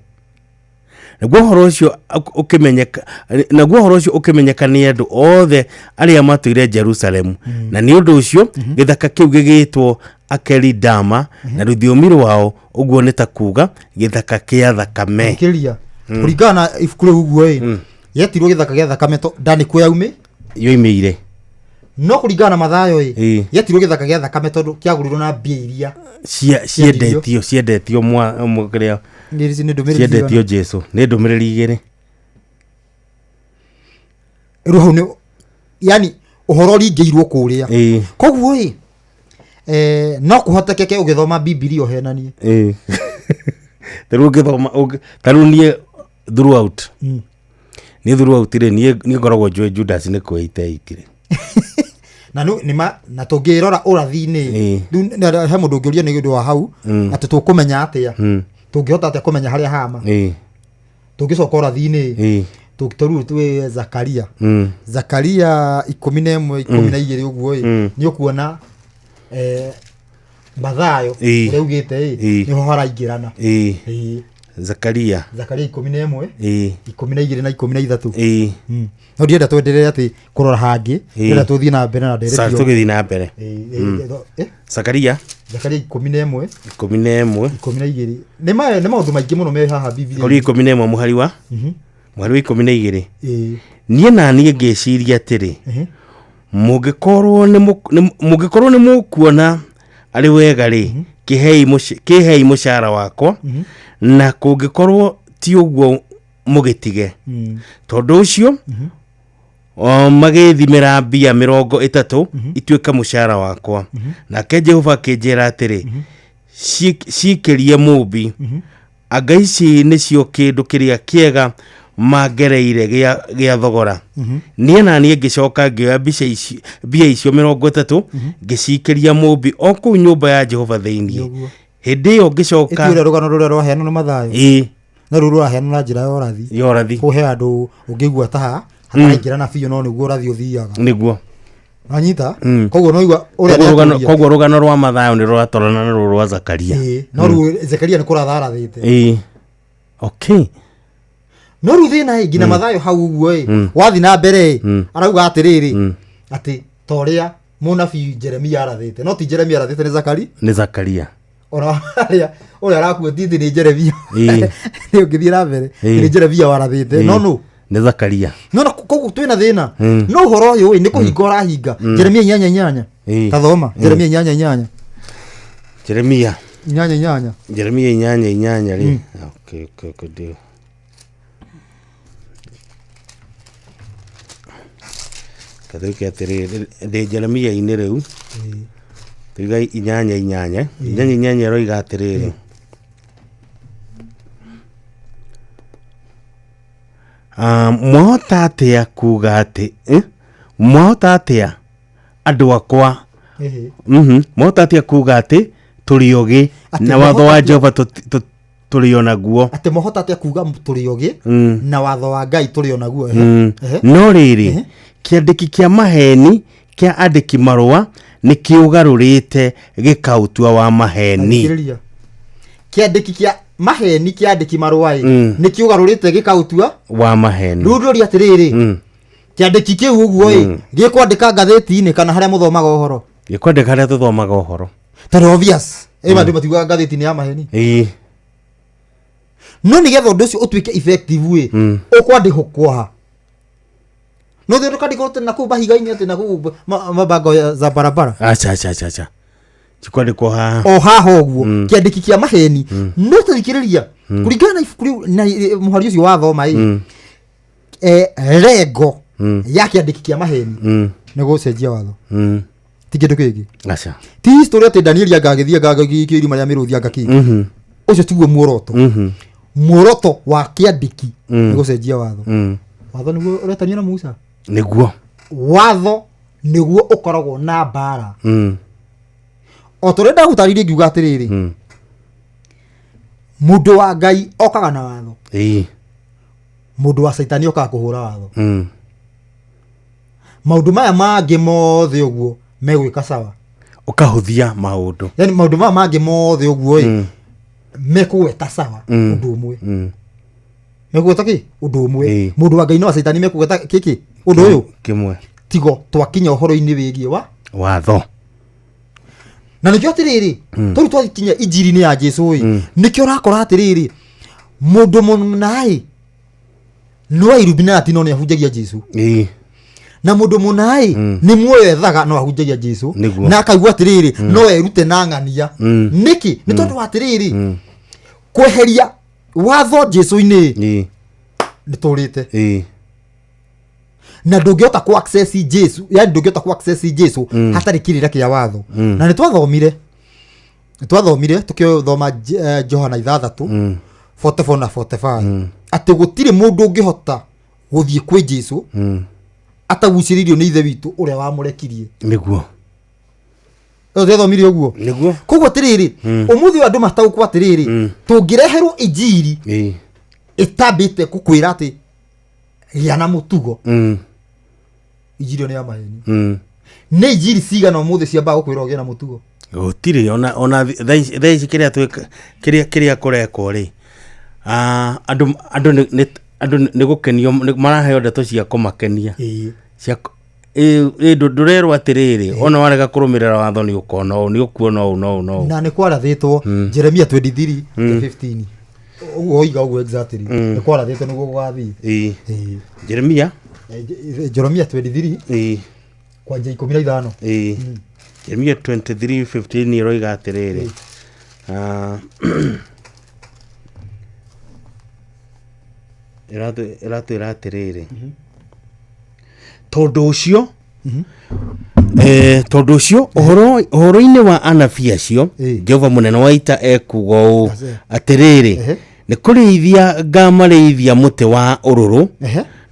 Naguo ũhoro ũcio ũkĩmenyeka, naguo ũhoro ũcio ũkĩmenyeka nĩ andũ othe arĩa matũire Jerusalemu. Na nĩ ũndũ ũcio gĩthaka kĩu gĩgĩtwo Akelidama na rũthiomi rwao, ũguo nĩ ta kuga gĩthaka kĩa thakame. Thikĩrĩria. Kũringana na ibuku rĩu ũguo ĩ, yetirwo gĩthaka gĩa thakame nda nĩkuo yaumĩ? Yoimĩire. No kũringana na Mathayo ĩ, gĩetirwo gĩthaka gĩa thakame tondũ kĩagũrirwo na mbia iria Ciendetio ciendetio kĩrĩa Nĩ ndũmĩrĩri ciendetio cigana? Jesu nĩ ndũmĩrĩri igĩrĩ. Rĩu hau nĩ yani ũhoro ũringĩirwo kũrĩa. Koguo ĩ, no kũhotekeke ũgĩthoma Bibilia ũhenanie. Tarĩu ũngĩthoma tarĩu niĩ throughout niĩ throughout rĩ, niĩ ngoragwo njũĩ Judas nĩ kwĩita eitire. Na nĩ nĩma na tũngĩrora ũrathi-inĩ rĩu he mũndũ ũngĩũria nĩ ũndũ wa hau atĩ tũkũmenya atĩa, tũngĩhota atĩa kũmenya harĩa hama. Tũngĩcoka ũrathi-inĩ, tũrĩu twĩ Zakaria, Zakaria 11 12 ũguo ĩ, nĩ ũkuona Mathayo ũrĩa ugĩte ĩ, nĩho haraingĩrana. Zakaria. Zakaria 11 12 na 13. No ndienda twenderere atĩ kũrora hangĩ, ndĩrenda tũthiĩ na mbere na ndereti ĩyo. Tũgĩthiĩ na mbere. Zakaria. Zakaria 11 11 12. Nĩ maũndũ maingĩ mũno me haha Bibilia. Zakaria 11 mũhari wa mũhari wa 12. Niĩ na niĩ ngĩciria atĩrĩ, mũngĩkorwo nĩ mũkuona arĩ wega rĩ, kĩhei mũcara wakwa, na kũngĩkorwo ti ũguo mũgĩtige. Tondũ ũcio magĩthimĩra mbia 30 ituĩke mũcara wakwa. Nake Jehova akĩnjĩra atĩrĩ, cikĩrie mũmbi, anga ici nĩcio kĩndũ kĩrĩa kĩega mangereire gĩa thogora. Niĩ na niĩ ngĩcoka ngĩoya mbia icio 30 ngĩcikĩria mũmbi o kũu nyũmba ya Jehova thĩinĩ. Hĩndĩ ĩyo ngĩcoka Ĩtuĩre rũgano rũrĩa rwaheanwo nĩ Mathayo. Na rũu rũraheanwo na njĩra ya ũrathi. Ya ũrathi. Kũhe andũ ũngĩigua ta ha hataraingĩrana biũ, no nĩguo ũrathi ũthiaga. Nĩguo. Wanyita? Koguo no igua ũrĩa nĩatũria. Koguo rũgano rwa Mathayo nĩ rũratwarana na rũrũ rwa Zakaria. No rĩu Zakaria nĩ kũratha arathĩte. Okay. No rĩu thĩna ĩ, nginya Mathayo hau ũguo ĩ, wathiĩ na mbere ĩ, arauga atĩrĩrĩ, atĩ ta ũrĩa mũnabii Jeremia arathĩte, no ti Jeremia arathĩte, nĩ Zakari. Nĩ Zakaria. Ona ũrĩa arakuo titi nĩ Jeremia. Nĩ ũngĩthiĩ na mbere, nĩ Jeremia warathĩte, no nũ? Nĩ Zakaria. No, koguo twĩna thĩna. No ũhoro ũyũ ĩ, nĩ kũhinga ũrahinga. Jeremia 8:8. Ta thoma, Jeremia 8:8. Jeremia. 8:8. Jeremia 8:8 rĩ. Okay, okay, okay, ndio. Kathũke atĩrĩrĩ, ndĩ Jeremia-inĩ rĩu. Tuiga 8:8. 8:8 ĩroiga atĩrĩrĩ. Mwahota atĩa kuga atĩ, mwahota atĩa andũ akwa? Mwahota atĩa kuga atĩ tũrĩ ogĩ na watho wa Jehova tũrĩ o naguo? Atĩ mwahota atĩa kuga tũrĩ ogĩ na watho wa Ngai tũrĩ o naguo? No rĩrĩ, kĩandĩki kĩa maheni kĩa andĩki marũa nĩ kĩũgarũrĩte gĩkaũtua wa maheni. Kĩandĩki kĩa maheni kĩa andĩki marũa ĩ, nĩ kĩũgarũrĩte gĩkaũtua wa maheni. Rĩu ndũria atĩrĩrĩ, kĩandĩki kĩu ũguo ĩ, gĩkwandĩka ngathĩti-inĩ kana harĩa mũthomaga ũhoro? Gĩkwandĩka harĩa tũthomaga ũhoro. Tondũ obvious, andũ matiugaga ngathĩti-inĩ ya maheni. No nĩgetha ũndũ ũcio ũtuĩke effective ĩ, ũkwandĩkwo ha? No thĩ ndũkandĩkwo atĩ na kũu mahiga-inĩ, atĩ na kũu mabango ya za barabara. Acha, acha, acha, acha. Cikwandĩkwo haha. O haha ũguo, kĩandĩki kĩa maheni. No tathikĩrĩria, kũringana na ibuku rĩu na mũhari ũcio wathoma ĩ, rengo ya kĩandĩki kĩa maheni nĩ gũcenjia watho. Ti kĩndũ kĩngĩ. Acha. Ti history atĩ Danieli anga agĩthiĩ anga agĩikio irima rĩa mĩrũthi anga kĩ. Ũcio tiguo muoroto. Muoroto wa kĩandĩki nĩ gũcenjia watho. Watho nĩguo ũretanio na Musa. Nĩguo. Watho nĩguo ũkoragwo na mbara. O ta ũrĩa ndagũtarĩirie ngiuga atĩrĩrĩ, mũndũ wa Ngai okaga na watho. Mũndũ wa Caitani okaga kũhũra watho. Maũndũ maya mangĩ mothe ũguo megwĩka sawa. Ũkahũthia maũndũ. Yaani maũndũ maya mangĩ mothe ũguo ĩ, mekũgweta sawa ũndũ ũmwe. Mekũgweta kĩ? Ũndũ ũmwe. Mũndũ wa Ngai na wa Caitani mekũgweta kĩkĩ? Ũndũ ũyũ? Kĩmwe. Tigo twakinya ũhoro-inĩ wĩgiĩ wa watho. Na nĩkĩo atĩrĩrĩ, tondũ twakinya injiri-inĩ ya Jesũ ĩ, nĩkĩo ũrakora atĩrĩrĩ, mũndũ mũna ĩ, nĩ wa Illuminati no nĩ ahunjagia Jesũ. Na mũndũ mũna ĩ nĩ muoyo ethaga no ahunjagia Jesu Nĩguo. na akaigua atĩrĩrĩ no erute na ng'ania. Nĩkĩ? Nĩ tondũ wa atĩrĩrĩ, kweheria watho Jesu-inĩ nĩ tũrĩte na ndũngĩhota ku access Jesu, yani ndũngĩhota ku access Jesu hatarĩ kĩrĩra kĩa watho. Na nĩ twathomire tũkĩthoma Johana 6 44 na 45 atĩ gũtirĩ mũndũ ũngĩhota gũthiĩ kwĩ Jesu atagucĩrĩirio nĩ ithe witũ ũrĩa wamũrekirie. Nĩguo. Ĩyo twathomire ũguo. Nĩguo. Koguo atĩrĩrĩ, ũmũthĩ ũyũ andũ mataũkwo atĩrĩrĩ, tũngĩreherwo injiri ĩtambĩte gũkwĩra atĩ gĩa na mũtugo, injiri ĩyo nĩ ya maheni. Nĩ injiri cigana ũmũthĩ ciambaga gũkwĩra ũgĩe na mũtugo? Gũtirĩ ona thaa ici kĩrĩa twĩka kĩrĩa kũrekwo rĩ, andũ andũ nĩ gũkenio maraheo ndeto cia kũmakenia. Cia ndũrerwo atĩrĩrĩ, ona warega kũrũmĩrĩra watho nĩ ũkona ũũ, nĩ ũkuona ũũ na ũũ na ũũ. Na nĩ kwarathĩtwo Jeremia 23 15 ũguo oiga ũguo exactly, nĩ kwarathĩtwo nĩguo gũgathiĩ. Jeremia. Jeremia 23 kwanja 15. Jeremia 23:15 ĩroiga atĩrĩrĩ, ĩratwĩra atĩrĩrĩ, tondũ ũcio ũhoro-inĩ wa anabii acio, Jehova mũnene wa ita ekuga ũũ, atĩrĩrĩ, nĩ kũrĩithia ngamarĩithia mũtĩ wa ũrũrũ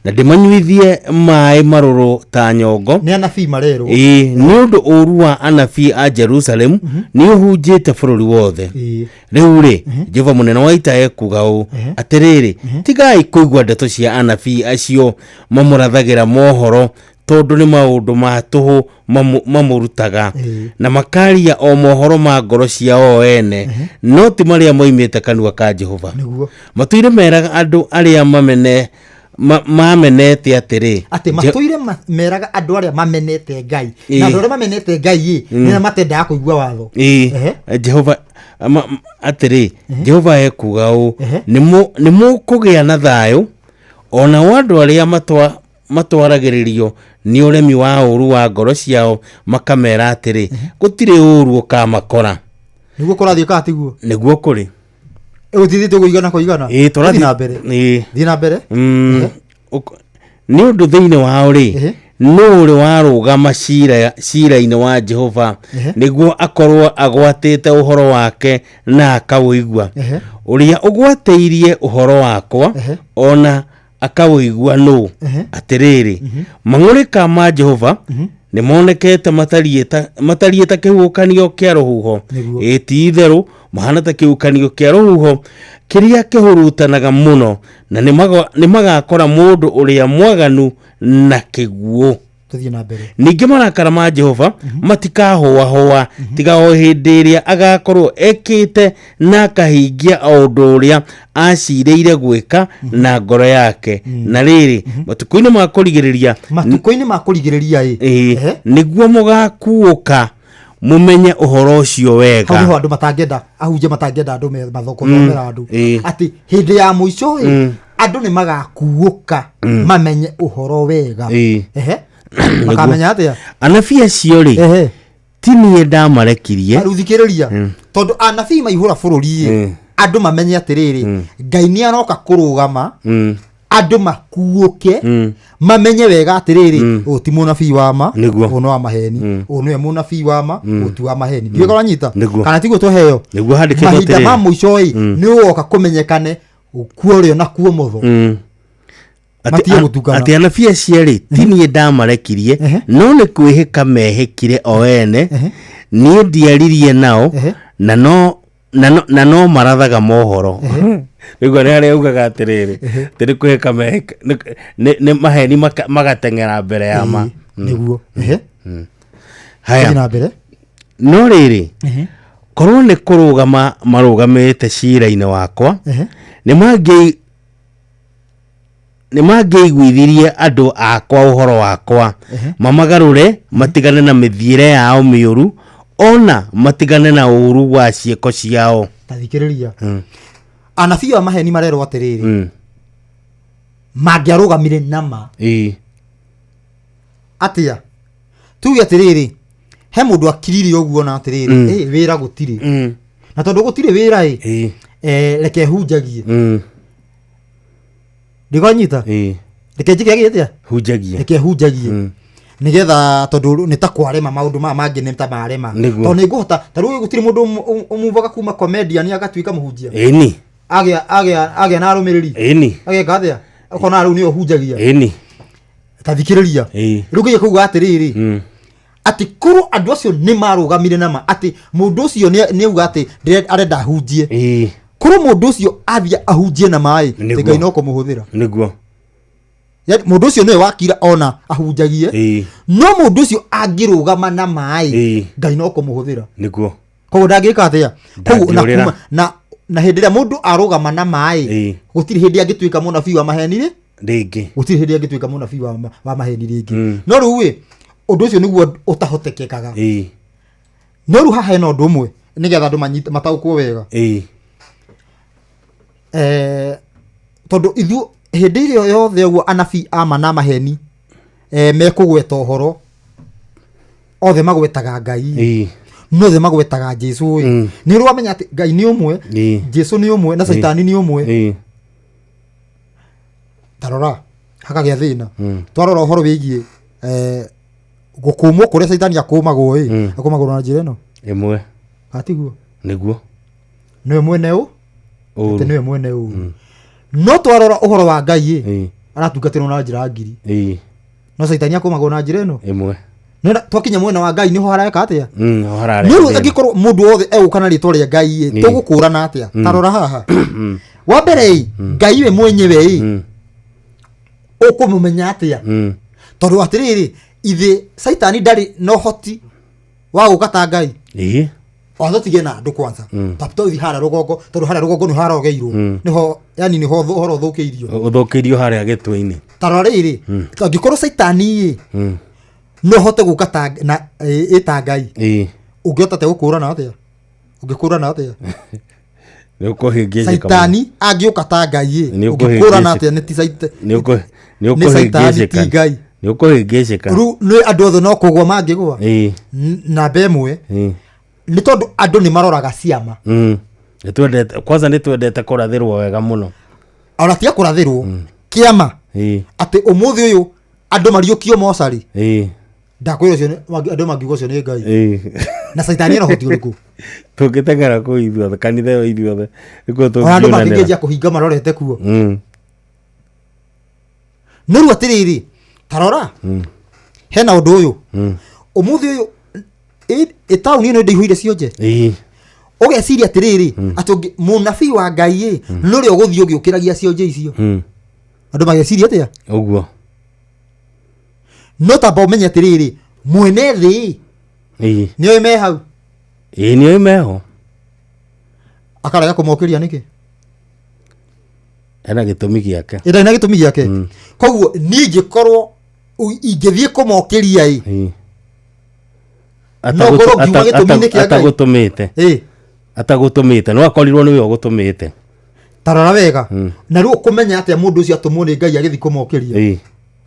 na ndĩmanyuithie maĩ marũrũ ta nyongo. Nĩ anabii marerwo. Ĩĩ, nĩ ũndũ ũũru wa anabii a Jerusalemu nĩ ũhunjĩte bũrũri wothe. Rĩu rĩ, Jehova mũnene wa ita ekuga ũũ, atĩrĩrĩ, tigai kũigua ndeto cia anabii acio mamũrathagĩra mohoro, tondũ nĩ maũndũ ma tũhũ mamũrutaga, na makaria o mohoro ma ngoro ciao o ene, no ti marĩa moimĩte kanua ka Jehova. Matũire meraga andũ arĩa mamene mamenete atĩrĩ, atĩ matũire meraga andũ arĩa mamenete Ngai, na andũ arĩa mamenete Ngai ĩ nĩ arĩa matendaga kũigua watho. Jehova atĩrĩ, Jehova ekuga ũũ, nĩ mũkũgĩa na thayũ, onao andũ arĩa matwaragĩrĩrio nĩ ũremi wa ũũru wa ngoro ciao makamera atĩrĩ, gũtirĩ ũũru ũkamakora. Nĩguo kũrathiĩ kana tiguo? Nĩguo kũrĩ. Ũtithĩte kũigana kũigana. Tũrathiĩ Thiĩ na mbere. Thiĩ na mbere. Nĩ ũndũ thĩinĩ wao rĩ, nũ ũrĩ warũgama cira-inĩ wa Jehova nĩguo akorwo agwatĩte ũhoro wake na akaũigua? Ũrĩa ũgwatĩirie ũhoro wakwa ona akaũigua nũ? Atĩrĩrĩ, mang'ũrĩka ma Jehova nĩ monekete matariĩ ta kĩhuhũkanio kĩa rũhuho. Ĩĩ, ti itherũ mahana ta kĩhuhũkanio kĩa rũhuho kĩrĩa kĩhurutanaga mũno, na nĩ magakora mũndũ ũrĩa mwaganu na kĩguũ. Tũthiĩ na mbere. Ningĩ marakara ma Jehova matikahũahũa tiga o hĩndĩ ĩrĩa agakorwo ekĩte na akahingia o ũndũ ũrĩa acirĩire gwĩka na ngoro yake. Na rĩrĩ, matukũ-inĩ ma kũrigĩrĩria, matukũ-inĩ ma kũrigĩrĩria ĩ, nĩguo mũgakuũka mũmenye ũhoro ũcio wega. Hau nĩho andũ matangĩenda ahunjia matangĩenda andũ mathomera andũ atĩ hĩndĩ ya mũico ĩ, andũ nĩ magakuũka mamenye ũhoro wega. Makamenya atĩa? Anabii acio rĩ, ti niĩ ndamarekirie. Rĩu thikĩrĩria, tondũ anabii maihũra bũrũri ĩ, andũ mamenye atĩrĩrĩ, Ngai nĩ aroka kũrũgama, andũ makuũke mamenye wega atĩrĩrĩ, ũyũ ti mũnabii wa ma, ũyũ nĩ wa maheni, ũyũ nĩwe mũnabii wa ma, ũyũ ti wa maheni. Ndiũĩ kana wanyita kana tiguo twaheo. Nĩguo handĩkĩtwo mahinda atĩrĩrĩ. ma mũico ĩ, nĩ ũgoka kũmenyekane kuo ũrĩo na kuo motho. Matige gũtukana. Atĩ anabii acio rĩ, ti niĩ ndamarekirie, no nĩ kwĩhĩka mehĩkire o ene, niĩ ndiaririe nao, na no marathaga mohoro. Nĩguo nĩ harĩa ugaga atĩrĩrĩ, atĩ nĩ kwĩhĩka mehĩka, nĩ maheni magateng'era mbere ya ma. Nĩguo. Haya. Thiĩ na mbere. No rĩrĩ, korwo nĩ kũrũgama marũgamĩte cira-inĩ wakwa, nĩ mangĩiguithirie andũ akwa ũhoro wakwa, mamagarũre matigane na mĩthiĩre yao mĩũru, ona matigane na ũũru wa ciĩko ciao. Ta thikĩrĩria. Anabii a maheni marerwo atĩrĩrĩ, mangĩarũgamire na ma, Atia tuge atiriri, he mundu akirire uguo na atiriri, wira gutiri. Na tondu gutiri wira i, reke hunjagie. Ndigonyita? Reke njike atia? Hunjagie. Reke hunjagie. Nigetha tondu ni ta kwarema maundu maya mangi ni ta marema. Tondu ni nguhota ta riu gutiri mundu umuvaga kuma comedian agatuika muhunjia. Ĩni. Agĩa na arũmĩrĩri. Ĩni. Ageka atia? Ukona riu nĩwe ũhunjagia. Ĩni. Ta thikĩrĩria. Rĩu nginya kuuga atĩrĩrĩ, atĩ korwo andũ acio nĩ marũgamire nama atĩ mũndũ ũcio nĩ auga atĩ arenda ahunjie. Korwo mũndũ ũcio athiĩ ahunjie na maĩ, Ngai no kũmũhũthĩra. Nĩguo. Yaani mũndũ ũcio nĩwe wakira ona ahunjagie, no mũndũ ũcio angĩrũgama na maĩ, Ngai no kũmũhũthĩra. Nĩguo. Koguo ndangĩka atĩa? Koguo na na hĩndĩ ĩrĩa mũndũ arũgama na maĩ, gũtirĩ hĩndĩ angĩtuĩka mũnabii wa maheni rĩ rĩngĩ. Gũtirĩ hĩndĩ angĩtuĩka mũnabii wa maheni rĩngĩ. No rĩu ĩ, ũndũ ũcio nĩguo ũtahotekekaga. No rĩu haha hena ũndũ ũmwe nĩgetha andũ mataũkwo wega. Tondũ ithuĩ hĩndĩ ĩrĩa yothe ũguo anabii ama na maheni mekũgweta ũhoro, othe magwetaga Ngai, no othe magwetaga Jesũ ĩ. Nĩ ũrĩ wamenya atĩ Ngai nĩ ũmwe, Jesũ nĩ ũmwe na Caitani nĩ ũmwe. Tarora hakagĩa thĩna. Twarora ũhoro wĩgiĩ gũkũmwo kũrĩa Caitani akũmagwo ĩ, akũmagwo na njĩra ĩno ĩmwe. Atiguo? Nĩguo. Nĩwe mwene ũ? Atĩ nĩwe mwene ũru. No twarora ũhoro wa Ngai ĩ, aratungatĩrwo na njĩra ngiri. No Caitani akũmagwo na njĩra ĩno ĩmwe. No twakinya mwena wa Ngai nĩho hareka atĩa? Nĩho harareka. Nĩ rĩu angĩkorwo mũndũ wothe egũka na rĩtwa rĩa Ngai ĩ, tũgũkũrana atĩa? Ta rora haha. Wa mbere ĩ, Ngai we mwenyewe ĩ, ũkũmũmenya atĩa? Tondũ atĩrĩrĩ, ithe Caitani ndarĩ na ũhoti wa gũka ta Ngai. Watho tige na andũ kwanza. Tũthiĩ harĩa rũgongo, tondũ harĩa rũgongo nĩho harogeirwo. Nĩho, yani nĩho ũhoro ũthũkĩirio. Ũthũkĩirio harĩa gĩtwe-inĩ. Ta rora rĩrĩ, angĩkorwo Caitani ĩ, no ũhote gũka ta na ĩ ta Ngai. Ũngĩhota atĩa gũkũrana atĩa? Ũngĩkũrana atĩa? Nĩ ũkũhĩngĩcĩka. Caitani angĩũka ta Ngai ĩ, ũngĩkũrana atĩa? Nĩ ti Nĩ Caitani ti Ngai. Nĩ ũkũhĩngĩcĩka. Rĩu nĩ andũ othe no kũgwa mangĩgwa. Namba ĩmwe, nĩ tondũ andũ nĩ maroraga ciama. Nĩtwendete, kwanza nĩtwendete kũrathĩrwo wega mũno. Ona tiga kũrathĩrwo, kĩama atĩ ũmũthĩ ũyũ andũ mariũkio mocarĩ. Ndakwĩra ũcio andũ mangiuga ũcio nĩ Ngai. Na Caitani ena ũhoti ũrĩkũ? Tũngĩteng'era kũu ithuothe, kanitha ĩyo ithuothe, nĩkuo Ona andũ tũngĩonanĩra. mangĩnjia kũhinga marorete kuo. No rĩu atĩrĩrĩ, ta rora, hena ũndũ ũyũ. Ũmũthĩ ũyũ ĩ taũni ĩno ndĩihũire cionje. Ũgeciria atĩrĩrĩ, atĩ mũnabii wa Ngai ĩ, nĩ ũrĩa ũgũthiĩ ũgĩũkĩragia cionje icio. Andũ mageciria atĩa? Ũguo. No tamba ũmenye atĩrĩrĩ, mwene thĩ ĩ, nĩoĩ me hau. Nĩoĩ meho. Akarega kũmokĩria nĩkĩ? Ena gĩtũmi gĩake. Ĩndarĩ na gĩtũmi gĩake. Koguo niĩ ingĩkorwo ingĩthiĩ kũmokĩria ĩ, no ngorwo ngiuga gĩtũmi-inĩ kĩa Ngai. Atagũtũmĩte. Atagũtũmĩte, no akorirwo nĩwe ũgũtũmĩte. Ta rora wega. Na rĩu ũkũmenya atĩa mũndũ ũcio atũmwo nĩ Ngai agĩthiĩ kũmokĩria?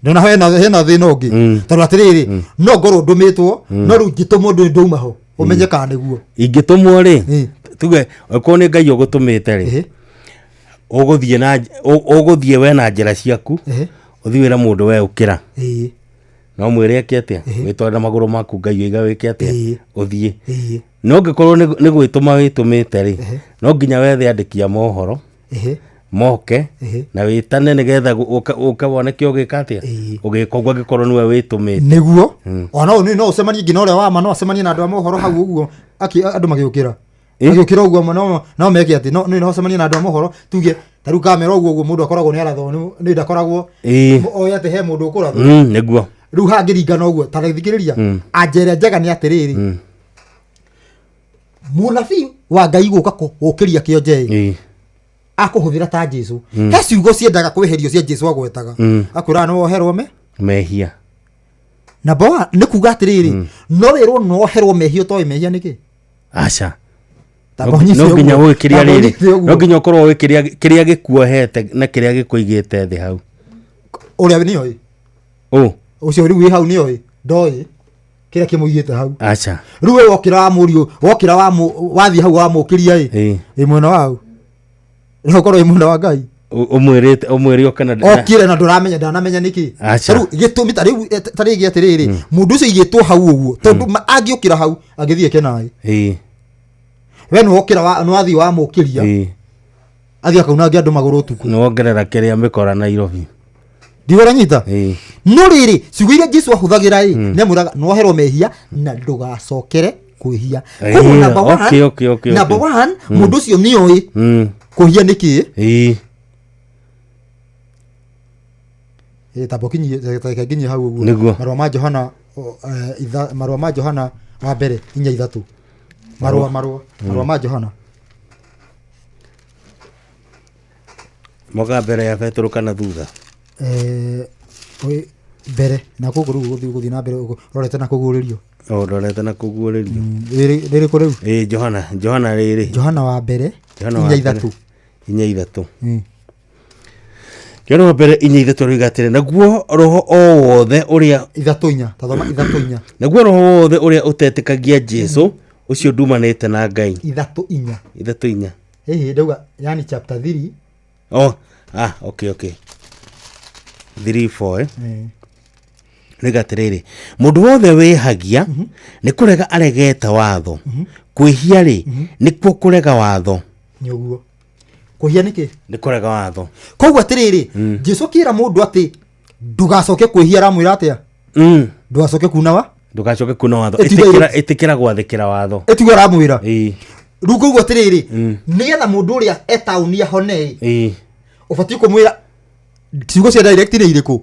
Nĩwona hena thĩna ũngĩ. Tondũ atĩrĩrĩ, no ngorwo ndũmĩtwo, no rĩu ingĩtũmwo ndũrĩ ndauma ho, ũmenye kana nĩguo. Ingĩtũmwo rĩ, tuge okorwo nĩ Ngai ũgũtũmĩte rĩ, ũgũthiĩ na ũgũthiĩ we na njĩra ciaku, ũthiĩ wĩre mũndũ we ũkĩra. No mwĩre eke atĩa? Wĩtware na magũrũ maku Ngai oiga wĩke atĩa? Ũthiĩ. No ũngĩkorwo nĩ gwĩtũma wĩtũmĩte rĩ, no nginya wethe andĩki a mohoro moke na wĩtane nĩgetha ũke wone kĩo ũgĩka atĩa? Ũgĩka ũguo angĩkorwo nĩwe wĩtũmĩte. Nĩguo. Ona ũyũ no ũcemanie nginya ũrĩa wa ma, no acemanie na andũ a mohoro hau ũguo, andũ magĩũkĩra. Magĩũkĩra ũguo no meke atĩ, no ũcemanie na andũ a mohoro, tuge ta rĩu kamera ũguo ũguo mũndũ akoragwo nĩ arathwo, nĩ ndakoragwo oĩ atĩ he mũndũ ũkũrathwo. Nĩguo. Rĩu hangĩringana ũguo, ta thikĩrĩria, anja ĩrĩa njega nĩ atĩrĩrĩ, mũnabii wa Ngai gũka gũkĩria kĩonje ĩ, akũhũthĩra ta Jesũ. He ciugo ciendaga kweherio cia Jesũ agwetaga. Akwĩraga nĩ woherwo me mehia. Na boa nĩ kuga atĩrĩrĩ, no wĩrwo nĩ woherwo mehia ũtoĩ mehia nĩkĩ? Aca. Ta mbonyi No cio nginya ũguo. ũĩ kĩrĩa Ta mbonyi rĩrĩ, cio ũguo. no nginya ũkorwo ũĩ kĩrĩa gĩkuohete na kĩrĩa gĩkũigĩte thĩ hau. Ũrĩa nĩoĩ. Ũ. Ũcio rĩu wĩ hau nĩoĩ. Ndoĩ kĩrĩa kĩmũigĩte hau. Aca. Rĩu we wokĩra wa mũriũ, wokĩra wa wathiĩ hau wamũkĩria ĩ. Ĩ mwena wau. No ũkorwo ĩ mwena wa Ngai. Ũmwĩrĩte ũmwĩre oke na Okire na ndũramenya ndanamenya nĩkĩ. Aca. Rĩu gĩtũmi ta rĩu ta rĩngĩ atĩrĩrĩ, mũndũ ũcio aigĩtwo hau ũguo tondũ angĩũkĩra hau angĩthiĩ eke naĩ. We nĩ wokĩra nĩ wathiĩ wamũkĩria. Athiĩ akaunange andũ magũrũ ũtukũ. Nĩ wongerera kĩrĩa mĩkora Nairobi. Ndiũranyita? No rĩrĩ, ciugo iria Jesu ahũthagĩra ĩ, nĩ amwĩraga nĩwoherwo mehia na ndũgacokere kwĩhia. Koguo number one, number one, mũndũ ũcio nĩoĩ kwĩhia nĩ kĩĩ. Tamba ũkinyie, reke nginyie hau ũguo. Nĩguo. Marũa ma Johana, marũa ma Johana wa mbere inya ithatũ. Marũa, marũa, marũa ma Johana. Moka mbere ya Petero kana thutha? Mbere na koguo rĩu gũthiĩ na mbere ũguo, ũrorete na kũguũrĩrio. O, ndorete na kũguũrĩrio. Rĩrĩ kũ rĩu? Johana, Johana rĩrĩ. Johana wa mbere, Johana wa inya mbere, ithatũ. Inya ithatũ. Johana wa mbere inya ithatũ rĩuga atĩrĩ, naguo roho o wothe ũrĩa Ithatũ inya, ta thoma ithatũ inya. Naguo roho wothe ũrĩa ũtetĩkagia Jesu, ũcio ndumanĩte na Ngai. Ithatũ inya. Ithatũ inya. Hihi ndauga yani chapter 3. Oh, okay, okay. 3 4, Rĩuga atĩrĩrĩ, mũndũ wothe wĩhagia nĩ kũrega aregete watho. Kwĩhia rĩ, nĩkuo kũrega watho. Nĩ ũguo. Kwĩhia nĩkĩ? Nĩ kũrega watho. Koguo atĩrĩrĩ, Jesu akĩra mũndũ atĩ ndũgacoke kwĩhia aramwĩra atĩa? Ndũgacoke kuna wa? Ndũgacoke kuna watho. Ĩtiga Ĩtĩkĩra, ĩrĩ. ĩtĩkĩra gwathĩkĩra watho. Ĩtiga aramwĩra. Rĩu koguo atĩrĩrĩ, nĩgetha mũndũ ũrĩa e taũni ahone ĩ, ũbatiĩ kũmwĩra ciugo cia direct nĩ irĩkũ?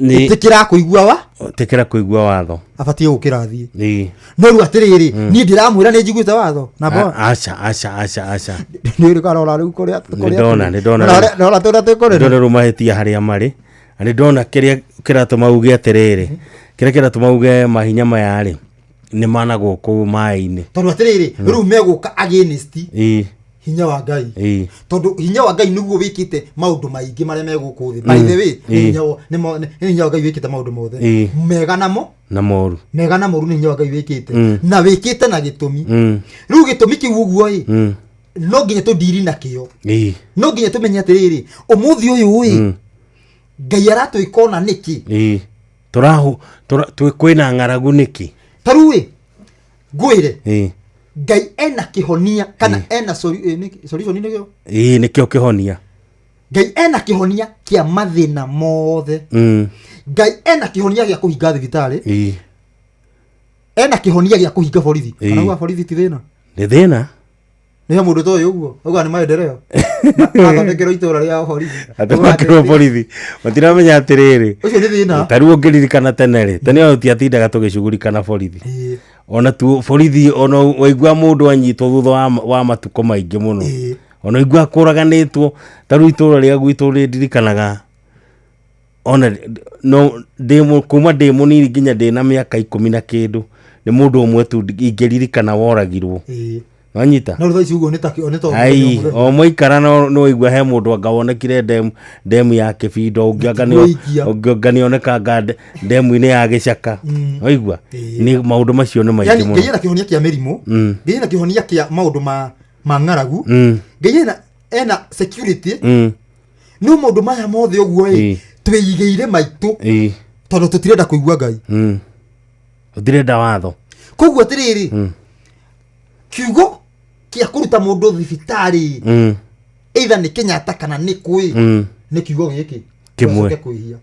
Nĩ- Ĩtĩkĩra kũigua wa? Ĩtĩkĩra kũigua watho. Abatiĩ gũkĩra athiĩ. No rĩu atĩrĩrĩ, niĩ ndĩramwĩra nĩ njiguĩte watho. Namba one. Aca, aca, aca, aca. Nĩ ũrĩkũ arora rĩu kũrĩa Nĩ ndona, nĩ ndona Ndona rĩu. ndona tũrĩa twĩ kũrĩ. Ndona rĩu mahĩtia harĩa marĩ. Na nĩ ndona kĩrĩa kĩratũma uge atĩrĩrĩ, kĩrĩa kĩratũma uge mahinya maya rĩ, nĩ managwo kũu maĩ-inĩ. Tondũ atĩrĩrĩ, rĩu megũka against hinya wa Ngai. Tondũ hinya wa Ngai nĩguo wĩkĩte maũndũ maingĩ marĩa me gũkũ thĩ. By the way, nĩ hinya wa-, nĩ mo-, nĩ hinya wa Ngai wĩkĩte maũndũ mothe. Mega namo? Na moru. Mega na moru nĩ hinya wa Ngai wĩkĩte. Na wĩkĩte na gĩtũmi. Rĩu gĩtũmi kĩu ũguo ĩ, no nginya tũndiri nakĩo. No nginya tũmenye atĩrĩrĩ, ũmũthĩ ũyũ ĩ, Ngai aratwĩka ona nĩkĩ? Tũrahu, tũra, twĩ, kwĩna ng'aragu nĩkĩ? Ta rĩu ĩ, ngwĩre, Ngai ena kĩhonia kana ena nĩ, solution nĩkĩo? Nĩkĩo kĩhonia. Ngai ena kĩhonia kĩa mathĩna mothe. Ngai ena kĩhonia gĩa kũhinga thibitarĩ. Ena kĩhonia gĩa kũhinga borithi. Kana uga borithi ti thĩna? Nĩ thĩna. Nĩ he mũndũ toĩ ũguo, auga nĩ maendeleo. Athondekerwo itũra rĩa borithi. Athondekerwo borithi. Matiramenya atĩrĩrĩ. Ũcio nĩ thĩna. Ta rĩu ũngĩririkana tene rĩ, tene ona tũtiatindaga tũgĩcugurika na borithi. Ona tu borithi ona waigua mũndũ anyitwo thutha wa matukũ maingĩ mũno. Ona waigua kũraganĩtwo, ta rĩu itũra rĩa gwitũ rĩndirikanaga ona no kuma ndĩ mũnini nginya ndĩ na mĩaka ikũmi na kĩndũ, nĩ mũndũ ũmwe tu ingĩririkana woragirwo. Wanyita? No rĩu thaa ici ũguo nĩ ta kĩ-, nĩ ta Ai, ũmũthĩ o mũthenya. o mwaikara no waigua he mũndũ anga wonekire ndemu ya Kĩbindo, ũngĩ anga nĩ- Waikia. ũngĩ anga nĩ onekanga ndemu-inĩ ya Gĩcaka. Waigua? Nĩ maũndũ macio nĩ maingĩ Yani, mũno. Ngai ena kĩhonia kĩa mĩrimũ, Ngai ena kĩhonia kĩa maũndũ ma ng'aragu, Ngai ena security. No maũndũ maya mothe ũguo ĩ, twĩigĩire maitũ tondũ tũtirenda kũigua Ngai. Tũtirenda watho. Koguo atĩrĩrĩ, kiugo kĩa kũruta mũndũ thibitarĩ, either nĩ Kenyatta kana nĩ kũ ĩ, nĩ kiugo gĩkĩ. Kĩmwe. Ndũgacoke kwĩhia.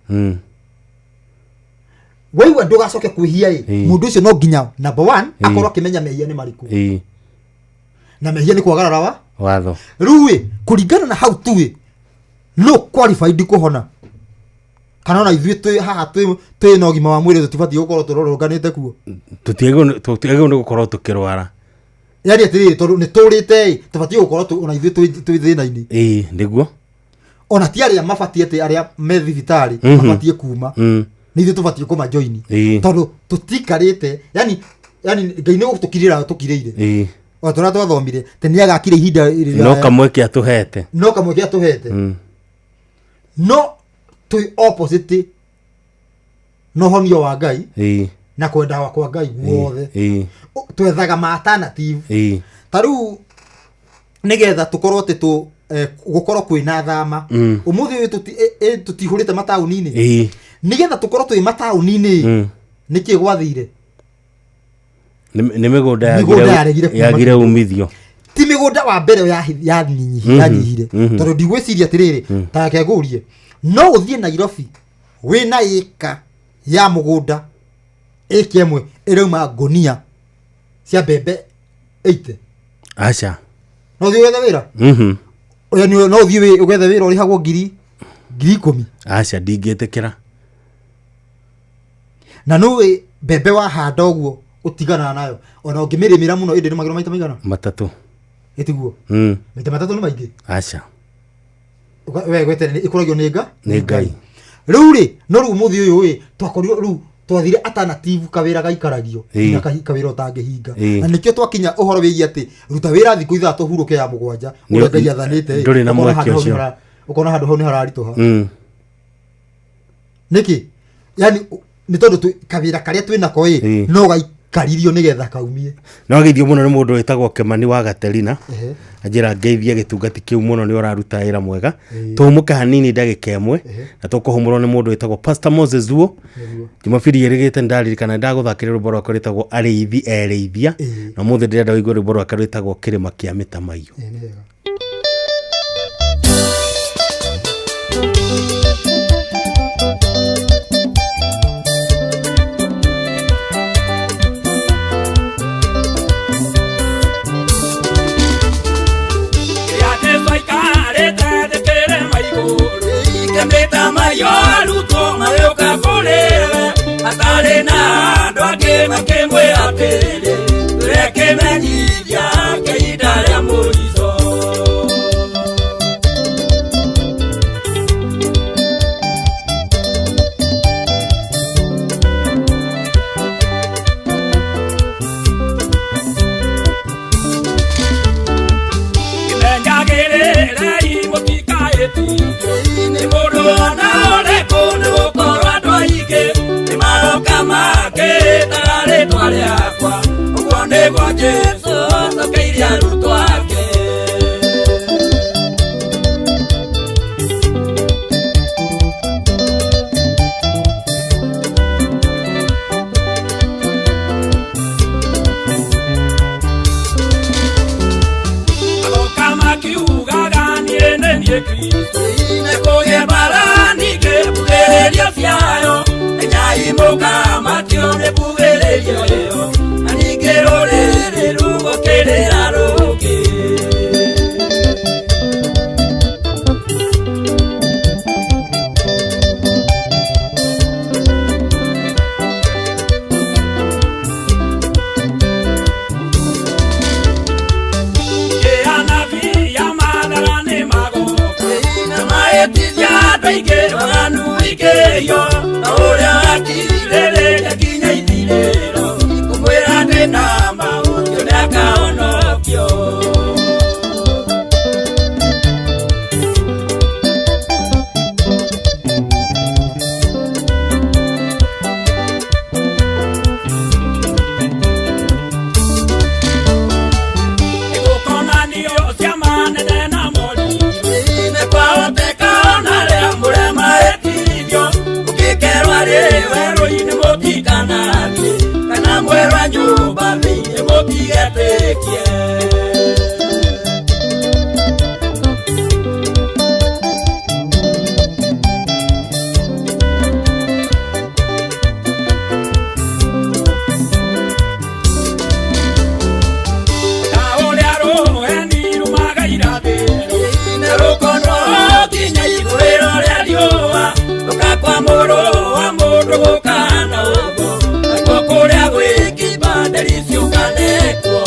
Waigua ndũgacoke kwĩhia ĩ, mũndũ ũcio no nginya number one, akorwo akĩmenya mehia nĩ marĩkũ. Na mehia nĩ kwagarara wa? Watho. Rĩu ĩ, kũringana na hau tu ĩ, no qualified kũhona. Kana ona ithuĩ twĩ haha twĩ na ũgima wa mwĩrĩ tũtibatiĩ gũkorwo tũrũrũnganĩte kuo. Tũtiagĩrĩirwo nĩ gũkorwo tũkĩrwara. Yani atĩrĩrĩ, tondũ nĩ tũrĩte ĩ, tũbatiĩ gũkorwo ona ithuĩ twĩ thĩna-inĩ. Nĩguo. Ona ti arĩa mabatiĩ atĩ arĩa me thibitarĩ mabatiĩ kuma. Nĩ ithuĩ tũbatiĩ kũmajoini. Tondũ tũtikarĩte, yani Ngai nĩ gũtũkirĩra atũkirĩire. O ta ũrĩa twathomire, atĩ nĩ agakira ihinda rĩrĩa No kamweke atũhete. No kamweke atũhete. No twĩ opposite na ũhonio wa Ngai. Na kwenda kwa Ngai guothe. Twethaga ma alternative. Ta rĩu nĩgetha tũkorwo atĩ tũ gũkorwo kwĩna thama. Ũmũthĩ ũyũ tũtihũrĩte mataũni-inĩ. Nĩgetha tũkorwo twĩ mataũni-inĩ, nĩkĩ gwathire? Nĩ mĩgũnda yaregire yagire umithio. Ti mĩgũnda wa mbere yanyihire. Tondũ ndigwĩciria atĩrĩrĩ, ta reke ngũrie, no ũthiĩ Nairobi wĩna ĩka ya mũgũnda ĩka ĩmwe ĩrauma ngũnia cia mbembe 80? Aca. No ũthiĩ wethe wĩra? No ũthiĩ ũgethe wĩra ũrĩhagwo ngiri 10,000? Aca, ndingĩtĩkĩra. Na nũĩ mbembe wahanda ũguo ũtiganaga nayo, ona ũngĩmĩrĩmĩra mũno ĩndĩ nĩmagĩrwo maita maigana? Matatũ. Ĩtiguo? Maita matatũ nĩ maingĩ? Aca. We gweterere ĩkũragio nĩ Nĩ Ngai. Rĩu rĩ, no rĩu ũmũthĩ ũyũ ĩ, twakorirwo rĩu twathire alternative kawĩra gaikaragio nginya kawĩra ũtangĩhinga. Na nĩkĩo twakinya ũhoro wĩgiĩ atĩ ruta wĩra thikũ 6 hurũke ya 7 ũrĩa Ngai athanĩte, Ndũrĩ na mweke ũcio. Ũkona handũ hau nĩ hararitũha. Nĩkĩ? Yani nĩ tondũ kawĩra karĩa twĩnako ĩ, no gaikaririo nĩgetha kaumie. No geithio mũno nĩ mũndũ wĩtagwo Kĩmani wa Gaterina. Anjĩra ngeithie gĩtungati kĩu mũno, nĩ ũraruta wĩra mwega. Tũhũmũke hanini ndagĩka ĩmwe na tũkũhũmũrwo nĩ mũndũ wĩtagwo Pastor Moses Thuo. Jumapili ĩrĩgĩte nĩndaririkana ndagũthakĩra rwĩmbo rwakwa rwĩtagwo Arĩithi Erĩithia, na ũmũthĩ ndĩrenda ũigue rwĩmbo rwake rwĩtagwo Kĩrĩma kĩa Mĩtamaiyũ. Kũrĩa gwĩkimba nderi ciũkanekwo.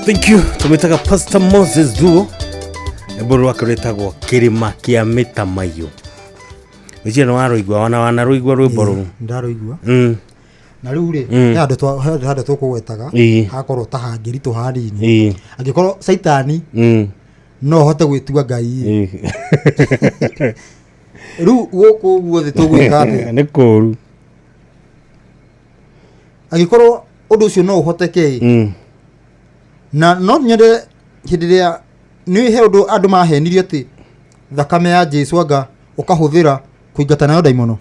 Thank you. Tũmĩtaga Pastor Moses Thuo. Rwĩmbo rwake rwĩtagwo Kĩrĩma kĩa Mĩtamaiyũ. Wĩciria nĩ warũigua wana wanarũigua rwĩmbo rũu. Ndarũigua. Na rĩu rĩ, he handũ he handũ tũkũgwetaga hakorwo ta hangĩritũ hanini. Angĩkorwo caitani no hote gwĩtua ngai rĩ, rĩu gũkũ ũguo thĩ tũgwĩka atĩa? Nĩ kũũru. Angĩkorwo ũndũ ũcio no ũhoteke ĩ, na no nyende hĩndĩ ĩrĩa nĩ he ũndũ andũ mahenirio atĩ thakame ya Jesu anga ũkahũthĩra kũingata nayo ndaimono.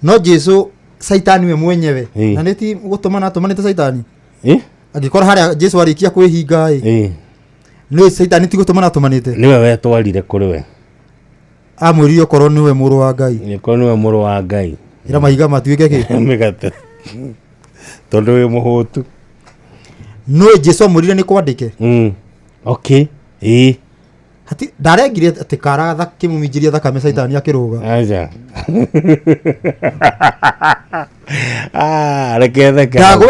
No Jesu caitani we mwenyewe na nĩ ti gũtũmana atũmanĩte caitani, angĩkorwo harĩa Jesu arĩkia kwĩhinga ĩ, nĩ caitani ti gũtũmana atũmanĩte. Nĩwe wetwarire kũrĩ we. Amwĩrire okorwo nĩwe mũrũ wa Ngai. Okorwo nĩwe mũrũ wa Ngai. Ĩra mahiga matuĩke kĩ? Mĩgate. Tondũ wĩ mũhũtu. Nĩ Jesu amwĩrire nĩ kwandĩke. Okay. Ĩĩ. Hati ndarengire atĩ kara kĩmũminjĩria thakame caitani akĩrũga. Aca. Ah, reke theke. Ndagwe